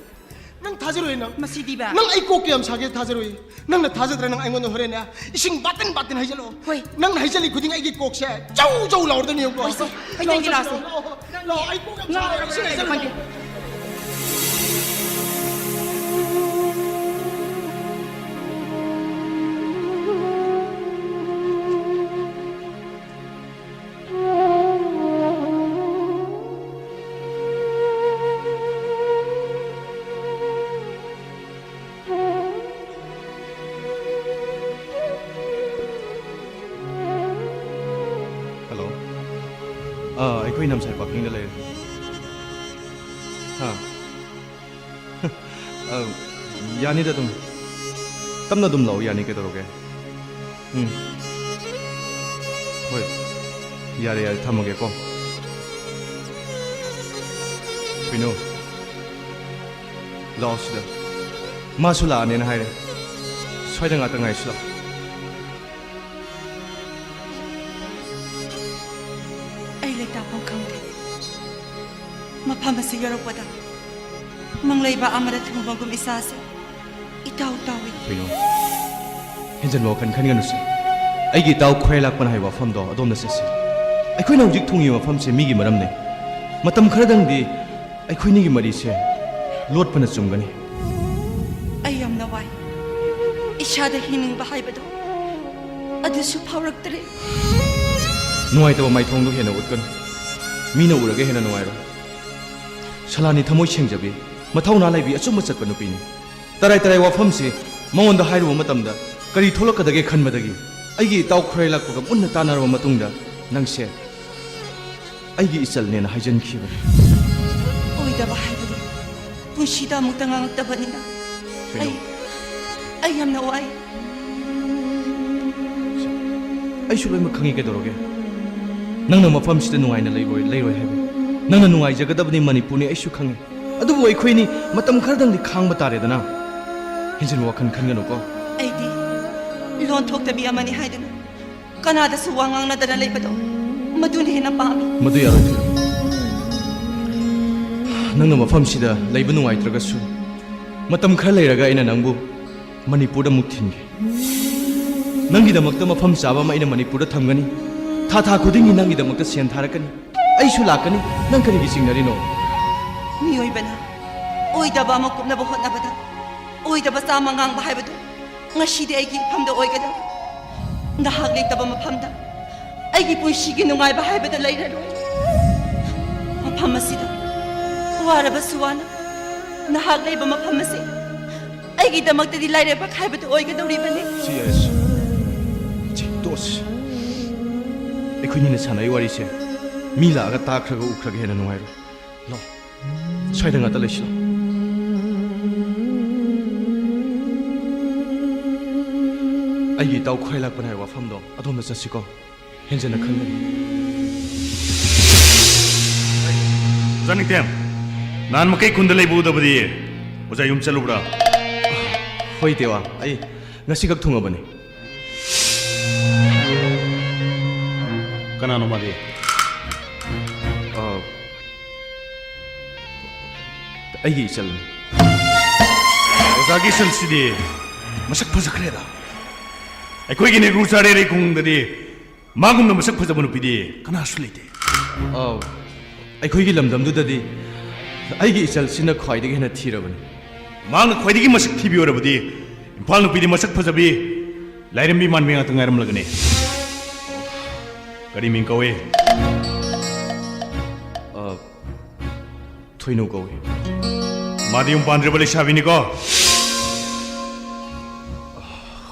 ꯅꯪ ꯊꯥꯖꯔꯣꯏ ꯅꯪ꯫ ꯃꯁꯤꯗꯤꯕ꯫ ꯅꯪ ꯑꯩ ꯀꯣꯛ ꯀꯌꯥꯝ ꯁꯥꯒꯦ ꯊꯥꯖꯔꯣꯏ꯫ ꯅꯪꯅ ꯊꯥꯖꯗ꯭ꯔꯥ ꯅꯪ ꯑꯩꯉꯣꯟꯗ ꯍꯣꯔꯦꯟꯅꯦ ꯏꯁꯤꯡ ꯕꯥꯇꯤꯟ ꯕꯥꯇꯤꯟ ꯍꯩꯖꯜꯂꯛꯑꯣ꯫ ꯍꯣꯏ꯫ ꯅꯪꯅ ꯍꯩꯖꯜꯂꯤ ꯈꯨꯗꯤꯡ ꯑꯩꯒꯤ ꯀꯣꯛꯁꯦ ꯖꯧ ꯖꯧ ꯂꯥꯎꯔꯗꯣꯏꯅꯤ ꯌꯦꯡꯉꯨꯀꯣ꯫ ꯍꯣꯏꯁꯦ, ꯍꯣꯏ, ꯂꯥꯛꯑꯣ, ꯆꯪꯁꯤ ꯆꯠꯁꯤ ꯂꯥꯛꯑꯣꯁꯦ꯫ ꯂꯥꯛꯑꯣ, ꯂꯥꯛꯑꯣ, ꯑꯩ ꯀꯣꯛ ꯌꯥꯝ ꯁꯥꯔꯦ, ꯏꯁꯤꯡ ꯍꯩꯖꯜꯂꯛꯑꯣ꯫ ꯈꯪꯗꯦ꯫ ꯍꯜꯂꯣ꯫ ꯑꯥ, ꯑꯩꯈꯣꯏ ꯅꯝꯁꯥꯏ ꯄꯥꯔꯀꯤꯡꯗ ꯂꯩꯔꯦ꯫ ꯍꯥ꯫ ꯑꯥ, ꯌꯥꯅꯤꯗ ꯑꯗꯨꯝ꯫ ꯇꯞꯅ ꯑꯗꯨꯝ ꯂꯥꯛꯑꯣ, ꯌꯥꯅꯤ, ꯀꯩꯗꯧꯔꯒꯦ? ꯎꯝ꯫ ꯍꯣꯏ꯫ ꯌꯥꯔꯦ, ꯌꯥꯔꯦ, ꯊꯝꯃꯒꯦꯀꯣ꯫ ꯀꯩꯅꯣ? ꯂꯥꯛꯑꯣ ꯁꯤꯗ꯫ ꯃꯥꯁꯨ ꯂꯥꯛꯑꯅꯦꯅ ꯍꯥꯏꯔꯦ꯫ ꯁ꯭ꯋꯥꯏꯗ ꯉꯥꯛꯇ ꯉꯥꯏꯁꯤ ꯂꯥꯛꯑꯣ꯫ ꯑꯩ ꯂꯩꯇꯥꯐꯝ ꯈꯪꯗꯦ꯫ ꯃꯐꯝ ꯑꯁꯤ ꯌꯧꯔꯛꯄꯗ ꯃꯪꯂꯩꯕꯥꯛ ꯑꯃꯗ ꯊꯨꯡꯕꯒꯨꯝ ꯏꯁꯥꯁꯦ ꯏꯇꯥꯎ ꯇꯥꯎꯏ꯫ ꯀꯩꯅꯣ? ꯍꯦꯟꯖꯟꯕ ꯋꯥꯈꯜ ꯈꯟꯒꯅꯨꯁꯦ꯫ ꯑꯩꯒꯤ ꯏꯇꯥꯎ ꯈꯨꯔꯥꯏ ꯂꯥꯛꯄꯅ ꯍꯥꯏꯕ ꯋꯥꯐꯝꯗꯣ ꯑꯗꯣꯝꯗ ꯆꯠꯁꯤ꯫ ꯑꯩꯈꯣꯏꯅ ꯍꯧꯖꯤꯛ ꯊꯨꯡꯉꯤꯕ ꯃꯐꯝꯁꯦ ꯃꯤꯒꯤ ꯃꯔꯝꯅꯦ꯫ ꯃꯇꯝ ꯈꯔꯗꯪꯗꯤ ꯑꯩꯈꯣꯏꯅꯤꯒꯤ ꯃꯔꯤꯁꯦ ꯂꯣꯠꯄꯅ ꯆꯨꯝꯒꯅꯤ꯫ ꯑꯩ ꯌꯥꯝꯅ ꯋꯥꯏ꯫ ꯏꯁꯥꯗ ꯍꯤꯡꯅꯤꯡꯕ ꯍꯥꯏꯕꯗꯣ ꯑꯗꯨꯁꯨ ꯐꯥꯎꯔꯛꯇ꯭ꯔꯦ꯫ ꯅꯨꯡꯉꯥꯏꯇꯕ ꯃꯥꯏꯊꯣꯡꯗꯣ ꯍꯦꯟꯅ ꯎꯠꯀꯅꯨ꯫ ꯃꯤꯅ ꯎꯔꯒ ꯍꯦꯟꯅ ꯅꯨꯡꯉꯥꯏꯔꯣꯏ꯫ ꯁꯂꯥꯅꯤ ꯊꯃꯣꯏ ꯁꯦꯡꯖꯕꯤ, ꯃꯊꯧꯅꯥ ꯂꯩꯕꯤ, ꯑꯆꯨꯝꯕ ꯆꯠꯄ ꯅꯨꯄꯤꯅꯤ꯫ ꯇꯔꯥꯏ ꯇꯔꯥꯏ ꯋꯥꯐꯝꯁꯤ ꯃꯉꯣꯟꯗ ꯍꯥꯏꯔꯨꯕ ꯃꯇꯝꯗ ꯀꯔꯤ ꯊꯣꯛꯂꯛꯀꯗꯒꯦ ꯈꯟꯕꯗꯒꯤ ꯑꯩꯒꯤ ꯏꯇꯥꯎ ꯈꯨꯔꯥꯏ ꯂꯥꯛꯄꯒ ꯃꯨꯟꯅ ꯇꯥꯟꯅꯔꯕ ꯃꯇꯨꯡꯗ ꯅꯪꯁꯦ ꯑꯩꯒꯤ ꯏꯆꯜꯅꯦꯅ ꯍꯥꯏꯖꯟꯈꯤꯕꯅꯤ꯫ ꯑꯣꯏꯗꯕ ꯍꯥꯏꯕꯗꯨ ꯄꯨꯟꯁꯤꯗ ꯑꯃꯨꯛꯇ ꯉꯥꯡꯉꯛꯇꯕꯅꯤꯅ ꯀꯩꯅꯣ? ꯑꯩ, ꯑꯩ ꯌꯥꯝꯅ ꯋꯥꯏ꯫ ꯑꯩꯁꯨ ꯂꯣꯏꯅꯃꯛ ꯈꯪꯉꯤ, ꯀꯩꯗꯧꯔꯒꯦ? ꯅꯪꯅ ꯃꯐꯝꯁꯤꯗ ꯅꯨꯡꯉꯥꯏꯅ ꯂꯩꯔꯣꯏ, ꯂꯩꯔꯣꯏ ꯍꯥꯏꯕ꯫ ꯅꯪꯅ ꯅꯨꯡꯉꯥꯏꯖꯒꯗꯕꯅꯤ, ꯃꯅꯤꯄꯨꯔꯅꯤ, ꯑꯩꯁꯨ ꯈꯪꯉꯤ꯫ ꯑꯗꯨꯕꯨ ꯑꯩꯈꯣꯏꯅꯤ ꯃꯇꯝ ꯈꯔꯗꯪꯗꯤ ꯈꯥꯡꯕ ꯇꯥꯔꯦꯗꯅ꯫ ꯍꯦꯟꯖꯤꯟꯕ ꯋꯥꯈꯜ ꯈꯟꯒꯅꯨꯀꯣ꯫ ꯑꯩꯗꯤ ꯂꯣꯟ ꯊꯣꯛꯇꯕꯤ ꯑꯃꯅꯤ ꯍꯥꯏꯗꯨꯅ ꯀꯅꯥꯗꯁꯨ ꯋꯥ ꯉꯥꯡꯅꯗꯅ ꯂꯩꯕꯗꯣ, ꯃꯗꯨꯅ ꯍꯦꯟꯅ ꯄꯥꯝꯃꯤ꯫ ꯃꯗꯨ ꯌꯥꯔꯣꯏ, ꯊꯣꯏꯔꯦꯟ꯫ ꯅꯪꯅ ꯃꯐꯝꯁꯤꯗ ꯂꯩꯕ ꯅꯨꯡꯉꯥꯏꯇ꯭ꯔꯒꯁꯨ, ꯃꯇꯝ ꯈꯔ ꯂꯩꯔꯒ ꯑꯩꯅ ꯅꯪꯕꯨ ꯃꯅꯤꯄꯨꯔꯗ ꯑꯃꯨꯛ ꯊꯤꯟꯒꯦ꯫ ꯅꯪꯒꯤꯗꯃꯛꯇ ꯃꯐꯝ ꯆꯥꯕ ꯑꯃ ꯑꯩꯅ ꯃꯅꯤꯄꯨꯔꯗ ꯊꯝꯒꯅꯤ꯫ ꯊꯥ ꯊꯥ ꯈꯨꯗꯤꯡꯒꯤ ꯅꯪꯒꯤꯗꯃꯛꯇ ꯁꯦꯟ ꯊꯥꯔꯛꯀꯅꯤ꯫ ꯑꯩꯁꯨ ꯂꯥꯛꯀꯅꯤ꯫ ꯅꯪ ꯀꯔꯤꯒꯤ ꯆꯤꯡꯅꯔꯤꯅꯣ? ꯃꯤꯑꯣꯏꯕꯅ ꯑꯣꯏꯗꯕ ꯑꯃ ꯀꯨꯞꯅꯕ ꯍꯣꯠꯅꯕꯗ ꯑꯣꯏꯗꯕ ꯆꯥꯝꯃ ꯉꯥꯡꯕ ꯍꯥꯏꯕꯗꯨ ꯉꯁꯤꯗꯤ ꯑꯩꯒꯤ ꯏꯐꯝꯗ ꯑꯣꯏꯒꯗꯕ꯫ ꯅꯍꯥꯛ ꯂꯩꯇꯕ ꯃꯐꯝꯗ ꯑꯩꯒꯤ ꯄꯨꯟꯁꯤꯒꯤ ꯅꯨꯡꯉꯥꯏꯕ ꯍꯥꯏꯕꯗꯨ ꯂꯩꯔꯔꯣꯏ꯫ ꯃꯐꯝ ꯑꯁꯤꯗ ꯋꯥꯔꯕꯁꯨ ꯋꯥꯅ ꯅꯍꯥꯛ ꯂꯩꯕ ꯃꯐꯝ ꯑꯁꯤ ꯑꯩꯒꯤꯗꯃꯛꯇꯗꯤ ꯂꯥꯏꯔꯕꯛ ꯍꯥꯏꯕꯗꯨ ꯑꯣꯏꯒꯗꯧꯔꯤꯕꯅꯤ꯫ ꯁꯤ ꯌꯥꯔꯦ, ꯁꯤ꯫ ꯁꯤ ꯇꯣꯛꯑꯁꯤ꯫ ꯑꯩꯈꯣꯏꯅꯤꯅ ꯁꯥꯟꯅꯔꯤ ꯋꯥꯔꯤꯁꯦ ꯃꯤ ꯂꯥꯛꯑꯒ ꯇꯥꯈ꯭ꯔꯒ ꯎꯈ꯭ꯔꯒ ꯍꯦꯟꯅ ꯅꯨꯡꯉꯥꯏꯔꯣꯏ꯫ ꯂꯥꯛꯑꯣ, ꯁ꯭ꯋꯥꯏꯗ ꯉꯥꯛꯇ ꯂꯩꯁꯤꯜꯂꯣ꯫ ꯑꯩꯒꯤ ꯏꯇꯥꯎ ꯈꯨꯔꯥꯏ ꯂꯥꯛꯄꯅ ꯍꯥꯏꯕ ꯋꯥꯐꯝꯗꯣ ꯑꯗꯣꯝꯗ ꯆꯠꯁꯤꯀꯣ꯫ ꯍꯦꯟꯖꯟꯅ ꯈꯟꯒꯅꯨ꯫ ꯑꯣꯖꯥ ꯅꯤꯡꯊꯦꯝ, ꯅꯍꯥꯟ ꯃꯈꯩ ꯈꯨꯟꯗ ꯂꯩꯕ ꯎꯗꯕꯗꯤ? ꯑꯣꯖꯥ ꯌꯨꯝ ꯆꯠꯂꯨꯕ꯭ꯔꯥ? ꯍꯣꯏ ꯇꯦꯋꯥ, ꯑꯩ ꯉꯁꯤꯈꯛ ꯊꯨꯡꯉꯕꯅꯤ꯫ ꯀꯅꯥꯅꯣ ꯃꯥꯗꯤ? ꯑ, ꯑꯩꯒꯤ ꯏꯆꯜꯅꯤ꯫ ꯑꯣꯖꯥꯒꯤ ꯏꯆꯜꯁꯤꯗꯤ ꯃꯁꯛ ꯐꯖꯈ꯭ꯔꯦꯗ꯫ ꯑꯩꯈꯣꯏꯒꯤ ꯅꯦꯒ꯭ꯔꯨ ꯆꯥꯔꯦꯔꯩ ꯈꯨꯡꯒꯪꯗꯗꯤ ꯃꯥꯒꯨꯝꯅ ꯃꯁꯛ ꯐꯖꯕ ꯅꯨꯄꯤꯗꯤ ꯀꯅꯥꯁꯨ ꯂꯩꯇꯦ꯫ ꯑ, ꯑꯩꯈꯣꯏꯒꯤ ꯂꯝꯗꯝꯗꯨꯗꯗꯤ ꯑꯩꯒꯤ ꯏꯆꯜꯁꯤꯅ ꯈ꯭ꯋꯥꯏꯗꯒꯤ ꯍꯦꯟꯅ ꯊꯤꯔꯕꯅꯤ꯫ ꯃꯍꯥꯛꯅ ꯈ꯭ꯋꯥꯏꯗꯒꯤ ꯃꯁꯛ ꯊꯤꯕꯤ ꯑꯣꯏꯔꯕꯗꯤ ꯏꯝꯐꯥꯜ ꯅꯨꯄꯤꯗꯤ ꯃꯁꯛ ꯐꯖꯕꯤ, ꯂꯥꯏꯔꯦꯝꯕꯤ ꯃꯥꯟꯕꯤ ꯉꯥꯛꯇ ꯉꯥꯏꯔꯝꯂꯒꯅꯤ꯫ ꯀꯔꯤ ꯃꯤꯡ ꯀꯧꯏ? ꯑ, ꯊꯣꯏꯅꯨ ꯀꯧꯏ꯫ ꯃꯥꯗꯤ ꯌꯨꯝ ꯄꯥꯟꯗ꯭ꯔꯤꯕ ꯂꯩꯁꯥꯕꯤꯅꯤꯀꯣ?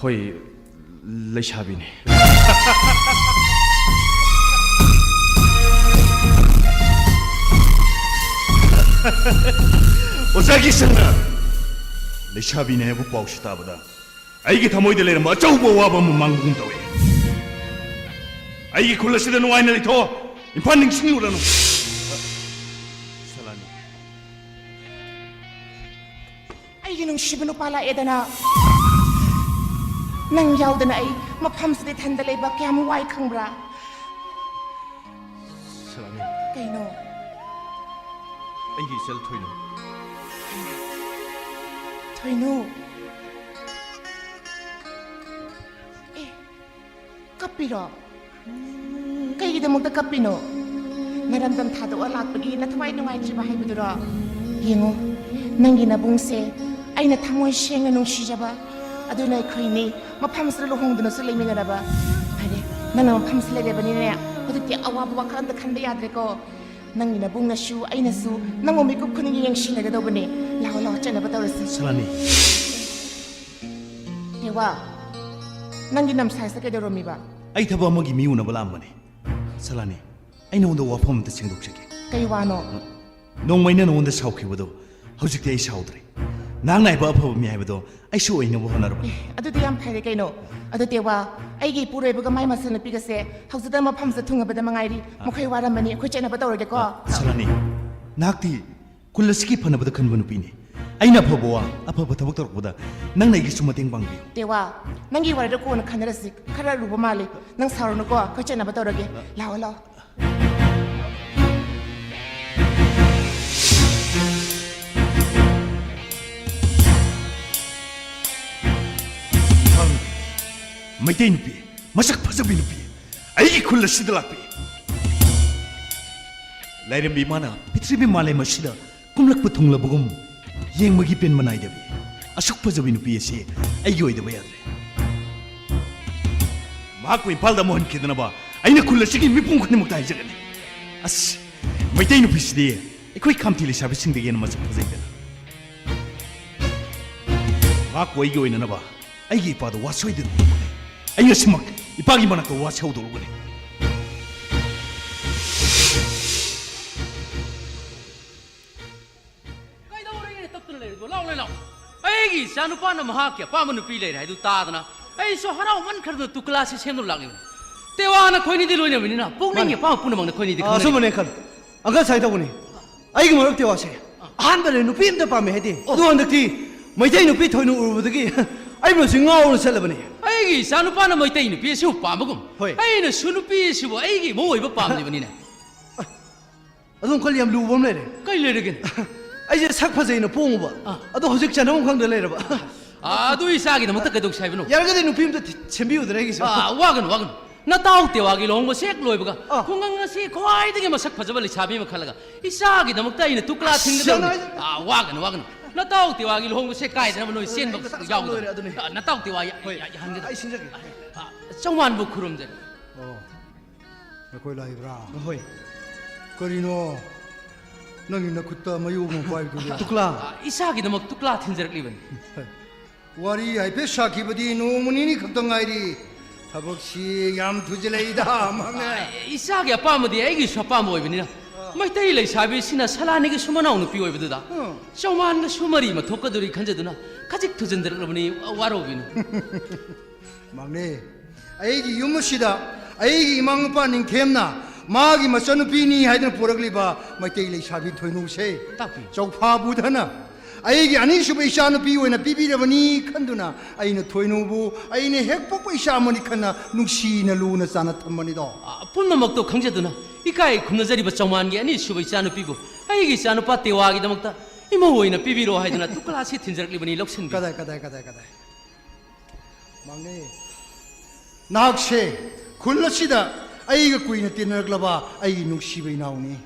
ꯍꯣꯏ, ꯂꯩꯁꯥꯕꯤꯅꯤ꯫ ꯑꯣꯖꯥꯒꯤ ꯁꯟꯅ ꯂꯩꯁꯥꯕꯤꯅꯤ ꯍꯥꯏꯕ ꯄꯥꯎꯁꯤ ꯇꯥꯕꯗ ꯑꯩꯒꯤ ꯊꯃꯣꯏꯗ ꯂꯩꯔꯝꯕ ꯑꯆꯧꯕ ꯑꯋꯥꯕ ꯑꯃ ꯃꯥꯡꯕꯒꯨꯝ ꯇꯧꯏ꯫ ꯑꯩꯒꯤ ꯈꯨꯜ ꯑꯁꯤꯗ ꯅꯨꯡꯉꯥꯏꯅ ꯂꯩꯊꯣꯛꯑꯣ꯫ ꯏꯝꯐꯥꯜ ꯅꯤꯡꯁꯤꯡꯂꯨꯔꯅꯨ꯫ ꯁꯂꯥꯅꯤ꯫ ꯑꯩꯒꯤ ꯅꯨꯡꯁꯤꯕ ꯅꯨꯄꯥ ꯂꯥꯛꯑꯦꯗꯅ꯫ ꯅꯪ ꯌꯥꯎꯗꯅ ꯑꯩ ꯃꯐꯝꯁꯤꯗ ꯏꯊꯟꯗ ꯂꯩꯕ ꯀꯌꯥꯝ ꯋꯥꯏ ꯈꯪꯕ꯭ꯔꯥ? ꯁꯂꯥꯅꯤ꯫ ꯀꯩꯅꯣ? ꯑꯩꯒꯤ ꯏꯆꯜ ꯊꯣꯏꯅꯨ꯫ ꯊꯣꯏꯅꯨ꯫ ꯑꯦ, ꯀꯞꯄꯤꯔꯣ? ꯀꯩꯒꯤꯗꯃꯛꯇ ꯀꯞꯄꯤꯅꯣ? ꯅꯔꯝꯗꯝ ꯊꯥꯗꯣꯛꯑ ꯂꯥꯛꯄꯒꯤ ꯅꯊꯋꯥꯏ ꯅꯨꯡꯉꯥꯏꯇ꯭ꯔꯤꯕ ꯍꯥꯏꯕꯗꯨꯔꯣ? ꯌꯦꯡꯉꯣ, ꯅꯪꯒꯤ ꯅꯕꯨꯡꯁꯦ ꯑꯩꯅ ꯊꯃꯣꯏ ꯁꯦꯡꯅ ꯅꯨꯡꯁꯤꯖꯕ, ꯑꯗꯨꯅ ꯑꯩꯈꯣꯏꯅꯤ ꯃꯐꯝꯁꯤꯗ ꯂꯨꯍꯣꯡꯗꯨꯅꯁꯨ ꯂꯩꯃꯤꯟꯅꯔꯕ꯫ ꯐꯔꯦ, ꯅꯪꯅ ꯃꯐꯝꯁꯤ ꯂꯩꯔꯕꯅꯤꯅꯅꯦ, ꯍꯧꯖꯤꯛꯇꯤ ꯑꯋꯥꯕ ꯋꯥꯈꯜ ꯑꯝꯇ ꯈꯟꯕ ꯌꯥꯗ꯭ꯔꯦꯀꯣ꯫ ꯅꯪꯒꯤ ꯅꯕꯨꯡꯅꯁꯨ ꯑꯩꯅꯁꯨ ꯅꯪꯕꯨ ꯃꯤꯀꯨꯞ ꯈꯨꯗꯤꯡꯒꯤ ꯌꯦꯡꯁꯤꯟꯅꯒꯗꯧꯕꯅꯦ꯫ ꯂꯥꯛꯑꯣ, ꯂꯥꯛꯑꯣ, ꯆꯠꯅꯕ ꯇꯧꯔꯁꯤ꯫ ꯁꯂꯥꯅꯤ꯫ ꯇꯦꯋꯥ, ꯅꯪꯒꯤ ꯅꯝꯁꯥꯏꯁꯇ ꯀꯩꯗꯧꯔꯝꯃꯤꯕ? ꯑꯩ ꯊꯕꯛ ꯑꯃꯒꯤ ꯃꯤ ꯎꯅꯕ ꯂꯥꯛꯑꯝꯕꯅꯦ꯫ ꯁꯂꯥꯅꯤ, ꯑꯩ ꯅꯉꯣꯟꯗ ꯋꯥꯐꯝ ꯑꯝꯇ ꯁꯦꯡꯗꯣꯛꯆꯒꯦ꯫ ꯀꯩ ꯋꯥꯅꯣ? ꯅꯣꯡꯃꯩꯅ ꯅꯉꯣꯟꯗ ꯁꯥꯎꯈꯤꯕꯗꯣ ꯍꯧꯖꯤꯛꯇꯤ ꯑꯩ ꯁꯥꯎꯗ꯭ꯔꯦ꯫ ꯅꯍꯥꯛ ꯅꯥꯏꯕ ꯑꯐꯕ ꯃꯤ ꯍꯥꯏꯕꯗꯣ ꯑꯩꯁꯨ ꯑꯣꯏꯅꯕ ꯍꯣꯠꯅꯔꯕꯅꯤ꯫ ꯑꯦ, ꯑꯗꯨꯗꯤ ꯌꯥꯝ ꯐꯔꯦ ꯀꯩꯅꯣ꯫ ꯑꯗꯨ ꯇꯦꯋꯥ, ꯑꯩꯒꯤ ꯏꯄꯨꯔꯣꯏꯕꯒ ꯃꯥꯏ ꯃꯆꯟꯅꯨꯄꯤꯒꯁꯦ ꯍꯧꯖꯤꯛꯇ ꯃꯐꯝꯁꯤꯗ ꯊꯨꯡꯉꯕꯗ ꯃꯉꯥꯏꯔꯤ꯫ ꯑ꯫ ꯃꯈꯣꯏ ꯋꯥꯔꯝꯃꯅꯤ, ꯑꯩꯈꯣꯏ ꯆꯠꯅꯕ ꯇꯧꯔꯒꯦꯀꯣ꯫ ꯑ, ꯁꯂꯥꯅꯤ, ꯅꯍꯥꯛꯇꯤ ꯈꯨꯜ ꯑꯁꯤꯒꯤ ꯐꯅꯕꯗ ꯈꯟꯕ ꯅꯨꯄꯤꯅꯤ꯫ ꯑꯩꯅ ꯑꯐꯕ ꯋꯥ, ꯑꯐꯕ ꯊꯕꯛ ꯇꯧꯔꯛꯄꯗ ꯅꯪꯅ ꯑꯩꯒꯤꯁꯨ ꯃꯇꯦꯡ ꯄꯥꯡꯕꯤꯌꯨ꯫ ꯇꯦꯋꯥ, ꯅꯪꯒꯤ ꯋꯥꯔꯤꯗꯣ ꯀꯣꯟꯅ ꯈꯟꯅꯔꯁꯤ꯫ ꯈꯔ ꯂꯨꯕ ꯃꯥꯜꯂꯤ꯫ ꯅꯪ ꯁꯥꯎꯔꯅꯨꯀꯣ, ꯑꯩꯈꯣꯏ ꯆꯠꯅꯕ ꯇꯧꯔꯒꯦ꯫ ꯂꯥꯛꯑꯣ, ꯂꯥꯛꯑꯣ꯫ ꯏꯝꯐꯥꯜ ꯅꯨꯄꯤ, ꯃꯩꯇꯩ ꯅꯨꯄꯤ, ꯃꯁꯛ ꯐꯖꯕꯤ ꯅꯨꯄꯤ, ꯑꯩꯒꯤ ꯈꯨꯜ ꯑꯁꯤꯗ ꯂꯥꯛꯄꯤ꯫ ꯂꯥꯏꯔꯦꯝꯕꯤ ꯏꯃꯥꯅ ꯄ꯭ꯔꯤꯊꯤꯕꯤ ꯃꯥꯂꯦꯝ ꯑꯁꯤꯗ ꯀꯨꯝꯂꯛꯄ ꯊꯨꯡꯂꯕꯒꯨꯝ ꯌꯦꯡꯕꯒꯤ ꯄꯦꯟꯕ ꯅꯥꯏꯗꯕꯤ ꯑꯁꯨꯛ ꯐꯖꯕꯤ ꯅꯨꯄꯤ ꯑꯁꯤ ꯑꯩꯒꯤ ꯑꯣꯏꯗꯕ ꯌꯥꯗ꯭ꯔꯦ꯫ ꯃꯍꯥꯛꯄꯨ ꯏꯝꯐꯥꯜꯗ ꯑꯃꯨꯛ ꯍꯟꯈꯤꯗꯅꯕ ꯑꯩꯅ ꯈꯨꯜ ꯑꯁꯤꯒꯤ ꯃꯤꯄꯨꯝ ꯈꯨꯗꯤꯡꯃꯛꯇ ꯍꯥꯏꯖꯒꯅꯤ꯫ ꯑꯁ, ꯃꯩꯇꯩ ꯅꯨꯄꯤꯁꯤꯗꯤ ꯑꯩꯈꯣꯏ ꯈꯥꯝꯇꯤ ꯂꯩꯁꯥꯕꯤꯁꯤꯡꯗꯒꯤ ꯍꯦꯟꯅ ꯃꯁꯛ ꯐꯖꯩꯗꯅ꯫ ꯃꯍꯥꯛꯄꯨ ꯑꯩꯒꯤ ꯑꯣꯏꯅꯅꯕ ꯑꯩꯒꯤ ꯏꯄꯥꯗ ꯋꯥ ꯁꯣꯏꯗꯅ ꯍꯧꯗꯣꯛꯎꯒꯅꯤ꯫ ꯑꯩ ꯉꯁꯤꯃꯛ ꯏꯄꯥꯒꯤ ꯃꯅꯥꯛꯇ ꯋꯥ ꯁꯤ ꯍꯧꯗꯣꯛꯎꯒꯅꯤ꯫ ꯀꯩꯗꯧꯔꯒꯦꯅꯦ ꯇꯞꯇꯨꯅ ꯂꯩꯔꯤꯗꯨꯕꯣ? ꯂꯥꯎ, ꯂꯩ, ꯂꯥꯎ꯫ ꯑꯩꯒꯤ ꯏꯆꯥ ꯅꯨꯄꯥꯅ ꯃꯍꯥꯛꯀꯤ ꯑꯄꯥꯝꯕ ꯅꯨꯄꯤ ꯂꯩꯔꯦ ꯍꯥꯏꯗꯨ ꯇꯥꯗꯅ ꯑꯩꯁꯨ ꯍꯔꯥꯎꯃꯟꯈ꯭ꯔꯗꯨꯅ ꯇꯨꯀꯂꯥꯁꯤ ꯁꯦꯝꯗꯨꯅ ꯂꯥꯛꯂꯤꯕꯅꯤ꯫ ꯇꯦꯋꯥ ꯅꯈꯣꯏꯅꯤꯗꯤ ꯂꯣꯏꯅꯕꯅꯤꯅ ꯄꯨꯛꯅꯤꯡꯒꯤ ꯃꯥꯅꯤ꯫ ꯑꯄꯥꯝꯕ ꯄꯨꯝꯅꯃꯛ ꯅꯈꯣꯏꯅꯤꯗꯤ ꯑꯥ, ꯈꯪꯅꯔꯦ꯫ ꯑꯆꯨꯝꯕꯅꯦ, ꯑꯪꯀꯜ꯫ ꯑꯪꯀꯜ, ꯁꯨꯃꯥꯏꯅ ꯇꯧꯕꯅꯤ꯫ ꯑꯩꯒꯤ ꯃꯔꯨꯞ ꯇꯦꯋꯥꯁꯦ ꯑꯍꯥꯟꯕꯗ ꯅꯨꯄꯤ ꯑꯝꯇ ꯄꯥꯝꯃꯦ ꯍꯥꯏꯗꯦ꯫ ꯑꯣ꯫ ꯑꯗꯣ ꯍꯟꯗꯛꯇꯤ ꯃꯩꯇꯩ ꯅꯨꯄꯤ ꯊꯣꯏꯅ ꯎꯔꯨꯕꯗꯒꯤ ꯑꯩꯕꯨꯁꯨ ꯉꯥꯎꯔ ꯆꯠꯂꯕꯅꯦ꯫ ꯑꯩꯒꯤ ꯏꯆꯥ ꯅꯨꯄꯥꯅ ꯃꯩꯇꯩ ꯅꯨꯄꯤ ꯑꯁꯤꯕꯨ ꯄꯥꯝꯕꯒꯨꯝ ꯍꯣꯏ꯫ ꯑꯩꯅꯁꯨ ꯅꯨꯄꯤ ꯑꯁꯤꯕꯨ ꯑꯩꯒꯤ ꯏꯃꯧ ꯑꯣꯏꯕ ꯄꯥꯝꯂꯤꯕꯅꯤꯅꯦ꯫ ꯑꯗꯣ ꯑꯪꯀꯜ, ꯌꯥꯝ ꯂꯨꯕ ꯑꯃ ꯂꯩꯔꯦ꯫ ꯀꯩ ꯂꯩꯔꯒꯦꯅꯦ? ꯑꯩꯁꯦ ꯁꯛ ꯐꯖꯩꯅ ꯄꯣꯡꯉꯨꯕ꯫ ꯑꯥ꯫ ꯑꯗꯣ ꯍꯧꯖꯤꯛ ꯆꯠꯅꯐꯝ ꯈꯪꯗ ꯂꯩꯔꯕ꯫ ꯑꯥ, ꯑꯗꯨ ꯏꯆꯥꯒꯤꯗꯃꯛꯇ ꯀꯩꯗꯧꯁꯤ ꯍꯥꯏꯕꯅꯣ? ꯌꯥꯔꯒꯗꯤ ꯅꯨꯄꯤ ꯑꯝꯇ ꯊꯤ-, ꯁꯦꯝꯕꯤꯌꯨꯗꯅ ꯑꯩꯒꯤꯁꯨ꯫ ꯑꯥ, ꯋꯥꯒꯅꯨ, ꯋꯥꯒꯅꯨ꯫ ꯅꯇꯥꯎ ꯇꯦꯋꯥꯒꯤ ꯂꯨꯍꯣꯡꯕꯁꯦ ꯍꯦꯛ ꯂꯣꯏꯕꯒ ꯑꯥ꯫ ꯈꯨꯡꯒꯪ ꯑꯁꯤ ꯈ꯭ꯋꯥꯏꯗꯒꯤ ꯃꯁꯛ ꯐꯖꯕ ꯂꯩꯁꯥꯕꯤ ꯑꯃ ꯈꯜꯂꯒ ꯏꯆꯥꯒꯤꯗꯃꯛꯇ ꯑꯩꯅ ꯇꯨꯀ꯭ꯂꯥ ꯑꯁ, ꯊꯤꯟꯒꯗꯕꯅꯤ꯫ ꯌꯥꯝ ꯅꯨꯡꯉꯥꯏꯖꯔꯦ꯫ ꯑꯥ, ꯋꯥꯒꯅꯨ, ꯋꯥꯒꯅꯨ꯫ ꯅꯇꯥꯎ ꯇꯦꯋꯥꯒꯤ ꯂꯨꯍꯣꯡꯕꯁꯦ ꯀꯥꯏꯗꯅꯕ ꯅꯣꯏ ꯆꯦꯟꯕ ꯅꯇꯥꯎ ꯌꯥꯎꯒꯗꯕꯅꯤ꯫ ꯂꯣꯏꯔꯦ, ꯑꯗꯨꯅꯤ꯫ ꯑꯥ, ꯅꯇꯥꯎ ꯇꯦꯋꯥ ꯌꯥ-, ꯍꯣꯏ꯫ ꯌꯥ-, ꯌꯥꯍꯟꯒꯗꯕꯅꯤ꯫ ꯑꯩ ꯁꯤꯟꯖꯒꯦ꯫ ꯑꯥ, ꯆꯧꯃꯥꯟꯕꯨ ꯈꯨꯔꯨꯝꯖꯔꯤ꯫ ꯑꯣ꯫ ꯅꯈꯣꯏ ꯂꯥꯛꯏꯕ꯭ꯔꯥ? ꯍꯣꯏ꯫ ꯀꯔꯤꯅꯣ? ꯅꯪꯒꯤ ꯅꯈꯨꯠꯇ ꯃꯌꯨ ꯑꯃ ꯄꯥꯏꯕꯗꯨꯕꯣ? ꯇꯨꯀꯂꯥ꯫ ꯑꯥ, ꯏꯆꯥꯒꯤꯗꯃꯛ ꯇꯨꯀꯂꯥ ꯊꯤꯟꯖꯔꯛꯂꯤꯕꯅꯤ꯫ ꯋꯥꯔꯤ ꯍꯥꯏꯐꯦꯠ ꯁꯥꯈꯤꯕꯗꯤ ꯅꯣꯡꯃ ꯅꯤꯅꯤ ꯈꯛꯇ ꯉꯥꯏꯔꯤ꯫ ꯊꯕꯛꯁꯤ ꯌꯥꯝ ꯊꯨꯖꯤꯜꯂꯛꯏꯗ, ꯃꯥꯡꯅ꯫ ꯑꯥ, ꯏꯆꯥꯒꯤ ꯑꯄꯥꯝꯕꯗꯤ ꯑꯩꯒꯤꯁꯨ ꯑꯄꯥꯝꯕ ꯑꯣꯏꯕꯅꯤꯅ, ꯑꯥ꯫ ꯃꯩꯇꯩ ꯂꯩꯁꯥꯕꯤꯁꯤꯅ ꯁꯂꯥꯅꯤꯒꯤꯁꯨ ꯃꯅꯥꯎ ꯅꯨꯄꯤ ꯑꯣꯏꯕꯗꯨꯗ, ꯑꯥ꯫ ꯆꯧꯃꯥꯟꯒꯁꯨ ꯃꯔꯤ ꯑꯃ ꯊꯣꯛꯀꯗꯣꯔꯤ ꯈꯟꯖꯗꯨꯅ ꯈꯖꯤꯛ ꯊꯨꯖꯤꯟꯖꯔꯛꯂꯕꯅꯤ, ꯋꯥꯔꯧꯕꯤꯅꯨ꯫ ꯃꯥꯡꯅꯦ, ꯑꯩꯒꯤ ꯌꯨꯝ ꯑꯁꯤꯗ ꯑꯩꯒꯤ ꯏꯃꯥ ꯃꯄꯥ ꯅꯤꯡꯊꯦꯝꯅ ꯃꯥꯒꯤ ꯃꯆꯟꯅꯨꯄꯤꯅꯤ ꯍꯥꯏꯗꯨꯅ ꯄꯨꯔꯛꯂꯤꯕ ꯃꯩꯇꯩ ꯂꯩꯁꯥꯕꯤ ꯊꯣꯏꯅꯨꯁꯦ ꯇꯥꯛꯄꯤꯌꯨ꯫ ꯆꯧꯐꯥ ꯕꯨꯙꯅ ꯑꯩꯒꯤ ꯑꯅꯤꯁꯨꯕ ꯏꯆꯥꯅꯨꯄꯤ ꯑꯣꯏꯅ ꯄꯤꯕꯤꯔꯕꯅꯤ ꯈꯟꯗꯨꯅ ꯑꯩꯅ ꯊꯣꯏꯅꯨꯕꯨ ꯑꯩꯅ ꯍꯦꯛ ꯄꯣꯛꯄ ꯏꯆꯥ ꯑꯃꯅꯤ ꯈꯟꯅ ꯅꯨꯡꯁꯤꯅ ꯂꯨꯅ ꯆꯥꯟꯅ ꯊꯝꯕꯅꯤꯗꯣ꯫ ꯑ, ꯄꯨꯝꯅꯃꯛꯇꯣ ꯈꯪꯖꯗꯨꯅ ꯏꯀꯥꯏ ꯈꯨꯝꯅꯖꯔꯤꯕ ꯆꯧꯃꯥꯟꯒꯤ ꯑꯅꯤꯁꯨꯕ ꯏꯆꯥꯅꯨꯄꯤꯕꯨ ꯑꯩꯒꯤ ꯏꯆꯥꯅꯨꯄꯥ ꯇꯦꯋꯥꯒꯤꯗꯃꯛꯇ ꯏꯃꯧ ꯑꯣꯏꯅ ꯄꯤꯕꯤꯔꯣ ꯍꯥꯏꯗꯨꯅ ꯇꯨꯀꯂꯥꯁꯤ ꯊꯤꯟꯖꯔꯛꯂꯤꯕꯅꯤ, ꯂꯧꯁꯤꯟꯕꯤꯌꯨ꯫ ꯀꯗꯥꯏ, ꯀꯗꯥꯏ, ꯀꯗꯥꯏ, ꯀꯗꯥꯏ? ꯃꯥꯡꯅꯦ꯫ ꯅꯍꯥꯛꯁꯦ ꯈꯨꯜ ꯑꯁꯤꯗ ꯑꯩꯒ ꯀꯨꯏꯅ ꯇꯤꯟꯅꯔꯛꯂꯕ ꯑꯩꯒꯤ ꯅꯨꯡꯁꯤꯕ ꯏꯅꯥꯎꯅꯤ꯫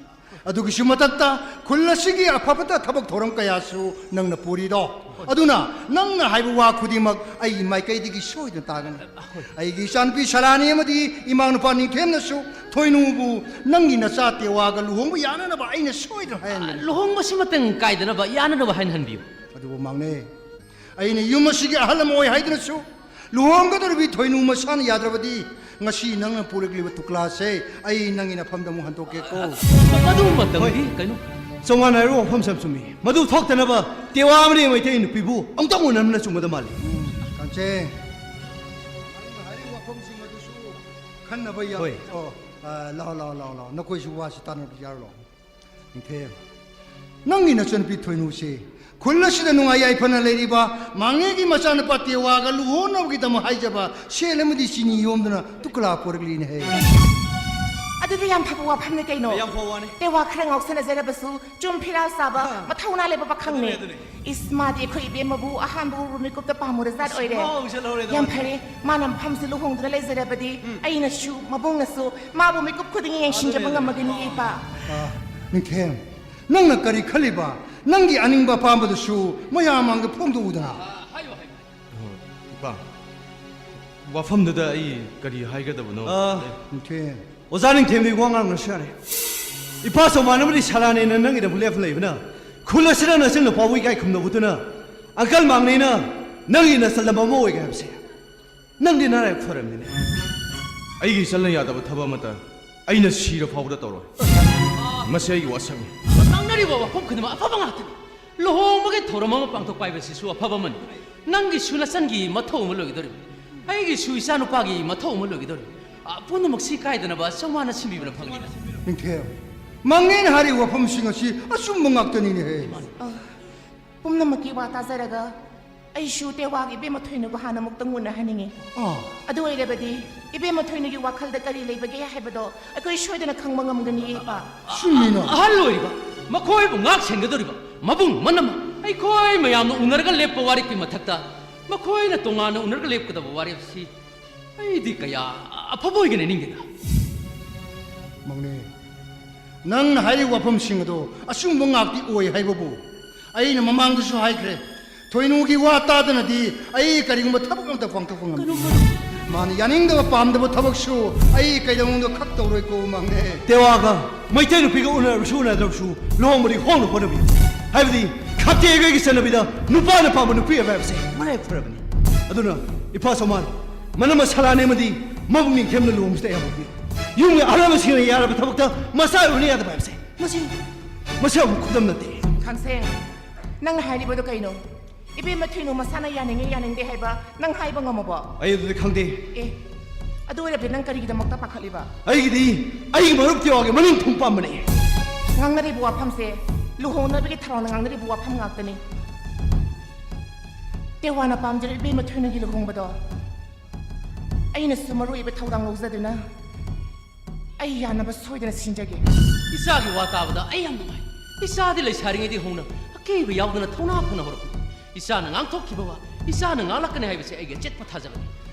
ꯑꯗꯨꯒꯤꯁꯨ ꯃꯊꯛꯇ ꯈꯨꯜ ꯑꯁꯤꯒꯤ ꯑꯐꯕꯇ ꯊꯕꯛ ꯊꯧꯔꯝ ꯀꯌꯥꯁꯨ ꯅꯪꯅ ꯄꯨꯔꯤꯗꯣ꯫ ꯑꯗꯨꯅ ꯅꯪꯅ ꯍꯥꯏꯕ ꯋꯥ ꯈꯨꯗꯤꯡꯃꯛ ꯑꯩꯒꯤ ꯃꯥꯏꯀꯩꯗꯒꯤ ꯁꯣꯏꯗꯅ ꯇꯥꯒꯅꯤ꯫ ꯑꯩꯒꯤ ꯏꯆꯥꯅꯨꯄꯤ ꯁꯂꯥꯅꯤ ꯑꯃꯗꯤ ꯏꯃꯥꯅꯨꯄꯥ ꯅꯤꯡꯊꯦꯝꯅꯁꯨ ꯊꯣꯏꯅꯨꯕꯨ ꯅꯪꯒꯤ ꯅꯆꯥ ꯇꯦꯋꯥꯒ ꯂꯨꯍꯣꯡꯕ ꯌꯥꯅꯅꯕ ꯑꯩꯅ ꯁꯣꯏꯗꯅ ꯍꯥꯏꯍꯟꯒꯅꯤ꯫ ꯂꯨꯍꯣꯡꯕꯁꯤ ꯃꯇꯪ ꯀꯥꯏꯗꯅꯕ ꯌꯥꯅꯅꯕ ꯍꯥꯏꯅꯍꯟꯕꯤꯌꯨ꯫ ꯑꯗꯨꯕꯨ ꯃꯥꯡꯅꯦ, ꯑꯩꯅ ꯌꯨꯝ ꯑꯁꯤꯒꯤ ꯑꯍꯜ ꯑꯃ ꯑꯣꯏ ꯍꯥꯏꯗꯨꯅꯁꯨ ꯂꯨꯍꯣꯡꯒꯗꯧꯔꯤꯕꯤ ꯊꯣꯏꯅꯨ ꯃꯁꯥꯅ ꯌꯥꯗ꯭ꯔꯕꯗꯤ ꯉꯁꯤ ꯅꯪꯅ ꯄꯨꯔꯛꯂꯤꯕ ꯇꯨꯀꯂꯥꯁꯦ ꯑꯩ ꯅꯪꯒꯤ ꯅꯐꯝꯗ ꯑꯃꯨꯛ ꯍꯟꯗꯣꯛꯀꯦꯀꯣ꯫ ꯃꯗꯨ ꯃꯇꯝꯗꯤ ꯍꯣꯏ꯫ ꯀꯩꯅꯣ? ꯆꯧꯃꯥꯟ ꯍꯥꯏꯔꯤꯕ ꯋꯥꯐꯝꯁꯦ ꯌꯥꯝ ꯆꯨꯝꯃꯤ꯫ ꯃꯗꯨ ꯊꯣꯛꯇꯅꯕ ꯇꯦꯋꯥ ꯑꯃꯗꯤ ꯃꯩꯇꯩ ꯅꯨꯄꯤꯕꯨ ꯑꯃꯨꯛꯇꯪ ꯎꯅꯕꯅ ꯆꯨꯝꯒꯗꯕ ꯃꯥꯜꯂꯤ꯫ ꯎꯝ, ꯀꯥꯟꯆꯦ, ꯅꯪꯅ ꯍꯥꯏꯔꯤꯕ ꯋꯥꯐꯝꯁꯤꯡ ꯑꯗꯨꯁꯨ ꯈꯟꯅꯕ ꯌꯥ-, ꯍꯣꯏ꯫ ꯑꯣ, ꯑ, ꯂꯥꯛꯑꯣ, ꯂꯥꯛꯑꯣ, ꯂꯥꯛꯑꯣ, ꯂꯥꯛꯑꯣ꯫ ꯅꯈꯣꯏꯁꯨ ꯋꯥꯁꯤ ꯇꯥꯟꯅꯕ ꯌꯥꯔꯣ, ꯂꯥꯛꯑꯣ꯫ ꯅꯤꯡꯊꯦꯝ, ꯅꯪꯒꯤ ꯅꯆꯟꯅꯨꯄꯤ ꯊꯣꯏꯅꯨꯁꯤ ꯈꯨꯜ ꯑꯁꯤꯗ ꯅꯨꯡꯉꯥꯏ ꯌꯥꯏꯐꯅ ꯂꯩꯔꯤꯕ ꯃꯥꯡꯅꯦꯒꯤ ꯃꯆꯥꯅꯨꯄꯥ ꯇꯦꯋꯥꯒ ꯂꯨꯍꯣꯡꯅꯕꯒꯤꯗꯃꯛ ꯍꯥꯏꯖꯕ ꯁꯦꯜ ꯑꯃꯗꯤ ꯆꯤꯅꯤ ꯌꯣꯝꯗꯨꯅ ꯇꯨꯀꯂꯥ ꯄꯣꯔꯛꯂꯤꯅꯦꯍꯦ꯫ ꯑꯗꯨꯗꯤ ꯌꯥꯝ ꯐꯕ ꯋꯥꯐꯝꯅꯤ ꯀꯩꯅꯣ꯫ ꯌꯥꯝ ꯐꯕ ꯋꯥꯅꯤ꯫ ꯇꯦꯋꯥ ꯈꯔ ꯉꯥꯎꯁꯟꯅꯖꯔꯕꯁꯨ ꯆꯨꯝ ꯐꯤꯔꯥꯜ ꯆꯥꯕ, ꯑꯥ꯫ ꯃꯊꯧꯅꯥ ꯂꯩꯕ ꯄꯥꯈꯪꯅꯤ꯫ ꯑꯗꯨꯅꯦ, ꯑꯗꯨꯅꯦ꯫ ꯏꯁ, ꯃꯥꯗꯤ ꯑꯩꯈꯣꯏ ꯏꯕꯦꯝꯃꯕꯨ ꯑꯍꯥꯟꯕ ꯎꯔꯨ ꯃꯤꯀꯨꯞꯇ ꯄꯥꯝꯃꯨꯔ ꯖꯥꯠ ꯑꯁ, ꯑꯣꯏꯔꯦ꯫ ꯃꯥ ꯑꯣꯏꯖꯜꯍꯧꯔꯦꯗ ꯌꯥꯝ ꯃꯥꯗꯤ꯫ ꯐꯔꯦ, ꯃꯥꯅ ꯃꯐꯝꯁꯤ ꯂꯨꯍꯣꯡꯗꯨꯅ ꯂꯩꯖꯔꯕꯗꯤ ꯎꯝ꯫ ꯑꯩꯅꯁꯨ ꯃꯕꯨꯡꯅꯁꯨ ꯃꯥꯕꯨ ꯃꯤꯀꯨꯞ ꯈꯨꯗꯤꯡ ꯌꯦꯡꯁꯤꯟꯖꯕ ꯑꯗꯨꯅꯦ, ꯑꯗꯨꯅꯦ꯫ ꯉꯝꯃꯒꯅꯤ ꯏꯄꯥ꯫ ꯑꯥ, ꯅꯤꯡꯊꯦꯝ, ꯅꯪꯅ ꯀꯔꯤ ꯈꯜꯂꯤꯕ? ꯅꯪꯒꯤ ꯑꯅꯤꯡꯕ ꯑꯄꯥꯝꯕꯗꯨꯁꯨ ꯃꯌꯥꯝ ꯃꯥꯡꯗ ꯐꯣꯡꯗꯣꯛꯎꯗꯅ꯫ ꯑ, ꯍꯥꯏꯌꯨ, ꯍꯥꯏꯌꯨ꯫ ꯑ, ꯏꯄꯥ, ꯋꯥꯐꯝꯗꯨꯗ ꯑꯩ ꯀꯔꯤ ꯍꯥꯏꯒꯗꯕꯅꯣ? ꯑ, ꯅꯤꯡꯊꯦꯝ꯫ ꯑꯣꯖꯥ ꯅꯤꯡꯊꯦꯝꯗꯤ ꯋꯥ ꯉꯥꯡꯅꯁꯨ ꯌꯥꯔꯦ꯫ ꯏꯄꯥ ꯆꯧꯃꯥꯟ ꯑꯃꯗꯤ ꯁꯂꯥꯅꯦꯅ ꯅꯪꯒꯤꯗꯃꯛ ꯂꯦꯞꯄ ꯂꯩꯕꯅ ꯈꯨꯜ ꯑꯁꯤꯗ ꯅꯆꯟ ꯅꯨꯄꯥꯕꯨ ꯏꯀꯥꯏ ꯈꯨꯝꯅꯕꯗꯨꯅ ꯑꯪꯀꯜ ꯃꯥꯡꯅꯦꯅ ꯅꯪꯒꯤ ꯅꯆꯜ ꯑꯃ ꯑꯣꯏꯒꯦ ꯍꯥꯏꯕꯁꯦ꯫ ꯅꯪꯗꯤ ꯅꯔꯥꯏꯕꯛ ꯐꯔꯕꯅꯤꯅꯦ꯫ ꯑꯩꯒꯤ ꯏꯆꯜꯅ ꯌꯥꯗꯕ ꯊꯕꯛ ꯑꯃꯠꯇ ꯑꯩꯅ ꯁꯤꯔ ꯐꯥꯎꯕꯗ ꯇꯧꯔꯣꯏ꯫ ꯃꯁꯤ ꯑꯩꯒꯤ ꯋꯥꯁꯛꯅꯤ꯫ ꯉꯥꯡꯅꯔꯤꯕ ꯋꯥꯐꯝ ꯈꯨꯗꯤꯡꯃꯛ ꯑꯐꯕ ꯉꯥꯛꯇꯅꯤ꯫ ꯂꯨꯍꯣꯡꯕꯒꯤ ꯊꯧꯔꯝ ꯑꯃ ꯄꯥꯡꯊꯣꯛꯄ ꯍꯥꯏꯕꯁꯤꯁꯨ ꯑꯐꯕ ꯑꯃꯅꯤ꯫ ꯅꯪꯒꯤꯁꯨ ꯅꯆꯟꯒꯤ ꯃꯊꯧ ꯑꯃ ꯂꯣꯏꯒꯗꯧꯔꯤꯕꯅꯤ꯫ ꯑꯩꯒꯤꯁꯨ ꯏꯆꯥꯅꯨꯄꯥꯒꯤ ꯃꯊꯧ ꯑꯃ ꯂꯣꯏꯒꯗꯧꯔꯤꯕꯅꯤ꯫ ꯑ, ꯄꯨꯝꯅꯃꯛꯁꯤ ꯀꯥꯏꯗꯅꯕ ꯆꯧꯃꯥꯟꯅ ꯁꯤꯟꯕꯤꯕꯅ ꯐꯒꯅꯤꯗ꯫ ꯅꯤꯡꯊꯦꯝ, ꯃꯥꯡꯅꯦꯅ ꯍꯥꯏꯔꯤꯕ ꯋꯥꯐꯝꯁꯤꯡ ꯑꯁꯤ ꯑꯆꯨꯝꯕ ꯉꯥꯛꯇꯅꯤꯅꯦꯍꯦ꯫ ꯑ, ꯄꯨꯝꯅꯃꯛꯀꯤ ꯋꯥ ꯇꯥꯖꯔꯒ ꯑꯩꯁꯨ ꯇꯦꯋꯥꯒ ꯏꯕꯦꯝꯃ ꯊꯣꯏꯅꯒ ꯍꯥꯟꯅ ꯑꯃꯨꯛꯇꯪ ꯎꯅꯍꯟꯅꯤꯡꯉꯤ꯫ ꯑꯥ꯫ ꯑꯗꯨ ꯑꯣꯏꯔꯕꯗꯤ ꯏꯕꯦꯝꯃ ꯊꯣꯏꯅꯒꯤ ꯋꯥꯈꯜꯗ ꯀꯔꯤ ꯂꯩꯕꯒꯦ ꯍꯥꯏꯕꯗꯣ ꯑꯩꯈꯣꯏ ꯁꯣꯏꯗꯅ ꯈꯪꯕ ꯉꯝꯒꯅꯤꯌꯦ, ꯏꯄꯥ꯫ ꯆꯨꯝꯃꯤꯅ꯫ ꯑꯍꯜ ꯑꯣꯏꯔꯤꯕ, ꯃꯈꯣꯏꯕꯨ ꯉꯥꯛ ꯁꯦꯟꯒꯗꯧꯔꯤꯕ ꯃꯕꯨꯡ ꯃꯅꯝꯃ, ꯑꯩꯈꯣꯏ ꯃꯌꯥꯝꯅ ꯎꯅꯔꯒ ꯂꯦꯞꯄ ꯋꯥꯔꯦꯞꯀꯤ ꯃꯊꯛꯇ ꯃꯈꯣꯏꯅ ꯇꯣꯉꯥꯟꯅ ꯎꯅꯔꯒ ꯂꯦꯞꯀꯗꯕ ꯋꯥꯔꯦꯞꯁꯤ ꯑꯩꯗꯤ ꯀꯌꯥ ꯑꯐꯕ ꯑꯣꯏꯒꯅꯤ ꯅꯤꯡꯗꯦꯗ꯫ ꯃꯪꯅꯦ, ꯅꯪꯅ ꯍꯥꯏꯔꯤꯕ ꯋꯥꯐꯝꯁꯤꯡ ꯑꯗꯣ ꯑꯆꯨꯝꯕ ꯉꯥꯛꯇꯤ ꯑꯣꯏ ꯍꯥꯏꯕꯕꯨ ꯑꯩꯅ ꯃꯃꯥꯡꯗꯁꯨ ꯍꯥꯏꯈ꯭ꯔꯦ, ꯊꯣꯏꯅꯨꯒꯤ ꯋꯥ ꯇꯥꯗꯅꯗꯤ ꯑꯩ ꯀꯔꯤꯒꯨꯝꯕ ꯊꯕꯛ ꯑꯃꯠꯇ ꯄꯥꯡꯊꯣꯛꯄ ꯉꯝꯗꯦ꯫ ꯃꯥꯅ ꯌꯥꯅꯤꯡꯗꯕ ꯄꯥꯝꯗꯕ ꯊꯕꯛꯁꯨ ꯑꯩ ꯀꯩꯗꯧꯅꯨꯡꯗ ꯈꯛ ꯇꯧꯔꯣꯏꯀꯣ, ꯃꯪꯅꯦ꯫ ꯇꯦꯋꯥꯒ ꯃꯩꯇꯩ ꯅꯨꯄꯤꯒ ꯎꯅꯔꯕꯁꯨ ꯎꯅꯗ꯭ꯔꯕꯁꯨ ꯂꯨꯍꯣꯡꯕꯗꯤ ꯍꯣꯡꯅ ꯍꯣꯠꯅꯕꯤꯌꯨ꯫ ꯍꯥꯏꯕꯗꯤ ꯈꯥꯇꯦ ꯑꯩꯈꯣꯏꯒꯤ ꯆꯠꯅꯕꯤꯗ ꯅꯨꯄꯥꯅ ꯄꯥꯝꯕ ꯅꯨꯄꯤ ꯑꯣꯏꯕ ꯍꯥꯏꯕꯁꯦ ꯃꯔꯥꯏꯕꯛ ꯐꯔꯕꯅꯤ꯫ ꯑꯗꯨꯅ ꯏꯄꯥ ꯁꯣꯃꯥꯟ, ꯃꯅꯝꯃ ꯁꯂꯥꯅꯦ ꯑꯃꯗꯤ ꯃꯕꯨꯡ ꯅꯤꯡꯊꯦꯝꯅ ꯂꯨꯍꯣꯡꯕꯁꯤꯗ ꯑꯌꯥꯕ ꯄꯤꯌꯨ꯫ ꯌꯨꯝꯒꯤ ꯑꯍꯜ ꯂꯃꯟꯁꯤꯡꯅ ꯌꯥꯔꯕ ꯊꯕꯛꯇ ꯃꯆꯥ ꯑꯣꯏꯕꯅ ꯌꯥꯗꯕ ꯍꯥꯏꯕꯁꯦ ꯃꯁꯤ, ꯃꯁꯤ ꯑꯃꯨꯛ ꯈꯨꯗꯝ ꯅꯠꯇꯦ꯫ ꯈꯥꯡꯁꯦ, ꯅꯪꯅ ꯍꯥꯏꯔꯤꯕꯗꯣ ꯀꯩꯅꯣ? ꯏꯕꯦꯝꯃ ꯊꯣꯏꯅꯨ ꯃꯁꯥꯅ ꯌꯥꯅꯤꯡꯉꯤ ꯌꯥꯅꯤꯡꯗꯦ ꯍꯥꯏꯕ ꯅꯪ ꯍꯥꯏꯕ ꯉꯝꯃꯕꯣ? ꯑꯩ ꯑꯗꯨꯗꯤ ꯈꯪꯗꯦ꯫ ꯑꯦ, ꯑꯗꯨ ꯑꯣꯏꯔꯕꯗꯤ ꯅꯪ ꯀꯔꯤꯒꯤꯗꯃꯛꯇ ꯄꯥꯈꯠꯂꯤꯕ? ꯑꯩꯒꯤꯗꯤ ꯑꯩꯒꯤ ꯃꯔꯨꯞ ꯇꯦꯋꯥꯒꯤ ꯃꯅꯤꯡ ꯊꯨꯡ ꯄꯥꯝꯕꯅꯦ꯫ ꯉꯥꯡꯅꯔꯤꯕ ꯋꯥꯐꯝꯁꯦ ꯂꯨꯍꯣꯡꯅꯕꯒꯤ ꯊꯧꯔꯥꯡꯅ ꯉꯥꯡꯅꯔꯤꯕ ꯋꯥꯐꯝ ꯉꯥꯛꯇꯅꯤ꯫ ꯇꯦꯋꯥꯅ ꯄꯥꯝꯖꯔꯤꯕ ꯏꯕꯦꯝꯃ ꯊꯣꯏꯅꯨꯒꯤ ꯂꯨꯍꯣꯡꯕꯗꯣ ꯑꯩꯅꯁꯨ ꯃꯔꯨ ꯑꯣꯏꯕ ꯊꯧꯗꯥꯡ ꯂꯧꯖꯗꯨꯅ ꯑꯩ ꯌꯥꯅꯕ ꯁꯣꯏꯗꯅ ꯁꯤꯟꯖꯒꯦ꯫ ꯏꯆꯥꯒꯤ ꯋꯥ ꯇꯥꯕꯗ ꯑꯩ ꯌꯥꯝ ꯅꯨꯡꯉꯥꯏ꯫ ꯏꯆꯥꯗꯤ ꯂꯩꯁꯥꯔꯤꯉꯩꯗꯒꯤ ꯍꯧꯅ ꯑꯀꯤꯕ ꯌꯥꯎꯗꯅ ꯊꯧꯅꯥ ꯐꯅ ꯍꯧꯔꯛꯄꯅꯤ꯫ ꯏꯆꯥꯅ ꯉꯥꯡꯊꯣꯛꯈꯤꯕ ꯋꯥ ꯏꯆꯥꯅ ꯉꯥꯡꯂꯛꯀꯅꯤ ꯍꯥꯏꯕꯁꯦ ꯑꯩꯒꯤ ꯑꯆꯦꯠꯄ ꯊꯥꯖꯕꯅꯤ꯫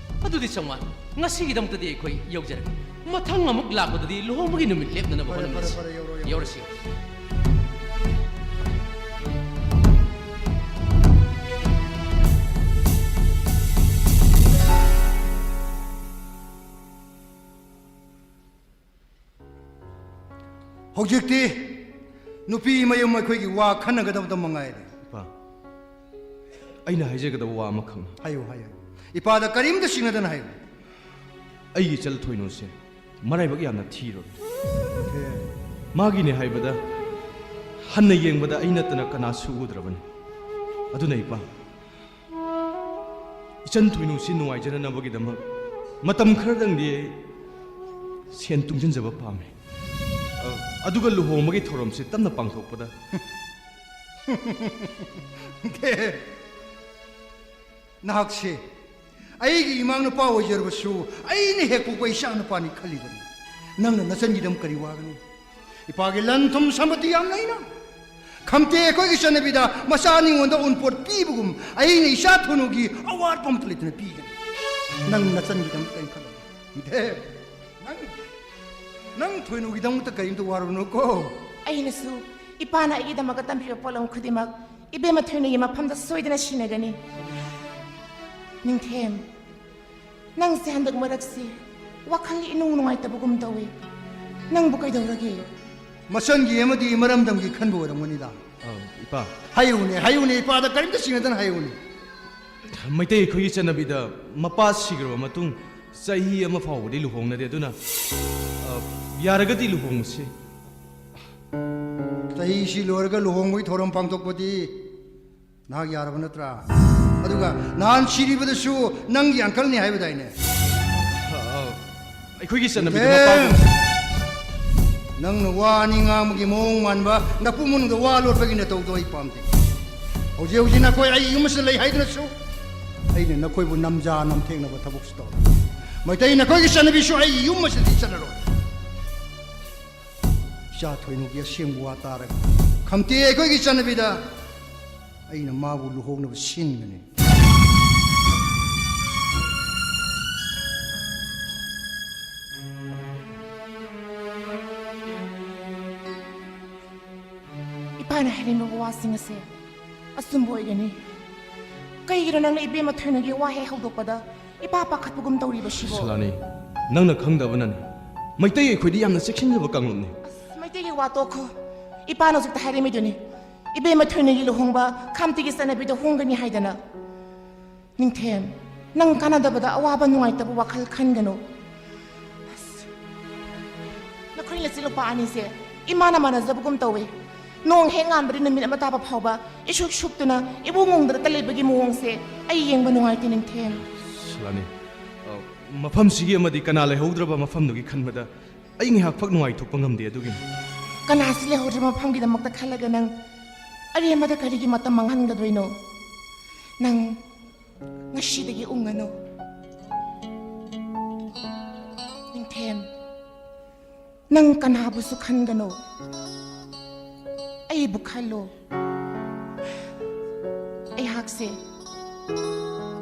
ꯑꯗꯨꯗꯤ ꯁꯣꯃꯥꯟ, ꯉꯁꯤꯒꯤꯗꯃꯛꯇꯗꯤ ꯑꯩꯈꯣꯏ ꯌꯧꯖꯔꯒꯦ꯫ ꯃꯊꯪ ꯑꯃꯨꯛ ꯂꯥꯛꯄꯗꯗꯤ ꯂꯨꯍꯣꯡꯕꯒꯤ ꯅꯨꯃꯤꯠ ꯂꯦꯞꯅꯅꯕ ꯐꯔꯦ, ꯍꯣꯠꯅꯃꯤꯟꯅꯁꯤ꯫ ꯐꯔꯦ, ꯌꯧꯔꯣ, ꯌꯧꯔꯣ꯫ ꯌꯧꯔꯁꯤ, ꯌꯧꯔꯁꯤ꯫ ꯍꯧꯖꯤꯛꯇꯤ ꯅꯨꯄꯤ ꯃꯌꯨꯝ ꯑꯩꯈꯣꯏꯒꯤ ꯋꯥ ꯈꯟꯅꯒꯗꯕꯗ ꯃꯉꯥꯏꯔꯦ꯫ ꯏꯄꯥ, ꯑꯩꯅ ꯍꯥꯏꯖꯒꯗꯕ ꯋꯥ ꯑꯃꯈꯛꯅꯤ꯫ ꯍꯥꯏꯌꯨ, ꯍꯥꯏꯌꯨ꯫ ꯏꯄꯥꯗ ꯀꯔꯤꯝꯇ ꯆꯤꯡꯅꯗꯅ ꯍꯥꯏꯌꯨ꯫ ꯑꯩꯒꯤ ꯏꯆꯜ ꯊꯣꯏꯅꯨꯁꯦ ꯃꯔꯥꯏꯕꯛ ꯌꯥꯝꯅ ꯊꯤꯔꯕꯅꯤ꯫ ꯃꯥꯒꯤꯅꯦ ꯍꯥꯏꯕꯗ ꯍꯟꯅ ꯌꯦꯡꯕꯗ ꯑꯩ ꯅꯠꯇꯅ ꯀꯅꯥꯁꯨ ꯎꯗ꯭ꯔꯕꯅꯤ꯫ ꯑꯗꯨꯅ ꯏꯄꯥ, ꯏꯆꯟ ꯊꯣꯏꯅꯨꯁꯤ ꯅꯨꯡꯉꯥꯏꯖꯅꯅꯕꯒꯤꯗꯃꯛ ꯃꯇꯝ ꯈꯔꯗꯪꯗꯤ ꯑꯩ ꯁꯦꯟ ꯇꯨꯡꯁꯤꯟꯖꯕ ꯄꯥꯝꯃꯤ꯫ ꯑ, ꯑꯗꯨꯒ ꯂꯨꯍꯣꯡꯕꯒꯤ ꯊꯧꯔꯝꯁꯤ ꯇꯞꯅ ꯄꯥꯡꯊꯣꯛꯄꯗ ꯅꯍꯥꯛꯁꯦ ꯑꯩꯒꯤ ꯏꯃꯥ ꯅꯨꯄꯥ ꯑꯣꯏꯖꯔꯕꯁꯨ ꯑꯩꯅ ꯍꯦꯛ ꯄꯣꯛꯄ ꯏꯆꯥ ꯅꯨꯄꯥꯅꯤ ꯈꯜꯂꯤꯕꯅꯤ꯫ ꯅꯪꯅ ꯅꯆꯟꯒꯤꯗꯃꯛ ꯀꯔꯤ ꯋꯥꯒꯅꯤ? ꯏꯄꯥꯒꯤ ꯂꯟ ꯊꯨꯝ ꯁꯝꯄꯇꯤ ꯌꯥꯝ ꯂꯩꯅ꯫ ꯈꯝꯇꯦ ꯑꯩꯈꯣꯏꯒꯤ ꯆꯠꯅꯕꯤꯗ ꯃꯆꯥ ꯅꯤꯉꯣꯟꯗ ꯎꯟꯄꯣꯠ ꯄꯤꯕꯒꯨꯝ ꯑꯩꯅ ꯏꯆꯥ ꯊꯣꯏꯅꯨꯒꯤ ꯑꯋꯥꯠꯄ ꯑꯃꯠꯇ ꯂꯩꯇꯅ ꯄꯤꯒꯅꯤ꯫ ꯅꯪ ꯅꯆꯟꯒꯤꯗꯃꯛ ꯀꯔꯤ ꯈꯜꯂꯤ? ꯗꯦ, ꯅꯪ, ꯅꯪ ꯊꯣꯏꯅꯨꯒꯤꯗꯃꯛꯇ ꯀꯔꯤꯝꯇ ꯋꯥꯔꯨꯅꯨꯀꯣ꯫ ꯑꯩꯅꯁꯨ ꯏꯄꯥꯅ ꯑꯩꯒꯤꯗꯃꯛꯇ ꯇꯝꯕꯤꯕ ꯄꯣꯠꯂꯝ ꯈꯨꯗꯤꯡꯃꯛ ꯏꯕꯦꯝꯃ ꯊꯣꯏꯅꯨꯒꯤ ꯃꯐꯝꯗ ꯁꯣꯏꯗꯅ ꯁꯤꯟꯅꯒꯅꯤ꯫ ꯅꯤꯡꯊꯦꯝ, ꯅꯪꯁꯦ ꯍꯟꯗꯛ ꯃꯔꯛꯁꯤ ꯋꯥꯈꯜ ꯏꯅꯨꯡ ꯅꯨꯡꯉꯥꯏꯇꯕꯒꯨꯝ ꯇꯧꯏ꯫ ꯅꯪꯕꯨ ꯀꯩꯗꯧꯔꯒꯦ? ꯃꯆꯟꯒꯤ ꯑꯃꯗꯤ ꯃꯔꯝꯗꯝꯒꯤ ꯈꯟꯕ ꯑꯣꯏꯔꯝꯒꯅꯤꯗ꯫ ꯑ, ꯏꯄꯥ꯫ ꯍꯥꯏꯌꯨꯅꯦ, ꯍꯥꯏꯌꯨꯅꯦ, ꯏꯄꯥꯗ ꯀꯔꯤꯝꯇ ꯆꯤꯡꯅꯗꯅ ꯍꯥꯏꯌꯨꯅꯦ꯫ ꯃꯩꯇꯩ ꯑꯩꯈꯣꯏꯒꯤ ꯆꯠꯅꯕꯤꯗ ꯃꯄꯥ ꯁꯤꯈ꯭ꯔꯕ ꯃꯇꯨꯡ ꯆꯍꯤ ꯑꯃ ꯐꯥꯎꯕꯗꯤ ꯂꯨꯍꯣꯡꯅꯗꯦ꯫ ꯑꯗꯨꯅ, ꯑ, ꯌꯥꯔꯒꯗꯤ ꯂꯨꯍꯣꯡꯉꯁꯤ꯫ ꯆꯍꯤꯁꯤ ꯂꯣꯏꯔꯒ ꯂꯨꯍꯣꯡꯕꯒꯤ ꯊꯧꯔꯝ ꯄꯥꯡꯊꯣꯛꯄꯗꯤ ꯅꯍꯥꯛ ꯌꯥꯔꯕ ꯅꯠꯇ꯭ꯔꯥ? ꯑꯗꯨꯒ ꯅꯍꯥꯟ ꯁꯤꯔꯤꯕꯗꯨꯁꯨ ꯅꯪꯒꯤ ꯑꯪꯀꯜꯅꯤ ꯍꯥꯏꯕꯗꯥꯏꯅꯦ? ꯑ, ꯑ, ꯑꯩꯈꯣꯏꯒꯤ ꯆꯠꯅꯕꯤꯗ ꯊꯦꯝ! ꯃꯄꯥꯕꯨ ꯅꯪꯅ ꯋꯥ ꯑꯅꯤ ꯉꯥꯡꯕꯒꯤ ꯃꯑꯣꯡ ꯃꯥꯟꯕ, ꯅꯄꯨ ꯃꯅꯨꯡꯗ ꯋꯥ ꯂꯣꯠꯄꯒꯤ ꯅꯇꯧꯗꯣ ꯑꯩ ꯄꯥꯝꯗꯦ꯫ ꯍꯧꯖꯤꯛ ꯍꯧꯖꯤꯛ ꯅꯈꯣꯏ ꯑꯩ ꯌꯨꯝ ꯑꯁꯤꯗ ꯂꯩ ꯍꯥꯏꯗꯨꯅꯁꯨ ꯑꯩꯅ ꯅꯈꯣꯏꯕꯨ ꯅꯝꯖꯥ ꯅꯝꯊꯦꯛꯅꯕ ꯊꯕꯛꯁꯨ ꯇꯧꯔꯣꯏ꯫ ꯃꯩꯇꯩ ꯅꯈꯣꯏꯒꯤ ꯆꯠꯅꯕꯤꯁꯨ ꯑꯩꯒꯤ ꯌꯨꯝ ꯑꯁꯤꯗꯤ ꯆꯠꯅꯔꯣꯏ꯫ ꯏꯆꯥ ꯊꯣꯏꯅꯨꯒꯤ ꯑꯁꯦꯡꯕ ꯋꯥ ꯇꯥꯔꯒ ꯈꯝꯇꯦ ꯑꯩꯈꯣꯏꯒꯤ ꯆꯠꯅꯕꯤꯗ ꯑꯩꯅ ꯃꯥꯕꯨ ꯂꯨꯍꯣꯡꯅꯕ ꯁꯤꯟꯒꯅꯤ꯫ ꯏꯄꯥꯅ ꯍꯥꯏꯔꯝꯃꯤꯕ ꯋꯥꯁꯤꯡ ꯑꯁꯦ ꯑꯆꯨꯝꯕ ꯑꯣꯏꯒꯅꯤ꯫ ꯀꯩꯒꯤꯅꯣ ꯅꯪꯅ ꯏꯕꯦꯝꯃ ꯊꯣꯏꯅꯨꯒꯤ ꯋꯥ ꯍꯦꯛ ꯍꯧꯗꯣꯛꯄꯗ ꯏꯄꯥ ꯄꯥꯈꯠꯄꯒꯨꯝ ꯇꯧꯔꯤꯕꯁꯤꯕꯣ? ꯁꯂꯥꯅꯤ, ꯅꯪꯅ ꯈꯪꯗꯕꯅꯅꯤ꯫ ꯃꯩꯇꯩ ꯑꯩꯈꯣꯏꯗꯤ ꯌꯥꯝꯅ ꯆꯦꯛꯁꯤꯟꯖꯕ ꯀꯥꯡꯂꯨꯞꯅꯤ꯫ ꯑꯁ, ꯃꯩꯇꯩꯒꯤ ꯋꯥ ꯇꯣꯛꯈꯣ꯫ ꯏꯄꯥꯅ ꯍꯧꯖꯤꯛꯇ ꯍꯥꯏꯔꯝꯃꯤꯗꯨꯅꯤ, ꯏꯕꯦꯝꯃ ꯊꯣꯏꯅꯨꯒꯤ ꯂꯨꯍꯣꯡꯕ ꯈꯥꯝꯇꯤꯒꯤ ꯆꯠꯅꯕꯤꯗ ꯍꯣꯡꯒꯅꯤ ꯍꯥꯏꯗꯅ꯫ ꯅꯤꯡꯊꯦꯝ, ꯅꯪ ꯀꯥꯟꯅꯗꯕꯗ ꯑꯋꯥꯕ ꯅꯨꯡꯉꯥꯏꯇꯕ ꯋꯥꯈꯜ ꯈꯟꯒꯅꯨ꯫ ꯑꯁ, ꯅꯈꯣꯏ ꯅꯆꯤꯜ ꯅꯨꯄꯥ ꯑꯅꯤꯁꯦ ꯏꯃꯥꯅ ꯃꯥꯟꯅꯖꯕꯒꯨꯝ ꯇꯧꯋꯦ꯫ ꯅꯣꯡ ꯍꯦꯛ ꯉꯥꯟꯕꯗꯤ ꯅꯨꯃꯤꯠ ꯑꯃ ꯇꯥꯕ ꯐꯥꯎꯕ ꯏꯁꯨꯛ ꯁꯨꯞꯇꯨꯅ ꯏꯕꯨꯡ ꯉꯣꯡꯗ꯭ꯔꯒ ꯂꯩꯕꯒꯤ ꯃꯑꯣꯡꯁꯦ ꯑꯩ ꯌꯦꯡꯕ ꯅꯨꯡꯉꯥꯏꯇꯦ, ꯅꯤꯡꯊꯦꯝ꯫ ꯁꯂꯥꯅꯤ, ꯑ, ꯃꯐꯝꯁꯤꯒꯤ ꯑꯃꯗꯤ ꯀꯅꯥ ꯂꯩꯍꯧꯗ꯭ꯔꯕ ꯃꯐꯝꯗꯨꯒꯤ ꯈꯟꯕꯗ ꯑꯩ ꯉꯥꯏꯍꯥꯛ ꯐꯛ ꯅꯨꯡꯉꯥꯏꯊꯣꯛꯄ ꯉꯝꯗꯦ꯫ ꯑꯗꯨꯒꯤꯅꯤ꯫ ꯀꯅꯥꯁꯨ ꯂꯩꯍꯧꯗ꯭ꯔꯕ ꯃꯐꯝꯒꯤꯗꯃꯛꯇ ꯈꯜꯂꯒ ꯅꯪ ꯑꯔꯦꯝꯕꯗ ꯀꯔꯤꯒꯤ ꯃꯇꯝ ꯃꯥꯡꯍꯟꯒꯗꯣꯏꯅꯣ? ꯅꯪ ꯉꯁꯤꯗꯒꯤ ꯎꯪꯉꯅꯨ꯫ ꯅꯤꯡꯊꯦꯝ, ꯅꯪ ꯀꯅꯥꯕꯨꯁꯨ ꯈꯟꯒꯅꯨ, ꯑꯩꯕꯨ ꯈꯜꯂꯨ꯫ ꯑꯩꯍꯥꯛꯁꯦ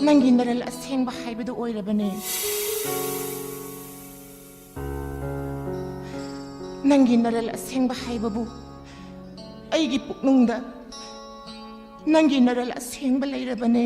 ꯅꯪꯒꯤ ꯅꯔꯜ ꯑꯁꯦꯡꯕ ꯍꯥꯏꯕꯗꯨ ꯑꯣꯏꯔꯕꯅꯦ꯫ ꯅꯪꯒꯤ ꯅꯔꯜ ꯑꯁꯦꯡꯕ ꯍꯥꯏꯕꯕꯨ ꯑꯩꯒꯤ ꯄꯨꯛꯅꯨꯡꯗ ꯅꯪꯒꯤ ꯅꯔꯜ ꯑꯁꯦꯡꯕ ꯂꯩꯔꯕꯅꯦ꯫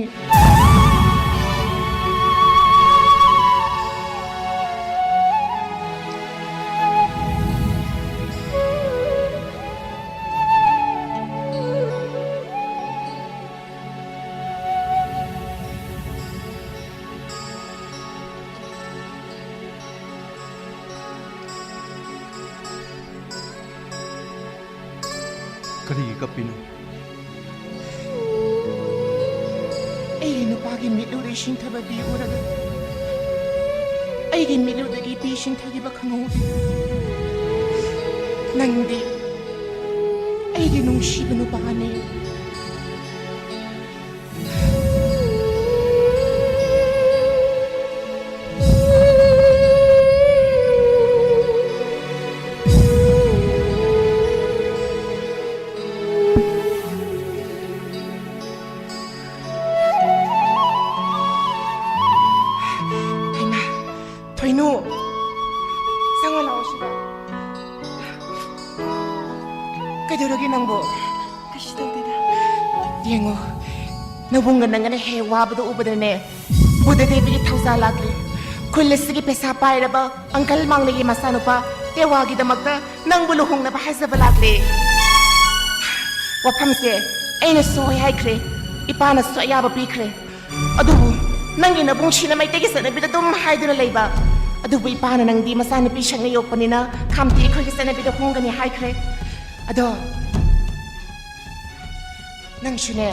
ꯀꯔꯤꯒꯤ ꯀꯞꯄꯤꯅꯣ? ꯑꯩꯒꯤ ꯅꯨꯄꯥꯒꯤ ꯃꯤꯠꯂꯨꯗꯒꯤ ꯁꯤꯡꯊꯕ ꯄꯤ ꯎꯔꯒ ꯑꯩꯒꯤ ꯃꯤꯠꯂꯨꯗꯒꯤ ꯄꯤ ꯁꯤꯡꯊꯈꯤꯕ ꯈꯪꯍꯧꯗꯦ꯫ ꯅꯪꯗꯤ ꯑꯩꯒꯤ ꯅꯨꯡꯁꯤꯕ ꯅꯨꯄꯥꯅꯤ꯫ ꯍꯩꯃꯥ, ꯊꯣꯏꯅꯨ, ꯆꯪꯉꯣ ꯂꯥꯛꯑꯣ ꯁꯤꯗ꯫ ꯀꯩꯗꯧꯔꯒꯦ ꯅꯪꯕꯨ? ꯀꯩꯁꯨ ꯇꯧꯗꯦꯗ꯫ ꯌꯦꯡꯉꯣ, ꯅꯕꯨꯡꯒ ꯅꯪꯒꯅ ꯍꯦꯛ ꯋꯥꯕꯗꯣ ꯎꯕꯗꯅꯦ, ꯕꯨꯙ ꯗꯦꯕꯒꯤ ꯊꯧꯖꯥꯜ ꯂꯥꯛꯂꯦ꯫ ꯈꯨꯜ ꯑꯁꯤꯒꯤ ꯄꯩꯁꯥ ꯄꯥꯏꯔꯕ ꯑꯪꯀꯜ ꯃꯥꯡꯂꯩꯒꯤ ꯃꯆꯥꯅꯨꯄꯥ ꯇꯦꯋꯥꯒꯤꯗꯃꯛꯇ ꯅꯪꯕꯨ ꯂꯨꯍꯣꯡꯅꯕ ꯍꯥꯏꯖꯕ ꯂꯥꯛꯂꯦ꯫ ꯋꯥꯐꯝꯁꯦ ꯑꯩꯅꯁꯨ ꯍꯣꯏ ꯍꯥꯏꯈ꯭ꯔꯦ, ꯏꯄꯥꯅꯁꯨ ꯑꯌꯥꯕ ꯄꯤꯈ꯭ꯔꯦ꯫ ꯑꯗꯨꯕꯨ ꯅꯪꯒꯤ ꯅꯕꯨꯡꯁꯤꯅ ꯃꯩꯇꯩꯒꯤ ꯆꯠꯅꯕꯤꯗ ꯑꯗꯨꯝ ꯍꯥꯏꯗꯨꯅ ꯂꯩꯕ꯫ ꯑꯗꯨꯕꯨ ꯏꯄꯥꯅ ꯅꯪꯗꯤ ꯃꯆꯥꯅꯨꯄꯤ ꯁꯛꯅ ꯌꯣꯛꯄꯅꯤꯅ ꯈꯥꯝꯇꯤ ꯑꯩꯈꯣꯏꯒꯤ ꯆꯠꯅꯕꯤꯗ ꯍꯣꯡꯒꯅꯤ ꯍꯥꯏꯈ꯭ꯔꯦ꯫ ꯑꯗꯣ ꯅꯪꯁꯨꯅꯦ,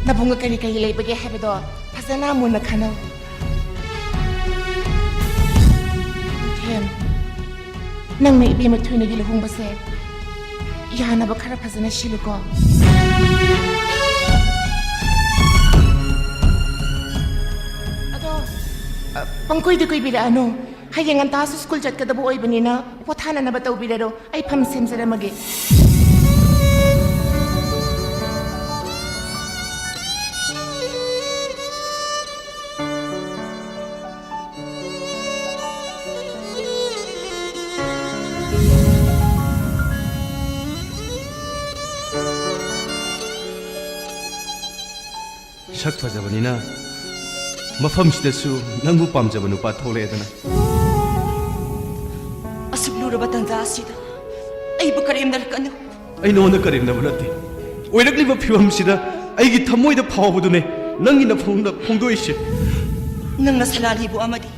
ꯅꯕꯨꯡꯒ ꯀꯔꯤ ꯀꯔꯤ ꯂꯩꯕꯒꯦ ꯍꯥꯏꯕꯗꯣ ꯐꯖꯅ ꯃꯨꯟꯅ ꯈꯟꯅꯧ꯫ ꯊꯦꯝ, ꯅꯪꯅ ꯏꯕꯦꯝꯃ ꯊꯣꯏꯅꯒꯤ ꯂꯨꯍꯣꯡꯕꯁꯦ ꯌꯥꯅꯕ ꯈꯔ ꯐꯖꯅ ꯁꯤꯜꯂꯨꯀꯣ꯫ ꯄꯪꯀꯨꯏꯗ ꯀꯨꯏꯕꯤꯔꯛꯑꯅꯨ꯫ ꯍꯌꯦꯡ ꯉꯟꯇꯥꯁꯨ ꯁ꯭ꯀꯨꯜ ꯆꯠꯀꯗꯕ ꯑꯣꯏꯕꯅꯤꯅ ꯄꯣꯊꯥꯅꯅꯕ ꯇꯧꯕꯤꯔꯔꯣ꯫ ꯑꯩ ꯐꯝ ꯁꯦꯝꯖꯔꯝꯃꯒꯦ꯫ ꯁꯛ ꯐꯖꯕꯅꯤꯅ ꯃꯐꯝꯁꯤꯗꯁꯨ ꯅꯪꯕꯨ ꯄꯥꯝꯖꯕ ꯅꯨꯄꯥ ꯊꯣꯛꯂꯛꯑꯦꯗꯅ꯫ ꯑꯁꯨꯛ ꯂꯨꯔꯕ ꯇꯥꯟꯖꯥ ꯑꯁꯤꯗ ꯑꯩꯕꯨ ꯀꯔꯦꯝꯅꯔꯛꯀꯅꯨ꯫ ꯑꯩ ꯅꯉꯣꯟꯗ ꯀꯔꯦꯝꯅꯕ ꯅꯠꯇꯦ꯫ ꯑꯣꯏꯔꯛꯂꯤꯕ ꯐꯤꯕꯝꯁꯤꯗ ꯑꯩꯒꯤ ꯊꯃꯣꯏꯗ ꯐꯥꯎꯕꯗꯨꯅꯦ ꯅꯪꯒꯤ ꯅꯐꯣꯡꯗ ꯐꯣꯡꯗꯣꯛꯏꯁꯦ꯫ ꯅꯪꯅ ꯁꯂꯥꯅꯤꯕꯨ ꯑꯃꯗꯤ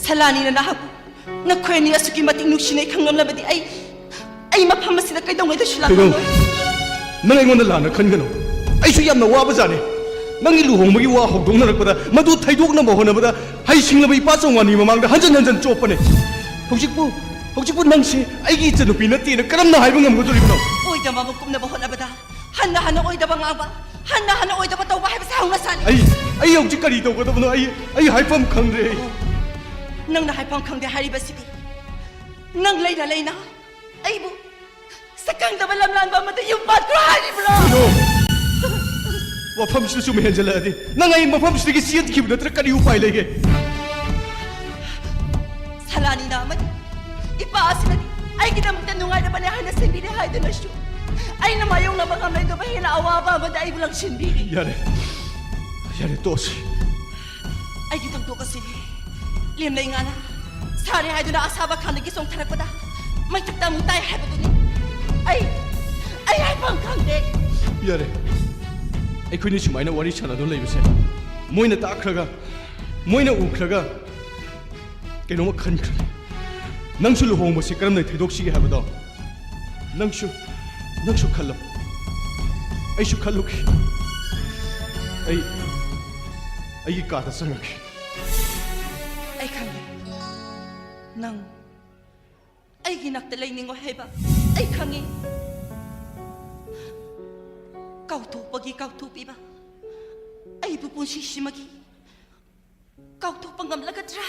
ꯁꯂꯥꯅꯤꯅ ꯅꯍꯥꯛꯄꯨ ꯅꯈꯣꯏ ꯑꯅꯤ ꯑꯁꯨꯛꯀꯤ ꯃꯇꯤꯛ ꯅꯨꯡꯁꯤꯅꯩ ꯈꯪꯂꯝꯂꯕꯗꯤ ꯑꯩ, ꯑꯩ ꯃꯐꯝ ꯑꯁꯤꯗ ꯀꯩꯗꯧꯉꯩꯗꯁꯨ ꯀꯩꯅꯣ? ꯂꯥꯛꯂꯝꯂꯣꯏ꯫ ꯅꯪ ꯑꯩꯉꯣꯟꯗ ꯂꯥꯟꯅ ꯈꯟꯒꯅꯨ꯫ ꯑꯩꯁꯨ ꯌꯥꯝꯅ ꯋꯥꯕ ꯖꯥꯠꯅꯤ꯫ ꯅꯪꯒꯤ ꯂꯨꯍꯣꯡꯕꯒꯤ ꯋꯥ ꯍꯧꯗꯣꯛꯅꯔꯛꯄꯗ ꯃꯗꯨ ꯊꯩꯗꯣꯛꯅꯕ ꯍꯣꯠꯅꯕꯗ ꯍꯩꯁꯤꯡꯂꯕ ꯏꯄꯥ ꯆꯧꯉꯥꯟꯒꯤ ꯃꯃꯥꯡꯗ ꯍꯟꯖꯟ ꯍꯟꯖꯟ ꯆꯣꯞꯄꯅꯦ꯫ ꯍꯧꯖꯤꯛꯄꯨ, ꯍꯧꯖꯤꯛꯄꯨ ꯅꯪꯁꯦ ꯑꯩꯒꯤ ꯏꯆꯟꯅꯨꯄꯤ ꯅꯠꯇꯦꯅ ꯀꯔꯝꯅ ꯍꯥꯏꯕ ꯉꯝꯒꯗꯧꯔꯤꯕꯅꯣ? ꯑꯣꯏꯗꯕ ꯑꯃ ꯀꯨꯞꯅꯕ ꯍꯣꯠꯅꯕꯗ ꯍꯟꯅ ꯍꯟꯅ ꯑꯣꯏꯗꯕ ꯉꯥꯡꯕ, ꯍꯟꯅ ꯍꯟꯅ ꯑꯣꯏꯗꯕ ꯇꯧꯕ ꯍꯥꯏꯕꯁꯦ ꯍꯧꯅ ꯁꯥꯅꯤ꯫ ꯑꯩ, ꯑꯩ ꯍꯧꯖꯤꯛ ꯀꯔꯤ ꯇꯧꯒꯗꯕꯅꯣ? ꯑꯩ, ꯑꯩ ꯍꯥꯏꯐꯝ ꯈꯪꯗ꯭ꯔꯦ꯫ ꯑꯩ ꯅꯪꯅ ꯍꯥꯏꯐꯝ ꯈꯪꯗꯦ ꯍꯥꯏꯔꯤꯕꯁꯤꯗꯤ ꯅꯪ ꯂꯩꯅ ꯂꯩꯅ ꯑꯩꯕꯨ ꯁꯛꯈꯪꯗꯕ ꯂꯝꯂꯥꯟꯕ ꯑꯃꯗ ꯌꯨꯝ ꯄꯥꯟꯈ꯭ꯔꯣ ꯍꯥꯏꯔꯤꯕ꯭ꯔꯣ? ꯀꯩꯅꯣ? ꯋꯥꯐꯝꯁꯤꯗ ꯁꯨꯝ ꯍꯦꯟꯖꯜꯂꯛꯑꯗꯤ ꯅꯪ ꯑꯩ ꯃꯐꯝꯁꯤꯗꯒꯤ ꯆꯦꯟꯈꯤꯕ ꯅꯠꯇ꯭ꯔ ꯀꯔꯤ ꯎꯄꯥꯏ ꯂꯩꯒꯦ? ꯁꯂꯥꯅꯤꯅ ꯑꯃꯗꯤ ꯏꯄꯥ ꯑꯁꯤꯅꯗꯤ ꯑꯩꯒꯤꯗꯃꯛꯇ ꯅꯨꯡꯉꯥꯏꯔꯕꯅꯦ ꯍꯥꯏꯅ ꯁꯦꯝꯕꯤꯔꯦ ꯍꯥꯏꯗꯨꯅꯁꯨ ꯑꯩꯅ ꯃꯥꯌꯣꯛꯅꯕ ꯉꯝꯂꯣꯏꯗꯕ ꯍꯦꯟꯅ ꯑꯋꯥꯕ ꯑꯃꯗ ꯑꯩꯕꯨ ꯂꯪꯁꯤꯟꯕꯤꯔꯤ꯫ ꯌꯥꯔꯦ, ꯌꯥꯔꯦ, ꯇꯣꯛꯑꯁꯤ꯫ ꯑꯩꯒꯤ ꯊꯧꯗꯣꯛ ꯑꯁꯤꯗꯤ ꯂꯦꯝꯂꯩ ꯉꯥꯅ ꯁꯥꯔꯦ ꯍꯥꯏꯗꯨꯅ ꯑꯁꯥꯕ ꯈꯥꯡꯗꯒꯤ ꯆꯣꯡꯊꯔꯛꯄꯗ ꯃꯩꯊꯛꯇ ꯑꯃꯨꯛ ꯇꯥꯏ ꯍꯥꯏꯕꯗꯨꯅꯤ꯫ ꯑꯩ, ꯑꯩ ꯍꯥꯏꯐꯝ ꯈꯪꯗꯦ꯫ ꯌꯥꯔꯦ, ꯑꯩꯈꯣꯏꯅꯤ ꯁꯨꯃꯥꯏꯅ ꯋꯥꯔꯤ ꯁꯥꯟꯅꯗꯨꯅ ꯂꯩꯕꯁꯦ ꯃꯣꯏꯅ ꯇꯥꯈ꯭ꯔꯒ, ꯃꯣꯏꯅ ꯎꯈ꯭ꯔꯒ ꯀꯩꯅꯣꯝꯃ ꯈꯟꯈ꯭ꯔꯅꯤ꯫ ꯅꯪꯁꯨ ꯂꯨꯍꯣꯡꯕꯁꯤ ꯀꯔꯝꯅ ꯊꯩꯗꯣꯛꯁꯤꯒꯦ ꯍꯥꯏꯕꯗꯣ ꯅꯪꯁꯨ, ꯅꯪꯁꯨ ꯈꯜꯂꯣ꯫ ꯑꯩꯁꯨ ꯈꯜꯂꯨꯈꯤ꯫ ꯑꯩ ꯑꯩꯒꯤ ꯀꯥꯗ ꯆꯪꯉꯒꯦ꯫ ꯑꯩ ꯈꯪꯉꯤ꯫ ꯅꯪ ꯑꯩꯒꯤ ꯅꯥꯛꯇ ꯂꯩꯅꯤꯡꯉꯣꯏ ꯍꯥꯏꯕ ꯑꯩ ꯈꯪꯉꯤ꯫ ꯀꯥꯎꯊꯣꯛꯄꯒꯤ ꯀꯥꯎꯊꯣꯛꯄꯤꯕ ꯑꯩꯕꯨ ꯄꯨꯟꯁꯤꯁꯤꯃꯒꯤ ꯀꯥꯎꯊꯣꯛꯄ ꯉꯝꯂꯒꯗ꯭ꯔꯥ?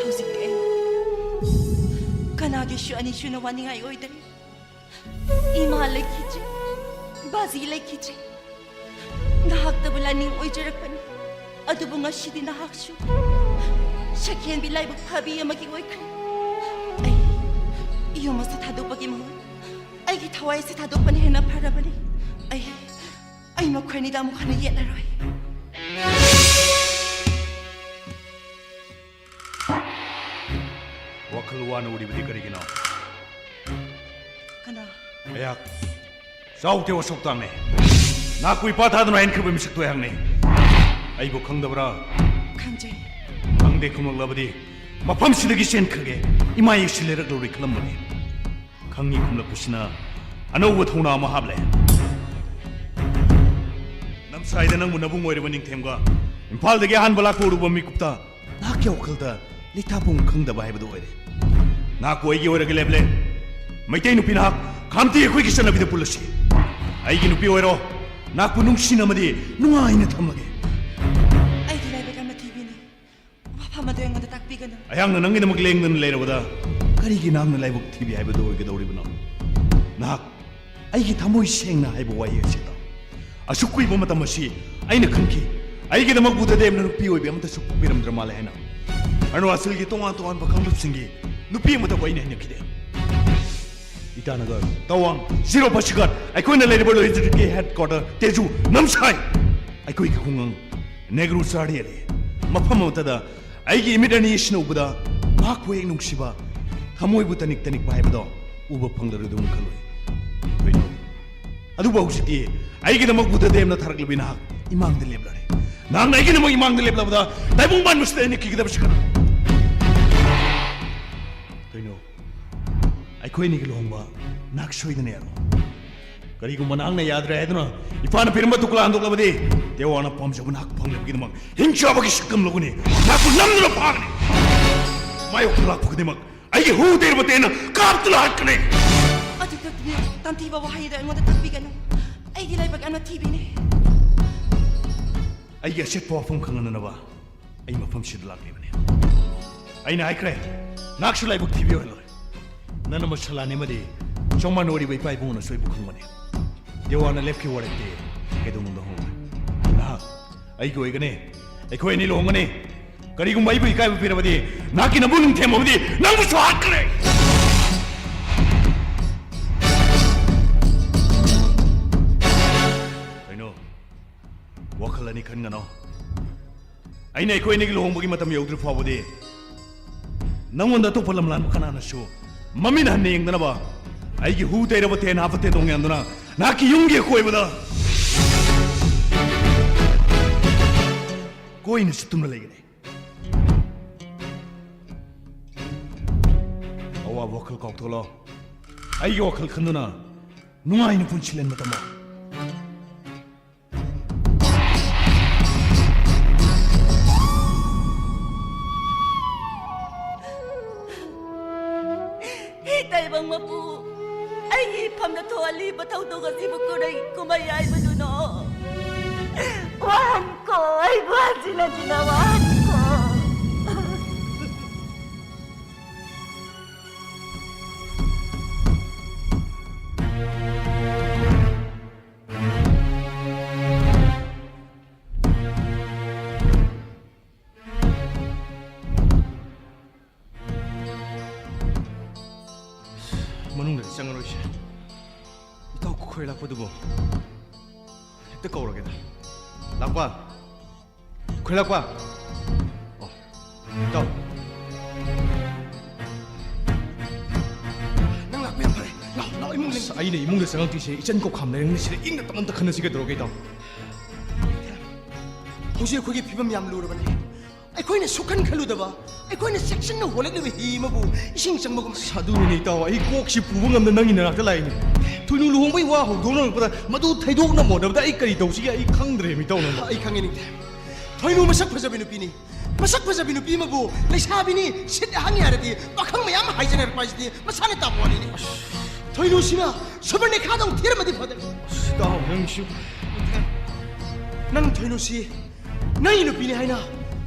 ꯍꯧꯖꯤꯛꯇꯤ ꯑꯩ ꯀꯅꯥꯒꯤꯁꯨ ꯑꯅꯤꯁꯨꯅ ꯋꯥꯅꯤꯡꯉꯥꯏ ꯑꯣꯏꯗ꯭ꯔꯦ꯫ ꯏꯃꯥ ꯂꯩꯈꯤꯗ꯭ꯔꯦ, ꯕꯥꯖꯤ ꯂꯩꯈꯤꯗ꯭ꯔꯦ꯫ ꯅꯍꯥꯛꯇꯕꯨ ꯂꯥꯏꯅꯤꯡ ꯑꯣꯏꯖꯔꯛꯄꯅꯤ꯫ ꯑꯗꯨꯕꯨ ꯉꯁꯤꯗꯤ ꯅꯍꯥꯛꯁꯨ ꯁꯛꯍꯦꯟꯕꯤ ꯂꯥꯏꯕꯛ ꯐꯕꯤ ꯑꯃꯒꯤ ꯑꯣꯏꯈ꯭ꯔꯦ꯫ ꯑꯩ ꯌꯨꯝ ꯑꯁꯤ ꯊꯥꯗꯣꯛꯄꯒꯤ ꯃꯍꯨꯠ ꯑꯩꯒꯤ ꯊꯋꯥꯏ ꯑꯁꯤ ꯊꯥꯗꯣꯛꯄꯅ ꯍꯦꯟꯅ ꯐꯔꯕꯅꯤ꯫ ꯑꯩ, ꯑꯩ ꯃꯈꯣꯏ ꯑꯅꯤꯗ ꯑꯃꯨꯛ ꯍꯟꯅ ꯌꯦꯠꯂꯔꯣꯏ꯫ ꯋꯥꯈꯜ ꯋꯥꯅ ꯎꯔꯤꯕꯗꯤ ꯀꯔꯤꯒꯤꯅꯣ? ꯀꯅꯥ? ꯑꯩꯍꯥꯛ ꯆꯥꯎꯇꯦ ꯑꯁꯣꯛ ꯇꯥꯡꯅꯦ꯫ ꯅꯍꯥꯛꯄꯨ ꯏꯄꯥ ꯊꯥꯗꯨꯅ ꯍꯦꯟꯈ꯭ꯔꯕ ꯃꯤꯁꯛꯇꯣ ꯑꯩꯍꯥꯛꯅꯤ꯫ ꯑꯩꯕꯨ ꯈꯪꯗꯕ꯭ꯔꯥ? ꯈꯪꯖꯩ꯫ ꯈꯪꯗꯦ ꯈꯨꯝꯂꯛꯂꯕꯗꯤ ꯃꯐꯝꯁꯤꯗꯒꯤ ꯆꯦꯟꯈ꯭ꯔꯒꯦ꯫ ꯏꯃꯥ ꯌꯦꯛꯁꯤ ꯂꯩꯔꯛꯂꯔꯣꯏ ꯈꯜꯂꯝꯕꯅꯤ꯫ ꯈꯪꯉꯤ ꯈꯨꯝꯂꯛꯄꯁꯤꯅ ꯑꯅꯧꯕ ꯊꯧꯅꯥ ꯑꯃ ꯍꯥꯞꯂꯦ꯫ ꯅꯝꯁꯥꯏꯗ ꯅꯪꯕꯨ ꯅꯕꯨꯡ ꯑꯣꯏꯔꯕ ꯅꯤꯡꯊꯦꯝꯒ ꯏꯝꯐꯥꯜꯗꯒꯤ ꯑꯍꯥꯟꯕ ꯂꯥꯛꯄ ꯎꯔꯨꯕ ꯃꯤꯀꯨꯞꯇ ꯅꯍꯥꯛꯀꯤ ꯋꯥꯈꯜꯗ ꯂꯩꯇꯥꯐꯝ ꯈꯪꯗꯕ ꯍꯥꯏꯕꯗꯨ ꯑꯣꯏꯔꯦ꯫ ꯅꯍꯥꯛꯄꯨ ꯑꯩꯒꯤ ꯑꯣꯏꯔꯒ ꯂꯦꯞꯂꯦ꯫ ꯃꯩꯇꯩ ꯅꯨꯄꯤ ꯅꯍꯥꯛ ꯈꯥꯝꯇꯤ ꯑꯩꯈꯣꯏꯒꯤ ꯆꯠꯅꯕꯤꯗ ꯄꯨꯜꯂꯁꯤ꯫ ꯑꯩꯒꯤ ꯅꯨꯄꯤ ꯑꯣꯏꯔꯣ, ꯅꯍꯥꯛꯄꯨ ꯅꯨꯡꯁꯤꯅ ꯑꯃꯗꯤ ꯅꯨꯡꯉꯥꯏꯅ ꯊꯝꯂꯒꯦ꯫ ꯑꯩꯒꯤ ꯂꯥꯏꯕꯛ ꯑꯃ ꯊꯤꯕꯤꯅꯤ꯫ ꯋꯥꯐꯝ ꯑꯗꯨ ꯑꯩꯉꯣꯟꯗ ꯇꯥꯛꯄꯤꯒꯅꯨ꯫ ꯑꯩꯍꯥꯛꯅ ꯅꯪꯒꯤꯗꯃꯛ ꯂꯦꯡꯗꯅ ꯂꯩꯔꯕꯗ ꯀꯔꯤꯒꯤ ꯅꯍꯥꯛꯅ ꯂꯥꯏꯕꯛ ꯊꯤꯕꯤ ꯍꯥꯏꯕꯗꯨ ꯑꯣꯏꯒꯗꯧꯔꯤꯕꯅꯣ? ꯅꯍꯥꯛ ꯑꯩꯒꯤ ꯊꯃꯣꯏ ꯁꯦꯡꯅ ꯍꯥꯏꯕ ꯋꯥꯍꯩ ꯑꯁꯤ ꯇꯥꯎ꯫ ꯑꯁꯨꯛ ꯀꯨꯏꯕ ꯃꯇꯝ ꯑꯁꯤ ꯑꯩꯅ ꯈꯟꯈꯤ, ꯑꯩꯒꯤꯗꯃꯛ ꯕꯨꯙꯗꯦꯕꯅ ꯅꯨꯄꯤ ꯑꯣꯏꯕꯤ ꯑꯃꯠꯇꯁꯨ ꯄꯣꯛꯄꯤꯔꯝꯗ꯭ꯔ ꯃꯥꯜꯂꯦ ꯍꯥꯏꯅ꯫ ꯑꯔꯨꯅꯥꯆꯜꯒꯤ ꯇꯣꯉꯥꯟ ꯇꯣꯉꯥꯟꯕ ꯀꯥꯡꯂꯨꯞꯁꯤꯡꯒꯤ ꯅꯨꯄꯤ ꯑꯃꯠꯇꯕꯨ ꯑꯩꯅ ꯍꯩꯅꯈꯤꯗꯦ꯫ ꯏꯇꯥꯅꯒꯔ, ꯇꯋꯥꯡ, ꯖꯤꯔꯣ ꯄꯥꯁꯤꯒꯥꯠ, ꯑꯩꯈꯣꯏꯅ ꯂꯩꯔꯤꯕ ꯂꯣꯏꯖꯤꯛꯀꯤ ꯍꯦꯗ ꯀ꯭ꯋꯥꯇꯔ, ꯇꯦꯖꯨ, ꯅꯝꯁꯥꯏ, ꯑꯩꯈꯣꯏꯒꯤ ꯈꯨꯡꯒꯪ, ꯅꯦꯒ꯭ꯔꯨ ꯆꯥꯔꯤꯌꯦꯂꯤ, ꯃꯐꯝ ꯑꯃꯠꯇꯗ ꯑꯩꯒꯤ ꯏꯃꯤꯠ ꯑꯅꯤ ꯑꯁꯤꯅ ꯎꯕꯗ ꯃꯍꯥꯛꯄꯨ ꯍꯦꯛ ꯅꯨꯡꯁꯤꯕ, ꯊꯃꯣꯏꯕꯨ ꯇꯅꯤꯛ ꯇꯅꯤꯛꯄ ꯍꯥꯏꯕꯗꯣ ꯎꯕ ꯐꯪꯂꯔꯣꯏꯗꯧꯅ ꯈꯜꯂꯨꯏ꯫ ꯀꯩꯅꯣ? ꯑꯗꯨꯕꯨ ꯍꯧꯖꯤꯛꯇꯤ ꯑꯩꯒꯤꯗꯃꯛ ꯕꯨꯙꯗꯦꯕꯅ ꯊꯥꯔꯛꯂꯕꯤ ꯅꯍꯥꯛ ꯏꯃꯥꯡꯗ ꯂꯦꯞꯂꯔꯦ꯫ ꯅꯍꯥꯛꯅ ꯑꯩꯒꯤꯗꯃꯛ ꯏꯃꯥꯡꯗ ꯂꯦꯞꯂꯕꯗ ꯇꯥꯏꯕꯪ ꯄꯥꯟꯕꯁꯤꯗ ꯑꯩꯅ ꯀꯤꯒꯗꯕꯁꯤ ꯀꯅꯥ? ꯀꯩꯅꯣ? ꯑꯩꯈꯣꯏ ꯑꯅꯤꯒꯤ ꯂꯨꯍꯣꯡꯕ ꯅꯍꯥꯛ ꯁꯣꯏꯗꯅ ꯌꯥꯔꯣ꯫ ꯀꯔꯤꯒꯨꯝꯕ ꯅꯍꯥꯛꯅ ꯌꯥꯗ꯭ꯔꯦ ꯍꯥꯏꯗꯨꯅ ꯏꯄꯥꯅ ꯄꯤꯔꯝꯕ ꯇꯨꯀꯂꯥ ꯍꯟꯗꯣꯛꯂꯕꯗꯤ, ꯇꯦꯋꯥꯅ ꯄꯥꯝꯖꯕ ꯅꯍꯥꯛ ꯐꯪꯅꯕꯒꯤꯗꯃꯛ ꯍꯤꯡꯆꯥꯕꯒꯤ ꯁꯛꯇꯝ ꯂꯧꯒꯅꯤ꯫ ꯅꯍꯥꯛꯄꯨ ꯅꯝꯗꯨꯅ ꯐꯥꯒꯅꯤ꯫ ꯃꯥꯌꯣꯛꯇ ꯂꯥꯛꯄ ꯈꯨꯗꯤꯡꯃꯛ ꯑꯩꯒꯤ ꯍꯨ ꯇꯩꯔꯕ ꯇꯦꯟꯅ ꯀꯥꯞꯇꯨꯅ ꯍꯥꯠꯀꯅꯤ꯫ ꯑꯗꯨꯗ ꯇꯝꯊꯤꯕ ꯋꯥꯍꯩꯗ ꯑꯩꯉꯣꯟꯗ ꯇꯥꯛꯄꯤꯒꯅꯨ꯫ ꯑꯩꯒꯤ ꯂꯥꯏꯕꯛ ꯌꯥꯝꯅ ꯊꯤꯕꯤꯅꯦ꯫ ꯑꯩꯒꯤ ꯑꯆꯦꯠꯄ ꯋꯥꯐꯝ ꯈꯪꯍꯟꯅꯅꯕ ꯑꯩ ꯃꯐꯝꯁꯤꯗ ꯂꯥꯛꯂꯤꯕꯅꯤ꯫ ꯑꯩꯅ ꯍꯥꯏꯈ꯭ꯔꯦ, ꯅꯍꯥꯛꯁꯨ ꯂꯥꯏꯕꯛ ꯊꯤꯕꯤ ꯑꯣꯏꯍꯜꯂꯣꯏ꯫ ꯅꯅꯝꯃ ꯁꯂꯥꯅꯤ ꯑꯃꯗꯤ ꯆꯧꯃꯥꯟ ꯑꯣꯏꯔꯤꯕ ꯏꯄꯥ ꯏꯕꯨꯡꯉꯣꯅꯁꯨ ꯑꯩꯕꯨ ꯈꯪꯕꯅꯤ꯫ ꯇꯦꯋꯥꯅ ꯂꯦꯞꯈꯤꯕ ꯋꯥꯔꯦꯞꯇꯤ ꯀꯩꯗꯧꯅꯨꯡꯗ ꯍꯣꯡꯂꯣꯏ꯫ ꯅꯍꯥꯛ ꯑꯩꯒꯤ ꯑꯣꯏꯒꯅꯤ꯫ ꯑꯩꯈꯣꯏ ꯑꯅꯤ ꯂꯨꯍꯣꯡꯒꯅꯤ꯫ ꯀꯔꯤꯒꯨꯝꯕ ꯑꯩꯕꯨ ꯏꯀꯥꯏꯕ ꯄꯤꯔꯕꯗꯤ, ꯅꯍꯥꯛꯀꯤ ꯅꯕꯨ ꯅꯨꯡꯊꯦꯝꯕꯗꯤ ꯅꯪꯕꯨꯁꯨ ꯍꯥꯠꯀꯅꯤ꯫ ꯀꯩꯅꯣ? ꯋꯥꯈꯜ ꯑꯅꯤ ꯈꯟꯒꯅꯣ꯫ ꯑꯩꯅ ꯑꯩꯈꯣꯏ ꯑꯅꯤꯒꯤ ꯂꯨꯍꯣꯡꯕꯒꯤ ꯃꯇꯝ ꯌꯧꯗ꯭ꯔꯤ ꯐꯥꯎꯕꯗꯤ ꯅꯪꯉꯣꯟꯗ ꯑꯇꯣꯞꯄ ꯂꯝꯂꯥꯟꯕ ꯀꯅꯥꯅꯁꯨ ꯃꯃꯤꯠ ꯍꯟꯅ ꯌꯦꯡꯗꯅꯕ ꯑꯩꯒꯤ ꯍꯨ ꯇꯩꯔꯕ ꯇꯦꯟ ꯍꯥꯞꯄ ꯇꯦꯗꯣꯡ ꯌꯥꯟꯗꯨꯅ ꯅꯍꯥꯛꯀꯤ ꯌꯨꯝꯒꯤ ꯑꯀꯣꯏꯕꯗ ꯀꯣꯏꯅ ꯆꯠꯇꯨꯅ ꯂꯩꯒꯅꯤ꯫ ꯑꯋꯥꯕ ꯋꯥꯈꯜ ꯀꯥꯎꯊꯣꯛꯂꯣ꯫ ꯑꯩꯒꯤ ꯋꯥꯈꯜ ꯈꯟꯗꯨꯅ ꯅꯨꯡꯉꯥꯏꯅ ꯄꯨꯟꯁꯤ ꯂꯦꯟꯕ ꯇꯝꯃꯣ꯫ ꯍꯤ ꯇꯥꯏꯕꯪ ꯃꯄꯨ, ꯑꯩꯒꯤ ꯏꯐꯝꯗ ꯊꯣꯛꯍꯜꯂꯤꯕ ꯊꯧꯗꯣꯛ ꯑꯁꯤꯕꯨ ꯀꯔꯤ ꯀꯨꯝꯍꯩ ꯍꯥꯏꯕꯗꯨꯅꯣ? ꯋꯥꯍꯟꯈꯣ, ꯑꯩꯕꯨ ꯍꯟꯖꯤꯟ ꯍꯟꯖꯤꯟꯅ ꯋꯥꯍꯟꯈꯣ꯫ ꯃꯅꯨꯡꯗꯗꯤ ꯆꯪꯉꯔꯣꯏꯁꯦ꯫ ꯏꯇꯥꯎ ꯈꯣꯏꯔꯥꯛꯄꯗꯨꯕꯨ ꯍꯦꯛꯇ ꯀꯧꯔꯒꯦꯗ꯫ ꯂꯥꯛꯄ! ꯈꯣꯏꯔꯥꯛꯄ! ꯑꯣ, ꯏꯇꯥꯎ꯫ ꯅꯪ ꯂꯥꯛꯄ ꯌꯥꯝ ꯐꯔꯦ꯫ ꯂꯥꯛꯑꯣ, ꯂꯥꯛꯑꯣ, ꯏꯃꯨꯡꯗ꯫ ꯑꯁ, ꯑꯩꯅ ꯏꯃꯨꯡꯗ ꯆꯪꯉꯛꯇ꯭ꯔꯤꯁꯦ ꯏꯆꯟ ꯀꯧꯈꯥꯝ ꯂꯩꯔꯝꯒꯅꯤ꯫ ꯁꯤꯗ ꯏꯪꯅ ꯇꯞꯅ ꯑꯝꯇ ꯈꯟꯅꯁꯤ ꯀꯩꯗꯧꯔꯒꯦ, ꯏꯇꯥꯎ? ꯍꯧꯖꯤꯛ ꯑꯩꯈꯣꯏꯒꯤ ꯐꯤꯕꯝ ꯌꯥꯝ ꯂꯨꯔꯕꯅꯤ꯫ ꯑꯩꯈꯣꯏꯅ ꯁꯨꯛꯈꯟ ꯈꯜꯂꯨꯗꯕ, ꯑꯩꯈꯣꯏꯅ ꯆꯦꯛꯁꯤꯟꯅ ꯍꯣꯜꯂꯛꯂꯤꯕ ꯍꯤ ꯑꯃꯕꯨ ꯏꯁꯤꯡ ꯆꯪꯕꯒꯨꯝ꯫ ꯑꯁ, ꯑꯗꯨꯅꯤꯅꯦ ꯏꯇꯥꯎ, ꯑꯩ ꯀꯣꯛꯁꯤ ꯄꯨꯕ ꯉꯝꯗ ꯅꯪꯒꯤ ꯅꯅꯥꯛꯇ ꯂꯥꯛꯏꯅꯦ꯫ ꯊꯣꯏꯅꯨ ꯂꯨꯍꯣꯡꯕꯩ ꯋꯥ ꯍꯧꯗꯣꯛꯅꯔꯛꯄꯗ ꯃꯗꯨ ꯊꯩꯗꯣꯛꯅꯕ ꯍꯣꯠꯅꯕꯗ ꯑꯩ ꯀꯔꯤ ꯇꯧꯁꯤꯒꯦ ꯑꯩ ꯈꯪꯗ꯭ꯔꯦ ꯏꯇꯥꯎ ꯅꯪꯕꯨ꯫ ꯑꯩ ꯈꯪꯉꯦ ꯅꯤꯡꯊꯦꯝ꯫ ꯊꯣꯏꯅꯨ ꯃꯁꯛ ꯐꯖꯕꯤ ꯅꯨꯄꯤꯅꯤ꯫ ꯃꯁꯛ ꯐꯖꯕꯤ ꯅꯨꯄꯤ ꯑꯃꯕꯨ ꯂꯩꯁꯥꯕꯤꯅꯤ, ꯁꯤꯠ ꯍꯪꯉꯤ ꯍꯥꯏꯔꯗꯤ ꯄꯥꯈꯪ ꯃꯌꯥꯝ ꯍꯥꯏꯖꯅꯔꯛꯄ ꯍꯥꯏꯁꯤꯗꯤ ꯃꯁꯥꯅ ꯇꯥꯕ ꯋꯥꯔꯤꯅꯤ꯫ ꯊꯣꯏꯅꯨꯁꯤꯅ ꯁꯨꯕꯔꯅꯦꯈꯥꯗꯧ ꯊꯤꯔꯝꯃꯗꯤ ꯐꯗꯧꯅꯤ꯫ ꯑꯁ, ꯏꯇꯥꯎ ꯅꯪꯁꯨ꯫ ꯅꯪ ꯊꯣꯏꯅꯨꯁꯤ ꯅꯪꯒꯤ ꯅꯨꯄꯤꯅꯤ ꯍꯥꯏꯅ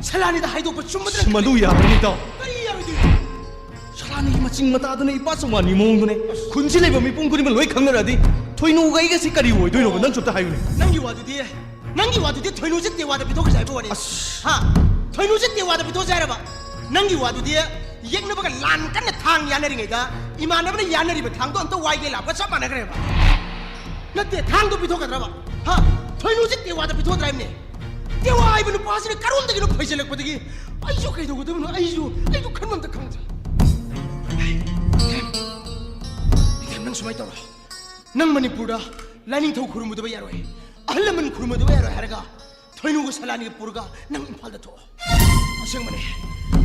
ꯁꯂꯥꯅꯤꯗ ꯍꯥꯏꯗꯣꯛꯄ ꯆꯨꯝꯕꯗ ꯑꯁ, ꯃꯗꯨ ꯌꯥꯔꯣꯏ ꯏꯇꯥꯎ꯫ ꯀꯔꯤ ꯌꯥꯔꯣꯏꯗꯣꯏꯅꯣ? ꯁꯂꯥꯅꯤꯒꯤ ꯃꯆꯤꯡ ꯃꯇꯥꯗꯨꯅ ꯏꯄꯥ ꯆꯧꯉꯥꯟꯒꯤ ꯃꯑꯣꯡꯗꯨꯅꯦ꯫ ꯈꯨꯟꯁꯤ ꯂꯩꯕ ꯃꯤꯄꯨꯝ ꯈꯨꯗꯤꯡꯃꯛ ꯂꯣꯏ ꯈꯪꯅꯔꯛꯑꯗꯤ ꯊꯣꯏꯅꯨꯒ ꯑꯩꯒꯁꯤ ꯀꯔꯤ ꯑꯣꯏꯗꯣꯏꯅꯣꯕ? ꯅꯪꯁꯨ ꯑꯝꯇ ꯍꯥꯏꯌꯨꯅꯦ꯫ ꯅꯪꯒꯤ ꯋꯥꯗꯨꯗꯤ, ꯅꯪꯒꯤ ꯋꯥꯗꯨꯗꯤ ꯊꯣꯏꯅꯨꯁꯦ ꯇꯦꯋꯥꯗ ꯄꯤꯊꯣꯛꯈ꯭ꯔꯁꯦ ꯍꯥꯏꯕ ꯋꯥꯅꯤ꯫ ꯑꯁ꯫ ꯍꯥ? ꯊꯣꯏꯅꯨꯁꯦ ꯇꯦꯋꯥꯗ ꯄꯤꯊꯣꯛꯈ꯭ꯔꯁꯦ ꯍꯥꯏꯔꯕ? ꯅꯪꯒꯤ ꯋꯥꯗꯨꯗꯤ ꯌꯦꯛꯅꯕꯒ ꯂꯥꯟ ꯀꯟꯅ ꯊꯥꯡ ꯌꯥꯅꯔꯤꯉꯩꯗ ꯏꯃꯥꯟꯅꯕꯅ ꯌꯥꯅꯔꯤꯕ ꯊꯥꯡꯗꯣ ꯑꯝꯇ ꯋꯥꯏꯒꯦ ꯂꯥꯛꯄꯒ ꯆꯞ ꯃꯥꯟꯅꯈ꯭ꯔꯦꯕ꯫ ꯅꯠꯇꯦ, ꯊꯥꯡꯗꯣ ꯄꯤꯊꯣꯛꯀꯗ꯭ꯔꯕ? ꯍꯥ? ꯊꯣꯏꯅꯨꯁꯦ ꯇꯦꯋꯥꯗ ꯄꯤꯊꯣꯛꯀꯗ꯭ꯔꯥ ꯍꯥꯏꯕꯅꯦ? ꯇꯦꯋꯥ ꯍꯥꯏꯕ ꯅꯨꯄꯥꯁꯤꯅ ꯀꯔꯣꯝꯗꯒꯤꯅꯣ ꯐꯩꯖꯜꯂꯛꯄꯗꯒꯤ ꯑꯩꯁꯨ ꯀꯩꯗꯧꯒꯗꯕꯅꯣ? ꯑꯩꯁꯨ, ꯑꯩꯁꯨ ꯈꯟꯕ ꯑꯝꯇ ꯈꯪꯗ꯭ꯔꯦ꯫ ꯅꯤꯡꯊꯦꯝ, ꯅꯤꯡꯊꯦꯝ, ꯅꯪ ꯁꯨꯃꯥꯏꯅ ꯇꯧꯔꯣ꯫ ꯅꯪ ꯃꯅꯤꯄꯨꯔꯗ ꯂꯥꯏꯅꯤꯡꯊꯧ ꯈꯨꯔꯨꯝꯃꯨꯗꯕ ꯌꯥꯔꯣꯏ, ꯑꯍꯜ ꯂꯃꯟ ꯈꯨꯔꯨꯝꯃꯨꯗꯕ ꯌꯥꯔꯣꯏ ꯍꯥꯏꯔꯒ ꯊꯣꯏꯅꯨꯒ ꯁꯂꯥꯅꯤꯒ ꯄꯨꯔꯒ ꯅꯪ ꯏꯝꯐꯥꯜꯗ ꯊꯣꯛꯑꯣ꯫ ꯑꯁꯦꯡꯕꯅꯦ,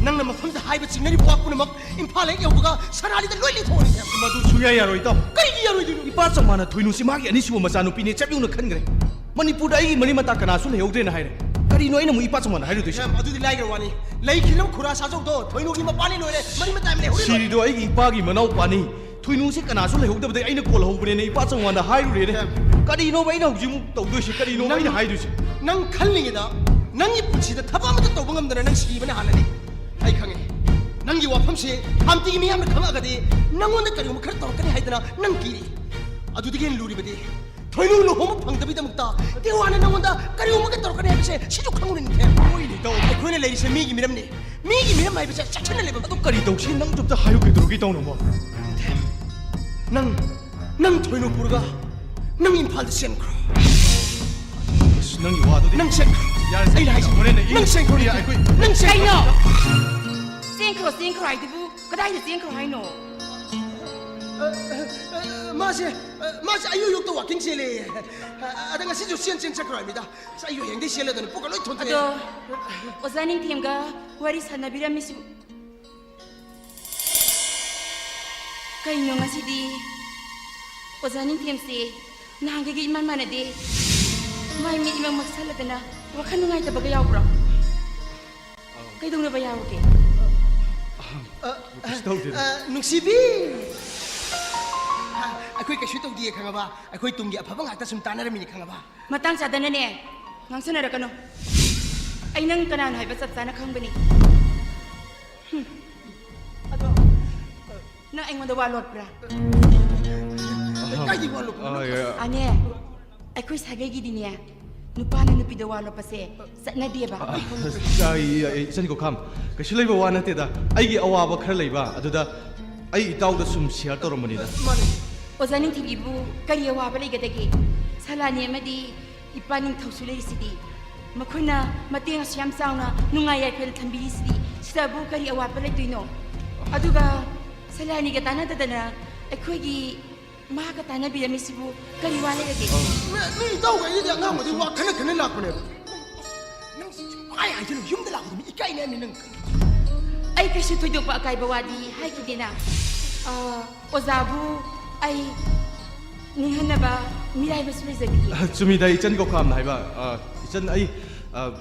ꯅꯪꯅ ꯃꯐꯝꯗ ꯍꯥꯏꯕ ꯆꯤꯡꯅꯔꯤꯕ ꯋꯥ ꯄꯨꯝꯅꯃꯛ ꯏꯝꯐꯥꯜ ꯍꯦꯛ ꯌꯧꯕꯒ ꯁꯂꯥꯅꯤꯗ ꯂꯣꯏ ꯂꯤꯊꯣꯛꯑꯣ, ꯅꯤꯡꯊꯦꯝ꯫ ꯃꯗꯨ ꯁꯨꯡꯌꯥ ꯌꯥꯔꯣꯏ, ꯏꯇꯥꯎ꯫ ꯀꯔꯤꯒꯤ ꯌꯥꯔꯣꯏꯗꯣꯏꯅꯣ? ꯏꯄꯥ ꯆꯧꯉꯥꯟꯅ ꯊꯣꯏꯅꯨꯁꯤ ꯃꯥꯒꯤ ꯑꯅꯤꯁꯨꯕ ꯃꯆꯥꯅꯨꯄꯤꯅꯦ ꯆꯞ ꯌꯨꯡꯅ ꯈꯟꯈ꯭ꯔꯦ꯫ ꯃꯅꯤꯄꯨꯔꯗ ꯑꯩꯒꯤ ꯃꯔꯤ ꯃꯇꯥ ꯀꯅꯥꯁꯨ ꯂꯩꯍꯧꯗ꯭ꯔꯦꯅ ꯍꯥꯏꯔꯦ꯫ ꯀꯔꯤꯅꯣ ꯑꯩꯅ ꯑꯃꯨꯛ ꯏꯄꯥ ꯆꯧꯉꯥꯟꯗ ꯍꯥꯏꯔꯨꯗꯣꯏꯁꯦ? ꯅꯤꯡꯊꯦꯝ, ꯑꯗꯨꯗꯤ ꯂꯥꯏꯈ꯭ꯔ ꯋꯥꯅꯤ꯫ ꯂꯩꯈꯤꯗ꯭ꯔꯕ ꯈꯨꯔꯥ ꯁꯥꯖꯧꯗꯣ ꯊꯣꯏꯅꯨꯒꯤ ꯃꯄꯥꯅꯤ ꯂꯣꯏꯔꯦ, ꯃꯔꯤ ꯃꯇꯥ ꯑꯃ ꯂꯩꯍꯧꯔꯤ ꯂꯣꯏꯔꯦ꯫ ꯁꯤꯔꯤꯗꯣ ꯑꯩꯒꯤ ꯏꯄꯥꯒꯤ ꯃꯅꯥꯎꯄꯥꯅꯤ꯫ ꯊꯣꯏꯅꯨꯁꯦ ꯀꯅꯥꯁꯨ ꯂꯩꯍꯧꯗꯕꯗꯩ ꯑꯩꯅ ꯀꯣꯜ ꯍꯧꯕꯅꯦꯅ ꯏꯄꯥ ꯆꯧꯉꯥꯟꯗ ꯍꯥꯏꯔꯨꯔꯦꯅꯦ꯫ ꯅꯤꯡꯊꯦꯝ꯫ ꯀꯔꯤꯅꯣꯕ ꯑꯩꯅ ꯍꯧꯖꯤꯛ ꯑꯃꯨꯛ ꯇꯧꯗꯣꯏꯁꯦ? ꯀꯔꯤꯅꯣꯕ ꯅꯪ, ꯑꯩꯅ ꯍꯥꯏꯗꯣꯏꯁꯦ? ꯅꯪ ꯈꯜꯂꯤꯉꯩꯗ ꯅꯪꯒꯤ ꯄꯨꯟꯁꯤꯗ ꯊꯕꯛ ꯑꯃꯠꯇ ꯇꯧꯕ ꯉꯝꯗꯅ ꯅꯪ ꯁꯤꯕꯅ ꯍꯥꯜꯂꯅꯤ꯫ ꯑꯩ ꯈꯪꯉꯦ꯫ ꯅꯪꯒꯤ ꯋꯥꯐꯝꯁꯦ ꯈꯥꯝꯇꯤꯒꯤ ꯃꯤꯌꯥꯝꯅ ꯈꯪꯉꯛꯑꯒꯗꯤ ꯅꯪꯉꯣꯟꯗ ꯀꯔꯤꯒꯨꯝꯕ ꯈꯔ ꯇꯧꯔꯛꯀꯅꯤ ꯍꯥꯏꯗꯅ ꯅꯪ ꯀꯤꯔꯤ꯫ ꯑꯗꯨꯗꯒꯤ ꯍꯦꯟꯅ ꯂꯨꯔꯤꯕꯗꯤ ꯊꯣꯏꯅꯨ ꯂꯨꯍꯣꯡꯕ ꯐꯪꯗꯕꯒꯤꯗꯃꯛꯇ ꯇꯦꯋꯥꯅ ꯅꯪꯉꯣꯟꯗ ꯀꯔꯤꯒꯨꯝꯕꯒ ꯇꯧꯔꯛꯀꯅꯤ ꯍꯥꯏꯕꯁꯦ ꯁꯤꯁꯨ ꯈꯪꯉꯨꯅꯦ, ꯅꯤꯡꯊꯦꯝ꯫ ꯍꯣꯏꯅꯦ, ꯏꯇꯥꯎ꯫ ꯑꯩꯈꯣꯏꯅ ꯂꯩꯔꯤꯁꯦ ꯃꯤꯒꯤ ꯃꯤꯔꯝꯅꯤ꯫ ꯃꯤꯒꯤ ꯃꯤꯔꯝ ꯍꯥꯏꯕꯁꯦ ꯆꯦꯛꯁꯤꯟꯅ ꯂꯩꯕ꯫ ꯑꯗꯨ ꯀꯔꯤ ꯇꯧꯁꯤ? ꯅꯪꯁꯨ ꯑꯝꯇ ꯍꯥꯏꯌꯨ, ꯀꯩꯗꯧꯔꯒꯦ, ꯏꯇꯥꯎꯅꯕꯣ? ꯅꯤꯡꯊꯦꯝ, ꯅꯪ, ꯅꯪ ꯊꯣꯏꯅꯨ ꯄꯨꯔꯒ ꯅꯪ ꯏꯝꯐꯥꯜꯗ ꯆꯦꯟꯈ꯭ꯔꯣ꯫ ꯑꯁ, ꯅꯪꯒꯤ ꯋꯥꯗꯨꯗꯤ꯫ ꯅꯪ ꯆꯦꯟꯈ꯭ꯔꯣ꯫ ꯌꯥꯔꯦ, ꯑꯩꯅ ꯍꯥꯏꯁꯦ꯫ ꯍꯣꯔꯦꯟ ꯑꯩ ꯅꯪ ꯆꯦꯟꯈ꯭ꯔꯣ, ꯌꯥ, ꯅꯤꯡꯊꯦꯝ꯫ ꯑꯩꯈꯣꯏ ꯅꯪ ꯆꯦꯟꯈ꯭ꯔꯣ꯫ ꯀꯩꯅꯣ? ꯆꯦꯟꯈ꯭ꯔꯣ, ꯆꯦꯟꯈ꯭ꯔꯣ ꯍꯥꯏꯗꯨꯕꯨ ꯀꯗꯥꯏꯗ ꯆꯦꯟꯈ꯭ꯔꯣ ꯍꯥꯏꯅꯣ? ꯑ, ꯃꯥꯁꯦ, ꯑ, ꯃꯥꯁꯦ ꯑꯌꯨꯛ ꯑꯌꯨꯛꯇ walking ꯆꯦꯜꯂꯦꯌꯦ꯫ ꯑ, ꯑꯗ ꯉꯁꯤꯁꯨ ꯆꯦꯟ ꯆꯦꯟ ꯆꯠꯈ꯭ꯔꯣ ꯍꯥꯏꯕꯅꯤꯗ꯫ ꯑꯁ, ꯑꯩꯁꯨ ꯍꯌꯦꯡꯗꯩ ꯆꯦꯜꯂꯗꯣꯏꯅꯤ, ꯄꯨꯛꯀ ꯂꯣꯏ ꯊꯣꯟꯊꯣꯛꯑꯦ꯫ ꯑꯗꯣ ꯑꯣꯖꯥ ꯅꯤꯡꯊꯦꯝꯒ ꯋꯥꯔꯤ ꯁꯥꯟꯅꯕꯤꯔꯝꯃꯤꯁꯤꯕꯨ? ꯀꯩꯅꯣ ꯉꯁꯤꯗꯤ ꯑꯣꯖꯥ ꯅꯤꯡꯊꯦꯝꯁꯦ ꯅꯍꯥꯟꯈꯩꯒ ꯏꯃꯥꯟ ꯃꯥꯟꯅꯗꯦ꯫ ꯃꯥꯏ ꯃꯤꯠ ꯏꯃꯝ ꯃꯝꯁꯜꯂꯗꯅ ꯋꯥꯈꯜ ꯅꯨꯡꯉꯥꯏꯇꯕꯒ ꯌꯥꯎꯕ꯭ꯔꯣ? ꯀꯩꯗꯧꯅꯕ ꯌꯥꯎꯔꯒꯦ? ꯑ, ꯀꯩꯁꯨ ꯇꯧꯗꯦꯗ꯫ ꯑ, ꯅꯨꯡꯁꯤꯕꯤ! ꯑ, ꯑꯩꯈꯣꯏ ꯀꯩꯁꯨ ꯇꯧꯗꯤꯌꯦ, ꯈꯪꯉꯕ? ꯑꯩꯈꯣꯏ ꯇꯨꯡꯒꯤ ꯑꯐꯕ ꯉꯥꯛꯇ ꯁꯨꯝ ꯇꯥꯟꯅꯔꯝꯃꯤꯅꯦ, ꯈꯪꯉꯕ? ꯃꯇꯥꯡ ꯆꯥꯗꯅꯅꯦ ꯉꯥꯡꯁꯟꯅꯔꯛꯀꯅꯨ꯫ ꯑꯩ ꯅꯪ ꯀꯅꯥꯅꯣ ꯍꯥꯏꯕ ꯆꯞ ꯆꯥꯅ ꯈꯪꯕꯅꯤ꯫ ꯍꯨꯝ꯫ ꯑꯗꯣ, ꯅꯪ ꯑꯩꯉꯣꯟꯗ ꯋꯥ ꯂꯣꯠꯄ꯭ꯔꯥ? ꯀꯥꯏꯗꯩ ꯋꯥ ꯂꯣꯠꯄꯅꯣ? ꯑ, ꯑ, ꯑꯅꯦ, ꯑꯩꯈꯣꯏ ꯁꯥꯒꯩꯒꯤꯗꯤꯅꯦ, ꯅꯨꯄꯥꯅ ꯅꯨꯄꯤꯗ ꯋꯥ ꯂꯣꯠꯄꯁꯦ ꯆꯠꯅꯗꯦꯕ꯫ ꯑ, ꯑ, ꯑꯩ, ꯑꯩ, ꯏꯆꯟ ꯀꯣꯈꯥꯝ, ꯀꯩꯁꯨ ꯂꯩꯕ ꯋꯥ ꯅꯠꯇꯦꯗ꯫ ꯑꯩꯒꯤ ꯑꯋꯥꯕ ꯈꯔ ꯂꯩꯕ, ꯑꯗꯨꯗ ꯑꯩ ꯏꯇꯥꯎꯗ ꯁꯨꯝ share ꯇꯧꯔꯝꯕꯅꯤꯗ꯫ ꯃꯥꯅꯦ꯫ ꯑꯣꯖꯥ ꯅꯤꯡꯊꯤꯕꯤꯕꯨ ꯀꯔꯤ ꯑꯋꯥꯕ ꯂꯩꯒꯗꯒꯦ? ꯁꯂꯥꯅꯤ ꯑꯃꯗꯤ ꯏꯄꯥ ꯅꯤꯡꯊꯧꯁꯨ ꯂꯩꯔꯤꯁꯤꯗꯤ꯫ ꯃꯈꯣꯏꯅ ꯃꯇꯦꯡ ꯑꯁꯨ ꯌꯥꯝ ꯆꯥꯎꯅ ꯅꯨꯡꯉꯥꯏ ꯌꯥꯏꯐꯅ ꯊꯝꯕꯤꯔꯤꯁꯤꯗꯤ꯫ ꯁꯤꯗꯕꯨ ꯀꯔꯤ ꯑꯋꯥꯠꯄ ꯂꯩꯗꯣꯏꯅꯣ? ꯑꯗꯨꯒ ꯁꯂꯥꯅꯤꯒ ꯇꯥꯟꯅꯗꯗꯅ ꯑꯩꯈꯣꯏꯒꯤ ꯃꯥꯒ ꯇꯥꯟꯅꯕꯤꯔꯝꯃꯤꯁꯤꯕꯨ ꯀꯔꯤ ꯋꯥ ꯂꯩꯔꯒꯦ? ꯅ-, ꯅꯣꯏ ꯏꯇꯥꯎꯒ ꯑꯩꯒꯗꯤ ꯑꯉꯥꯡ ꯑꯣꯏꯗꯩ ꯋꯥ ꯈꯟꯅ ꯈꯟꯅ ꯂꯥꯛꯄꯅꯦꯕ꯫ ꯅꯪ ꯁꯨꯝ ꯄꯪꯍꯥꯏ ꯍꯥꯏꯖꯤꯜꯂꯨ, ꯌꯨꯝꯗ ꯂꯥꯛꯄꯗ ꯃꯤ ꯏꯀꯥꯏꯅꯤ ꯍꯥꯏꯕꯅꯤ ꯅꯪ꯫ ꯑꯩ ꯀꯩꯁꯨ ꯊꯣꯏꯗꯣꯛꯄ ꯑꯀꯥꯏꯕ ꯋꯥꯗꯤ ꯍꯥꯏꯈꯤꯗꯦꯅ꯫ ꯑ, ꯑꯣꯖꯥꯕꯨ ꯑꯩ ꯅꯤꯡꯍꯟꯅꯕ ꯃꯤꯔꯥꯏꯕꯁꯨ ꯂꯩꯖꯗꯤꯌꯦ꯫ ꯑ, ꯆꯨꯝꯃꯤꯗ, ꯏꯆꯟ ꯀꯧꯈꯥꯝꯅ ꯍꯥꯏꯕ꯫ ꯑ, ꯏꯆꯟ, ꯑꯩ, ꯑ,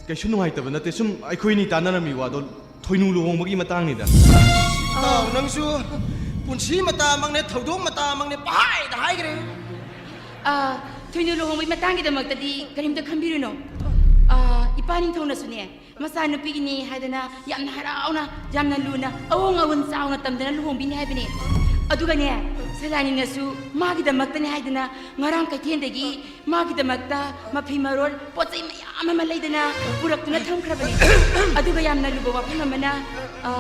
ꯀꯩꯁꯨ ꯅꯨꯡꯉꯥꯏꯇꯕ ꯅꯠꯇꯦ꯫ ꯁꯨꯝ ꯑꯩꯈꯣꯏꯅꯤ ꯇꯥꯟꯅꯔꯝꯃꯤ ꯋꯥꯗꯣ ꯊꯣꯏꯅꯨ ꯂꯨꯍꯣꯡꯕꯒꯤ ꯃꯇꯥꯡꯅꯤꯗ꯫ ꯏꯇꯥꯎ, ꯅꯪꯁꯨ ꯄꯨꯟꯁꯤ ꯃꯇꯥꯃꯛꯅꯦ, ꯊꯧꯗꯣꯛ ꯃꯇꯥꯃꯛꯅꯦ, ꯄꯪꯍꯥꯏꯗ ꯍꯥꯏꯈ꯭ꯔꯦ꯫ ꯑ, ꯊꯣꯏꯅꯨ ꯂꯨꯍꯣꯡꯕꯒꯤ ꯃꯇꯥꯡꯒꯤꯗꯃꯛꯇꯗꯤ ꯀꯔꯤꯝꯇ ꯈꯟꯕꯤꯔꯨꯅꯨ꯫ ꯑ, ꯏꯄꯥ ꯅꯤꯡꯊꯧꯅꯁꯨꯅꯦ, ꯃꯆꯥꯅꯨꯄꯤꯒꯤꯅꯤ ꯍꯥꯏꯗꯅ ꯌꯥꯝꯅ ꯍꯔꯥꯎꯅ, ꯌꯥꯝꯅ ꯂꯨꯅ, ꯑꯋꯣꯡ ꯑꯋꯨꯟ ꯆꯥꯎꯅ ꯇꯝꯗꯅ ꯂꯨꯍꯣꯡꯕꯤꯅꯤ ꯍꯥꯏꯕꯅꯦ꯫ ꯑꯗꯨꯒꯅꯦ, ꯁꯂꯥꯅꯤꯅꯁꯨ ꯃꯥꯒꯤꯗꯃꯛꯇꯅꯦ ꯍꯥꯏꯗꯅ ꯉꯔꯥꯡ ꯀꯩꯊꯦꯜꯗꯒꯤ ꯃꯥꯒꯤꯗꯃꯛꯇ ꯃꯐꯤ ꯃꯔꯣꯜ, ꯄꯣꯠ ꯆꯩ ꯃꯌꯥꯝ ꯑꯃ ꯂꯩꯗꯅ ꯄꯨꯔꯛꯇꯨꯅ ꯊꯝꯈ꯭ꯔꯕꯅꯦ꯫ ꯑꯗꯨꯒ ꯌꯥꯝꯅ ꯂꯨꯕ ꯋꯥꯐꯝ ꯑꯃꯅ, ꯑ,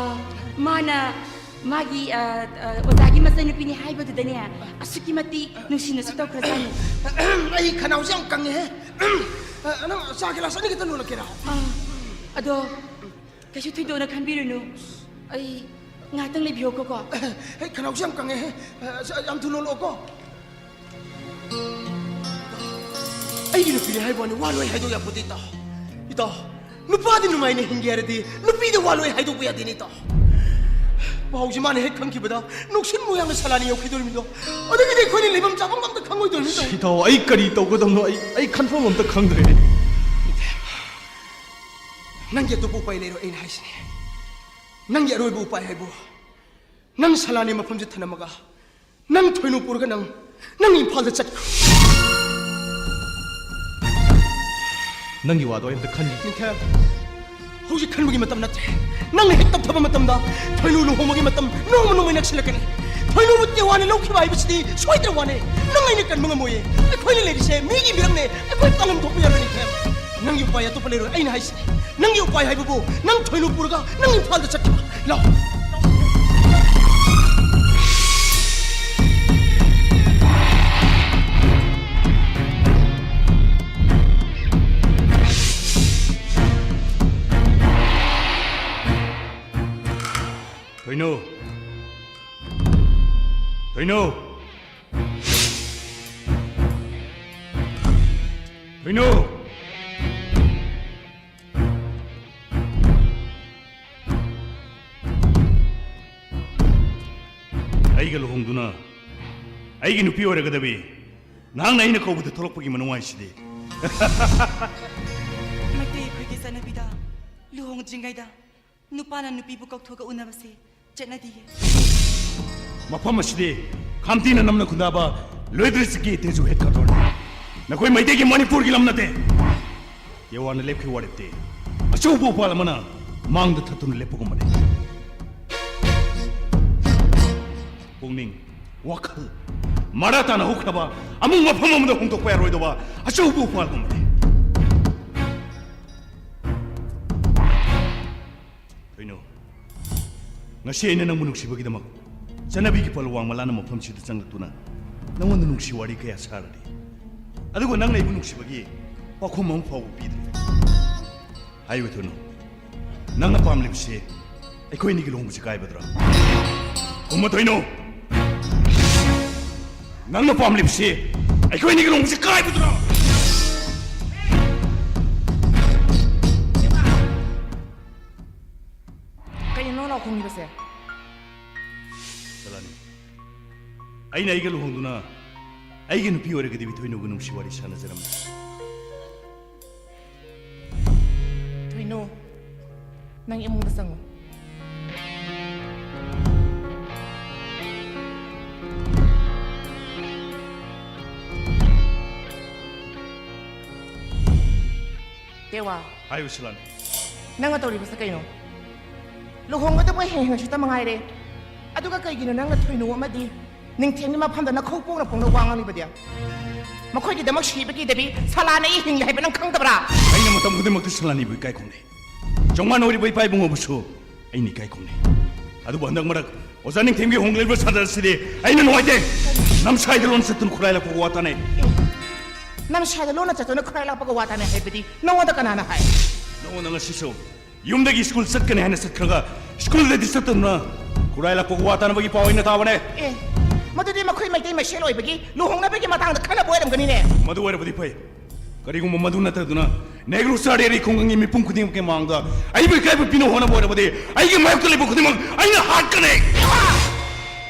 ꯃꯥꯅ ꯃꯥꯒꯤ, ꯑ, ꯑ, ꯑꯣꯖꯥꯒꯤ ꯃꯆꯟꯅꯨꯄꯤꯅꯤ ꯍꯥꯏꯕꯗꯨꯗꯅꯦ, ꯑꯁꯨꯛꯀꯤ ꯃꯇꯤꯛ ꯅꯨꯡꯁꯤꯅꯁꯨ ꯇꯧꯈ꯭ꯔꯖꯥꯠꯅꯤ꯫ ꯑꯩ ꯈꯅꯥꯎꯁꯦ ꯌꯥꯝ ꯀꯪꯉꯦꯍꯦ꯫ ꯑ, ꯅꯪ ꯆꯥ ꯒꯤꯂꯥꯁ ꯑꯅꯤ ꯈꯛꯇ ꯂꯣꯜꯂꯛꯀꯦꯔꯥ? ꯑ, ꯑꯗꯣ ꯀꯩꯁꯨ ꯊꯣꯏꯗꯣꯛꯅ ꯈꯟꯕꯤꯔꯨꯅꯨ꯫ ꯑꯩ ꯉꯥꯏꯍꯥꯛꯇꯪ ꯂꯩꯕꯤꯌꯣꯀꯣ꯫ ꯍꯦ, ꯈꯅꯥꯎꯁꯦ ꯌꯥꯝ ꯀꯪꯉꯦ꯫ ꯍꯦ, ꯌꯥꯝ ꯊꯨꯅ ꯂꯣꯜꯂꯛꯑꯣꯀꯣ꯫ ꯑꯩꯒꯤ ꯅꯨꯄꯤꯅꯦ ꯍꯥꯏꯕ ꯋꯥꯅꯤ, ꯋꯥ ꯂꯣꯏ ꯍꯥꯏꯗꯣꯛ ꯌꯥꯄꯣꯠꯇꯦ, ꯏꯇꯥꯎ꯫ ꯏꯇꯥꯎ, ꯅꯨꯄꯥꯗꯤ ꯅꯨꯡꯉꯥꯏꯅ ꯍꯤꯡꯒꯦ ꯍꯥꯏꯔꯗꯤ ꯅꯨꯄꯤꯗ ꯋꯥ ꯂꯣꯏ ꯍꯥꯏꯗꯣꯛꯄ ꯌꯥꯗꯦꯅꯦ, ꯏꯇꯥꯎ꯫ ꯄꯥꯎꯁꯤ ꯃꯥꯅ ꯍꯦꯛ ꯈꯪꯈꯤꯕꯗ ꯅꯨꯡꯁꯤꯠ ꯃꯣꯏꯔꯥꯡꯅ ꯁꯂꯥꯅꯤ ꯌꯧꯈꯤꯗꯣꯔꯤꯃꯤꯗꯣ꯫ ꯑꯗꯨꯒꯤꯗꯤ ꯑꯩꯈꯣꯏꯅ ꯂꯩꯐꯝ ꯆꯥꯐꯝ ꯑꯝꯇ ꯈꯪꯉꯣꯏꯗꯣꯔꯤꯃꯤꯗꯣ꯫ ꯏꯇꯥꯎ, ꯑꯩ ꯀꯔꯤ ꯇꯧꯒꯗꯕꯅꯣ ꯑꯩ, ꯑꯩ ꯈꯟꯐꯝ ꯑꯝꯇ ꯈꯪꯗ꯭ꯔꯦꯅꯦ꯫ ꯅꯪꯒꯤ ꯑꯇꯣꯞꯄ ꯎꯄꯥꯏ ꯂꯩꯔꯣꯏ, ꯑꯩꯅ ꯍꯥꯏꯁꯤꯅꯤ꯫ ꯅꯪꯒꯤ ꯑꯔꯣꯏꯕ ꯎꯄꯥꯏ ꯍꯥꯏꯕꯨ ꯅꯪ ꯁꯂꯥꯅꯤ ꯃꯐꯝꯁꯤ ꯊꯅꯝꯃꯒ ꯅꯪ ꯊꯣꯏꯅꯨ ꯄꯨꯔꯒ ꯅꯪ, ꯅꯪ ꯏꯝꯐꯥꯜꯗ ꯆꯠꯈ꯭ꯔꯣ꯫ ꯅꯪꯒꯤ ꯋꯥꯗꯣ ꯑꯩ ꯑꯝꯇ ꯈꯟꯈꯤꯒꯦ꯫ ꯅꯤꯡꯊꯦꯝ, ꯍꯧꯖꯤꯛ ꯈꯟꯕꯒꯤ ꯃꯇꯝ ꯅꯠꯇ꯭ꯔꯦ꯫ ꯅꯪꯅ ꯍꯦꯛ ꯇꯞꯊꯕ ꯃꯇꯝꯗ ꯊꯣꯏꯅꯨ ꯂꯨꯍꯣꯡꯕꯒꯤ ꯃꯇꯝ ꯅꯣꯡꯃ ꯅꯣꯡꯃꯩ ꯅꯛꯁꯤꯜꯂꯛꯀꯅꯤ꯫ ꯊꯣꯏꯅꯨꯕꯨ ꯇꯦꯋꯥꯅ ꯂꯧꯈꯤꯕ ꯍꯥꯏꯕꯁꯤꯗꯤ ꯁꯣꯏꯗ꯭ꯔꯕ ꯋꯥꯅꯤ꯫ ꯅꯪ ꯑꯩꯅ ꯀꯟꯕ ꯉꯝꯃꯣꯏꯌꯦ꯫ ꯑꯩꯈꯣꯏꯅ ꯂꯩꯔꯤꯁꯦ ꯃꯤꯒꯤ ꯃꯤꯔꯛꯅꯦ꯫ ꯑꯩꯈꯣꯏ ꯄꯥꯡꯒꯟ ꯊꯣꯛꯄ ꯌꯥꯔꯣꯏ, ꯅꯤꯡꯊꯦꯝ꯫ ꯅꯪꯒꯤ ꯎꯄꯥꯏ ꯑꯇꯣꯞꯄ ꯂꯩꯔꯣꯏ, ꯑꯩꯅ ꯍꯥꯏꯁꯤꯅꯤ꯫ ꯅꯪꯒꯤ ꯎꯄꯥꯏ ꯍꯥꯏꯕꯕꯨ ꯅꯪ ꯊꯣꯏꯅꯨ ꯄꯨꯔꯒ ꯅꯪ ꯏꯝꯐꯥꯜꯗ ꯆꯠꯈꯤꯕ꯫ ꯂꯥꯛꯑꯣ꯫ ꯊꯣꯏꯅꯨ! ꯊꯣꯏꯅꯨ! ꯊꯣꯏꯅꯨ! ꯑꯩꯒ ꯂꯨꯍꯣꯡꯗꯨꯅ ꯑꯩꯒꯤ ꯅꯨꯄꯤ ꯑꯣꯏꯔꯒꯗꯕꯤ ꯅꯍꯥꯛꯅ ꯑꯩꯅ ꯀꯧꯕꯗ ꯊꯣꯛꯂꯛꯄꯒꯤ ꯃꯅꯨꯡ ꯍꯥꯏꯁꯤꯗꯤ꯫ ꯃꯩꯇꯩ ꯑꯩꯈꯣꯏꯒꯤ ꯆꯠꯅꯕꯤꯗ ꯂꯨꯍꯣꯡꯗ꯭ꯔꯤꯉꯩꯗ ꯅꯨꯄꯥꯅ ꯅꯨꯄꯤꯕꯨ ꯀꯧꯊꯣꯛꯑꯒ ꯎꯅꯕꯁꯦ ꯆꯠꯅꯗꯤꯌꯦ꯫ ꯃꯐꯝ ꯑꯁꯤꯗꯤ ꯈꯥꯝꯇꯤꯅ ꯅꯝꯅ ꯈꯨꯟꯗꯥꯕ ꯂꯣꯏꯗ꯭ꯔꯤꯁꯤꯒꯤ ꯇꯦꯖꯨ ꯍꯦꯗ ꯀ꯭ꯋꯥꯇꯔꯅꯤ꯫ ꯅꯈꯣꯏ ꯃꯩꯇꯩꯒꯤ ꯃꯅꯤꯄꯨꯔꯒꯤ ꯂꯝ ꯅꯠꯇꯦ꯫ ꯌꯦꯋꯥꯅ ꯂꯦꯞꯈꯤꯕ ꯋꯥꯔꯦꯞꯇꯤ ꯑꯆꯧꯕ ꯎꯄꯥꯜ ꯑꯃꯅ ꯃꯥꯡꯗ ꯊꯠꯇꯨꯅ ꯂꯦꯞꯄꯒꯨꯝꯕꯅꯤ꯫ ꯄꯨꯛꯅꯤꯡ, ꯋꯥꯈꯜ ꯃꯔꯥ ꯇꯥꯅ ꯍꯧꯈ꯭ꯔꯕ ꯑꯃꯨꯛ ꯃꯐꯝ ꯑꯃꯗ ꯍꯣꯡꯗꯣꯛꯄ ꯌꯥꯔꯣꯏꯗꯕ ꯑꯆꯧꯕ ꯎꯄꯥꯜꯒꯨꯝꯕꯅꯤ꯫ ꯊꯣꯏꯅꯨ, ꯉꯁꯤ ꯑꯩꯅ ꯅꯪꯕꯨ ꯅꯨꯡꯁꯤꯕꯒꯤꯗꯃꯛ ꯆꯠꯅꯕꯤꯒꯤ ꯄꯜ ꯋꯥꯡꯃ ꯂꯥꯟꯅ ꯃꯐꯝꯁꯤꯗ ꯆꯪꯂꯛꯇꯨꯅ ꯅꯪꯉꯣꯟꯗ ꯅꯨꯡꯁꯤ ꯋꯥꯔꯤ ꯀꯌꯥ ꯁꯥꯔꯔꯦ꯫ ꯑꯗꯨꯒ ꯅꯪꯅ ꯑꯩꯕꯨ ꯅꯨꯡꯁꯤꯕꯒꯤ ꯄꯥꯎꯈꯨꯝ ꯑꯃ ꯐꯥꯎꯕ ꯄꯤꯗ꯭ꯔꯤ꯫ ꯍꯥꯏꯌꯨ ꯊꯣꯏꯅꯨ, ꯅꯪꯅ ꯄꯥꯝꯂꯤꯕꯁꯤ ꯑꯩꯈꯣꯏꯅꯤꯒꯤ ꯂꯨꯍꯣꯡꯕꯁꯤ ꯀꯥꯏꯕꯗꯨꯔꯥ? ꯈꯨꯝꯃꯨ ꯊꯣꯏꯅꯨ, ꯅꯪꯅ ꯄꯥꯝꯂꯤꯕꯁꯤ ꯑꯩꯈꯣꯏꯅꯤꯒꯤ ꯂꯨꯍꯣꯡꯕꯁꯤ ꯀꯥꯏꯕꯗꯨꯔꯥ? ꯀꯩꯅꯣ ꯅꯪ ꯂꯥꯎꯈꯣꯡꯉꯤꯕꯁꯦ? ꯁꯂꯥꯅꯤ, ꯑꯩꯅ ꯑꯩꯒ ꯂꯨꯍꯣꯡꯗꯨꯅ ꯑꯩꯒꯤ ꯅꯨꯄꯤ ꯑꯣꯏꯔꯒꯗꯤ ꯊꯣꯏꯅꯨꯒ ꯅꯨꯡꯁꯤ ꯋꯥꯔꯤ ꯁꯥꯟꯅꯖꯔꯝꯃꯤ꯫ ꯊꯣꯏꯅꯨ, ꯅꯪ ꯏꯃꯨꯡꯗ ꯆꯪꯉꯨ꯫ ꯇꯦꯋꯥ, ꯍꯥꯏꯌꯨ ꯁꯂꯥꯅꯤ꯫ ꯅꯪꯅ ꯇꯧꯔꯤꯕꯁꯦ ꯀꯩꯅꯣ? ꯂꯨꯍꯣꯡꯒꯗꯕ ꯍꯦꯟꯅ ꯍꯦꯟꯅ ꯁꯤꯠꯇ ꯃꯉꯥꯏꯔꯦ꯫ ꯑꯗꯨꯒ ꯀꯩꯒꯤꯅꯣ ꯅꯪꯅ ꯊꯣꯏꯅꯨ ꯑꯃꯗꯤ ꯅꯤꯡꯊꯦꯝꯒꯤ ꯃꯐꯝꯗ ꯅꯈꯧ ꯄꯣꯡꯅ ꯄꯣꯡꯅ ꯋꯥ ꯉꯥꯡꯂꯤꯕꯗꯤ? ꯃꯈꯣꯏꯒꯤꯗꯃꯛ ꯁꯤꯕ ꯀꯤꯗꯕꯤ ꯁꯂꯥꯅ ꯑꯩ ꯍꯤꯡꯂꯤ ꯍꯥꯏꯕ ꯅꯪ ꯈꯪꯗꯕ꯭ꯔꯥ? ꯑꯩꯅ ꯃꯇꯝ ꯈꯨꯗꯤꯡꯃꯛꯇ ꯁꯂꯥꯅꯤꯕꯨ ꯏꯀꯥꯏ ꯈꯨꯝꯅꯩ꯫ ꯆꯧꯉꯥꯟ ꯑꯣꯏꯔꯤꯕ ꯏꯄꯥ ꯏꯕꯨꯡꯉꯣꯕꯨꯁꯨ ꯑꯩꯅ ꯏꯀꯥꯏ ꯈꯨꯝꯅꯩ꯫ ꯑꯗꯨꯕꯨ ꯍꯟꯗꯛ ꯃꯔꯛ ꯑꯣꯖꯥ ꯅꯤꯡꯊꯦꯝꯒꯤ ꯍꯣꯡꯂꯤꯕ ꯁꯥꯇ꯭ꯔꯁꯤꯗꯤ ꯑꯩꯅ ꯅꯨꯡꯉꯥꯏꯇꯦ꯫ ꯅꯝꯁꯥꯏꯗ ꯂꯣꯟ ꯆꯠꯇꯨꯅ ꯈꯨꯔꯥꯏ ꯂꯥꯛꯄꯒ ꯋꯥ ꯇꯥꯅꯩ꯫ ꯅꯝꯁꯥꯏꯗ ꯂꯣꯟꯅ ꯆꯠꯇꯨꯅ ꯈꯨꯔꯥꯏ ꯂꯥꯛꯄꯒ ꯋꯥ ꯇꯥꯅꯩ ꯍꯥꯏꯕꯗꯤ ꯅꯉꯣꯟꯗ ꯀꯅꯥꯅ ꯍꯥꯏ? ꯅꯉꯣꯟꯗ ꯉꯁꯤꯁꯨ ꯌꯨꯝꯗꯒꯤ ꯁ꯭ꯀꯨꯜ ꯆꯠꯀꯅꯤ ꯍꯥꯏꯅ ꯆꯠꯈ꯭ꯔꯒ ꯁ꯭ꯀꯨꯜꯗꯗꯤ ꯆꯠꯇꯗꯨꯅ ꯈꯨꯔꯥꯏ ꯂꯥꯛꯄꯒ ꯋꯥ ꯇꯥꯅꯕꯒꯤ ꯄꯥꯎ ꯑꯩꯅ ꯇꯥꯕꯅꯦ꯫ ꯑꯦ, ꯃꯗꯨꯗꯤ ꯃꯈꯣꯏ ꯃꯩꯇꯩ ꯃꯁꯦꯜ ꯑꯣꯏꯕꯒꯤ ꯂꯨꯍꯣꯡꯅꯕꯒꯤ ꯃꯇꯥꯡꯗ ꯈꯟꯅꯕ ꯑꯣꯏꯔꯝꯒꯅꯤꯅꯦ꯫ ꯃꯗꯨ ꯑꯣꯏꯔꯕꯗꯤ ꯐꯩ꯫ ꯀꯔꯤꯒꯨꯝꯕ ꯃꯗꯨ ꯅꯠꯇꯗꯨꯅ ꯅꯦꯒ꯭ꯔꯣ ꯆꯥꯔꯦꯔꯤ ꯈꯨꯡꯒꯪꯒꯤ ꯃꯤꯄꯨꯝ ꯈꯨꯗꯤꯡꯃꯛꯀꯤ ꯃꯥꯡꯗ ꯑꯩꯕꯨ ꯏꯀꯥꯏꯕ ꯄꯤꯅꯕ ꯍꯣꯠꯅꯕ ꯑꯣꯏꯔꯕꯗꯤ ꯑꯩꯒꯤ ꯃꯥꯌꯣꯛꯇ ꯂꯩꯕ ꯈꯨꯗꯤꯡꯃꯛ ꯑꯩꯅ ꯍꯥꯠꯀꯅꯤ꯫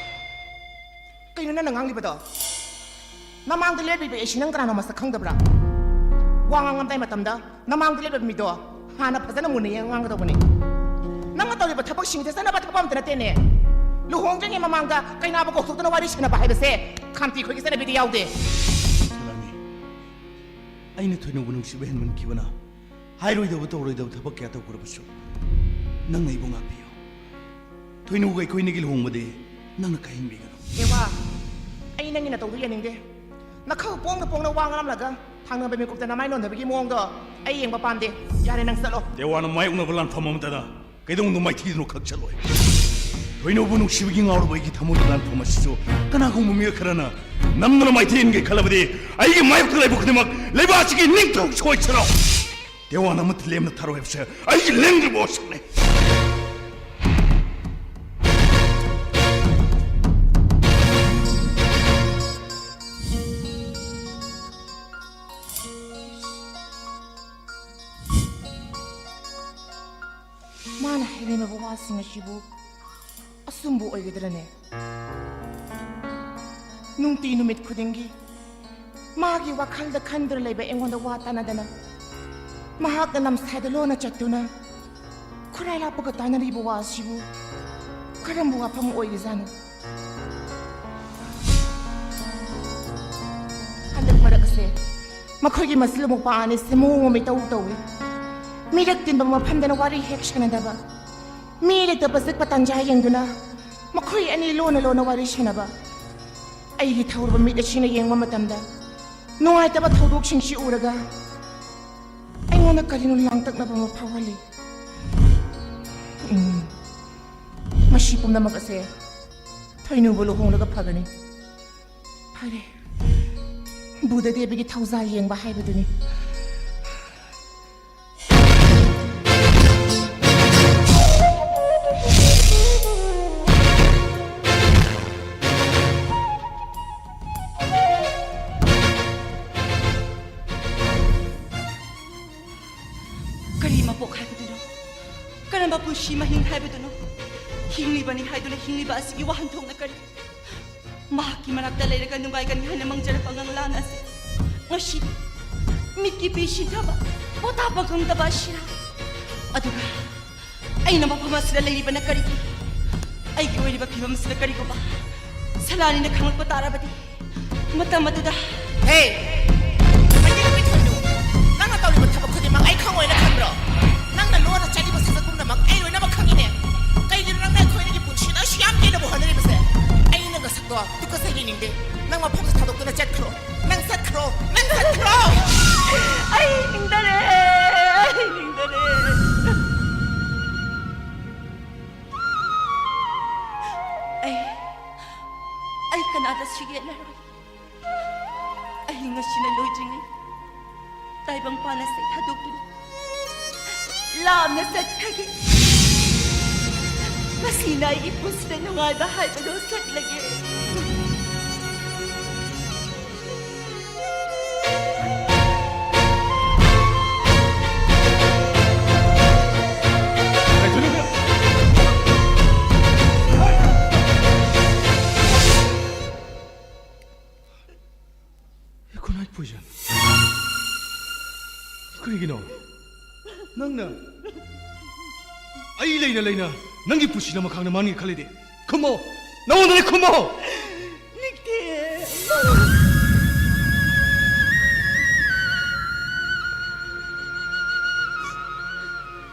ꯀꯩꯅꯣ ꯅꯪꯅ ꯉꯥꯡꯂꯤꯕꯗꯣ? ꯅꯃꯥꯡꯗ ꯂꯦꯞꯂꯤꯕ ꯑꯩꯁꯤ ꯅꯪ ꯀꯅꯥꯅꯣ ꯃꯁꯛ ꯈꯪꯗꯕ꯭ꯔꯥ? ꯋꯥ ꯉꯥꯡꯂꯝꯗꯥꯏ ꯃꯇꯝꯗ ꯅꯃꯥꯡꯗ ꯂꯦꯞꯂꯤꯕ ꯃꯤꯗꯣ ꯍꯥꯟꯅ ꯐꯖꯅ ꯃꯨꯟꯅ ꯌꯦꯡꯉ ꯉꯥꯡꯒꯗꯧꯕꯅꯤ꯫ ꯅꯪꯅ ꯇꯧꯔꯤꯕ ꯊꯕꯛꯁꯤꯡꯁꯦ ꯆꯠꯅꯕ ꯊꯕꯛ ꯑꯝꯇ ꯅꯠꯇꯦꯅꯦ꯫ ꯂꯨꯍꯣꯡꯗ꯭ꯔꯤꯉꯩ ꯃꯃꯥꯡꯗ ꯀꯩꯅꯥꯕꯨ ꯀꯧꯊꯣꯛꯇꯨꯅ ꯋꯥꯔꯤ ꯁꯥꯟꯅꯕ ꯍꯥꯏꯕꯁꯦ ꯈꯥꯝꯇꯤ ꯈꯣꯏꯒꯤ ꯆꯠꯅꯕꯤꯗ ꯌꯥꯎꯗꯦ꯫ ꯁꯂꯥꯅꯤ, ꯑꯩꯅ ꯊꯣꯏꯅꯧꯕꯨ ꯅꯨꯡꯁꯤꯕ ꯍꯦꯟꯃꯟꯈꯤꯕꯅ ꯍꯥꯏꯔꯣꯏꯗꯕ ꯇꯧꯔꯣꯏꯗꯕ ꯊꯕꯛ ꯀꯌꯥ ꯇꯧꯈ꯭ꯔꯕꯁꯨ ꯅꯪꯅ ꯑꯩꯕꯨ ꯉꯥꯛꯄꯤꯌꯨ꯫ ꯊꯣꯏꯅꯧꯒ ꯑꯩꯈꯣꯏꯅꯤꯒꯤ ꯂꯨꯍꯣꯡꯕꯗꯤ ꯅꯪꯅ ꯀꯥꯏꯍꯟꯕꯤꯒꯅꯨ꯫ ꯑꯦ ꯋꯥ, ꯑꯩ ꯅꯪꯒꯤ ꯅꯇꯧꯗꯨ ꯌꯥꯅꯤꯡꯗꯦ꯫ ꯅꯈꯧ ꯄꯣꯡꯅ ꯄꯣꯡꯅ ꯋꯥ ꯉꯥꯡꯂꯝꯂꯒ ꯊꯥꯡꯅꯕ ꯃꯤꯀꯨꯞꯇ ꯅꯃꯥꯏ ꯅꯣꯟꯊꯕꯒꯤ ꯃꯑꯣꯡꯗꯣ ꯑꯩ ꯌꯦꯡꯕ ꯄꯥꯝꯗꯦ꯫ ꯌꯥꯔꯦ, ꯅꯪ ꯆꯠꯂꯣ꯫ ꯇꯦꯋꯥꯅ ꯃꯥꯌꯣꯛꯅꯕ ꯂꯥꯟꯐꯝ ꯑꯃꯗꯅ ꯀꯩꯗꯧꯅꯨꯡꯗ ꯃꯥꯏꯊꯤꯗꯨꯅ ꯈꯛ ꯆꯠꯂꯣꯏ꯫ ꯊꯣꯏꯅꯧꯕꯨ ꯅꯨꯡꯁꯤꯕꯒꯤ ꯉꯥꯎꯔꯕ ꯑꯩꯒꯤ ꯊꯃꯣꯏꯒꯤ ꯂꯥꯟꯐꯝ ꯑꯁꯤꯁꯨ ꯀꯅꯥꯒꯨꯝꯕ ꯃꯤꯑꯣꯏ ꯈꯔꯅ ꯅꯝꯗꯨꯅ ꯃꯥꯏꯊꯤꯍꯟꯒꯦ ꯈꯜꯂꯕꯗꯤ ꯑꯩꯒꯤ ꯃꯥꯌꯣꯛꯇ ꯂꯩꯕ ꯈꯨꯗꯤꯡꯃꯛ ꯂꯩꯕꯥꯛ ꯑꯁꯤꯒꯤ ꯅꯤꯡꯊꯧ ꯁꯣꯏꯁꯅꯨ꯫ ꯇꯦꯋꯥꯅ ꯑꯃꯠꯇ ꯂꯦꯝꯅ ꯊꯥꯔꯣꯏ ꯍꯥꯏꯕꯁꯦ ꯑꯩꯒꯤ ꯂꯦꯡꯗ꯭ꯔꯤꯕ ꯋꯥꯁꯛꯅꯤ꯫ ꯁꯤꯡ ꯑꯁꯤꯕꯨ ꯑꯆꯨꯝꯕ ꯑꯣꯏꯒꯗ꯭ꯔꯅꯦ? ꯅꯨꯡꯇꯤ ꯅꯨꯃꯤꯠ ꯈꯨꯗꯤꯡꯒꯤ ꯃꯥꯒꯤ ꯋꯥꯈꯜꯗ ꯈꯟꯗꯨꯅ ꯂꯩꯕ ꯑꯩꯉꯣꯟꯗ ꯋꯥ ꯇꯥꯅꯗꯅ, ꯃꯍꯥꯛꯅ ꯂꯝꯁꯥꯏꯗ ꯂꯣꯟꯅ ꯆꯠꯇꯨꯅ ꯈꯨꯔꯥꯏ ꯂꯥꯞꯄꯒ ꯇꯥꯅꯔꯤꯕ ꯋꯥ ꯑꯁꯤꯕꯨ ꯀꯔꯝꯕ ꯋꯥꯐꯝ ꯑꯣꯏꯔꯤꯖꯥꯠꯅꯣ? ꯍꯟꯗꯛ ꯃꯔꯛ ꯑꯁꯦ ꯃꯈꯣꯏꯒꯤ ꯃꯆꯤꯜ ꯃꯧꯄꯥ ꯑꯅꯤꯁꯦ ꯃꯑꯣꯡ ꯑꯃ ꯏꯇꯧ ꯇꯧꯏ꯫ ꯃꯤꯔꯛ ꯇꯤꯟꯕ ꯃꯐꯝꯗꯅ ꯋꯥꯔꯤ ꯍꯦꯛ ꯁꯥꯟꯅꯗꯕ, ꯃꯤ ꯂꯩꯇꯕ ꯆꯤꯛꯄ ꯇꯥꯟꯖꯥ ꯌꯦꯡꯗꯨꯅ ꯃꯈꯣꯏ ꯑꯅꯤ ꯂꯣꯟꯅ ꯂꯣꯟꯅ ꯋꯥꯔꯤ ꯁꯥꯟꯅꯕ꯫ ꯑꯩꯒꯤ ꯊꯧꯔꯕ ꯃꯤꯠ ꯑꯁꯤꯅ ꯌꯦꯡꯕ ꯃꯇꯝꯗ ꯅꯨꯡꯉꯥꯏꯇꯕ ꯊꯧꯗꯣꯛꯁꯤꯡꯁꯤ ꯎꯔꯒ ꯑꯩꯉꯣꯟꯗ ꯀꯔꯤꯅꯣ ꯂꯥꯡꯇꯛꯅꯕ ꯑꯃ ꯐꯥꯎꯍꯜꯂꯤ꯫ ꯎꯝ, ꯃꯁꯤ ꯄꯨꯝꯅꯃꯛ ꯑꯁꯦ ꯊꯣꯏꯅꯨꯕꯨ ꯂꯨꯍꯣꯡꯂꯒ ꯐꯒꯅꯤ꯫ ꯐꯔꯦ, ꯕꯨꯙꯗꯦꯕꯒꯤ ꯊꯧꯖꯥꯜ ꯌꯦꯡꯕ ꯍꯥꯏꯕꯗꯨꯅꯤ꯫ ꯀꯔꯤ ꯃꯄꯣꯛ ꯍꯥꯏꯕꯗꯨꯅꯣ? ꯀꯔꯝꯕ ꯄꯨꯟꯁꯤ ꯃꯍꯤꯡ ꯍꯥꯏꯕꯗꯨꯅꯣ? ꯍꯤꯡꯂꯤꯕꯅꯤ ꯍꯥꯏꯗꯨꯅ ꯍꯤꯡꯂꯤꯕ ꯑꯁꯤꯒꯤ ꯋꯥꯍꯟꯊꯣꯛꯅ ꯀꯔꯤ? ꯃꯍꯥꯛꯀꯤ ꯃꯅꯥꯛꯇ ꯂꯩꯔꯒ ꯅꯨꯡꯉꯥꯏꯒꯅꯤ ꯍꯥꯏꯅ ꯃꯪꯖꯔꯛꯄ ꯉꯪꯂꯥꯟ ꯑꯁꯤ ꯉꯁꯤꯗꯤ ꯃꯤꯠꯀꯤ ꯄꯤ ꯁꯤꯟꯊꯕ, ꯄꯣꯊꯥꯕ ꯈꯪꯗꯕ ꯑꯁꯤꯔꯥ? ꯑꯗꯨꯒ ꯑꯩꯅ ꯃꯐꯝ ꯑꯁꯤꯗ ꯂꯩꯔꯤꯕꯅ ꯀꯔꯤꯒꯤ? ꯑꯩꯒꯤ ꯑꯣꯏꯔꯤꯕ ꯐꯤꯕꯝ ꯑꯁꯤꯗ ꯀꯔꯤꯒꯨꯝꯕ ꯁꯂꯥꯅꯤꯅ ꯈꯪꯂꯛꯄ ꯇꯥꯔꯕꯗꯤ, ꯃꯇꯝ ꯑꯗꯨꯗ ꯍꯦ! ꯃꯩꯇꯩ ꯅꯨꯄꯤ ꯊꯣꯏꯅꯨ, ꯅꯪꯅ ꯇꯧꯔꯤꯕ ꯊꯕꯛ ꯈꯨꯗꯤꯡꯃꯛ ꯑꯩ ꯈꯪꯉꯣꯏꯅ ꯈꯟꯕ꯭ꯔꯣ? ꯅꯪꯅ ꯂꯣꯟꯅ ꯆꯠꯂꯤꯕ ꯁꯖꯠ ꯄꯨꯝꯅꯃꯛ ꯑꯩ ꯂꯣꯏꯅꯃꯛ ꯈꯪꯉꯤꯅꯦ꯫ ꯀꯩꯒꯤꯅꯣ ꯅꯪꯅ ꯑꯩꯈꯣꯏ ꯑꯅꯤꯒꯤ ꯄꯨꯟꯁꯤꯗ ꯑꯁꯨꯛ ꯌꯥꯝ ꯌꯦꯠꯅꯕ ꯍꯣꯠꯅꯔꯤꯕꯁꯦ? ꯑꯩꯅ ꯅꯁꯛꯇꯣ ꯇꯨꯀꯠꯆꯩ ꯌꯦꯡꯅꯤꯡꯗꯦ꯫ ꯅꯪ ꯃꯐꯝꯁꯦ ꯊꯥꯗꯣꯛꯇꯨꯅ ꯆꯠꯈ꯭ꯔꯣ꯫ ꯅꯪ ꯆꯠꯈ꯭ꯔꯣ꯫ ꯅꯪ ꯆꯠꯈ꯭ꯔꯣ꯫ ꯑꯩ ꯍꯤꯡꯗꯔꯦ꯫ ꯑꯩ ꯍꯤꯡꯗꯔꯦ꯫ ꯑꯩ, ꯑꯩ ꯀꯅꯥꯗꯁꯨ ꯌꯦꯠꯂꯔꯣꯏ꯫ ꯑꯍꯤꯡ ꯑꯁꯤꯅ ꯂꯣꯏꯗ꯭ꯔꯤꯉꯩ ꯇꯥꯏꯕꯪꯄꯥꯟ ꯑꯁꯦ ꯊꯥꯗꯣꯛꯇꯨꯅ ꯂꯥꯞꯅ ꯆꯠꯈ꯭ꯔꯒꯦ꯫ ꯃꯁꯤꯅ ꯑꯩꯒꯤ ꯄꯨꯟꯁꯤꯗ ꯅꯨꯡꯉꯥꯏꯕ ꯍꯥꯏꯕꯗꯣ ꯆꯠꯂꯒꯦ꯫ ꯅꯪꯅ ꯑꯩ ꯂꯩꯅ ꯂꯩꯅ ꯅꯪꯒꯤ ꯄꯨꯟꯁꯤꯅ ꯃꯈꯥꯡꯅ ꯃꯥꯡꯅꯤ ꯈꯜꯂꯤꯗꯤ? ꯈꯨꯝꯃꯣ꯫ ꯅꯉꯣꯟꯗꯗꯤ ꯈꯨꯝꯃꯣ꯫ ꯅꯤꯛꯊꯦꯝ꯫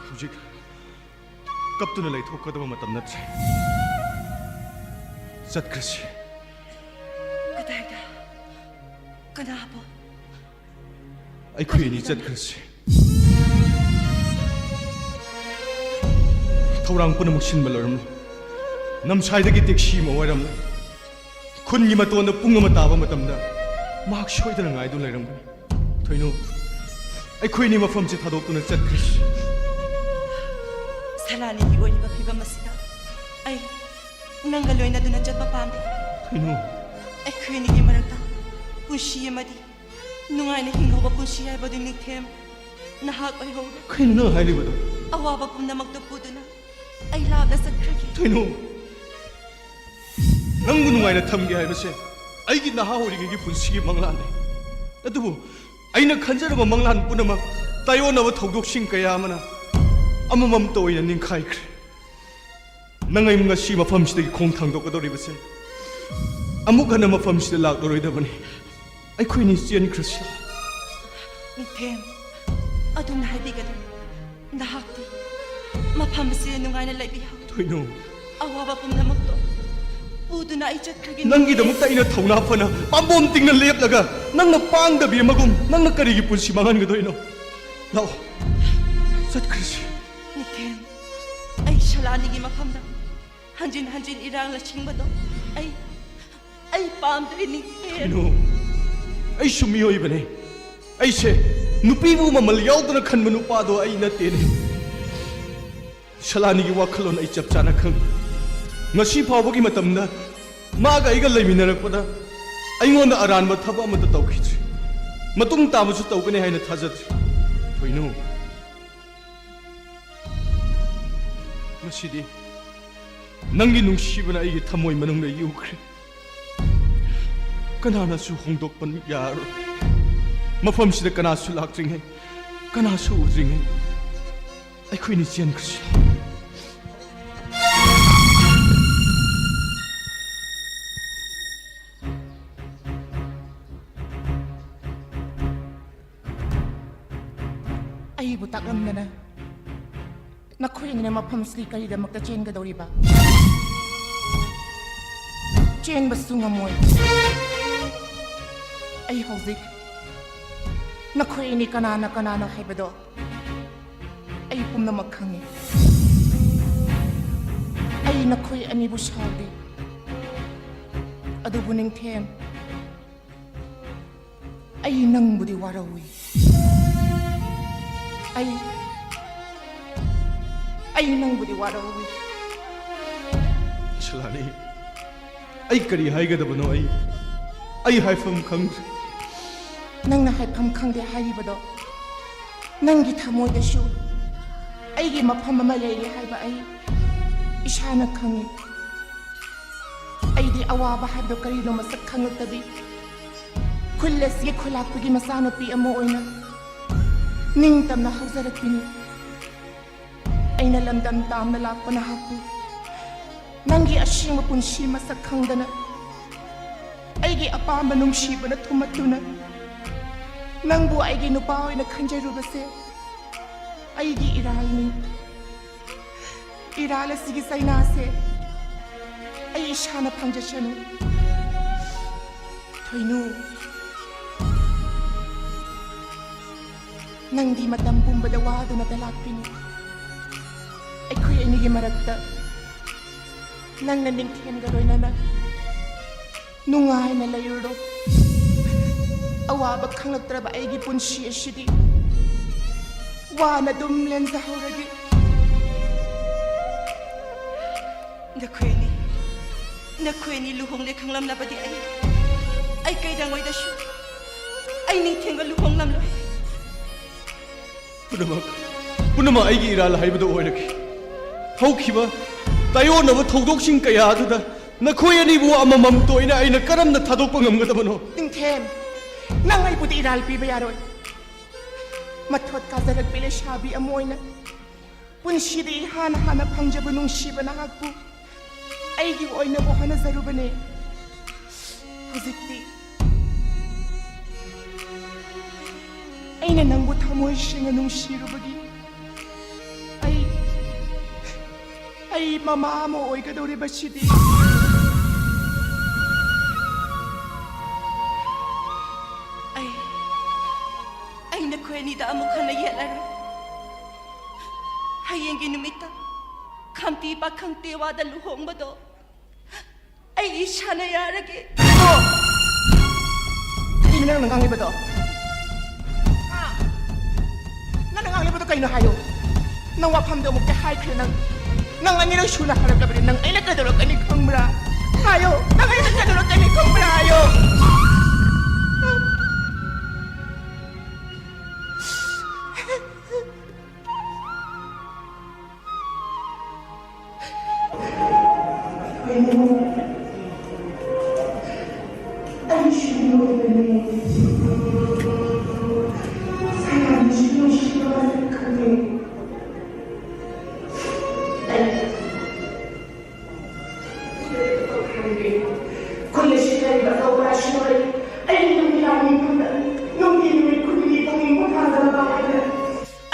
ꯍꯧꯖꯤꯛ ꯀꯞꯇꯨꯅ ꯂꯩꯊꯣꯛꯀꯗꯕ ꯃꯇꯝ ꯅꯠꯇ꯭ꯔꯦ꯫ ꯆꯠꯈ꯭ꯔꯁꯤ꯫ ꯀꯗꯥꯏꯗ? ꯀꯅꯥꯕꯨ? ꯑꯩꯈꯣꯏ ꯑꯅꯤ ꯆꯠꯈ꯭ꯔꯁꯤ꯫ ꯊꯧꯔꯥꯡ ꯄꯨꯝꯅꯃꯛ ꯁꯤꯟꯕ ꯂꯣꯏꯔꯝꯂꯦ꯫ ꯅꯝꯁꯥꯏꯗꯒꯤ ꯇꯦꯛꯁꯤ ꯑꯃ ꯋꯥꯏꯔꯝꯂꯦ꯫ ꯈꯨꯟꯒꯤ ꯃꯇꯣꯟꯗ ꯄꯨꯡ ꯑꯃ ꯇꯥꯕ ꯃꯇꯝꯗ ꯃꯍꯥꯛ ꯁꯣꯏꯗꯅ ꯉꯥꯏꯗꯨꯅ ꯂꯩꯔꯝꯒꯅꯤ꯫ ꯊꯣꯏꯅꯨ, ꯑꯩꯈꯣꯏꯅꯤ ꯃꯐꯝꯁꯤ ꯊꯥꯗꯣꯛꯇꯨꯅ ꯆꯠꯈ꯭ꯔꯁꯤ꯫ ꯁꯂꯥꯅꯤꯒꯤ ꯑꯣꯏꯔꯤꯕ ꯐꯤꯕꯝ ꯑꯁꯤꯗ ꯑꯩ ꯅꯪꯒ ꯂꯣꯏꯅꯗꯨꯅ ꯆꯠꯄ ꯄꯥꯝꯗꯦ꯫ ꯊꯣꯏꯅꯨ꯫ ꯑꯩꯈꯣꯏꯅꯤꯒꯤ ꯃꯔꯛꯇ ꯄꯨꯟꯁꯤ ꯑꯃꯗꯤ ꯅꯨꯡꯉꯥꯏꯅ ꯍꯤꯡꯍꯧꯕ ꯄꯨꯟꯁꯤ ꯍꯥꯏꯕꯗꯨ ꯅꯤꯡꯊꯦꯝ ꯅꯍꯥꯛ ꯑꯣꯏꯍꯧꯔꯣ꯫ ꯀꯩꯅꯣ ꯅꯪ ꯍꯥꯏꯔꯤꯕꯗꯣ? ꯑꯋꯥꯕ ꯄꯨꯝꯅꯃꯛꯇꯨ ꯄꯨꯗꯨꯅ ꯑꯩ ꯂꯥꯞꯅ ꯆꯠꯈ꯭ꯔꯒꯦ꯫ ꯊꯣꯏꯅꯨ, ꯅꯪꯕꯨ ꯅꯨꯡꯉꯥꯏꯅ ꯊꯝꯒꯦ ꯍꯥꯏꯕꯁꯦ ꯑꯩꯒꯤ ꯅꯍꯥ ꯑꯣꯏꯔꯤꯉꯩꯒꯤ ꯄꯨꯟꯁꯤꯒꯤ ꯃꯪꯂꯥꯟꯅꯤ꯫ ꯑꯗꯨꯕꯨ ꯑꯩꯅ ꯈꯟꯖꯔꯕ ꯃꯪꯂꯥꯟ ꯄꯨꯝꯅꯃꯛ ꯇꯥꯏꯑꯣꯟꯅꯕ ꯊꯧꯗꯣꯛꯁꯤꯡ ꯀꯌꯥ ꯑꯃꯅ ꯑꯃꯃꯝꯇ ꯑꯣꯏꯅ ꯅꯤꯡꯈꯥꯏꯈ꯭ꯔꯦ꯫ ꯅꯪ ꯑꯩ ꯉꯁꯤ ꯃꯐꯝꯁꯤꯗꯒꯤ ꯈꯣꯡ ꯊꯥꯡꯗꯣꯛꯀꯗꯧꯔꯤꯕꯁꯦ ꯑꯃꯨꯛ ꯍꯟꯅ ꯃꯐꯝꯁꯤꯗ ꯂꯥꯛꯂꯔꯣꯏꯗꯕꯅꯤ꯫ ꯑꯩꯈꯣꯏꯅꯤ ꯆꯦꯟꯈ꯭ꯔꯁꯤ꯫ ꯅꯤꯡꯊꯦꯝ, ꯑꯗꯨꯝꯅ ꯍꯥꯏꯕꯤꯒꯅꯨ꯫ ꯅꯍꯥꯛꯇꯤ ꯃꯐꯝ ꯑꯁꯤꯗ ꯅꯨꯡꯉꯥꯏꯅ ꯂꯩꯕꯤꯌꯨ꯫ ꯊꯣꯏꯅꯨ꯫ ꯑꯋꯥꯕ ꯄꯨꯝꯅꯃꯛꯇꯣ ꯄꯨꯗꯨꯅ ꯑꯩ ꯆꯠꯈ꯭ꯔꯒꯦ꯫ ꯅꯪꯒꯤꯗꯃꯛꯇ ꯑꯩꯅ ꯊꯧꯅꯥ ꯐꯅ ꯄꯥꯝꯕꯣꯝ ꯇꯤꯡꯅ ꯂꯦꯞꯂꯒ ꯅꯪꯅ ꯄꯥꯡꯗꯕꯤ ꯑꯃꯒꯨꯝ ꯅꯪꯅ ꯀꯔꯤꯒꯤ ꯄꯨꯟꯁꯤ ꯃꯥꯡꯍꯟꯒꯗꯣꯏꯅꯣ? ꯂꯥꯛꯑꯣ, ꯆꯠꯈ꯭ꯔꯁꯤ꯫ ꯅꯤꯡꯊꯦꯝ, ꯑꯩ ꯁꯂꯥꯅꯤꯒꯤ ꯃꯐꯝꯗ ꯍꯟꯖꯤꯟ ꯍꯟꯖꯤꯟ ꯏꯔꯥꯡ ꯂꯩꯁꯤꯟꯕꯗꯣ ꯑꯩ, ꯑꯩ ꯄꯥꯝꯗ꯭ꯔꯦ ꯅꯤꯡꯊꯦꯝ꯫ ꯀꯩꯅꯣ? ꯑꯩꯁꯨ ꯃꯤꯑꯣꯏꯕꯅꯦ꯫ ꯑꯩꯁꯦ ꯅꯨꯄꯤꯕꯨ ꯃꯃꯜ ꯌꯥꯎꯗꯅ ꯈꯟꯕ ꯅꯨꯄꯥꯗꯣ ꯑꯩ ꯅꯠꯇꯦꯅꯦ꯫ ꯁꯂꯥꯅꯤꯒꯤ ꯋꯥꯈꯜꯂꯣꯟ ꯑꯩ ꯆꯞ ꯆꯥꯅ ꯈꯪꯉꯤ꯫ ꯉꯁꯤ ꯐꯥꯎꯕꯒꯤ ꯃꯇꯝꯗ ꯃꯥꯒ ꯑꯩꯒ ꯂꯩꯃꯤꯟꯅꯔꯛꯄꯗ ꯑꯩꯉꯣꯟꯗ ꯑꯔꯥꯟꯕ ꯊꯕꯛ ꯑꯃꯠꯇ ꯇꯧꯈꯤꯗ꯭ꯔꯤ꯫ ꯃꯇꯨꯡ ꯇꯥꯕꯁꯨ ꯇꯧꯒꯅꯤ ꯍꯥꯏꯅ ꯊꯥꯖꯗ꯭ꯔꯤ꯫ ꯊꯣꯏꯅꯨ, ꯉꯁꯤꯗꯤ ꯅꯪꯒꯤ ꯅꯨꯡꯁꯤꯕꯅ ꯑꯩꯒꯤ ꯊꯃꯣꯏ ꯃꯅꯨꯡꯗ ꯌꯨꯈ꯭ꯔꯦ꯫ ꯀꯅꯥꯅꯁꯨ ꯍꯣꯡꯗꯣꯛꯄ ꯌꯥꯔꯣꯏ꯫ ꯃꯐꯝꯁꯤꯗ ꯀꯅꯥꯁꯨ ꯂꯥꯛꯇ꯭ꯔꯤꯉꯩ, ꯀꯅꯥꯁꯨ ꯎꯗ꯭ꯔꯤꯉꯩ, ꯑꯩꯈꯣꯏꯅꯤ ꯆꯦꯟꯈ꯭ꯔꯁꯤ꯫ ꯑꯩꯕꯨ ꯇꯥꯛꯂꯝꯗꯅ ꯅꯈꯣꯏ ꯑꯅꯤꯅ ꯃꯐꯝꯁꯤꯗꯒꯤ ꯀꯔꯤꯗꯃꯛꯇ ꯆꯦꯟꯒꯗꯧꯔꯤꯕ? ꯆꯦꯟꯕꯁꯨ ꯉꯝꯃꯣꯏ꯫ ꯑꯩ ꯍꯧꯖꯤꯛ ꯅꯈꯣꯏ ꯑꯅꯤ ꯀꯅꯥꯅ ꯀꯅꯥꯅꯣ ꯍꯥꯏꯕꯗꯣ ꯑꯩ ꯄꯨꯝꯅꯃꯛ ꯈꯪꯉꯤ꯫ ꯑꯩ ꯅꯈꯣꯏ ꯑꯅꯤꯕꯨ ꯁꯥꯎꯗꯦ꯫ ꯑꯗꯨꯕꯨ ꯅꯤꯡꯊꯦꯝ, ꯑꯩ ꯅꯪꯕꯨꯗꯤ ꯋꯥꯔꯧꯏ꯫ ꯑꯩ, ꯑꯩ ꯅꯪꯕꯨꯗꯤ ꯋꯥꯔꯧꯏ꯫ ꯁꯤꯂꯥꯅꯤ, ꯑꯩ ꯀꯔꯤ ꯍꯥꯏꯒꯗꯕꯅꯣ? ꯑꯩ, ꯑꯩ ꯍꯥꯏꯐꯝ ꯈꯪꯗ꯭ꯔꯦ꯫ ꯅꯪꯅ ꯍꯥꯏꯐꯝ ꯈꯪꯗꯦ ꯍꯥꯏꯔꯤꯕꯗꯣ, ꯅꯪꯒꯤ ꯊꯃꯣꯏꯗꯁꯨ ꯑꯩꯒꯤ ꯃꯐꯝ ꯑꯃ ꯂꯩꯔꯦ ꯍꯥꯏꯕ ꯑꯩ ꯏꯁꯥꯅ ꯈꯪꯉꯤ꯫ ꯑꯩꯗꯤ ꯑꯋꯥꯕ ꯍꯥꯏꯕꯗꯣ ꯀꯔꯤꯅꯣ ꯃꯁꯛ ꯈꯪꯂꯛꯇꯕꯤ, ꯈꯨꯜ ꯑꯁꯤꯒꯤ ꯈꯨꯂꯥꯛꯄꯒꯤ ꯃꯆꯥꯅꯨꯄꯤ ꯑꯃ ꯑꯣꯏꯅ ꯅꯤꯡꯇꯝꯅ ꯍꯧꯖꯔꯛꯄꯤꯅꯤ꯫ ꯑꯩꯅ ꯂꯝꯗꯝ ꯇꯥꯝꯅ ꯂꯥꯛꯄ ꯅꯍꯥꯛꯄꯨ ꯅꯪꯒꯤ ꯑꯁꯦꯡꯕ ꯄꯨꯟꯁꯤ ꯃꯁꯛ ꯈꯪꯗꯅ, ꯑꯩꯒꯤ ꯑꯄꯥꯝꯕ ꯅꯨꯡꯁꯤꯕꯅ ꯊꯨꯝꯃꯠꯇꯨꯅ ꯅꯪꯕꯨ ꯑꯩꯒꯤ ꯅꯨꯄꯥ ꯑꯣꯏꯅ ꯈꯟꯖꯔꯨꯕꯁꯦ ꯑꯩꯒꯤ ꯏꯔꯥꯜꯅꯤ꯫ ꯏꯔꯥꯜ ꯑꯁꯤꯒꯤ ꯆꯩꯅꯥꯁꯦ ꯑꯩ ꯏꯁꯥꯅ ꯐꯪꯖꯁꯅꯨ꯫ ꯊꯣꯏꯅꯨ, ꯅꯪꯗꯤ ꯃꯇꯝ ꯄꯨꯝꯕꯗ ꯋꯥꯗꯨꯅꯇ ꯂꯥꯛꯄꯤꯅꯤ꯫ ꯑꯩꯈꯣꯏ ꯑꯅꯤꯒꯤ ꯃꯔꯛꯇ ꯅꯪꯅ ꯅꯤꯡꯊꯦꯝꯒ ꯂꯣꯏꯅꯅ ꯅꯨꯡꯉꯥꯏꯅ ꯂꯩꯔꯨꯔꯣ꯫ ꯑꯋꯥꯕ ꯈꯪꯂꯛꯇ꯭ꯔꯕ ꯑꯩꯒꯤ ꯄꯨꯟꯁꯤ ꯑꯁꯤꯗꯤ ꯋꯥꯅ ꯑꯗꯨꯝ ꯂꯦꯟꯖꯍꯧꯔꯒꯦ꯫ ꯅꯈꯣꯏ ꯑꯅꯤ, ꯅꯈꯣꯏ ꯑꯅꯤ ꯂꯨꯍꯣꯡꯂꯦ ꯈꯪꯂꯝꯂꯕꯗꯤ ꯑꯩ, ꯑꯩ ꯀꯩꯗꯧꯉꯩꯗꯁꯨ ꯑꯩ ꯅꯤꯡꯊꯦꯝꯒ ꯂꯨꯍꯣꯡꯂꯝꯂꯣꯏ꯫ ꯄꯨꯝꯅꯃꯛ, ꯄꯨꯝꯅꯃꯛ ꯑꯩꯒꯤ ꯏꯔꯥꯜ ꯍꯥꯏꯕꯗꯨ ꯑꯣꯏꯔꯒꯦ꯫ ꯍꯧꯈꯤꯕ ꯇꯥꯏꯑꯣꯟꯅꯕ ꯊꯧꯗꯣꯛꯁꯤꯡ ꯀꯌꯥ ꯑꯗꯨꯗ ꯅꯈꯣꯏ ꯑꯅꯤꯕꯨ ꯑꯃꯃꯝꯇ ꯑꯣꯏꯅ ꯑꯩꯅ ꯀꯔꯝꯅ ꯊꯥꯗꯣꯛꯄ ꯉꯝꯒꯗꯕꯅꯣ? ꯅꯤꯡꯊꯦꯝ, ꯅꯪ ꯑꯩꯕꯨꯗꯤ ꯏꯔꯥꯜ ꯄꯤꯕ ꯌꯥꯔꯣꯏ꯫ ꯃꯊꯣꯠ ꯀꯥꯖꯔꯛꯄꯤ ꯂꯩꯁꯥꯕꯤ ꯑꯃ ꯑꯣꯏꯅ ꯄꯨꯟꯁꯤꯗ ꯏꯍꯥꯟ ꯍꯥꯟꯅ ꯐꯪꯖꯕ ꯅꯨꯡꯁꯤꯕ ꯅꯍꯥꯛꯄꯨ ꯑꯩꯒꯤ ꯑꯣꯏꯅꯕ ꯍꯣꯠꯅꯖꯔꯨꯕꯅꯦ꯫ ꯍꯧꯖꯤꯛꯇꯤ ꯑꯩꯅ ꯅꯪꯕꯨ ꯊꯃꯣꯏ ꯁꯦꯡꯅ ꯅꯨꯡꯁꯤꯔꯨꯕꯒꯤ ꯑꯩ, ꯑꯩ ꯃꯃꯥ ꯑꯃ ꯑꯣꯏꯒꯗꯧꯔꯤꯕꯁꯤꯗꯤ꯫ ꯑꯩ, ꯑꯩ ꯅꯈꯣꯏ ꯑꯅꯤꯗ ꯑꯃꯨꯛ ꯍꯟꯅ ꯌꯦꯠꯂꯔꯣꯏ꯫ ꯍꯌꯦꯡꯒꯤ ꯅꯨꯃꯤꯠꯇ ꯈꯝꯇꯤ ꯄꯥꯈꯪ ꯇꯦꯋꯥꯗ ꯂꯨꯍꯣꯡꯕꯗꯣ ꯑꯩ ꯏꯁꯥꯅ ꯌꯥꯔꯒꯦ꯫ ꯑꯗꯣ ꯀꯔꯤꯅꯣ ꯅꯪꯅ ꯉꯥꯡꯂꯤꯕꯗꯣ? ꯍꯥ? ꯅꯪꯅ ꯉꯥꯡꯂꯤꯕꯗꯣ ꯀꯩꯅꯣ ꯍꯥꯏꯌꯣ꯫ ꯅꯪ ꯋꯥꯐꯝꯗꯣ ꯑꯃꯨꯛꯇ ꯍꯥꯏꯈ꯭ꯔꯦ ꯅꯪ꯫ ꯅꯪ ꯑꯅꯤꯔꯛ ꯁꯨꯅ ꯍꯥꯏꯔꯛꯂꯕꯗꯤ ꯅꯪ ꯑꯩꯅ ꯀꯩꯗꯧꯔꯛꯀꯅꯤ ꯈꯪꯕ꯭ꯔꯥ? ꯍꯥꯏꯌꯣ꯫ ꯅꯪ ꯑꯩꯅ ꯀꯩꯗꯧꯔꯛꯀꯅꯤ ꯈꯪꯕ꯭ꯔꯥ? ꯍꯥꯏꯌꯣ꯫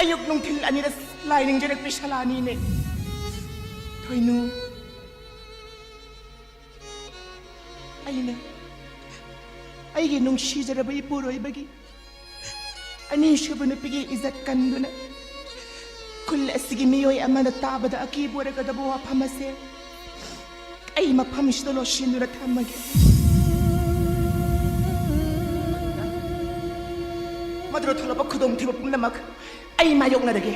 ꯑꯌꯨꯛ ꯅꯨꯡꯊꯤꯜ ꯑꯅꯤꯔꯛ ꯂꯥꯏ ꯅꯤꯡꯖꯔꯛꯄꯤ ꯁꯂꯥꯅꯤꯅꯦ꯫ ꯊꯣꯏꯅꯨ, ꯑꯩꯅ ꯑꯩꯒꯤ ꯅꯨꯡꯁꯤꯖꯔꯕ ꯏꯄꯨꯔꯣꯏꯕꯒꯤ ꯑꯅꯤꯁꯨꯕ ꯅꯨꯄꯤꯒꯤ ꯏꯖꯠ ꯀꯟꯗꯨꯅ ꯈꯨꯜ ꯑꯁꯤꯒꯤ ꯃꯤꯑꯣꯏ ꯑꯃꯅ ꯇꯥꯕꯗ ꯑꯀꯤꯕ ꯑꯣꯏꯔꯒꯗꯕ ꯋꯥꯐꯝ ꯑꯁꯦ ꯑꯩ ꯃꯐꯝꯁꯤꯗ ꯂꯣꯠꯁꯤꯟꯗꯨꯅ ꯊꯝꯃꯒꯦ꯫ ꯃꯗꯨꯗ ꯊꯣꯛꯂꯛꯄ ꯈꯨꯗꯣꯡꯊꯤꯕ ꯄꯨꯝꯅꯃꯛ ꯑꯩ ꯃꯥꯌꯣꯛꯅꯔꯒꯦ꯫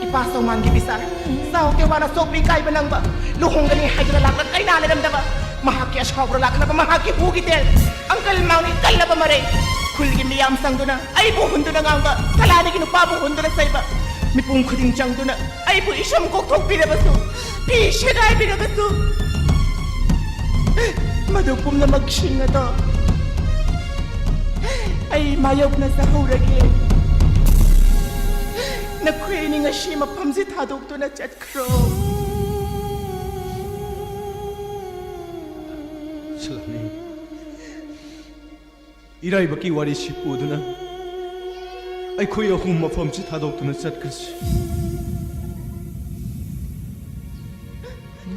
ꯏꯄꯥ ꯆꯧꯃꯥꯟꯒꯤ ꯕꯤꯆꯥꯔ, ꯆꯥꯎ ꯇꯦꯋꯥꯅ ꯆꯣꯛꯄꯤ ꯀꯥꯏꯕ ꯅꯪꯕ, ꯂꯨꯍꯣꯡꯒꯅꯤ ꯍꯥꯏꯗꯨꯅ ꯂꯥꯛꯂ ꯀꯩꯅꯥ ꯂꯩꯔꯝꯗꯕ, ꯃꯍꯥꯛꯀꯤ ꯑꯁꯥꯎꯕꯗ ꯂꯥꯛꯅꯕ ꯃꯍꯥꯛꯀꯤ ꯍꯨꯒꯤ ꯇꯦꯜ, ꯑꯪꯀꯜ ꯃꯥꯎꯅꯤ ꯀꯜꯂꯕ ꯃꯔꯩ, ꯈꯨꯜꯒꯤ ꯃꯤꯌꯥꯝ ꯆꯪꯗꯨꯅ ꯑꯩꯕꯨ ꯍꯨꯟꯗꯨꯅ ꯉꯥꯡꯕ, ꯁꯂꯥꯅꯤꯒꯤ ꯅꯨꯄꯥꯕꯨ ꯍꯨꯟꯗꯨꯅ ꯆꯩꯕ, ꯃꯤꯄꯨꯝ ꯈꯨꯗꯤꯡ ꯆꯪꯗꯨꯅ ꯑꯩꯕꯨ ꯏꯁꯝ ꯀꯣꯛꯊꯣꯛꯄꯤꯔꯕꯁꯨ, ꯐꯤ ꯁꯦꯒꯥꯏꯕꯤꯔꯕꯁꯨ, ꯃꯗꯨ ꯄꯨꯝꯅꯃꯛꯁꯤꯡ ꯑꯗꯣ ꯑꯩ ꯃꯥꯌꯣꯛꯅꯖꯍꯧꯔꯒꯦ꯫ ꯅꯈꯣꯏ ꯑꯅꯤ ꯉꯁꯤ ꯃꯐꯝꯁꯤ ꯊꯥꯗꯣꯛꯇꯨꯅ ꯆꯠꯈ꯭ꯔꯣ꯫ ꯁꯂꯥꯅꯤ, ꯏꯔꯥꯏꯕꯛꯀꯤ ꯋꯥꯔꯤꯁꯤ ꯄꯨꯗꯨꯅ ꯑꯩꯈꯣꯏ ꯑꯍꯨꯝ ꯃꯐꯝꯁꯤ ꯊꯥꯗꯣꯛꯇꯨꯅ ꯆꯠꯈ꯭ꯔꯁꯤ꯫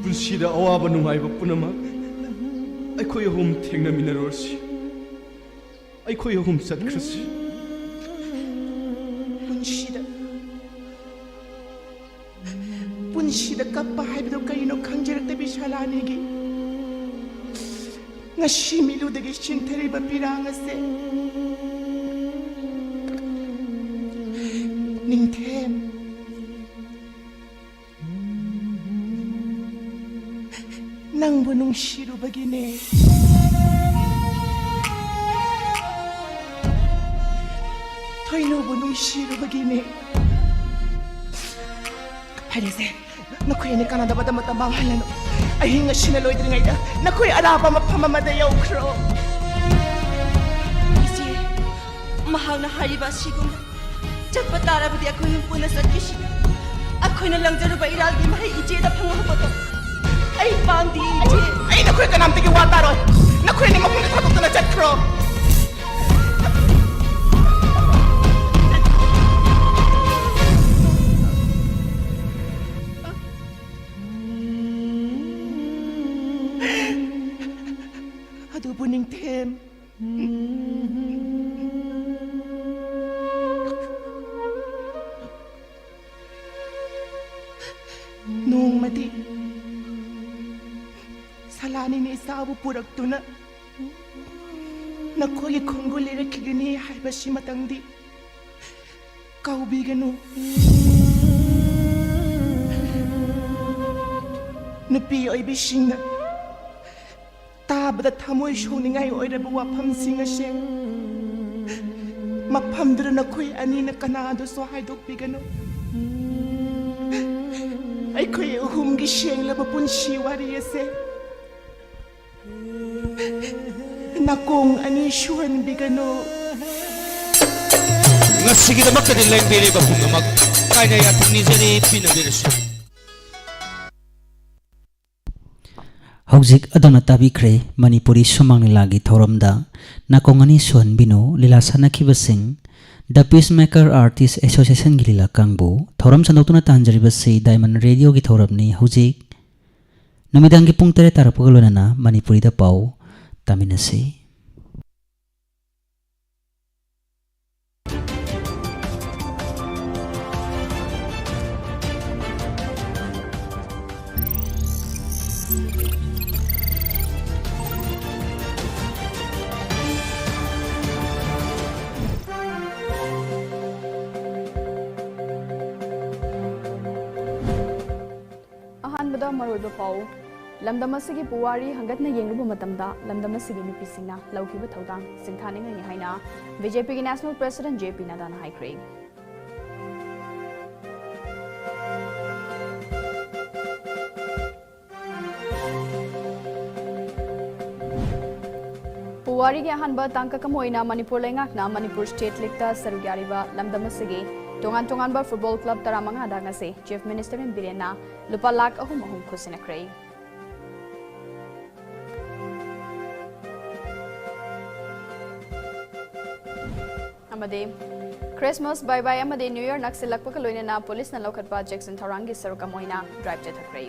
ꯄꯨꯟꯁꯤꯗ ꯑꯋꯥꯕ ꯅꯨꯡꯉꯥꯏꯕ ꯄꯨꯝꯅꯃꯛ ꯑꯩꯈꯣꯏ ꯑꯍꯨꯝ ꯊꯦꯡꯅꯃꯤꯟꯅꯔꯨꯔꯁꯤ꯫ ꯑꯩꯈꯣꯏ ꯑꯍꯨꯝ ꯆꯠꯈ꯭ꯔꯁꯤ꯫ ꯄꯨꯟꯁꯤꯗ, ꯄꯨꯟꯁꯤꯗ ꯀꯞꯄ ꯍꯥꯏꯕꯗꯨ ꯀꯔꯤꯅꯣ ꯈꯪꯖꯔꯛꯇꯕꯤ ꯁꯂꯥꯅꯤꯒꯤ ꯉꯁꯤ ꯃꯤꯠꯂꯨꯗꯒꯤ ꯆꯤꯡꯊꯔꯤꯕ ꯄꯤꯔꯥꯡ ꯑꯁꯦ꯫ ꯅꯤꯡꯊꯦꯝ, ꯅꯪꯕꯨ ꯅꯨꯡꯁꯤꯔꯨꯕꯒꯤꯅꯦ꯫ ꯊꯣꯏꯅꯨꯕꯨ ꯅꯨꯡꯁꯤꯔꯨꯕꯒꯤꯅꯦ꯫ ꯐꯔꯦꯁꯦ, ꯅꯈꯣꯏ ꯑꯅꯤ ꯀꯥꯟꯅꯗꯕꯗ ꯃꯇꯝ ꯃꯥꯡꯍꯜꯂꯅꯨ꯫ ꯑꯍꯤꯡ ꯑꯁꯤꯅ ꯂꯣꯏꯗ꯭ꯔꯤꯉꯩꯗ ꯅꯈꯣꯏ ꯑꯔꯥꯞꯄ ꯃꯐꯝ ꯑꯃꯗ ꯌꯧꯈ꯭ꯔꯣ꯫ ꯏꯆꯦ, ꯃꯍꯥꯛꯅ ꯍꯥꯏꯔꯤꯕ ꯑꯁꯤꯒꯨꯝꯅ ꯆꯠꯄ ꯇꯥꯔꯕꯗꯤ ꯑꯩꯈꯣꯏ ꯑꯍꯨꯝ ꯄꯨꯟꯅ ꯆꯠꯈꯤꯁꯤ꯫ ꯑꯩꯈꯣꯏꯅ ꯂꯪꯖꯔꯨꯕ ꯏꯔꯥꯜꯒꯤ ꯃꯍꯩ ꯏꯆꯦꯗ ꯐꯪꯍꯧꯕꯗꯣ ꯑꯩ ꯄꯥꯝꯗꯦ, ꯏꯆꯦ꯫ ꯑꯩ ꯅꯈꯣꯏ ꯀꯅꯥꯝꯇꯒꯤ ꯋꯥ ꯇꯥꯔꯣꯏ꯫ ꯅꯈꯣꯏ ꯑꯅꯤ ꯃꯐꯝꯗ ꯊꯥꯗꯣꯛꯇꯨꯅ ꯆꯠꯈ꯭ꯔꯣ꯫ ꯑꯗꯨꯕꯨ ꯅꯤꯡꯊꯦꯝ, ꯅꯣꯡꯃꯗꯤ ꯁꯂꯥꯅꯤꯅ ꯏꯆꯥꯕꯨ ꯄꯨꯔꯛꯇꯨꯅ ꯅꯈꯣꯏꯒꯤ ꯈꯣꯡꯒꯨꯜ ꯂꯤꯔꯛꯈꯤꯒꯅꯤ ꯍꯥꯏꯕꯁꯤꯃꯇꯪꯗꯤ ꯀꯥꯎꯕꯤꯒꯅꯨ꯫ ꯅꯨꯄꯤ ꯑꯣꯏꯕꯤꯁꯤꯡꯅ ꯇꯥꯕꯗ ꯊꯃꯣꯏ ꯁꯣꯛꯅꯤꯡꯉꯥꯏ ꯑꯣꯏꯔꯕ ꯋꯥꯐꯝꯁꯤꯡ ꯑꯁꯦ ꯃꯐꯝꯗꯨꯗ ꯅꯈꯣꯏ ꯑꯅꯤꯅ ꯀꯅꯥꯗꯁꯨ ꯍꯥꯏꯗꯣꯛꯄꯤꯒꯅꯨ꯫ ꯑꯩꯈꯣꯏ ꯑꯍꯨꯝꯒꯤ ꯁꯦꯡꯂꯕ ꯄꯨꯟꯁꯤ ꯋꯥꯔꯤ ꯑꯁꯦ ꯅꯥꯀꯣꯡ ꯑꯅꯤ ꯁꯨꯍꯟꯕꯤꯒꯅꯨ꯫ ꯉꯁꯤꯒꯤꯗꯃꯛꯇꯗꯤ ꯂꯦꯡꯕꯤꯔꯤꯕ ꯄꯨꯝꯅꯃꯛ ꯍꯥꯏꯅ ꯌꯥꯊꯪ ꯅꯤꯖꯔꯤ, ꯄꯤꯅꯕꯤꯔꯁꯤ꯫ ꯍꯧꯖꯤꯛ ꯑꯗꯣꯝꯅ ꯇꯥꯕꯤꯈ꯭ꯔꯦ ꯃꯅꯤꯄꯨꯔꯤ ꯁꯨꯃꯥꯡ ꯂꯤꯂꯥꯒꯤ ꯊꯧꯔꯝꯗ ꯅꯥꯀꯣꯡ ꯑꯅꯤ ꯁꯨꯍꯟꯕꯤꯅꯨ ꯂꯤꯂꯥ ꯁꯥꯟꯅꯈꯤꯕꯁꯤꯡ, The Peacemaker Artist Associationꯒꯤ ꯂꯤꯂꯥ ꯀꯥꯡꯕꯨ꯫ ꯊꯧꯔꯝ ꯁꯟꯗꯣꯛꯇꯨꯅ ꯇꯥꯍꯟꯖꯔꯤꯕꯁꯤ Diamond Radioꯒꯤ ꯊꯧꯔꯝꯅꯤ꯫ ꯍꯧꯖꯤꯛ ꯅꯨꯃꯤꯗꯥꯡꯒꯤ ꯄꯨꯡ ꯇꯔꯦꯠ ꯇꯥꯔꯛꯄꯒ ꯂꯣꯏꯅꯅ ꯃꯅꯤꯄꯨꯔꯤꯗ ꯄꯥꯎ ꯇꯥꯃꯤꯟꯅꯁꯤ꯫ ꯑꯍꯥꯟꯕꯗ ꯃꯔꯨꯑꯣꯏꯕ ꯄꯥꯎ꯫ ꯂꯝꯗꯝ ꯑꯁꯤꯒꯤ ꯄꯨꯋꯥꯔꯤ ꯍꯪꯒꯠꯅ ꯌꯦꯡꯂꯨꯕ ꯃꯇꯝꯗ ꯂꯝꯗꯝ ꯑꯁꯤꯒꯤ ꯅꯨꯄꯤꯁꯤꯡꯅ ꯂꯧꯈꯤꯕ ꯊꯧꯗꯥꯡ ꯁꯤꯡꯊꯥꯅꯤꯡꯉꯥꯏꯅꯤ ꯍꯥꯏꯅ BJPꯒꯤ National President JP ꯅꯗꯥꯅ ꯍꯥꯏꯈ꯭ꯔꯦ꯫ ꯄꯨꯋꯥꯔꯤꯒꯤ ꯑꯍꯥꯟꯕ ꯇꯥꯡꯀꯛ ꯑꯃ ꯑꯣꯏꯅ ꯃꯅꯤꯄꯨꯔ ꯂꯩꯉꯥꯛꯅ ꯃꯅꯤꯄꯨꯔ State Leagueꯇ ꯁꯔꯨꯛ ꯌꯥꯔꯤꯕ ꯂꯝꯗꯝ ꯑꯁꯤꯒꯤ ꯇꯣꯉꯥꯟ ꯇꯣꯉꯥꯟꯕ football club ꯇꯔꯥꯃꯉꯥꯗ ꯉꯁꯤ Chief Minister ꯕꯤꯔꯦꯟꯅ ꯂꯨꯄꯥ ꯂꯥꯈ ꯑꯍꯨꯝ ꯑꯍꯨꯝ ꯈꯨꯠꯁꯤꯟꯅꯈ꯭ꯔꯦ꯫ ꯑꯃꯗꯤ Christmas, ꯕꯥꯏ ꯕꯥꯏ ꯑꯃꯗꯤ New Year ꯅꯛꯁꯤꯜꯂꯛꯄꯒ ꯂꯣꯏꯅꯅ ꯄꯨꯂꯤꯁꯅ ꯂꯧꯈꯠꯄ ꯆꯦꯛꯁꯤꯟ ꯊꯧꯔꯥꯡꯒꯤ ꯁꯔꯨꯛ ꯑꯃ ꯑꯣꯏꯅ drive ꯆꯠꯊꯈ꯭ꯔꯦ꯫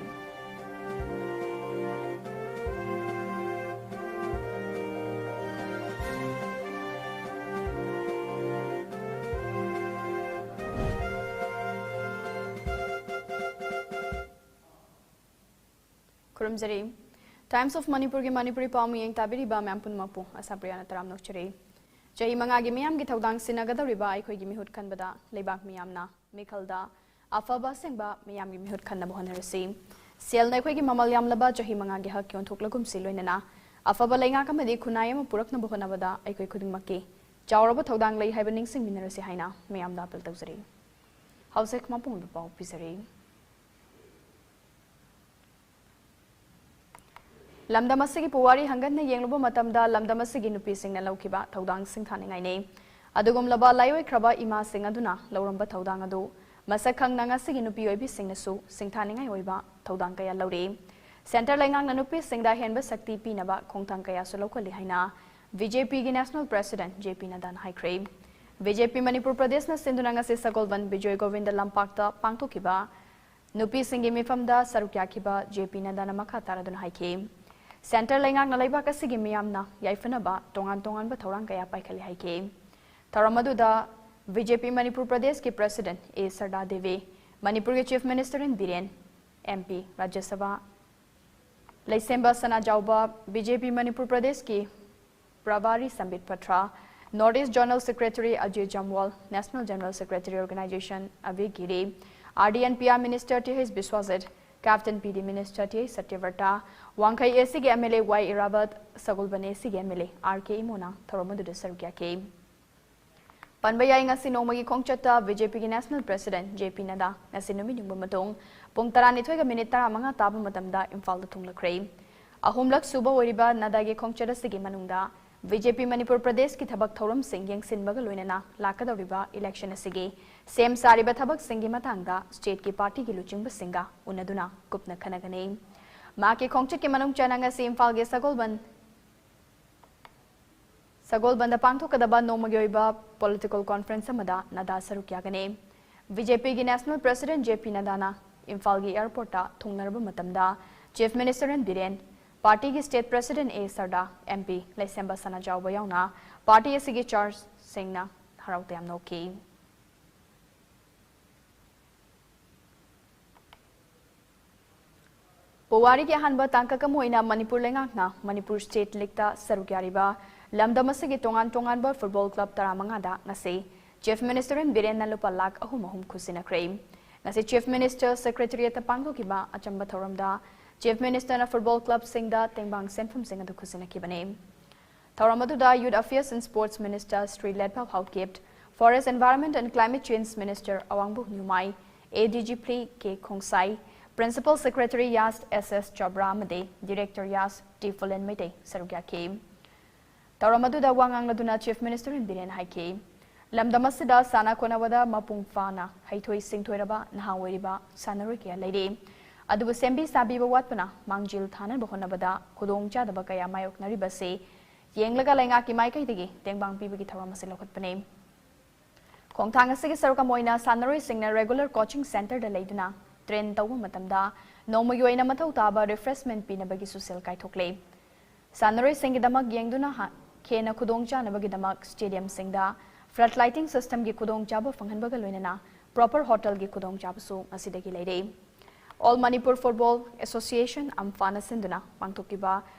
ꯈꯨꯔꯨꯝꯖꯔꯤ꯫ Times of ꯃꯅꯤꯄꯨꯔꯒꯤ ꯃꯅꯤꯄꯨꯔꯤ ꯄꯥꯎ ꯃꯤꯠꯌꯦꯡ ꯇꯥꯕꯤꯔꯤꯕ ꯃꯌꯥꯝ ꯄꯨꯝꯅꯃꯛꯄꯨ ꯑꯁꯥꯄ꯭ꯔꯤꯌꯥꯅ ꯇꯔꯥꯝꯅ ꯑꯣꯛꯆꯔꯤ꯫ ꯆꯍꯤ ꯃꯉꯥꯒꯤ ꯃꯤꯌꯥꯝꯒꯤ ꯊꯧꯗꯥꯡ ꯁꯤꯟꯅꯒꯗꯧꯔꯤꯕ ꯑꯩꯈꯣꯏꯒꯤ ꯃꯤꯍꯨꯠ ꯈꯟꯕꯗ ꯂꯩꯕꯥꯛ ꯃꯤꯌꯥꯝꯅ ꯃꯤꯈꯜꯗ ꯑꯐꯕ ꯑꯁꯦꯡꯕ ꯃꯤꯌꯥꯝꯒꯤ ꯃꯤꯍꯨꯠ ꯈꯟꯅꯕ ꯍꯣꯠꯅꯔꯁꯤ꯫ ꯁꯦꯜꯅ ꯑꯩꯈꯣꯏꯒꯤ ꯃꯃꯜ ꯌꯥꯝꯂꯕ ꯆꯍꯤ ꯃꯉꯥꯒꯤ ꯍꯛ ꯌꯣꯟꯊꯣꯛꯂꯒꯨꯝꯁꯤ, ꯂꯣꯏꯅꯅ ꯑꯐꯕ ꯂꯩꯉꯥꯛ ꯑꯃꯗꯤ ꯈꯨꯟꯅꯥꯏ ꯑꯃ ꯄꯨꯔꯛꯅꯕ ꯍꯣꯠꯅꯕꯗ ꯑꯩꯈꯣꯏ ꯈꯨꯗꯤꯡꯃꯛꯀꯤ ꯆꯥꯎꯔꯕ ꯊꯧꯗꯥꯡ ꯂꯩ ꯍꯥꯏꯕ ꯅꯤꯡꯁꯤꯡꯃꯤꯟꯅꯔꯁꯤ ꯍꯥꯏꯅ ꯃꯌꯥꯝꯗ appeal ꯇꯧꯖꯔꯤ꯫ ꯍꯧꯖꯤꯛ ꯃꯄꯨꯡ ꯑꯣꯏꯕ ꯄꯥꯎ ꯄꯤꯖꯔꯤ꯫ ꯂꯝꯗꯝ ꯑꯁꯤꯒꯤ ꯄꯨꯋꯥꯔꯤ ꯍꯪꯒꯠꯅ ꯌꯦꯡꯂꯨꯕ ꯃꯇꯝꯗ ꯂꯝꯗꯝ ꯑꯁꯤꯒꯤ ꯅꯨꯄꯤꯁꯤꯡꯅ ꯂꯧꯈꯤꯕ ꯊꯧꯗꯥꯡ ꯁꯤꯡꯊꯥꯅꯤꯡꯉꯥꯏꯅꯤ꯫ ꯑꯗꯨꯒꯨꯝꯂꯕ ꯂꯥꯏꯑꯣꯏꯈ꯭ꯔꯕ ꯏꯃꯥꯁꯤꯡ ꯑꯗꯨꯅ ꯂꯧꯔꯝꯕ ꯊꯧꯗꯥꯡ ꯑꯗꯨ ꯃꯁꯛ ꯈꯪꯅ ꯉꯁꯤꯒꯤ ꯅꯨꯄꯤ ꯑꯣꯏꯕꯤꯁꯤꯡꯅꯁꯨ ꯁꯤꯡꯊꯥꯅꯤꯡꯉꯥꯏ ꯑꯣꯏꯕ ꯊꯧꯗꯥꯡ ꯀꯌꯥ ꯂꯧꯔꯤ꯫ ꯁꯦꯟꯇꯔ ꯂꯩꯉꯥꯛꯅ ꯅꯨꯄꯤꯁꯤꯡꯗ ꯑꯍꯦꯟꯕ ꯁꯛꯇꯤ ꯄꯤꯅꯕ ꯈꯣꯡꯊꯥꯡ ꯀꯌꯥꯁꯨ ꯂꯧꯈꯠꯂꯤ ꯍꯥꯏꯅ ꯕꯤ ꯖꯦ ꯄꯤꯒꯤ ꯅꯦꯁꯅꯦꯜ ꯄ꯭ꯔꯦꯁꯤꯗꯦꯟꯠ ꯖꯦ ꯄꯤ ꯅꯗꯥꯅ ꯍꯥꯏꯈ꯭ꯔꯦ꯫ ꯕꯤ ꯖꯦ ꯄꯤ ꯃꯅꯤꯄꯨꯔ ꯄ꯭ꯔꯗꯦꯁꯅ ꯁꯤꯟꯗꯨꯅ ꯉꯁꯤ ꯁꯒꯣꯜꯕꯟ ꯕꯤꯖꯣꯏ ꯒꯣꯕꯤꯟꯗ ꯂꯝꯄꯥꯛꯇ ꯄꯥꯡꯊꯣꯛꯈꯤꯕ ꯅꯨꯄꯤꯁꯤꯡꯒꯤ ꯃꯤꯐꯝꯗ ꯁꯔꯨꯛ ꯌꯥꯈꯤꯕ ꯖꯦ ꯄꯤ ꯅꯗꯥꯅ ꯃꯈꯥ ꯇꯥꯔꯗꯨꯅ ꯍꯥꯏꯈꯤ, ꯁꯦꯟꯇꯔ ꯂꯩꯉꯥꯛꯅ ꯂꯩꯕꯥꯛ ꯑꯁꯤꯒꯤ ꯃꯤꯌꯥꯝꯅ ꯌꯥꯏꯐꯅꯕ ꯇꯣꯉꯥꯟ ꯇꯣꯉꯥꯟꯕ ꯊꯧꯔꯥꯡ ꯀꯌꯥ ꯄꯥꯏꯈꯠꯂꯤ ꯍꯥꯏꯈꯤ꯫ ꯊꯧꯔꯝ ꯑꯗꯨꯗ ꯕꯤ ꯖꯦ ꯄꯤ ꯃꯅꯤꯄꯨꯔ ꯄ꯭ꯔꯗꯦꯁꯀꯤ ꯄ꯭ꯔꯦꯁꯤꯗꯦꯟꯠ ꯑꯦ ꯁꯔꯗꯥ ꯗꯦꯕꯤ, ꯃꯅꯤꯄꯨꯔꯒꯤ chief minister N Biren, M P Rajya Sabha Leishemba Sanajaoba, B J P Manipur ꯄ꯭ꯔꯗꯦꯁꯀꯤ prabhari Sambit Patra, north east zonal secretary Ajit Jamwal, national general secretary organization Avi Giri, R D and P R minister T H Biswajit, captain P D minister T H Satyabrata, Wangkhei A ꯁꯤꯒꯤ M L A ꯋꯥꯏ ꯏꯔꯥꯕꯠ, ꯁꯒꯣꯜꯕꯟ ꯑꯦ ꯁꯤꯒꯤ M L A R ꯀꯦ ꯏꯃꯣꯅ ꯊꯧꯔꯝ ꯑꯗꯨꯗ ꯁꯔꯨꯛ ꯌꯥꯈꯤ꯫ ꯄꯟꯕ ꯌꯥꯏ, ꯉꯁꯤ ꯅꯣꯡꯃꯒꯤ ꯈꯣꯡꯆꯠꯇ ꯕꯤ ꯖꯦ ꯄꯤꯒꯤ ꯅꯦꯁꯅꯦꯜ ꯄ꯭ꯔꯦꯁꯤꯗꯦꯟꯠ ꯖꯦ ꯄꯤ ꯅꯗꯥ ꯉꯁꯤ ꯅꯨꯃꯤꯠ ꯌꯨꯡꯕ ꯃꯇꯨꯡ ꯄꯨꯡ ꯇꯔꯥꯅꯤꯊꯣꯏꯒ ꯃꯤꯅꯤꯠ ꯇꯔꯥꯃꯉꯥ ꯇꯥꯕ ꯃꯇꯝꯗ ꯏꯝꯐꯥꯜꯗ ꯊꯨꯡꯂꯈ꯭ꯔꯦ꯫ ꯑꯍꯨꯝꯂꯛ ꯁꯨꯕ ꯑꯣꯏꯔꯤꯕ ꯅꯗꯥꯒꯤ ꯈꯣꯡꯆꯠ ꯑꯁꯤꯒꯤ ꯃꯅꯨꯡꯗ ꯕꯤ ꯖꯦ ꯄꯤ ꯃꯅꯤꯄꯨꯔ ꯄ꯭ꯔꯗꯦꯁꯀꯤ ꯊꯕꯛ ꯊꯧꯔꯝꯁꯤꯡ ꯌꯦꯡꯁꯤꯟꯕꯒ ꯂꯣꯏꯅꯅ ꯂꯥꯛꯀꯗꯧꯔꯤꯕ ꯏꯂꯦꯛꯁꯟ ꯑꯁꯤꯒꯤ ꯁꯦꯝ ꯁꯥꯔꯤꯕ ꯊꯕꯛꯁꯤꯡꯒꯤ ꯃꯇꯥꯡꯗ ꯁ꯭ꯇꯦꯠꯀꯤ ꯄꯥꯔꯇꯤꯒꯤ ꯂꯨꯆꯤꯡꯕꯁꯤꯡꯒ ꯎꯅꯗꯨꯅ ꯀꯨꯞꯅ ꯈꯟꯅꯒꯅꯤ꯫ ꯃꯍꯥꯛꯀꯤ ꯈꯣꯡꯆꯠꯀꯤ ꯃꯅꯨꯡ ꯆꯟꯅ ꯉꯁꯤ ꯏꯝꯐꯥꯜꯒꯤ ꯁꯒꯣꯜꯕꯟ ꯁꯒꯣꯜꯕꯟꯗ ꯄꯥꯡꯊꯣꯛꯀꯗꯕ ꯅꯣꯡꯃꯒꯤ ꯑꯣꯏꯕ ꯄꯣꯂꯤꯇꯤꯀꯦꯜ ꯀꯣꯟꯐ꯭ꯔꯦꯟꯁ ꯑꯃꯗ ꯅꯗꯥ ꯁꯔꯨꯛ ꯌꯥꯒꯅꯤ꯫ ꯕꯤ ꯖꯦ ꯄꯤꯒꯤ ꯅꯦꯁꯅꯦꯜ ꯄ꯭ꯔꯦꯁꯤꯗꯦꯟꯠ ꯖꯦ ꯄꯤ ꯅꯗꯥꯅ ꯏꯝꯐꯥꯜꯒꯤ ꯑꯦꯌꯔꯄꯣꯔꯠꯇ ꯊꯨꯡꯂꯔꯕ ꯃꯇꯝꯗ ꯆꯤꯐ ꯃꯤꯅꯤꯁꯇꯔ ꯑꯦꯟ ꯕꯤꯔꯦꯟ, ꯄꯥꯔꯇꯤꯒꯤ ꯁ꯭ꯇꯦꯠ ꯄ꯭ꯔꯦꯁꯤꯗꯦꯟꯠ ꯑꯦ ꯁꯔꯗꯥ, ꯑꯦꯝ ꯄꯤ ꯂꯩꯁꯦꯝꯕ ꯁꯅꯥꯖꯥꯎꯕ ꯌꯥꯎꯅ ꯄꯥꯔꯇꯤ ꯑꯁꯤꯒꯤ ꯆꯥꯔꯖꯁꯤꯡꯅ ꯍꯔꯥꯎ ꯇꯌꯥꯝꯅ ꯑꯣꯛꯈꯤ꯫ ꯄꯨꯋꯥꯔꯤꯒꯤ ꯑꯍꯥꯟꯕ ꯇꯥꯡꯀꯛ ꯑꯃ ꯑꯣꯏꯅ ꯃꯅꯤꯄꯨꯔ ꯂꯩꯉꯥꯛꯅ ꯃꯅꯤꯄꯨꯔ ꯁ꯭ꯇꯦꯠ ꯂꯤꯒꯇ ꯁꯔꯨꯛ ꯌꯥꯔꯤꯕ ꯂꯝꯗꯝ ꯑꯁꯤꯒꯤ ꯇꯣꯉꯥꯟ ꯇꯣꯉꯥꯟꯕ ꯐꯨꯠꯕꯣꯜ ꯀ꯭ꯂꯕ ꯇꯔꯥꯃꯉꯥꯗ ꯉꯁꯤ ꯆꯤꯐ ꯃꯤꯅꯤꯁꯇꯔ ꯑꯦꯟ ꯕꯤꯔꯦꯟꯅ ꯂꯨꯄꯥ ꯂꯥꯈ ꯑꯍꯨꯝ ꯑꯍꯨꯝ ꯈꯨꯠꯁꯤꯟꯅꯈ꯭ꯔꯦ꯫ ꯉꯁꯤ ꯆꯤꯐ ꯃꯤꯅꯤꯁꯇꯔ ꯁꯦꯀ꯭ꯔꯦꯇꯔꯤꯌꯦꯠꯇ ꯄꯥꯡꯊꯣꯛꯈꯤꯕ ꯑꯆꯝꯕ ꯊꯧꯔꯝꯗ ꯆꯤꯐ ꯃꯤꯅꯤꯁꯇꯔꯅ ꯐꯨꯠꯕꯣꯜ ꯀ꯭ꯂꯕꯁꯤꯡꯗ ꯇꯦꯡꯕꯥꯡ ꯁꯦꯟꯐꯝꯁꯤꯡ ꯑꯗꯨ ꯈꯨꯠꯁꯤꯟꯅꯈꯤꯕꯅꯤ꯫ ꯊꯧꯔꯝ ꯑꯗꯨꯗ Youth Affairs and Sports Minister Shri Letpao Haokip, Forest Environment and Climate Change Minister Awangbou Newmai, A D G P K Khongsai, Principal Secretary ꯌꯥꯁ ꯑꯦꯁ ꯑꯦꯁ ꯆꯣꯕ꯭ꯔꯥ ꯑꯃꯗꯤ Director ꯌꯥꯁ ꯇꯤ ꯐꯨꯂꯦꯟ ꯃꯩꯇꯩ ꯁꯔꯨꯛ ꯌꯥꯈꯤ꯫ ꯊꯧꯔꯝ ꯑꯗꯨꯗ ꯋꯥ ꯉꯥꯡꯂꯗꯨꯅ ꯆꯤꯐ ꯃꯤꯅꯤꯁꯇꯔ ꯑꯦꯟ ꯕꯤꯔꯦꯟ ꯍꯥꯏꯈꯤ, ꯂꯝꯗꯝ ꯑꯁꯤꯗ ꯁꯥꯟꯅ ꯈꯣꯠꯅꯕꯗ ꯃꯄꯨꯡ ꯐꯥꯅ ꯍꯩꯊꯣꯏ ꯁꯤꯡꯊꯣꯏꯔꯕ ꯅꯍꯥ ꯑꯣꯏꯔꯤꯕ ꯁꯥꯟꯅꯔꯣꯏ ꯀꯌꯥ ꯂꯩꯔꯤ꯫ ꯑꯗꯨꯕꯨ ꯁꯦꯝꯕꯤ ꯁꯥꯕꯤꯕ ꯋꯥꯠꯄꯅ ꯃꯥꯡꯖꯤꯜ ꯊꯥꯅꯕ ꯍꯣꯠꯅꯕꯗ ꯈꯨꯗꯣꯡꯆꯥꯗꯕ ꯀꯌꯥ ꯃꯥꯌꯣꯛꯅꯔꯤꯕꯁꯤ ꯌꯦꯡꯂꯒ ꯂꯩꯉꯥꯛꯀꯤ ꯃꯥꯏꯀꯩꯗꯒꯤ ꯇꯦꯡꯕꯥꯡ ꯄꯤꯕꯒꯤ ꯊꯧꯔꯝ ꯑꯁꯤ ꯂꯧꯈꯠꯄꯅꯤ꯫ ꯈꯣꯡꯊꯥꯡ ꯑꯁꯤꯒꯤ ꯁꯔꯨꯛ ꯑꯃ ꯑꯣꯏꯅ ꯁꯥꯟꯅꯔꯣꯏꯁꯤꯡꯅ regular coaching centreꯗ ꯂꯩꯗꯨꯅ train ꯇꯧꯕ ꯃꯇꯝꯗ ꯅꯣꯡꯃꯒꯤ ꯑꯣꯏꯅ ꯃꯊꯧ ꯇꯥꯕ refreshment ꯄꯤꯅꯕꯒꯤꯁꯨ ꯁꯦꯜ ꯀꯥꯏꯊꯣꯛꯂꯦ꯫ ꯁꯥꯟꯅꯔꯣꯏꯁꯤꯡꯒꯤꯗꯃꯛ ꯌꯦꯡꯗꯨꯅ ꯍ-, ꯍꯦꯟꯅ ꯈꯨꯗꯣꯡꯆꯥꯅꯕꯒꯤꯗꯃꯛ stadiumꯁꯤꯡꯗ flood lighting systemꯒꯤ ꯈꯨꯗꯣꯡꯆꯥꯕ ꯐꯪꯍꯟꯕꯒ ꯂꯣꯏꯅꯅ proper hotelꯒꯤ ꯈꯨꯗꯣꯡꯆꯥꯕꯁꯨ ꯉꯁꯤꯗꯒꯤ ꯂꯩꯔꯦ꯫ All Manipur Football Association, ꯑꯝꯐꯥꯅ ꯁꯤꯟꯗꯨꯅ ꯄꯥꯡꯊꯣꯛꯈꯤꯕ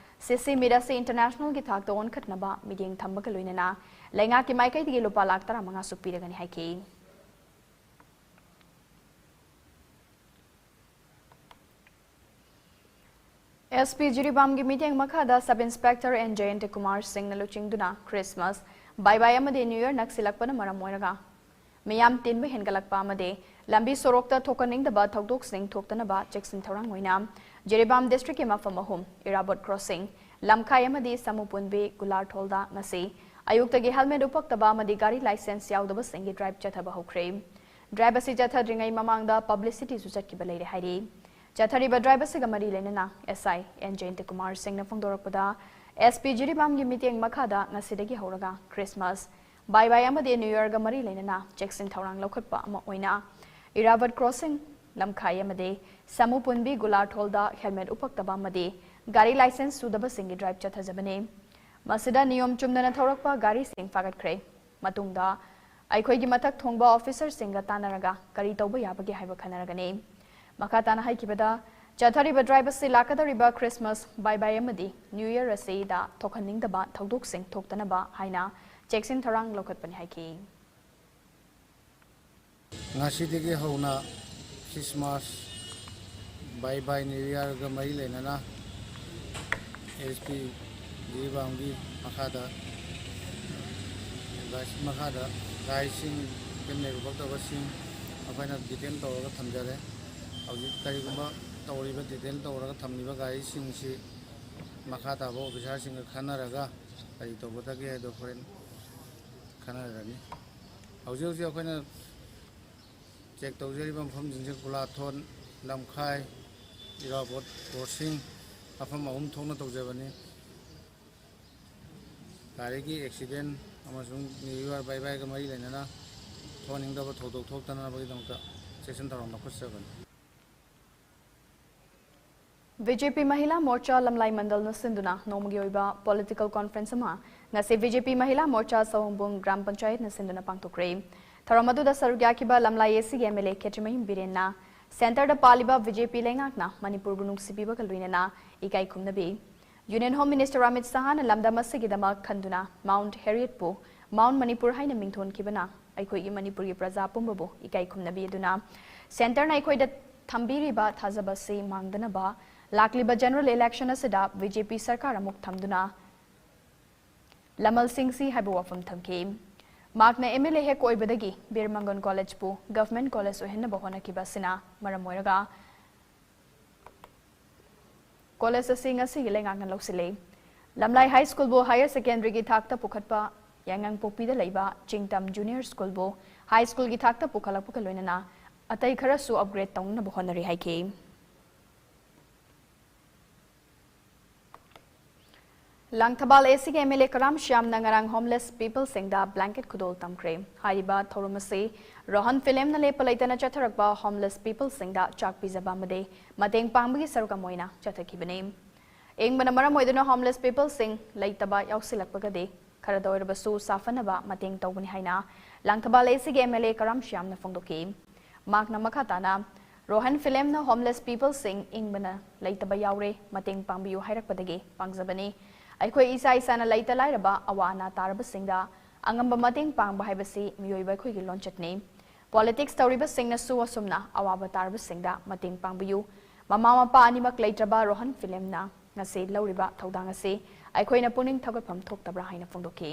CC Meet ꯑꯁꯤ internationalꯒꯤ ꯊꯥꯛꯇ ꯑꯣꯟꯈꯠꯅꯕ ꯃꯤꯠꯌꯦꯡ ꯊꯝꯕꯒ ꯂꯣꯏꯅꯅ ꯂꯩꯉꯥꯛꯀꯤ ꯃꯥꯏꯀꯩꯗꯒꯤ ꯂꯨꯄꯥ ꯂꯥꯈ ꯇꯔꯥꯃꯉꯥꯁꯨ ꯄꯤꯔꯒꯅꯤ ꯍꯥꯏꯈꯤ꯫ SP ꯖꯤꯔꯤꯕꯥꯝꯒꯤ ꯃꯤꯠꯌꯦꯡ ꯃꯈꯥꯗ Sub Inspector N ꯖꯌꯟꯇ ꯀꯨꯃꯥꯔ ꯁꯤꯡꯅ ꯂꯨꯆꯤꯡꯗꯨꯅ Christmas, ꯕꯥꯏ ꯕꯥꯏ ꯑꯃꯗꯤ New Year ꯅꯛꯁꯤꯜꯂꯛꯄꯅ ꯃꯔꯝ ꯑꯣꯏꯔꯒ ꯃꯤꯌꯥꯝ ꯇꯤꯟꯕ ꯍꯦꯟꯒꯠꯂꯛꯄ ꯑꯃꯗꯤ ꯂꯝꯕꯤ ꯁꯣꯔꯣꯛꯇ ꯊꯣꯛꯍꯟꯅꯤꯡꯗꯕ ꯊꯧꯗꯣꯛꯁꯤꯡ ꯊꯣꯛꯇꯅꯕ ꯆꯦꯛꯁꯤꯟ ꯊꯧꯔꯥꯡ ꯑꯣꯏꯅ ꯖꯤꯔꯤꯕꯥꯝ districtꯀꯤ ꯃꯐꯝ ꯑꯍꯨꯝ, ꯏꯔꯥꯕꯣꯠ crossing, ꯂꯝꯈꯥꯏ ꯑꯃꯗꯤ ꯁꯃꯨ ꯄꯨꯟꯕꯤ ꯒꯨꯂꯥꯔꯊꯣꯜꯗ ꯉꯁꯤ ꯑꯌꯨꯛꯇꯒꯤ helmet ꯎꯞꯄꯛꯇꯕ ꯑꯃꯗꯤ ꯒꯥꯔꯤ licence ꯌꯥꯎꯗꯕꯁꯤꯡꯒꯤ drive ꯆꯠꯊꯕ ꯍꯧꯈ꯭ꯔꯦ꯫ Drive ꯑꯁꯤ ꯆꯠꯊꯗ꯭ꯔꯤꯉꯩ ꯃꯃꯥꯡꯗ publicityꯁꯨ ꯆꯠꯈꯤꯕ ꯂꯩꯔꯦ ꯍꯥꯏꯔꯤ꯫ ꯆꯠꯊꯔꯤꯕ drive ꯑꯁꯤꯒ ꯃꯔꯤ ꯂꯩꯅꯅ SI N ꯖꯌꯟꯇ ꯀꯨꯃꯥꯔ ꯁꯤꯡꯅ ꯐꯣꯡꯗꯣꯔꯛꯄꯗ, SP ꯖꯤꯔꯤꯕꯥꯝꯒꯤ ꯃꯤꯠꯌꯦꯡ ꯃꯈꯥꯗ ꯉꯁꯤꯗꯒꯤ ꯍꯧꯔꯒ Christmas, ꯕꯥꯏ ꯕꯥꯏ ꯑꯃꯗꯤ New Yearꯒ ꯃꯔꯤ ꯂꯩꯅꯅ ꯆꯦꯛꯁꯤꯟ ꯊꯧꯔꯥꯡ ꯂꯧꯈꯠꯄ ꯑꯃ ꯑꯣꯏꯅ ꯏꯔꯥꯕꯠ crossing, ꯂꯝꯈꯥꯏ ꯑꯃꯗꯤ ꯁꯃꯨ ꯄꯨꯟꯕꯤ ꯒꯨꯂꯥꯔꯊꯣꯜꯗ helmet ꯎꯞꯄꯛꯇꯕ ꯑꯃꯗꯤ ꯒꯥꯔꯤ licence ꯁꯨꯗꯕꯁꯤꯡꯒꯤ drive ꯆꯠꯊꯖꯕꯅꯤ꯫ ꯃꯁꯤꯗ ꯅꯤꯌꯣꯝ ꯆꯨꯝꯗꯅ ꯊꯧꯔꯛꯄ ꯒꯥꯔꯤꯁꯤꯡ ꯐꯥꯒꯠꯈ꯭ꯔꯦ꯫ ꯃꯇꯨꯡꯗ ꯑꯩꯈꯣꯏꯒꯤ ꯃꯊꯛ ꯊꯣꯡꯕ officerꯁꯤꯡꯒ ꯇꯥꯟꯅꯔꯒ ꯀꯔꯤ ꯇꯧꯕ ꯌꯥꯕꯒꯦ ꯍꯥꯏꯕ ꯈꯟꯅꯔꯒꯅꯤ꯫ ꯃꯈꯥ ꯇꯥꯅ ꯍꯥꯏꯈꯤꯕꯗ, ꯆꯠꯊꯔꯤꯕ drive ꯑꯁꯤ ꯂꯥꯛꯀꯗꯧꯔꯤꯕ Christmas, ꯕꯥꯏ ꯕꯥꯏ ꯑꯃꯗꯤ New Year ꯑꯁꯤꯗ ꯊꯣꯛꯍꯟꯅꯤꯡꯗꯕ ꯊꯧꯗꯣꯛꯁꯤꯡ ꯊꯣꯛꯇꯅꯕ ꯍꯥꯏꯅ ꯆꯦꯛꯁꯤꯟ ꯊꯧꯔꯥꯡ ꯂꯧꯈꯠꯄꯅꯤ ꯍꯥꯏꯈꯤ꯫ ꯉꯁꯤꯗꯒꯤ ꯍꯧꯅ Christmas, ꯕꯥꯏ ꯕꯥꯏ New Yearꯒ ꯃꯔꯤ ꯂꯩꯅꯅ SP ꯖꯤꯔꯤꯕꯥꯝꯒꯤ ꯃꯈꯥꯗ, advice ꯃꯈꯥꯗ ꯒꯥꯔꯤꯁꯤꯡ, helmet ꯎꯞꯄꯛꯇꯕꯁꯤꯡ ꯑꯩꯈꯣꯏꯅ detain ꯇꯧꯔꯒ ꯊꯝꯖꯔꯦ꯫ ꯍꯧꯖꯤꯛ ꯀꯔꯤꯒꯨꯝꯕ ꯇꯧꯔꯤꯕ, detain ꯇꯧꯔꯒ ꯊꯝꯂꯤꯕ ꯒꯥꯔꯤꯁꯤꯡꯁꯤ ꯃꯈꯥ ꯇꯥꯕ officerꯁꯤꯡꯒ ꯈꯟꯅꯔꯒ ꯀꯔꯤ ꯇꯧꯒꯗꯒꯦ ꯍꯥꯏꯗꯣ ꯍꯣꯔꯦꯟ ꯈꯟꯅꯔꯅꯤ꯫ ꯍꯧꯖꯤꯛ ꯍꯧꯖꯤꯛ ꯑꯩꯈꯣꯏꯅ ꯆꯦꯛ ꯇꯧꯖꯔꯤꯕ ꯃꯐꯝꯁꯤꯡꯁꯦ ꯒꯨꯂꯥꯊꯣꯟ, ꯂꯝꯈꯥꯏ, ꯏꯔꯥꯕꯣꯠ, ꯕꯣꯔꯁꯤꯡ, ꯃꯐꯝ ꯑꯍꯨꯝ ꯊꯣꯛꯅ ꯇꯧꯖꯕꯅꯤ꯫ ꯒꯥꯔꯤꯒꯤ ꯑꯦꯛꯁꯤꯗꯦꯟ ꯑꯃꯁꯨꯡ ꯅ꯭ꯌꯨ ꯏꯌꯥꯔ ꯕꯥꯏ ꯕꯥꯏꯒ ꯃꯔꯤ ꯂꯩꯅꯅ ꯊꯣꯛꯍꯟꯅꯤꯡꯗꯕ ꯊꯧꯗꯣꯛ ꯊꯣꯛꯇꯅꯕꯒꯤꯗꯃꯛꯇ ꯆꯦꯛꯁꯤꯟ ꯊꯧꯔꯥꯡ ꯂꯧꯈꯠꯆꯕꯅꯤ꯫ ꯕꯤ ꯖꯦ ꯄꯤ ꯃꯍꯤꯂꯥ ꯃꯣꯔꯆꯥ ꯂꯝꯂꯥꯏ ꯃꯟꯗꯜꯅ ꯁꯤꯟꯗꯨꯅ ꯅꯣꯡꯃꯒꯤ ꯑꯣꯏꯕ ꯄꯣꯂꯤꯇꯤꯀꯦꯜ ꯀꯣꯟꯐ꯭ꯔꯦꯟꯁ ꯑꯃ ꯉꯁꯤ ꯕꯤ ꯖꯦ ꯄꯤ ꯃꯍꯤꯂꯥ ꯃꯣꯔꯆꯥ ꯁꯑꯣꯝꯕꯨꯡ ꯒ꯭ꯔꯥꯝ ꯄꯟꯆꯥꯌꯠꯅ ꯁꯤꯟꯗꯨꯅ ꯄꯥꯡꯊꯣꯛꯈ꯭ꯔꯦ꯫ ꯊꯧꯔꯝ ꯑꯗꯨꯗ ꯁꯔꯨꯛ ꯌꯥꯈꯤꯕ ꯂꯝꯂꯥꯏ ꯑꯦ ꯁꯤꯒꯤ ꯑꯦꯝ ꯑꯦꯜ ꯑꯦ ꯈꯦꯇ꯭ꯔꯤꯃꯌꯨꯝ ꯕꯤꯔꯦꯟꯅ ꯁꯦꯟꯇꯔꯗ ꯄꯥꯜꯂꯤꯕ ꯕꯤ ꯖꯦ ꯄꯤ ꯂꯩꯉꯥꯛꯅ ꯃꯅꯤꯄꯨꯔꯕꯨ ꯅꯨꯡꯁꯤꯕꯤꯕꯒ ꯂꯣꯏꯅꯅ ꯏꯀꯥꯏ ꯈꯨꯝꯅꯕꯤ ꯌꯨꯅꯤꯌꯟ ꯍꯣꯝ ꯃꯤꯅꯤꯁꯇꯔ ꯑꯃꯤꯠ ꯁꯍꯥꯅ ꯂꯝꯗꯝ ꯑꯁꯤꯒꯤꯗꯃꯛ ꯈꯟꯗꯨꯅ ꯃꯥꯎꯟꯠ ꯍꯦꯔꯤꯌꯠꯄꯨ ꯃꯥꯎꯟꯠ ꯃꯅꯤꯄꯨꯔ ꯍꯥꯏꯅ ꯃꯤꯡꯊꯣꯟꯈꯤꯕꯅ ꯑꯩꯈꯣꯏꯒꯤ ꯃꯅꯤꯄꯨꯔꯒꯤ ꯄ꯭ꯔꯖꯥ ꯄꯨꯝꯕꯕꯨ ꯏꯀꯥꯏ ꯈꯨꯝꯅꯕꯤ ꯑꯗꯨꯅ ꯁꯦꯟꯇꯔꯅ ꯑꯩꯈꯣꯏꯗ ꯊꯝꯕꯤꯔꯤꯕ ꯊꯥꯖꯕ ꯑꯁꯤ ꯃꯥꯡꯗꯅꯕ ꯂꯥꯛꯂꯤꯕ ꯖꯦꯅꯔꯦꯜ ꯏꯂꯦꯛꯁꯟ ꯑꯁꯤꯗ ꯕꯤ ꯖꯦ ꯄꯤ ꯁꯔꯀꯥꯔ ꯑꯃꯨꯛ ꯊꯝꯗꯨꯅ ꯂꯃꯜꯁꯤꯡꯁꯤ ꯍꯥꯏꯕ ꯋꯥꯐꯝ ꯊꯝꯈꯤ꯫ ꯃꯍꯥꯛꯅ ꯑꯦꯝ ꯑꯦꯜ ꯑꯦ ꯍꯦꯛ ꯑꯣꯏꯕꯗꯒꯤ ꯕꯤꯔ ꯃꯪꯒꯣꯟ ꯀꯣꯂꯦꯖꯄꯨ ꯒꯚꯔꯟꯃꯦꯟꯠ ꯀꯣꯂꯦꯖ ꯑꯣꯏꯍꯟꯅꯕ ꯍꯣꯠꯅꯈꯤꯕ ꯑꯁꯤꯅ ꯃꯔꯝ ꯑꯣꯏꯔꯒ ꯀꯣꯂꯦꯖ ꯑꯁꯤ ꯉꯁꯤꯒꯤ ꯂꯩꯉꯥꯛꯅ ꯂꯧꯁꯤꯜꯂꯤ꯫ ꯂꯝꯂꯥꯏ ꯍꯥꯏ ꯁ꯭ꯀꯨꯜꯕꯨ ꯍꯥꯌꯔ ꯁꯦꯀꯦꯟꯗꯔꯤꯒꯤ ꯊꯥꯛꯇ ꯄꯨꯈꯠꯄ, ꯌꯥꯏꯉꯪꯄꯣꯛꯄꯤꯗ ꯂꯩꯕ ꯆꯤꯡꯇꯝ ꯖꯨꯅꯤꯌꯔ ꯁ꯭ꯀꯨꯜꯕꯨ ꯍꯥꯏ ꯁ꯭ꯀꯨꯜꯒꯤ ꯊꯥꯛꯇ ꯄꯨꯈꯠꯂꯛꯄꯒ ꯂꯣꯏꯅꯅ ꯑꯇꯩ ꯈꯔꯁꯨ ꯑꯞꯒ꯭ꯔꯦꯗ ꯇꯧꯅꯅꯕ ꯍꯣꯠꯅꯔꯤ ꯍꯥꯏꯈꯤ꯫ ꯂꯥꯡꯊꯕꯥꯜ ꯑꯦ ꯁꯤꯒꯤ ꯑꯦꯝ ꯑꯦꯜ ꯑꯦ ꯀꯔꯥꯝ ꯁ꯭ꯌꯥꯝꯅ ꯉꯔꯥꯡ ꯍꯣꯝꯂꯦꯁ ꯄꯤꯄꯜꯁꯤꯡꯗ ꯕ꯭ꯂꯦꯡꯀꯦꯠ ꯈꯨꯗꯣꯜ ꯇꯝꯈ꯭ꯔꯦ꯫ ꯍꯥꯏꯔꯤꯕ ꯊꯧꯔꯝ ꯑꯁꯤ ꯔꯣꯍꯟ ꯐꯤꯂꯦꯝꯅ ꯂꯦꯞꯄ ꯂꯩꯇꯅ ꯆꯠꯊꯔꯛꯄ ꯍꯣꯝꯂꯦꯁ ꯄꯤꯄꯜꯁꯤꯡꯗ ꯆꯥꯛ ꯄꯤꯖꯕ ꯑꯃꯗꯤ ꯃꯇꯦꯡ ꯄꯥꯡꯕꯒꯤ ꯁꯔꯨꯛ ꯑꯃ ꯑꯣꯏꯅ ꯆꯠꯊꯈꯤꯕꯅꯤ꯫ ꯏꯪꯕꯅ ꯃꯔꯝ ꯑꯣꯏꯗꯨꯅ ꯍꯣꯝꯂꯦꯁ ꯄꯤꯄꯜꯁꯤꯡ ꯂꯩꯇꯕ ꯌꯥꯎꯁꯤꯜꯂꯛꯄꯒꯗꯤ ꯈꯔꯗ ꯑꯣꯏꯔꯕꯁꯨ ꯁꯥꯐꯅꯕ ꯃꯇꯦꯡ ꯇꯧꯒꯅꯤ ꯍꯥꯏꯅ ꯂꯥꯡꯊꯕꯥꯜ ꯑꯦ ꯁꯤꯒꯤ ꯑꯦꯝ ꯑꯦꯜ ꯑꯦ ꯀꯔꯥꯝ ꯁ꯭ꯌꯥꯝꯅ ꯐꯣꯡꯗꯣꯛꯈꯤ꯫ ꯃꯍꯥꯛꯅ ꯃꯈꯥ ꯇꯥꯅ ꯔꯣꯍꯟ ꯐꯤꯂꯦꯝꯅ ꯍꯣꯝꯂꯦꯁ ꯄꯤꯄꯜꯁꯤꯡ ꯏꯪꯕꯅ ꯂꯩꯇꯕ ꯌꯥꯎꯔꯦ, ꯃꯇꯦꯡ ꯄꯥꯡꯕꯤꯌꯨ ꯍꯥꯏꯔꯛꯄꯗꯒꯤ ꯄꯥꯡꯖꯕꯅꯤ꯫ ꯑꯩꯈꯣꯏ ꯏꯁꯥ ꯏꯁꯥꯅ ꯂꯩꯇ ꯂꯥꯏꯔꯕ ꯑꯋꯥ ꯑꯅꯥ ꯇꯥꯔꯕꯁꯤꯡꯗ ꯑꯉꯝꯕ ꯃꯇꯦꯡ ꯄꯥꯡꯕ ꯍꯥꯏꯕꯁꯤ ꯃꯤꯑꯣꯏꯕ ꯑꯩꯈꯣꯏꯒꯤ ꯂꯣꯟꯆꯠꯅꯤ꯫ ꯄꯣꯂꯤꯇꯤꯛꯁ ꯇꯧꯔꯤꯕꯁꯤꯡꯅꯁꯨ ꯑꯁꯨꯝꯅ ꯑꯋꯥꯕ ꯇꯥꯔꯕꯁꯤꯡꯗ ꯃꯇꯦꯡ ꯄꯥꯡꯕꯤꯌꯨ꯫ ꯃꯃꯥ ꯃꯄꯥ ꯑꯅꯤꯃꯛ ꯂꯩꯇ꯭ꯔꯕ ꯔꯣꯍꯟ ꯐꯤꯂꯦꯝꯅ ꯉꯁꯤ ꯂꯧꯔꯤꯕ ꯊꯧꯗꯥꯡ ꯑꯁꯤ ꯑꯩꯈꯣꯏꯅ ꯄꯨꯛꯅꯤꯡ ꯊꯧꯒꯠꯐꯝ ꯊꯣꯛꯇꯕ꯭ꯔꯥ ꯍꯥꯏꯅ ꯐꯣꯡꯗꯣꯛꯈꯤ꯫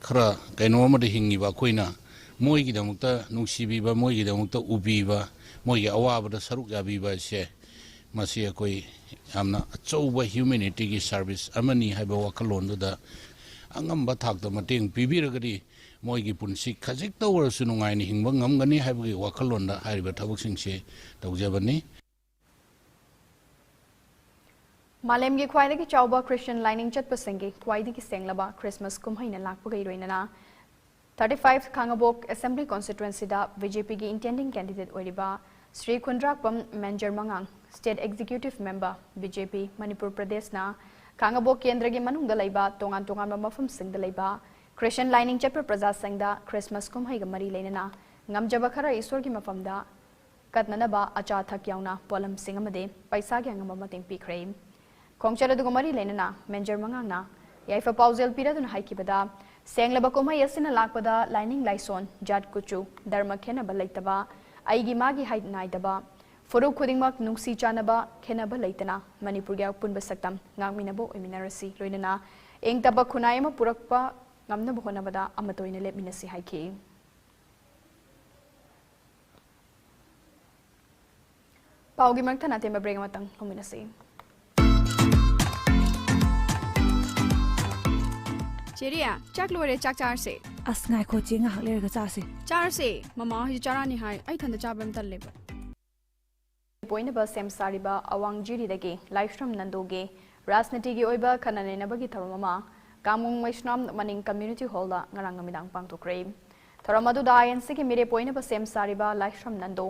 ꯈꯔ ꯀꯩꯅꯣ ꯑꯃꯗ ꯍꯤꯡꯉꯤꯕ ꯑꯩꯈꯣꯏꯅ ꯃꯣꯏꯒꯤꯗꯃꯛꯇ ꯅꯨꯡꯁꯤꯕꯤꯕ, ꯃꯣꯏꯒꯤꯗꯃꯛꯇ ꯎꯕꯤꯕ, ꯃꯣꯏꯒꯤ ꯑꯋꯥꯕꯗ ꯁꯔꯨꯛ ꯌꯥꯕꯤꯕ ꯑꯁꯦ, ꯃꯁꯤ ꯑꯩꯈꯣꯏ ꯌꯥꯝꯅ ꯑꯆꯧꯕ ꯍ꯭ꯌꯨꯃꯦꯅꯤꯇꯤꯒꯤ ꯁꯥꯔꯚꯤꯁ ꯑꯃꯅꯤ ꯍꯥꯏꯕ ꯋꯥꯈꯜꯂꯣꯟꯗꯨꯗ ꯑꯉꯝꯕ ꯊꯥꯛꯇ ꯃꯇꯦꯡ ꯄꯤꯕꯤꯔꯒꯗꯤ ꯃꯣꯏꯒꯤ ꯄꯨꯟꯁꯤ ꯈꯖꯤꯛꯇ ꯑꯣꯏꯔꯁꯨ ꯅꯨꯡꯉꯥꯏꯅ ꯍꯤꯡꯕ ꯉꯝꯒꯅꯤ ꯍꯥꯏꯕꯒꯤ ꯋꯥꯈꯜꯂꯣꯟꯗ ꯍꯥꯏꯔꯤꯕ ꯊꯕꯛꯁꯤꯡꯁꯦ ꯇꯧꯖꯕꯅꯤ꯫ ꯃꯥꯂꯦꯝꯒꯤ ꯈ꯭ꯋꯥꯏꯗꯒꯤ ꯆꯥꯎꯕ ꯈ꯭ꯔꯤꯁꯇꯤꯌꯟ ꯂꯥꯏꯅꯤꯡ ꯆꯠꯄꯁꯤꯡꯒꯤ ꯈ꯭ꯋꯥꯏꯗꯒꯤ ꯁꯦꯡꯂꯕ ꯈ꯭ꯔꯤꯁꯃꯥꯁ ꯀꯨꯝꯍꯩꯅ ꯂꯥꯛꯄꯒ ꯏꯔꯣꯏꯅꯅ, thirty five ꯈꯥꯉꯕꯣꯛ Assembly Constituencyꯗ BJPꯒꯤ intending candidate ꯑꯣꯏꯔꯤꯕ ꯁ꯭ꯔꯤ ꯈꯨꯟꯗ꯭ꯔꯥꯛꯄꯝ ꯃꯦꯟꯖꯔ ꯃꯉꯥꯡ, State Executive Member, BJP, Manipur ꯄ꯭ꯔꯗꯦꯁꯅ ꯈꯥꯉꯕꯣꯛ ꯀꯦꯟꯗ꯭ꯔꯒꯤ ꯃꯅꯨꯡꯗ ꯂꯩꯕ ꯇꯣꯉꯥꯟ ꯇꯣꯉꯥꯟꯕ ꯃꯐꯝꯁꯤꯡꯗ ꯂꯩꯕ ꯈ꯭ꯔꯤꯁꯇꯤꯌꯟ ꯂꯥꯏꯅꯤꯡ ꯆꯠꯄ ꯄ꯭ꯔꯖꯥꯁꯤꯡꯗ ꯈ꯭ꯔꯤꯁꯃꯥꯁ ꯀꯨꯝꯍꯩꯒ ꯃꯔꯤ ꯂꯩꯅꯅ ꯉꯝꯖꯕ ꯈꯔ ꯏꯁꯣꯔꯒꯤ ꯃꯐꯝꯗ ꯀꯠꯅꯅꯕ ꯑꯆꯥ ꯑꯊꯛ ꯌꯥꯎꯅ ꯄꯣꯠꯂꯝꯁꯤꯡ ꯑꯃꯗꯤ ꯄꯩꯁꯥꯒꯤ ꯑꯉꯝꯕ ꯃꯇꯦꯡ ꯄꯤꯈ꯭ꯔꯦ꯫ ꯈꯣꯡꯆꯠ ꯑꯗꯨꯒ ꯃꯔꯤ ꯂꯩꯅꯅ ꯃꯦꯟꯖꯔ ꯃꯉꯥꯡꯅ ꯌꯥꯏꯐ ꯄꯥꯎꯖꯦꯜ ꯄꯤꯔꯗꯨꯅ ꯍꯥꯏꯈꯤꯕꯗ, ꯁꯦꯡꯂꯕ ꯀꯨꯝꯍꯩ ꯑꯁꯤꯅ ꯂꯥꯛꯄꯗ ꯂꯥꯏꯅꯤꯡ ꯂꯥꯏꯁꯣꯟ, ꯖꯥꯠ ꯀꯨꯆꯨ, ꯙꯔꯃ ꯈꯦꯠꯅꯕ ꯂꯩꯇꯕ, ꯑꯩꯒꯤ ꯃꯥꯒꯤ ꯍꯥꯏꯠ ꯅꯥꯏꯗꯕ, ꯐꯨꯔꯨꯞ ꯈꯨꯗꯤꯡꯃꯛ ꯅꯨꯡꯁꯤ ꯆꯥꯟꯅꯕ, ꯈꯦꯠꯅꯕ ꯂꯩꯇꯅ ꯃꯅꯤꯄꯨꯔꯒꯤ ꯑꯄꯨꯟꯕ ꯁꯛꯇꯝ ꯉꯥꯛꯃꯤꯟꯅꯕ ꯑꯣꯏꯃꯤꯟꯅꯔꯁꯤ, ꯂꯣꯏꯅꯅ ꯏꯪ ꯇꯞꯄ ꯈꯨꯟꯅꯥꯏ ꯑꯃ ꯄꯨꯔꯛꯄ ꯉꯝꯅꯕ ꯍꯣꯠꯅꯕꯗ ꯑꯃꯠꯇ ꯑꯣꯏꯅ ꯂꯦꯞꯃꯤꯟꯅꯁꯤ ꯍꯥꯏꯈꯤ꯫ ꯄꯥꯎꯒꯤ ꯃꯔꯛ ꯊꯠꯅ ꯑꯇꯦꯟꯕ break ꯑꯃꯇꯪ ꯂꯧꯃꯤꯟꯅꯁꯤ꯫ ꯆꯦꯔꯤꯌꯥ, ꯆꯥꯛ ꯂꯣꯏꯔꯦ, ꯆꯥꯛ ꯆꯥꯔꯁꯦ꯫ ꯑꯁ, ꯉꯥꯏꯈꯣ ꯆꯦ, ꯉꯥꯏꯍꯥꯛ ꯂꯩꯔꯒ ꯆꯥꯁꯦ꯫ ꯆꯥꯔꯁꯦ, ꯃꯃꯥ ꯍꯣꯏꯁꯨ ꯆꯥꯔꯛꯑꯅꯤ ꯍꯥꯏ, ꯑꯩ ꯏꯊꯟꯇ ꯆꯥꯕ ꯌꯥꯝ ꯇꯜꯂꯦꯕ꯫ ꯑꯣꯏꯅꯕ ꯁꯦꯝ ꯁꯥꯔꯤꯕ ꯑꯋꯥꯡ ꯖꯤꯔꯤꯗꯒꯤ ꯂꯥꯏꯁ꯭ꯔꯝ ꯅꯟꯗꯣꯒꯤ ꯔꯥꯖꯅꯤꯇꯤꯒꯤ ꯑꯣꯏꯕ ꯈꯟꯅ ꯅꯩꯅꯕꯒꯤ ꯊꯧꯔꯝ ꯑꯃ ꯀꯥꯃꯣꯡ ꯃꯩꯁꯅꯥꯝ ꯃꯅꯤꯡ Community Hallꯗ ꯉꯔꯥꯡ ꯅꯨꯃꯤꯗꯥꯡ ꯄꯥꯡꯊꯣꯛꯈ꯭ꯔꯦ꯫ ꯊꯧꯔꯝ ꯑꯗꯨꯗ INCꯒꯤ ꯃꯤꯔꯦꯞ ꯑꯣꯏꯅꯕ ꯁꯦꯝ ꯁꯥꯔꯤꯕ ꯂꯥꯏꯁ꯭ꯔꯝ ꯅꯟꯗꯣ,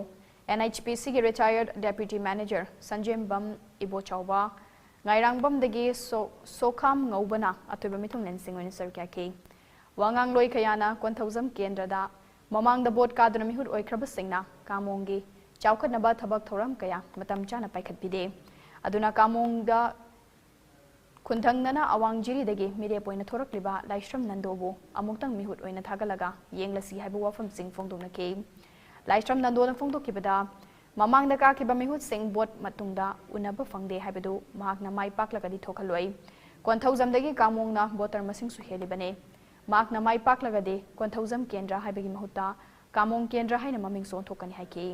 NHPCꯒꯤ retired Deputy Manager ꯁꯟꯖꯦꯝꯕꯝ ꯏꯕꯣꯆꯥꯎꯕ, ꯉꯥꯏꯔꯥꯡꯕꯝꯗꯒꯤ ꯁꯣ-, ꯁꯣꯈꯥꯝ ꯉꯧꯕꯅ ꯑꯊꯣꯏꯕ ꯃꯤꯊꯨꯡꯂꯦꯟꯁꯤꯡ ꯑꯣꯏꯅ ꯁꯔꯨꯛ ꯌꯥꯈꯤ꯫ ꯋꯥꯉꯥꯡꯂꯣꯏ ꯀꯌꯥꯅ ꯀꯣꯟꯊꯧꯖꯝ ꯀꯦꯟꯗ꯭ꯔꯗ ꯃꯃꯥꯡꯗ ꯚꯣꯠ ꯀꯥꯗꯨꯅ ꯃꯤꯍꯨꯠ ꯑꯣꯏꯈ꯭ꯔꯕꯁꯤꯡꯅ ꯀꯥꯃꯣꯡꯒꯤ ꯆꯥꯎꯈꯠꯅꯕ ꯊꯕꯛ ꯊꯧꯔꯝ ꯀꯌꯥ ꯃꯇꯝ ꯆꯥꯅ ꯄꯥꯏꯈꯠꯄꯤꯗꯦ꯫ ꯑꯗꯨꯅ ꯀꯥꯃꯣꯡꯗ ꯈꯨꯟꯊꯪꯅꯅ ꯑꯋꯥꯡ ꯖꯤꯔꯤꯗꯒꯤ ꯃꯤꯔꯦꯞ ꯑꯣꯏꯅ ꯊꯣꯔꯛꯂꯤꯕ ꯂꯥꯏꯁ꯭ꯔꯝ ꯅꯟꯗꯣꯕꯨ ꯑꯃꯨꯛꯇꯪ ꯃꯤꯍꯨꯠ ꯑꯣꯏꯅ ꯊꯥꯒꯠꯂꯒ ꯌꯦꯡꯂꯁꯤ ꯍꯥꯏꯕ ꯋꯥꯐꯝꯁꯤꯡ ꯐꯣꯡꯗꯣꯛꯅꯈꯤ꯫ ꯂꯥꯏꯁ꯭ꯔꯝ ꯅꯟꯗꯣꯅ ꯐꯣꯡꯗꯣꯛꯈꯤꯕꯗ, ꯃꯃꯥꯡꯗ ꯀꯥꯈꯤꯕ ꯃꯤꯍꯨꯠꯁꯤꯡ ꯚꯣꯠ ꯃꯇꯨꯡꯗ ꯎꯅꯕ ꯐꯪꯗꯦ ꯍꯥꯏꯕꯗꯨ ꯃꯍꯥꯛꯅ ꯃꯥꯏ ꯄꯥꯛꯂꯒꯗꯤ ꯊꯣꯛꯍꯜꯂꯣꯏ꯫ ꯀꯣꯟꯊꯧꯖꯝꯗꯒꯤ ꯀꯥꯃꯣꯡꯅ voter ꯃꯁꯤꯡꯁꯨ ꯍꯦꯜꯂꯤꯕꯅꯤ꯫ ꯃꯍꯥꯛꯅ ꯃꯥꯏ ꯄꯥꯛꯂꯒꯗꯤ ꯀꯣꯟꯊꯧꯖꯝ ꯀꯦꯟꯗ꯭ꯔ ꯍꯥꯏꯕꯒꯤ ꯃꯍꯨꯠꯇ ꯀꯥꯃꯣꯡ ꯀꯦꯟꯗ꯭ꯔ ꯍꯥꯏꯅ ꯃꯃꯤꯡꯁꯨ ꯑꯣꯟꯊꯣꯛꯀꯅꯤ ꯍꯥꯏꯈꯤ꯫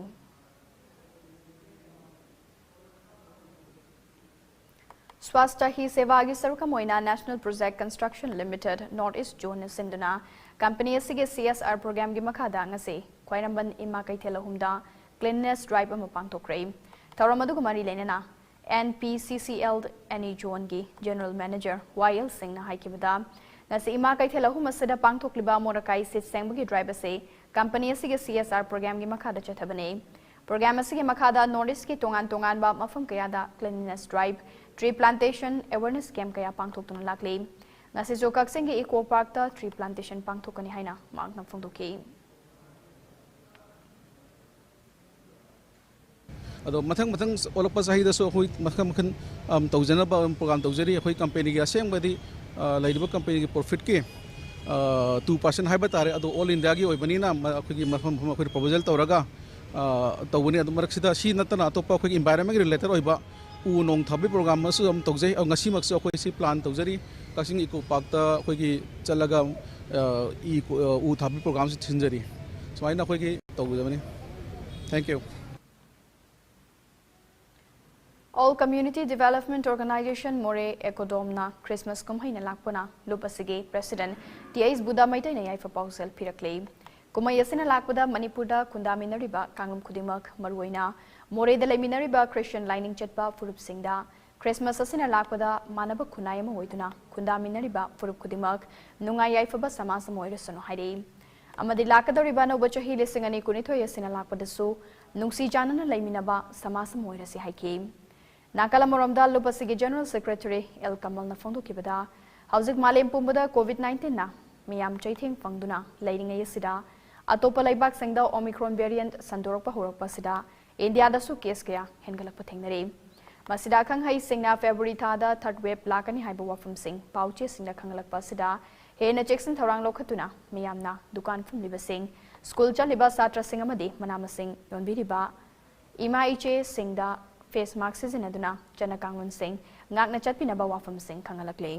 ꯁ꯭ꯋꯥꯁꯊ ꯍꯤ ꯁꯦꯕꯥꯒꯤ ꯁꯔꯨꯛ ꯑꯃ ꯑꯣꯏꯅ National Project Construction Limited North East Zone ꯅ ꯁꯤꯟꯗꯨꯅ ꯀꯝꯄꯅꯤ ꯑꯁꯤꯒꯤ C S R program ꯒꯤ ꯃꯈꯥꯗ ꯉꯁꯤ ꯈ꯭ꯋꯥꯏꯔꯝꯕꯟ ꯏꯃꯥ ꯀꯩꯊꯦꯜ ꯑꯍꯨꯝꯗ cleanliness drive ꯑꯃ ꯄꯥꯡꯊꯣꯛꯈ꯭ꯔꯦ꯫ ꯊꯧꯔꯝ ꯑꯗꯨꯒ ꯃꯔꯤ ꯂꯩꯅꯅ N P C C L N E Zone ꯒꯤ General Manager Y L ꯁꯤꯡꯅ ꯍꯥꯏꯈꯤꯕꯗ, ꯉꯁꯤ ꯏꯃꯥ ꯀꯩꯊꯦꯜ ꯑꯍꯨꯝ ꯑꯁꯤꯗ ꯄꯥꯡꯊꯣꯛꯂꯤꯕ ꯑꯃꯣꯠ ꯑꯀꯥꯏ ꯁꯤꯠ ꯁꯦꯡꯕꯒꯤ drive ꯑꯁꯤ ꯀꯝꯄꯅꯤ ꯑꯁꯤꯒꯤ C S R program ꯒꯤ ꯃꯈꯥꯗ ꯆꯠꯊꯕꯅꯤ꯫ Program ꯑꯁꯤꯒꯤ ꯃꯈꯥꯗ North East ꯀꯤ ꯇꯣꯉꯥꯟ ꯇꯣꯉꯥꯟꯕ ꯃꯐꯝ ꯀꯌꯥꯗ cleanliness drive, tree plantation, awareness camp ꯀꯌꯥ ꯄꯥꯡꯊꯣꯛꯇꯨꯅ ꯂꯥꯛꯂꯤ꯫ ꯉꯁꯤꯁꯨ ꯀꯛꯆꯤꯡꯒꯤ Eco Park ꯇ tree plantation ꯄꯥꯡꯊꯣꯛꯀꯅꯤ ꯍꯥꯏꯅ ꯃꯍꯥꯛꯅ ꯐꯣꯡꯗꯣꯛꯈꯤ꯫ ꯑꯗꯣ ꯃꯊꯪ ꯃꯊꯪ ꯑꯣꯜꯂꯛꯄ ꯆꯍꯤꯗꯁꯨ ꯑꯩꯈꯣꯏ ꯃꯈꯜ ꯃꯈꯜ, ꯑꯝ, ꯇꯧꯖꯅꯕ ꯑꯗꯨꯝ program ꯇꯧꯖꯔꯤ꯫ ꯑꯩꯈꯣꯏ ꯀꯝꯄꯦꯅꯤꯒꯤ ꯑꯁꯦꯡꯕꯗꯤ, ꯑ, ꯂꯩꯔꯤꯕ ꯀꯝꯄꯦꯅꯤꯒꯤ profit ꯀꯤ, ꯑ, two percent ꯍꯥꯏꯕ ꯇꯥꯔꯦ꯫ ꯑꯗꯣ all India ꯒꯤ ꯑꯣꯏꯕꯅꯤꯅ ꯃ-, ꯑꯩꯈꯣꯏꯒꯤ ꯃꯐꯝ ꯃꯐꯝ ꯑꯩꯈꯣꯏꯅ proposal ꯇꯧꯔꯒ, ꯑ, ꯇꯧꯕꯅꯤ꯫ ꯑꯗꯨ ꯃꯔꯛꯁꯤꯗ ꯁꯤ ꯅꯠꯇꯅ ꯑꯇꯣꯞꯄ ꯑꯩꯈꯣꯏꯒꯤ environment ꯀꯤ related ꯑꯣꯏꯕ ꯎ ꯅꯣꯡ ꯊꯥꯕꯒꯤ program ꯑꯃꯁꯨ ꯑꯗꯨꯝ ꯇꯧꯖꯩ꯫ ꯑꯗꯣ ꯉꯁꯤꯃꯛꯁꯨ ꯑꯩꯈꯣꯏ ꯁꯤ plan ꯇꯧꯖꯔꯤ꯫ ꯀꯛꯆꯤꯡ Eco Park ꯇ ꯑꯩꯈꯣꯏꯒꯤ ꯆꯠꯂꯒ, ꯑ, ꯏ ꯀꯣ-, ꯑ, ꯎ ꯊꯥꯕꯒꯤ program ꯁꯤ ꯁꯤꯟꯖꯔꯤ꯫ ꯁꯨꯃꯥꯏꯅ ꯑꯩꯈꯣꯏꯒꯤ ꯇꯧꯒꯗꯕꯅꯤ꯫ Thank you꯫ All Community Development Organization ꯃꯣꯔꯦ, ECODOM ꯅ Christmas ꯀꯨꯝꯍꯩꯅ ꯂꯥꯛꯄꯅ ꯂꯨꯞ ꯑꯁꯤꯒꯤ President T H ꯕꯨꯙ ꯃꯩꯇꯩꯅ ꯌꯥꯏꯐ ꯄꯥꯎꯖꯦꯜ ꯄꯤꯔꯛꯂꯤ꯫ ꯀꯨꯝꯍꯩ ꯑꯁꯤꯅ ꯂꯥꯛꯄꯗ ꯃꯅꯤꯄꯨꯔꯗ ꯈꯨꯟꯗꯥꯃꯤꯟꯅꯔꯤꯕ ꯀꯥꯡꯂꯨꯞ ꯈꯨꯗꯤꯡꯃꯛ, ꯃꯔꯨꯑꯣꯏꯅ ꯃꯣꯔꯦꯗ ꯂꯩꯃꯤꯟꯅꯔꯤꯕ Christian ꯂꯥꯏꯅꯤꯡ ꯆꯠꯄ ꯐꯨꯔꯨꯞꯁꯤꯡꯗ Christmas ꯑꯁꯤꯅ ꯂꯥꯛꯄꯗ ꯃꯥꯟꯅꯕ ꯈꯨꯟꯅꯥꯏ ꯑꯃ ꯑꯣꯏꯗꯨꯅ ꯈꯨꯟꯗꯥꯃꯤꯟꯅꯔꯤꯕ ꯐꯨꯔꯨꯞ ꯈꯨꯗꯤꯡꯃꯛ ꯅꯨꯡꯉꯥꯏ ꯌꯥꯏꯐꯕ ꯁꯃꯥꯖ ꯑꯃ ꯑꯣꯏꯔꯁꯅꯨ ꯍꯥꯏꯔꯤ꯫ ꯑꯃꯗꯤ ꯂꯥꯛꯀꯗꯧꯔꯤꯕ ꯑꯅꯧꯕ ꯆꯍꯤ ꯂꯤꯁꯤꯡ ꯑꯅꯤ ꯀꯨꯟꯅꯤꯊꯣꯏ ꯑꯁꯤꯅ ꯂꯥꯛꯄꯗꯁꯨ ꯅꯨꯡꯁꯤ ꯆꯥꯟꯅꯅ ꯂꯩꯃꯤꯟꯅꯕ ꯁꯃꯥꯖ ꯑꯃ ꯑꯣꯏꯔꯁꯤ ꯍꯥꯏꯈꯤ꯫ ꯅꯥꯀꯜ ꯑꯃꯔꯣꯝꯗ ꯂꯨꯞ ꯑꯁꯤꯒꯤ General Secretary L ꯀꯃꯜꯅ ꯐꯣꯡꯗꯣꯛꯈꯤꯕꯗ, ꯍꯧꯖꯤꯛ ꯃꯥꯂꯦꯝ ꯄꯨꯝꯕꯗ COVID nineteen ꯅ ꯃꯤꯌꯥꯝ ꯆꯩꯊꯦꯡ ꯐꯪꯗꯨꯅ ꯂꯩꯔꯤꯉꯩ ꯑꯁꯤꯗ, ꯑꯇꯣꯞꯄ ꯂꯩꯕꯥꯛꯁꯤꯡꯗ Omicron variant ꯁꯟꯗꯣꯔꯛꯄ ꯍꯧꯔꯛꯄ ꯑꯁꯤꯗ ꯏꯟꯗꯤꯌꯥꯗꯁꯨ case ꯀꯌꯥ ꯍꯦꯟꯒꯠꯂꯛꯄ ꯊꯦꯡꯅꯔꯤ꯫ ꯃꯁꯤꯗ ꯑꯈꯪ ꯑꯍꯩꯁꯤꯡꯅ February ꯊꯥꯗ third wave ꯂꯥꯛꯀꯅꯤ ꯍꯥꯏꯕ ꯋꯥꯐꯝꯁꯤꯡ ꯄꯥꯎꯆꯦꯁꯤꯡꯗ ꯈꯪꯍꯜꯂꯛꯄ ꯑꯁꯤꯗ ꯍꯦꯟꯅ ꯆꯦꯛꯁꯤꯟ ꯊꯧꯔꯥꯡ ꯂꯧꯈꯠꯇꯨꯅ ꯃꯤꯌꯥꯝꯅ ꯗꯨꯀꯥꯟ ꯐꯝꯂꯤꯕꯁꯤꯡ, ꯁ꯭ꯀꯨꯜ ꯆꯠꯂꯤꯕ ꯁꯥꯇ꯭ꯔꯁꯤꯡ ꯑꯃꯗꯤ ꯃꯅꯥ ꯃꯁꯤꯡ ꯌꯣꯟꯕꯤꯔꯤꯕ ꯏꯃꯥ ꯏꯆꯦꯁꯤꯡꯗ face mask ꯁꯤꯖꯤꯟꯅꯗꯨꯅ ꯆꯠꯅ ꯀꯥꯡꯂꯣꯟꯁꯤꯡ ꯉꯥꯛꯅ ꯆꯠꯄꯤꯅꯕ ꯋꯥꯐꯝꯁꯤꯡ ꯈꯪꯍꯜꯂꯛꯂꯤ꯫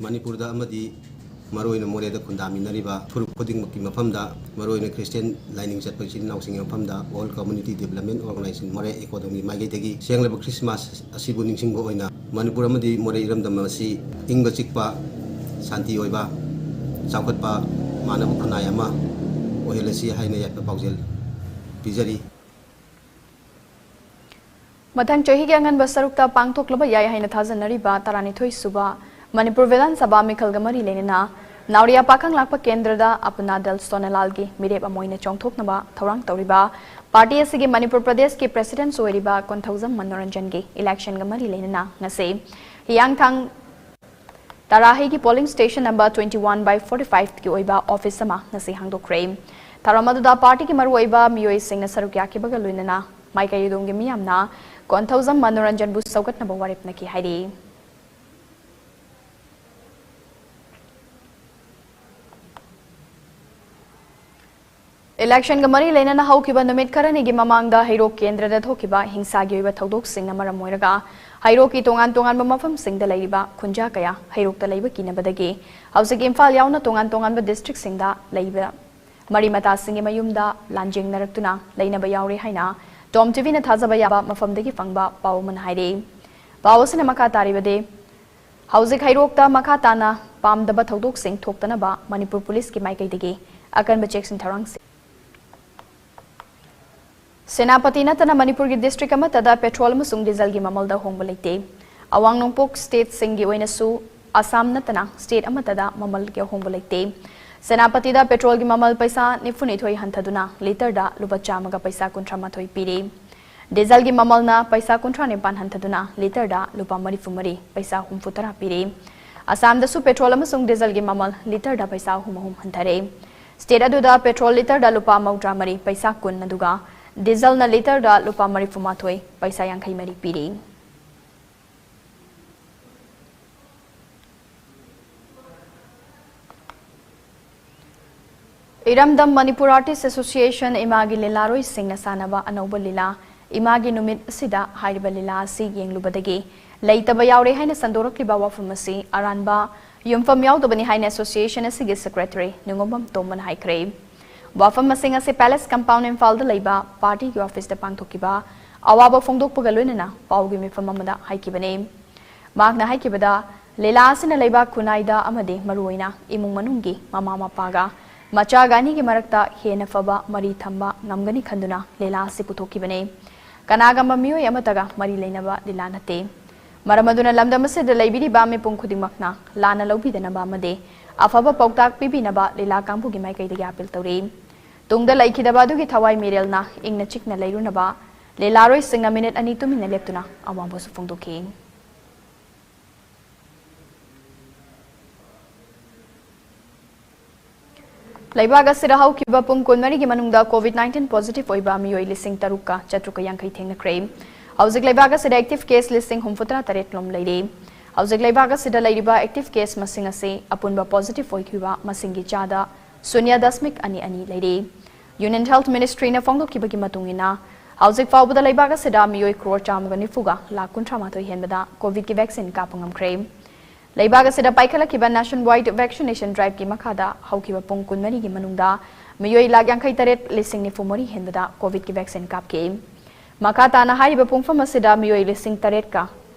ꯃꯅꯤꯄꯨꯔꯗ ꯑꯃꯗꯤ ꯃꯔꯨꯑꯣꯏꯅ ꯃꯣꯔꯦꯗ ꯈꯨꯟꯗꯥꯃꯤꯟꯅꯔꯤꯕ ꯐꯨꯔꯨꯞ ꯈꯨꯗꯤꯡꯃꯛꯀꯤ ꯃꯐꯝꯗ, ꯃꯔꯨꯑꯣꯏꯅ ꯈ꯭ꯔꯤꯁꯇꯤꯌꯥꯟ ꯂꯥꯏꯅꯤꯡ ꯆꯠꯄ ꯏꯆꯤꯜ ꯏꯅꯥꯎꯁꯤꯡꯒꯤ ꯃꯐꯝꯗ All Community Development Organization ꯃꯣꯔꯦ ꯑꯦꯀꯣꯗꯣꯃꯤ ꯃꯥꯏꯀꯩꯗꯒꯤ ꯁꯦꯡꯂꯕ ꯈ꯭ꯔꯤꯁꯃꯥꯁ ꯑꯁꯤꯕꯨ ꯅꯤꯡꯁꯤꯡꯕ ꯑꯣꯏꯅ ꯃꯅꯤꯄꯨꯔ ꯑꯃꯗꯤ ꯃꯣꯔꯦ ꯏꯔꯝꯗꯝ ꯑꯁꯤ ꯏꯪꯕ ꯆꯤꯛꯄ, ꯁꯥꯟꯇꯤ ꯑꯣꯏꯕ, ꯆꯥꯎꯈꯠꯄ, ꯃꯥꯟꯅꯕ ꯈꯨꯟꯅꯥꯏ ꯑꯃ ꯑꯣꯏꯍꯜꯂꯁꯤ ꯍꯥꯏꯅ ꯌꯥꯏꯐ ꯄꯥꯎꯖꯦꯜ ꯄꯤꯖꯔꯤ꯫ ꯃꯊꯪ ꯆꯍꯤꯒꯤ ꯑꯉꯟꯕ ꯁꯔꯨꯛꯇ ꯄꯥꯡꯊꯣꯛꯂꯕ ꯌꯥꯏ ꯍꯥꯏꯅ ꯊꯥꯖꯅꯔꯤꯕ ꯇꯔꯥꯅꯤꯊꯣꯏ ꯁꯨꯕ ꯃꯅꯤꯄꯨꯔ ꯕꯤꯙꯥꯟ ꯁꯚꯥ ꯃꯤꯈꯜꯒ ꯃꯔꯤ ꯂꯩꯅꯅ ꯅꯥꯎꯔꯤꯌꯥ ꯄꯥꯈꯪ ꯂꯥꯛꯄ ꯀꯦꯟꯗ꯭ꯔꯗ ꯑꯄꯅꯥ ꯗꯜ ꯁꯣꯅꯥꯂꯥꯜꯒꯤ ꯃꯤꯔꯦꯞ ꯑꯃ ꯑꯣꯏꯅ ꯆꯣꯡꯊꯣꯛꯅꯕ ꯊꯧꯔꯥꯡ ꯇꯧꯔꯤꯕ ꯄꯥꯔꯇꯤ ꯑꯁꯤꯒꯤ ꯃꯅꯤꯄꯨꯔ ꯄ꯭ꯔꯗꯦꯁꯀꯤ ꯄ꯭ꯔꯦꯁꯤꯗꯦꯟꯠ ꯑꯣꯏꯔꯤꯕ ꯀꯣꯟꯊꯧꯖꯝ ꯃꯅꯣꯔꯟꯖꯟꯒꯤ ꯏꯂꯦꯛꯁꯟꯒ ꯃꯔꯤ ꯂꯩꯅꯅ ꯉꯁꯤ ꯍꯤꯌꯥꯡꯊꯥꯡ ꯇꯔꯥꯍꯩꯒꯤ polling station number twenty one by forty five ꯀꯤ ꯑꯣꯏꯕ ꯑꯣꯐꯤꯁ ꯑꯃ ꯉꯁꯤ ꯍꯥꯡꯗꯣꯛꯈ꯭ꯔꯦ꯫ ꯊꯧꯔꯝ ꯑꯗꯨꯗ ꯄꯥꯔꯇꯤꯒꯤ ꯃꯔꯨꯑꯣꯏꯕ ꯃꯤꯑꯣꯏꯁꯤꯡꯅ ꯁꯔꯨꯛ ꯌꯥꯈꯤꯕꯒ ꯂꯣꯏꯅꯅ ꯃꯥꯏꯀꯩ ꯑꯗꯣꯝꯒꯤ ꯃꯤꯌꯥꯝꯅ ꯀꯣꯟꯊꯧꯖꯝ ꯃꯅꯣꯔꯟꯖꯟꯕꯨ ꯁꯧꯒꯠꯅꯕ ꯋꯥꯔꯦꯞ ꯅꯈꯤ ꯍꯥꯏꯔꯤ꯫ ꯏꯂꯦꯛꯁꯟꯒ ꯃꯔꯤ ꯂꯩꯅꯅ ꯍꯧꯈꯤꯕ ꯅꯨꯃꯤꯠ ꯈꯔꯅꯤꯒꯤ ꯃꯃꯥꯡꯗ ꯍꯩꯔꯣꯛ ꯀꯦꯟꯗ꯭ꯔꯗ ꯊꯣꯛꯈꯤꯕ ꯍꯤꯡꯁꯥꯒꯤ ꯑꯣꯏꯕ ꯊꯧꯗꯣꯛꯁꯤꯡꯅ ꯃꯔꯝ ꯑꯣꯏꯔꯒ ꯍꯩꯔꯣꯛꯀꯤ ꯇꯣꯉꯥꯟ ꯇꯣꯉꯥꯟꯕ ꯃꯐꯝꯁꯤꯡꯗ ꯂꯩꯔꯤꯕ ꯈꯨꯟꯖꯥ ꯀꯌꯥ ꯍꯩꯔꯣꯛꯇ ꯂꯩꯕ ꯀꯤꯅꯕꯗꯒꯤ ꯍꯧꯖꯤꯛ ꯏꯝꯐꯥꯜ ꯌꯥꯎꯅ ꯇꯣꯉꯥꯟ ꯇꯣꯉꯥꯟꯕ ꯗꯤꯁꯇ꯭ꯔꯤꯛꯁꯤꯡꯗ ꯂꯩꯕ ꯃꯔꯤ ꯃꯇꯥꯁꯤꯡꯒꯤ ꯃꯌꯨꯝꯗ ꯂꯥꯟꯖꯦꯡꯅꯔꯛꯇꯨꯅ ꯂꯩꯅꯕ ꯌꯥꯎꯔꯦ ꯍꯥꯏꯅ ꯇꯣꯝ ꯇꯤꯚꯤꯅ ꯊꯥꯖꯕ ꯌꯥꯕ ꯃꯐꯝꯗꯒꯤ ꯐꯪꯕ ꯄꯥꯎ ꯑꯃꯅ ꯍꯥꯏꯔꯤ꯫ ꯄꯥꯎ ꯑꯁꯤꯅ ꯃꯈꯥ ꯇꯥꯔꯤꯕꯗꯤ, ꯍꯧꯖꯤꯛ ꯍꯩꯔꯣꯛꯇ ꯃꯈꯥ ꯇꯥꯅ ꯄꯥꯝꯗꯕ ꯊꯧꯗꯣꯛꯁꯤꯡ ꯊꯣꯛꯇꯅꯕ ꯃꯅꯤꯄꯨꯔ ꯄꯨꯂꯤꯁꯀꯤ ꯃꯥꯏꯀꯩꯗꯒꯤ ꯑꯀꯟꯕ ꯆꯦꯛꯁꯤꯟ ꯊꯧꯔꯥꯡꯁꯤꯡ꯫ ꯁꯦꯅꯥꯄꯇꯤ ꯅꯠꯇꯅ ꯃꯅꯤꯄꯨꯔꯒꯤ ꯗꯤꯁꯇ꯭ꯔꯤꯛ ꯑꯃꯠꯇꯗ ꯄꯦꯇ꯭ꯔꯣꯜ ꯑꯃꯁꯨꯡ ꯗꯤꯖꯜꯒꯤ ꯃꯃꯜꯗ ꯑꯍꯣꯡꯕ ꯂꯩꯇꯦ꯫ ꯑꯋꯥꯡ ꯅꯣꯡꯄꯣꯛ ꯁ꯭ꯇꯦꯠꯁꯤꯡꯒꯤ ꯑꯣꯏꯅꯁꯨ ꯑꯁꯥꯝ ꯅꯠꯇꯅ ꯁ꯭ꯇꯦꯠ ꯑꯃꯠꯇꯗ ꯃꯃꯜꯒꯤ ꯑꯍꯣꯡꯕ ꯂꯩꯇꯦ꯫ ꯁꯦꯅꯥꯄꯇꯤꯗ ꯄꯦꯇ꯭ꯔꯣꯜꯒꯤ ꯃꯃꯜ ꯄꯩꯁꯥ ꯅꯤꯐꯨꯅꯤꯊꯣꯏ ꯍꯟꯊꯗꯨꯅ ꯂꯤꯇꯔꯗ ꯂꯨꯄꯥ ꯆꯥꯝꯃꯒ ꯄꯩꯁꯥ ꯀꯨꯟꯊ꯭ꯔꯥ ꯃꯥꯊꯣꯏ ꯄꯤꯔꯤ꯫ ꯗꯤꯖꯜꯒꯤ ꯃꯃꯜꯅ ꯄꯩꯁꯥ ꯀꯨꯟꯊ꯭ꯔꯥ ꯅꯤꯄꯥꯟ ꯍꯟꯊꯗꯨꯅ ꯂꯤꯇꯔꯗ ꯂꯨꯄꯥ ꯃꯔꯤꯐꯨ ꯃꯔꯤ ꯄꯩꯁꯥ ꯍꯨꯝꯐꯨ ꯇꯔꯥ ꯄꯤꯔꯤ꯫ ꯑꯁꯥꯝꯗꯁꯨ ꯄꯦꯇ꯭ꯔꯣꯜ ꯑꯃꯁꯨꯡ ꯗꯤꯖꯜꯒꯤ ꯃꯃꯜ ꯂꯤꯇꯔꯗ ꯄꯩꯁꯥ ꯑꯍꯨꯝ ꯑꯍꯨꯝ ꯍꯟꯊꯔꯦ꯫ ꯁ꯭ꯇꯦꯠ ꯑꯗꯨꯗ ꯄꯦꯇ꯭ꯔꯣꯜ ꯂꯤꯇꯔꯗ ꯂꯨꯄꯥ ꯃꯧꯗ꯭ꯔꯥ ꯃꯔꯤ ꯄꯩꯁꯥ ꯀꯨꯟ, ꯑꯗꯨꯒ ꯗꯤꯖꯜꯅ ꯂꯤꯇꯔꯗ ꯂꯨꯄꯥ ꯃꯔꯤꯐꯨ ꯃꯥꯊꯣꯏ ꯄꯩꯁꯥ ꯌꯥꯡꯈꯩ ꯃꯔꯤ ꯄꯤꯔꯤ꯫ ꯏꯔꯝꯗꯝ ꯃꯅꯤꯄꯨꯔ ꯑꯥꯔꯇꯤꯁ ꯑꯦꯁꯣꯁꯤꯌꯦꯁꯟ ꯏꯃꯥꯒꯤ ꯂꯤꯂꯥꯔꯣꯏꯁꯤꯡꯅ ꯁꯥꯟꯅꯕ ꯑꯅꯧꯕ ꯂꯤꯂꯥ ꯏꯃꯥꯒꯤ ꯅꯨꯃꯤꯠ ꯑꯁꯤꯗ ꯍꯥꯏꯔꯤꯕ ꯂꯤꯂꯥ ꯑꯁꯤ ꯌꯦꯡꯂꯨꯕꯗꯒꯤ ꯂꯩꯇꯕ ꯌꯥꯎꯔꯦ ꯍꯥꯏꯅ ꯁꯟꯗꯣꯔꯛꯂꯤꯕ ꯋꯥꯐꯝ ꯑꯁꯤ ꯑꯔꯥꯟꯕ ꯌꯨꯝꯐꯝ ꯌꯥꯎꯗꯕꯅꯤ ꯍꯥꯏꯅ ꯑꯦꯁꯣꯁꯤꯌꯦꯁꯟ ꯑꯁꯤꯒꯤ ꯁꯦꯀ꯭ꯔꯦꯇꯔꯤ ꯅꯤꯉꯣꯝꯕꯝ ꯇꯣꯝꯕꯅ ꯍꯥꯏꯈ꯭ꯔꯦ꯫ ꯋꯥꯐꯝ ꯑꯁꯤꯡ ꯑꯁꯤ ꯄꯦꯂꯦꯁ ꯀꯝꯄꯥꯎꯟ ꯏꯝꯐꯥꯜꯗ ꯂꯩꯕ ꯄꯥꯔꯇꯤꯒꯤ ꯑꯣꯐꯤꯁꯇ ꯄꯥꯡꯊꯣꯛꯈꯤꯕ ꯑꯋꯥꯕ ꯐꯣꯡꯗꯣꯛꯄꯒ ꯂꯣꯏꯅꯅ ꯄꯥꯎꯒꯤ ꯃꯤꯐꯝ ꯑꯃꯗ ꯍꯥꯏꯈꯤꯕꯅꯤ꯫ ꯃꯍꯥꯛꯅ ꯍꯥꯏꯈꯤꯕꯗ, ꯂꯤꯂꯥ ꯑꯁꯤꯅ ꯂꯩꯕꯥꯛ ꯈꯨꯟꯅꯥꯏꯗ ꯑꯃꯗꯤ ꯃꯔꯨꯑꯣꯏꯅ ꯏꯃꯨꯡ ꯃꯅꯨꯡꯒꯤ ꯃꯃꯥ ꯃꯄꯥꯒ ꯃꯆꯥꯒ ꯑꯅꯤꯒꯤ ꯃꯔꯛꯇ ꯍꯦꯟꯅ ꯐꯕ ꯃꯔꯤ ꯊꯝꯕ ꯉꯝꯒꯅꯤ ꯈꯟꯗꯨꯅ ꯂꯤꯂꯥ ꯑꯁꯤ ꯄꯨꯊꯣꯛꯈꯤꯕꯅꯤ꯫ ꯀꯅꯥꯒꯨꯝꯕ ꯃꯤꯑꯣꯏ ꯑꯃꯠꯇꯒ ꯃꯔꯤ ꯂꯩꯅꯕ ꯂꯤꯂꯥ ꯅꯠꯇꯦ꯫ ꯃꯔꯝ ꯑꯗꯨꯅ ꯂꯝꯗꯝ ꯑꯁꯤꯗ ꯂꯩꯕꯤꯔꯤꯕ ꯃꯤꯄꯨꯝ ꯈꯨꯗꯤꯡꯃꯛꯅ ꯂꯥꯟꯅ ꯂꯧꯕꯤꯗꯅꯕ ꯑꯃꯗꯤ ꯑꯐꯕ ꯄꯥꯎꯇꯥꯛ ꯄꯤꯕꯤꯅꯕ ꯂꯤꯂꯥ ꯀꯥꯡꯕꯨꯒꯤ ꯃꯥꯏꯀꯩꯗꯒꯤ ꯑꯄꯤꯜ ꯇꯧꯔꯤ꯫ ꯇꯨꯡꯗ ꯂꯩꯈꯤꯗꯕ ꯑꯗꯨꯒꯤ ꯊꯋꯥꯏ ꯃꯤꯔꯦꯜꯅ ꯏꯪꯅ ꯆꯤꯛꯅ ꯂꯩꯔꯨꯅꯕ ꯂꯤꯂꯥꯔꯣꯏꯁꯤꯡꯅ ꯃꯤꯅꯤꯠ ꯑꯅꯤ ꯇꯨꯃꯤꯟꯅ ꯂꯦꯞꯇꯨꯅ ꯑꯋꯥꯕꯁꯨ ꯐꯣꯡꯗꯣꯛꯈꯤ꯫ ꯂꯩꯕꯥꯛ ꯑꯁꯤꯗ ꯍꯧꯈꯤꯕ ꯄꯨꯡ ꯀꯨꯟꯃꯔꯤꯒꯤ ꯃꯅꯨꯡꯗ ꯀꯣꯚꯤꯗ ꯅꯥꯏꯟꯇꯤꯟ ꯄꯣꯖꯤꯇꯤꯚ ꯑꯣꯏꯕ ꯃꯤꯑꯣꯏ ꯂꯤꯁꯤꯡ ꯇꯔꯨꯛꯀ ꯆꯥꯇ꯭ꯔꯨꯛꯀ ꯌꯥꯡꯈꯩ ꯊꯦꯡꯅꯈ꯭ꯔꯦ꯫ ꯍꯧꯖꯤꯛ ꯂꯩꯕꯥꯛ ꯑꯁꯤꯗ ꯑꯦꯛꯇꯤꯚ ꯀꯦꯁ ꯂꯤꯁꯤꯡ ꯍꯨꯝꯐꯨꯇꯔꯥ ꯇꯔꯦꯠ ꯂꯣꯝ ꯂꯩꯔꯦ꯫ ꯍꯧꯖꯤꯛ ꯂꯩꯕꯥꯛ ꯑꯁꯤꯗ ꯂꯩꯔꯤꯕ ꯑꯦꯛꯇꯤꯚ ꯀꯦꯁ ꯃꯁꯤꯡ ꯑꯁꯤ ꯑꯄꯨꯟꯕ ꯄꯣꯖꯤꯇꯤꯚ ꯑꯣꯏꯈꯤꯕ ꯃꯁꯤꯡꯒꯤ ꯆꯥꯗ ꯁꯨꯟꯌ ꯗꯁꯃꯤꯛ ꯑꯅꯤ ꯑꯅꯤ ꯂꯩꯔꯦ꯫ ꯌꯨꯅꯤꯌꯟ ꯍꯦꯜꯊ ꯃꯤꯅꯤꯁꯇ꯭ꯔꯤꯅ ꯐꯣꯡꯗꯣꯛꯈꯤꯕꯒꯤ ꯃꯇꯨꯡ ꯏꯟꯅ, ꯍꯧꯖꯤꯛ ꯐꯥꯎꯕꯗ ꯂꯩꯕꯥꯛ ꯑꯁꯤꯗ ꯃꯤꯑꯣꯏ ꯀ꯭ꯔꯣꯔ ꯆꯥꯝꯃꯒ ꯅꯤꯐꯨꯒ ꯂꯥꯈ ꯀꯨꯟꯊ꯭ꯔꯥ ꯃꯥꯊꯣꯏ ꯍꯦꯟꯕꯗ ꯀꯣꯚꯤꯗꯀꯤ ꯚꯦꯛꯁꯤꯟ ꯀꯥꯞꯄ ꯉꯝꯈ꯭ꯔꯦ꯫ ꯂꯩꯕꯥꯛ ꯑꯁꯤꯗ ꯄꯥꯏꯈꯠꯂꯛꯈꯤꯕ ꯅꯦꯁꯟ ꯋꯥꯏꯗ ꯚꯦꯛꯁꯤꯅꯦꯁꯟ ꯗ꯭ꯔꯥꯏꯚꯀꯤ ꯃꯈꯥꯗ ꯍꯧꯈꯤꯕ ꯄꯨꯡ ꯀꯨꯟꯃꯔꯤꯒꯤ ꯃꯅꯨꯡꯗ ꯃꯤꯑꯣꯏ ꯂꯥꯈ ꯌꯥꯡꯈꯩ ꯇꯔꯦꯠ ꯂꯤꯁꯤꯡ ꯅꯤꯐꯨ ꯃꯔꯤ ꯍꯦꯟꯕꯗ ꯀꯣꯚꯤꯗꯀꯤ ꯚꯦꯛꯁꯤꯟ ꯀꯥꯞꯈꯤ꯫ ꯃꯈꯥ ꯇꯥꯅ ꯍꯥꯏꯔꯤꯕ ꯄꯨꯡꯐꯝ ꯑꯁꯤꯗ ꯃꯤꯑꯣꯏ ꯂꯤꯁꯤꯡ ꯇꯔꯦꯠꯀ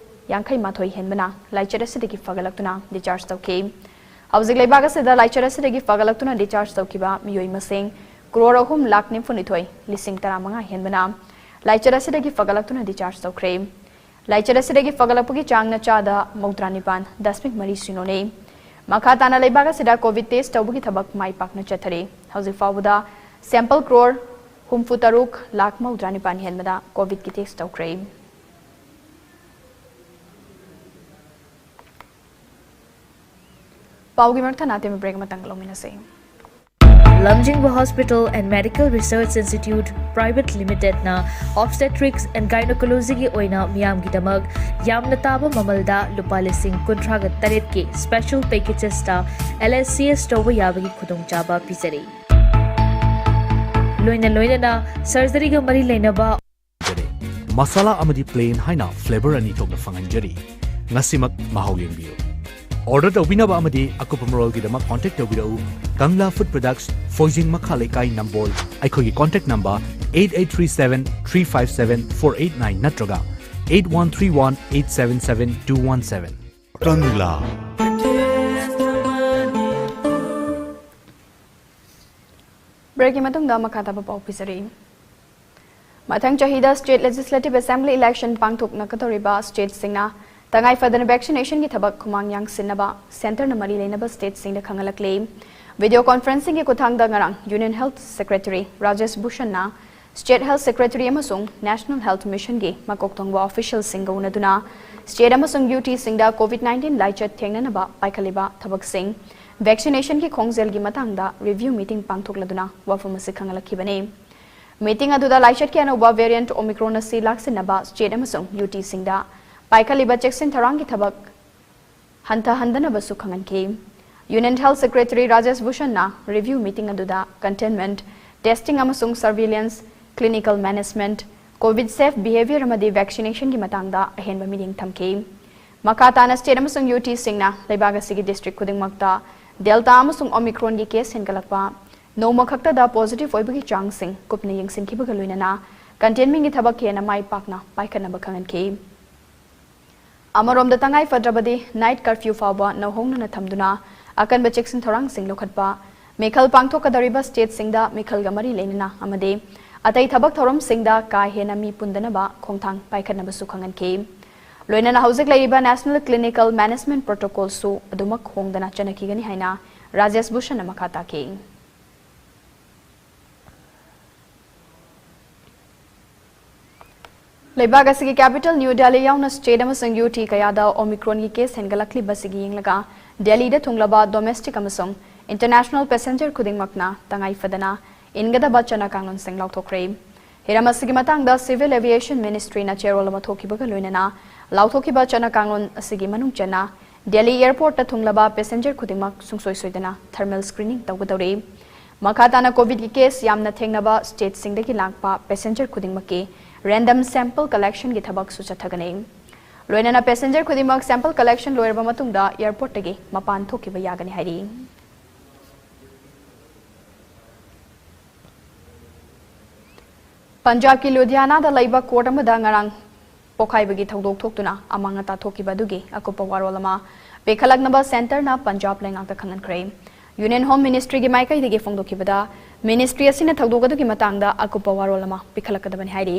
ꯌꯥꯡꯈꯩ ꯃꯥꯊꯣꯏ ꯍꯦꯟꯕꯅ ꯂꯥꯏꯆꯠ ꯑꯁꯤꯗꯒꯤ ꯐꯒꯠꯂꯛꯇꯨꯅ ꯗꯤꯆꯥꯔꯖ ꯇꯧꯈꯤ꯫ ꯍꯧꯖꯤꯛ ꯂꯩꯕꯥꯛ ꯑꯁꯤꯗ ꯂꯥꯏꯆꯠ ꯑꯁꯤꯗꯒꯤ ꯐꯒꯠꯂꯛꯇꯨꯅ ꯗꯤꯆꯥꯔꯖ ꯇꯧꯈꯤꯕ ꯃꯤꯑꯣꯏ ꯃꯁꯤꯡ ꯀ꯭ꯔꯣꯔ ꯑꯍꯨꯝ ꯂꯥꯈ ꯅꯤꯐꯨꯅꯤꯊꯣꯏ ꯂꯤꯁꯤꯡ ꯇꯔꯥꯃꯉꯥ ꯍꯦꯟꯕꯅ ꯂꯥꯏꯆꯠ ꯑꯁꯤꯗꯒꯤ ꯐꯒꯠꯂꯛꯇꯨꯅ ꯗꯤꯆꯥꯔꯖ ꯇꯧꯈ꯭ꯔꯦ꯫ ꯂꯥꯏꯆꯠ ꯑꯁꯤꯗꯒꯤ ꯐꯒꯠꯂꯛꯄꯒꯤ ꯆꯥꯡꯅ ꯆꯥꯗ ꯃꯧꯗ꯭ꯔꯥ ꯅꯤꯄꯥꯟ ꯗꯁꯃꯤꯛ ꯃꯔꯤ ꯁꯤꯅꯣꯅꯤ꯫ ꯃꯈꯥ ꯇꯥꯅ ꯂꯩꯕꯥꯛ ꯑꯁꯤꯗ ꯀꯣꯚꯤꯗ ꯇꯦꯁ ꯇꯧꯕꯒꯤ ꯊꯕꯛ ꯃꯥꯏ ꯄꯥꯛꯅ ꯆꯠꯊꯔꯤ꯫ ꯍꯧꯖꯤꯛ ꯐꯥꯎꯕꯗ ꯁꯦꯝꯄꯜ ꯀ꯭ꯔꯣꯔ ꯍꯨꯝꯐꯨ ꯇꯔꯨꯛ ꯂꯥꯈ ꯃꯧꯗ꯭ꯔꯥ ꯅꯤꯄꯥꯟ ꯍꯦꯟꯕꯗ ꯀꯣꯚꯤꯗꯀꯤ ꯇꯦꯁ ꯇꯧꯈ꯭ꯔꯦ꯫ ꯄꯥꯎꯒꯤ ꯃꯔꯛ ꯊꯠꯅ ꯑꯇꯦꯟꯕ ꯕ꯭ꯔꯦꯛ ꯑꯃꯇꯪ ꯂꯧꯃꯤꯟꯅꯁꯤ꯫ Lamjingba hospital and medical research institute private ꯂꯤꯃꯤꯇꯦꯗꯅ ꯑꯣꯕꯁ꯭ꯇꯦꯇ꯭ꯔꯤꯛꯁ ꯑꯦꯟ ꯒꯥꯏꯅꯣꯀꯣꯂꯣꯖꯤꯒꯤ ꯑꯣꯏꯅ ꯃꯤꯌꯥꯝꯒꯤꯗꯃꯛ ꯌꯥꯝꯅ ꯇꯥꯕ ꯃꯃꯜꯗ ꯂꯨꯄꯥ ꯂꯤꯁꯤꯡ ꯀꯨꯟꯊ꯭ꯔꯥꯒ ꯇꯔꯦꯠꯀꯤ special ꯄꯦꯀꯦꯖꯦꯁꯇ L S C S ꯇꯧꯕ ꯌꯥꯕꯒꯤ ꯈꯨꯗꯣꯡꯆꯥꯕ ꯄꯤꯖꯔꯤ꯫ ꯂꯣꯏꯅ ꯂꯣꯏꯅꯅ ꯁꯔꯖꯔꯤꯒ ꯃꯔꯤ ꯂꯩꯅꯕ ꯃꯁꯥꯂꯥ ꯑꯃꯗꯤ ꯄ꯭ꯂꯦꯟ ꯍꯥꯏꯅ ꯐ꯭ꯂꯦꯚꯔ ꯑꯅꯤ ꯊꯣꯛꯅ ꯐꯪꯍꯟꯖꯔꯤ꯫ ꯉꯁꯤꯃꯛ ꯃꯍꯥꯎ ꯌꯦꯡꯕꯤꯌꯨ꯫ ꯑꯣꯔꯗꯔ ꯇꯧꯕꯤꯅꯕ ꯑꯃꯗꯤ ꯑꯀꯨꯞꯄ ꯃꯔꯣꯜꯒꯤꯗꯃꯛ ꯀꯣꯟꯇꯦꯛ ꯇꯧꯕꯤꯔꯛꯎ꯫ ꯀꯪꯂꯥ ꯐꯨꯗ ꯄ꯭ꯔꯗꯛꯁ, ꯐꯣꯏꯖꯤꯡ ꯃꯈꯥ ꯂꯩꯀꯥꯏ, ꯅꯝꯕꯣꯜ꯫ ꯑꯩꯈꯣꯏꯒꯤ contact number eight eight three seven three five seven four eight nine ꯅꯠꯇ꯭ꯔꯒ eight one three one eight seven seven two one seven꯫ ꯀꯪꯂꯥ꯫ ꯕ꯭ꯔꯦꯛꯀꯤ ꯃꯇꯨꯡꯗ ꯃꯈꯥ ꯇꯥꯕ ꯄꯥꯎ ꯄꯤꯖꯔꯤ꯫ ꯃꯊꯪ ꯆꯍꯤꯗ State Legislative Assembly election ꯄꯥꯡꯊꯣꯛꯅꯒꯗꯧꯔꯤꯕ stateꯁꯤꯡꯅ ꯇꯉꯥꯏ ꯐꯗꯅ vaccinationꯒꯤ ꯊꯕꯛ ꯈꯨꯃꯥꯡ ꯌꯥꯡꯁꯤꯟꯅꯕ centreꯅ ꯃꯔꯤ ꯂꯩꯅꯕ stateꯁꯤꯡꯗ ꯈꯪꯍꯜꯂꯛꯂꯤ꯫ Video conferencingꯒꯤ ꯈꯨꯠꯊꯥꯡꯗ ꯉꯔꯥꯡ Union Health Secretary Rajesh ꯚꯨꯁꯟꯅ State Health Secretary ꯑꯃꯁꯨꯡ National Health Missionꯒꯤ ꯃꯀꯣꯛ ꯊꯣꯡꯕ officialꯁꯤꯡꯒ ꯎꯅꯗꯨꯅ state ꯑꯃꯁꯨꯡ UTꯁꯤꯡꯗ COVID nineteen ꯂꯥꯏꯆꯠ ꯊꯦꯡꯅꯅꯕ ꯄꯥꯏꯈꯠꯂꯤꯕ ꯊꯕꯛꯁꯤꯡ, vaccinationꯒꯤ ꯈꯣꯡꯖꯦꯜꯒꯤ ꯃꯇꯥꯡꯗ review meeting ꯄꯥꯡꯊꯣꯛꯂꯗꯨꯅ ꯋꯥꯐꯝ ꯑꯁꯤ ꯈꯪꯍꯜꯂꯛꯈꯤꯕꯅꯤ꯫ Meeting ꯑꯗꯨꯗ ꯂꯥꯏꯆꯠꯀꯤ ꯑꯅꯧꯕ variant Omicron ꯑꯁꯤ ꯂꯥꯛꯁꯤꯟꯅꯕ state ꯑꯃꯁꯨꯡ UTꯁꯤꯡꯗ ꯄꯥꯏꯈꯠꯂꯤꯕ ꯆꯦꯛꯁꯤꯟ ꯊꯧꯔꯥꯡꯒꯤ ꯊꯕꯛ ꯍꯟꯊꯍꯟꯗꯅꯕꯁꯨ ꯈꯪꯍꯟꯈꯤ꯫ Union Health Secretary Rajesh ꯚꯨꯁꯟꯅ review meeting ꯑꯗꯨꯗ containment, testing ꯑꯃꯁꯨꯡ surveillance, clinical management, COVID safe behavior ꯑꯃꯗꯤ vaccinationꯒꯤ ꯃꯇꯥꯡꯗ ꯑꯍꯦꯟꯕ ꯃꯤꯠꯌꯦꯡ ꯊꯝꯈꯤ꯫ ꯃꯈꯥ ꯇꯥꯅ state ꯑꯃꯁꯨꯡ UTꯁꯤꯡꯅ ꯂꯩꯕꯥꯛ ꯑꯁꯤꯒꯤ district ꯈꯨꯗꯤꯡꯃꯛꯇ Delta ꯑꯃꯁꯨꯡ Omicronꯒꯤ case ꯍꯦꯟꯒꯠꯂꯛꯄ, ꯅꯣꯡꯃ ꯈꯛꯇꯗ positive ꯑꯣꯏꯕꯒꯤ ꯆꯥꯡꯁꯤꯡ ꯀꯨꯞꯅ ꯌꯦꯡꯁꯤꯟꯈꯤꯕꯒ ꯂꯣꯏꯅꯅ containmentꯒꯤ ꯊꯕꯛ ꯍꯦꯟꯅ ꯃꯥꯏ ꯄꯥꯛꯅ ꯄꯥꯏꯈꯠꯅꯕ ꯈꯪꯍꯟꯈꯤ꯫ ꯑꯃꯔꯣꯝꯗ ꯇꯉꯥꯏ ꯐꯗ꯭ꯔꯕꯗꯤ night curfew ꯐꯥꯎꯕ ꯅꯧꯍꯧꯅꯅ ꯊꯝꯗꯨꯅ ꯑꯀꯟꯕ ꯆꯦꯛꯁꯤꯟ ꯊꯧꯔꯥꯡꯁꯤꯡ ꯂꯧꯈꯠꯄ, ꯃꯤꯈꯜ ꯄꯥꯡꯊꯣꯛꯀꯗꯧꯔꯤꯕ stateꯁꯤꯡꯗ ꯃꯤꯈꯜꯒ ꯃꯔꯤ ꯂꯩꯅꯅ ꯑꯃꯗꯤ ꯑꯇꯩ ꯊꯕꯛ ꯊꯧꯔꯝꯁꯤꯡꯗ ꯀꯥ ꯍꯦꯟꯅ ꯃꯤ ꯄꯨꯟꯗꯅꯕ ꯈꯣꯡꯊꯥꯡ ꯄꯥꯏꯈꯠꯅꯕꯁꯨ ꯈꯪꯍꯟꯈꯤ꯫ ꯂꯣꯏꯅꯅ ꯍꯧꯖꯤꯛ ꯂꯩꯔꯤꯕ National Clinical Management Protocolꯁꯨ ꯑꯗꯨꯃꯛ ꯍꯣꯡꯗꯅ ꯆꯠꯅꯈꯤꯒꯅꯤ ꯍꯥꯏꯅ ꯔꯥꯖꯦꯁ ꯚꯨꯁꯟꯅ ꯃꯈꯥ ꯇꯥꯈꯤ꯫ ꯂꯩꯕꯥꯛ ꯑꯁꯤꯒꯤ capital New Delhi ꯌꯥꯎꯅ state ꯑꯃꯁꯨꯡ UT ꯀꯌꯥꯗ Omicronꯒꯤ case ꯍꯦꯟꯒꯠꯂꯛꯂꯤꯕꯁꯤꯒꯤ ꯌꯦꯡꯂꯒ ꯗꯦꯜꯂꯤꯗ ꯊꯨꯡꯂꯕ domestic ꯑꯃꯁꯨꯡ international passenger ꯈꯨꯗꯤꯡꯃꯛꯅ ꯇꯉꯥꯏ ꯐꯗꯅ ꯏꯟꯒꯗꯕ ꯆꯠꯅ ꯀꯥꯡꯂꯣꯟꯁꯤꯡ ꯂꯥꯎꯊꯣꯛꯈ꯭ꯔꯦ꯫ ꯍꯤꯔꯝ ꯑꯁꯤꯒꯤ ꯃꯇꯥꯡꯗ Civil Aviation Ministryꯅ ꯆꯦꯔꯣꯜ ꯑꯃ ꯊꯣꯛꯈꯤꯕꯒ ꯂꯣꯏꯅꯅ ꯂꯥꯎꯊꯣꯛꯈꯤꯕ ꯆꯠꯅ ꯀꯥꯡꯂꯣꯟ ꯑꯁꯤꯒꯤ ꯃꯅꯨꯡ ꯆꯟꯅ ꯗꯦꯜꯂꯤ airportꯇ ꯊꯨꯡꯂꯕ passenger ꯈꯨꯗꯤꯡꯃꯛ ꯁꯨꯡꯁꯣꯏ ꯁꯣꯏꯗꯅ thermal screening ꯇꯧꯒꯗꯧꯔꯤ꯫ ꯃꯈꯥ ꯇꯥꯅ COVIDꯀꯤ case ꯌꯥꯝꯅ ꯊꯦꯡꯅꯕ stateꯁꯤꯡꯗꯒꯤ ꯂꯥꯛꯄ passenger ꯈꯨꯗꯤꯡꯃꯛꯀꯤ random sample collectionꯒꯤ ꯊꯕꯛꯁꯨ ꯆꯠꯊꯒꯅꯤ꯫ ꯂꯣꯏꯅꯅ passenger ꯈꯨꯗꯤꯡꯃꯛ sample collection ꯂꯣꯏꯔꯕ ꯃꯇꯨꯡꯗ airportꯇꯒꯤ ꯃꯄꯥꯟ ꯊꯣꯛꯈꯤꯕ ꯌꯥꯒꯅꯤ ꯍꯥꯏꯔꯤ꯫ ꯄꯟꯖꯥꯕꯀꯤ ꯂꯨꯙꯤꯌꯥꯅꯥꯗ ꯂꯩꯕ court ꯑꯃꯗ ꯉꯔꯥꯡ ꯄꯣꯈꯥꯏꯕꯒꯤ ꯊꯧꯗꯣꯛ ꯊꯣꯛꯇꯨꯅ ꯑꯃꯥꯡ ꯑꯇꯥ ꯊꯣꯛꯈꯤꯕ ꯑꯗꯨꯒꯤ ꯑꯀꯨꯞꯄ ꯋꯥꯔꯣꯜ ꯑꯃ ꯄꯤꯈꯠꯂꯛꯅꯕ centreꯅ ꯄꯟꯖꯥꯕ ꯂꯩꯉꯥꯛꯇ ꯈꯪꯍꯟꯈ꯭ꯔꯦ꯫ Union Home Ministryꯒꯤ ꯃꯥꯏꯀꯩꯗꯒꯤ ꯐꯣꯡꯗꯣꯛꯈꯤꯕꯗ, ministry ꯑꯁꯤꯅ ꯊꯧꯗꯣꯛ ꯑꯗꯨꯒꯤ ꯃꯇꯥꯡꯗ ꯑꯀꯨꯞꯄ ꯋꯥꯔꯣꯜ ꯑꯃ ꯄꯤꯈꯠꯂꯛꯀꯗꯕꯅꯤ ꯍꯥꯏꯔꯤ꯫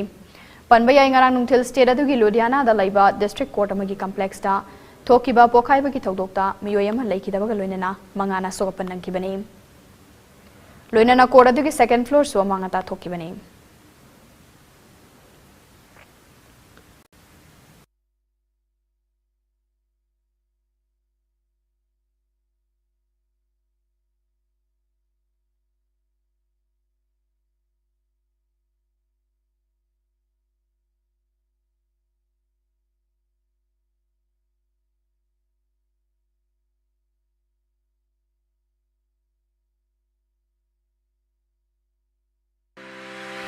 ꯄꯟꯕ ꯌꯥꯏ, ꯉꯔꯥꯡ ꯅꯨꯡꯊꯤꯜ state ꯑꯗꯨꯒꯤ ꯂꯨꯙꯤꯌꯥꯅꯥꯗ ꯂꯩꯕ district court ꯑꯃꯒꯤ complexꯇ ꯊꯣꯛꯈꯤꯕ ꯄꯣꯈꯥꯏꯕꯒꯤ ꯊꯧꯗꯣꯛꯇ ꯃꯤꯑꯣꯏ ꯑꯃ ꯂꯩꯈꯤꯗꯕꯒ ꯂꯣꯏꯅꯅ ꯃꯉꯥꯅ ꯑꯁꯣꯛ ꯑꯄꯟ ꯅꯪꯈꯤꯕꯅꯤ꯫ ꯂꯣꯏꯅꯅ court ꯑꯗꯨꯒꯤ second floorꯁꯨ ꯑꯃꯥꯡ ꯑꯇꯥ ꯊꯣꯛꯈꯤꯕꯅꯤ꯫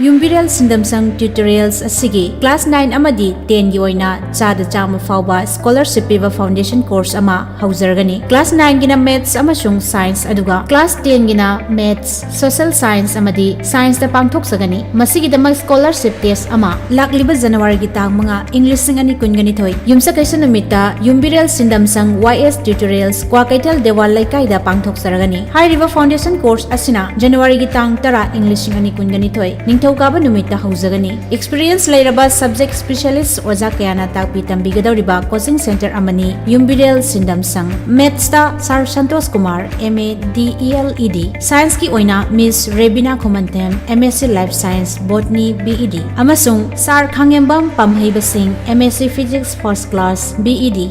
ꯌꯨꯝꯕꯤꯔꯦꯜ ꯁꯤꯟꯗꯝꯁꯪ Tutorials ꯑꯁꯤꯒꯤ class nine ꯑꯃꯗꯤ tenꯒꯤ ꯑꯣꯏꯅ ꯆꯥꯗ ꯆꯥꯝꯃ ꯐꯥꯎꯕ scholarship ꯄꯤꯕ foundation course ꯑꯃ ꯍꯧꯖꯔꯒꯅꯤ꯫ Class nineꯒꯤꯅ Maths ꯑꯃꯁꯨꯡ Science, ꯑꯗꯨꯒ class tenꯒꯤꯅ Maths, Social Science ꯑꯃꯗꯤ Scienceꯇ ꯄꯥꯡꯊꯣꯛꯆꯒꯅꯤ꯫ ꯃꯁꯤꯒꯤꯗꯃꯛ scholarship test ꯑꯃ ꯂꯥꯛꯂꯤꯕ Januaryꯒꯤ ꯇꯥꯡ ꯃꯉꯥ, ꯏꯪ ꯂꯤꯁꯤꯡ ꯑꯅꯤ ꯀꯨꯟꯒ ꯅꯤꯊꯣꯏ, ꯌꯨꯝꯁꯀꯩꯁ ꯅꯨꯃꯤꯠꯇ ꯌꯨꯝꯕꯤꯔꯦꯜ ꯁꯤꯟꯗꯝꯁꯪ Y S Tutorials, ꯀ꯭ꯋꯥꯀꯩꯊꯦꯜ ꯗꯦꯋꯥꯜ ꯂꯩꯀꯥꯏꯗ ꯄꯥꯡꯊꯣꯛꯆꯔꯒꯅꯤ꯫ ꯍꯥꯏꯔꯤꯕ foundation course ꯑꯁꯤꯅ Januaryꯒꯤ ꯇꯥꯡ ꯇꯔꯥ, ꯏꯪ ꯂꯤꯁꯤꯡ ꯑꯅꯤ ꯀꯨꯟꯒ ꯅꯤꯊꯣꯏ, ꯅꯤꯡꯊꯧꯀꯥꯕ ꯅꯨꯃꯤꯠꯇ ꯍꯧꯖꯒꯅꯤ꯫ Experience ꯂꯩꯔꯕ subject specialist ꯑꯣꯖꯥ ꯀꯌꯥꯅ ꯇꯥꯛꯄꯤ ꯇꯝꯕꯤꯒꯗꯧꯔꯤꯕ coaching centre ꯑꯃꯅꯤ ꯌꯨꯝꯕꯤꯔꯦꯜ ꯁꯤꯟꯗꯝꯁꯪ꯫ Mathsꯇ Sir Santosh Kumar, M A D E L E D, Scienceꯀꯤ ꯑꯣꯏꯅ Miss ꯔꯦꯕꯤꯅꯥ ꯈꯨꯃꯟꯊꯦꯝ, M Sc Life Science, Botany, B E D, ꯑꯃꯁꯨꯡ Sir ꯈꯥꯉꯦꯝꯕꯝ ꯄꯥꯝꯍꯩꯕꯁꯤꯡ, M Sc Physics, First Class, B E D꯫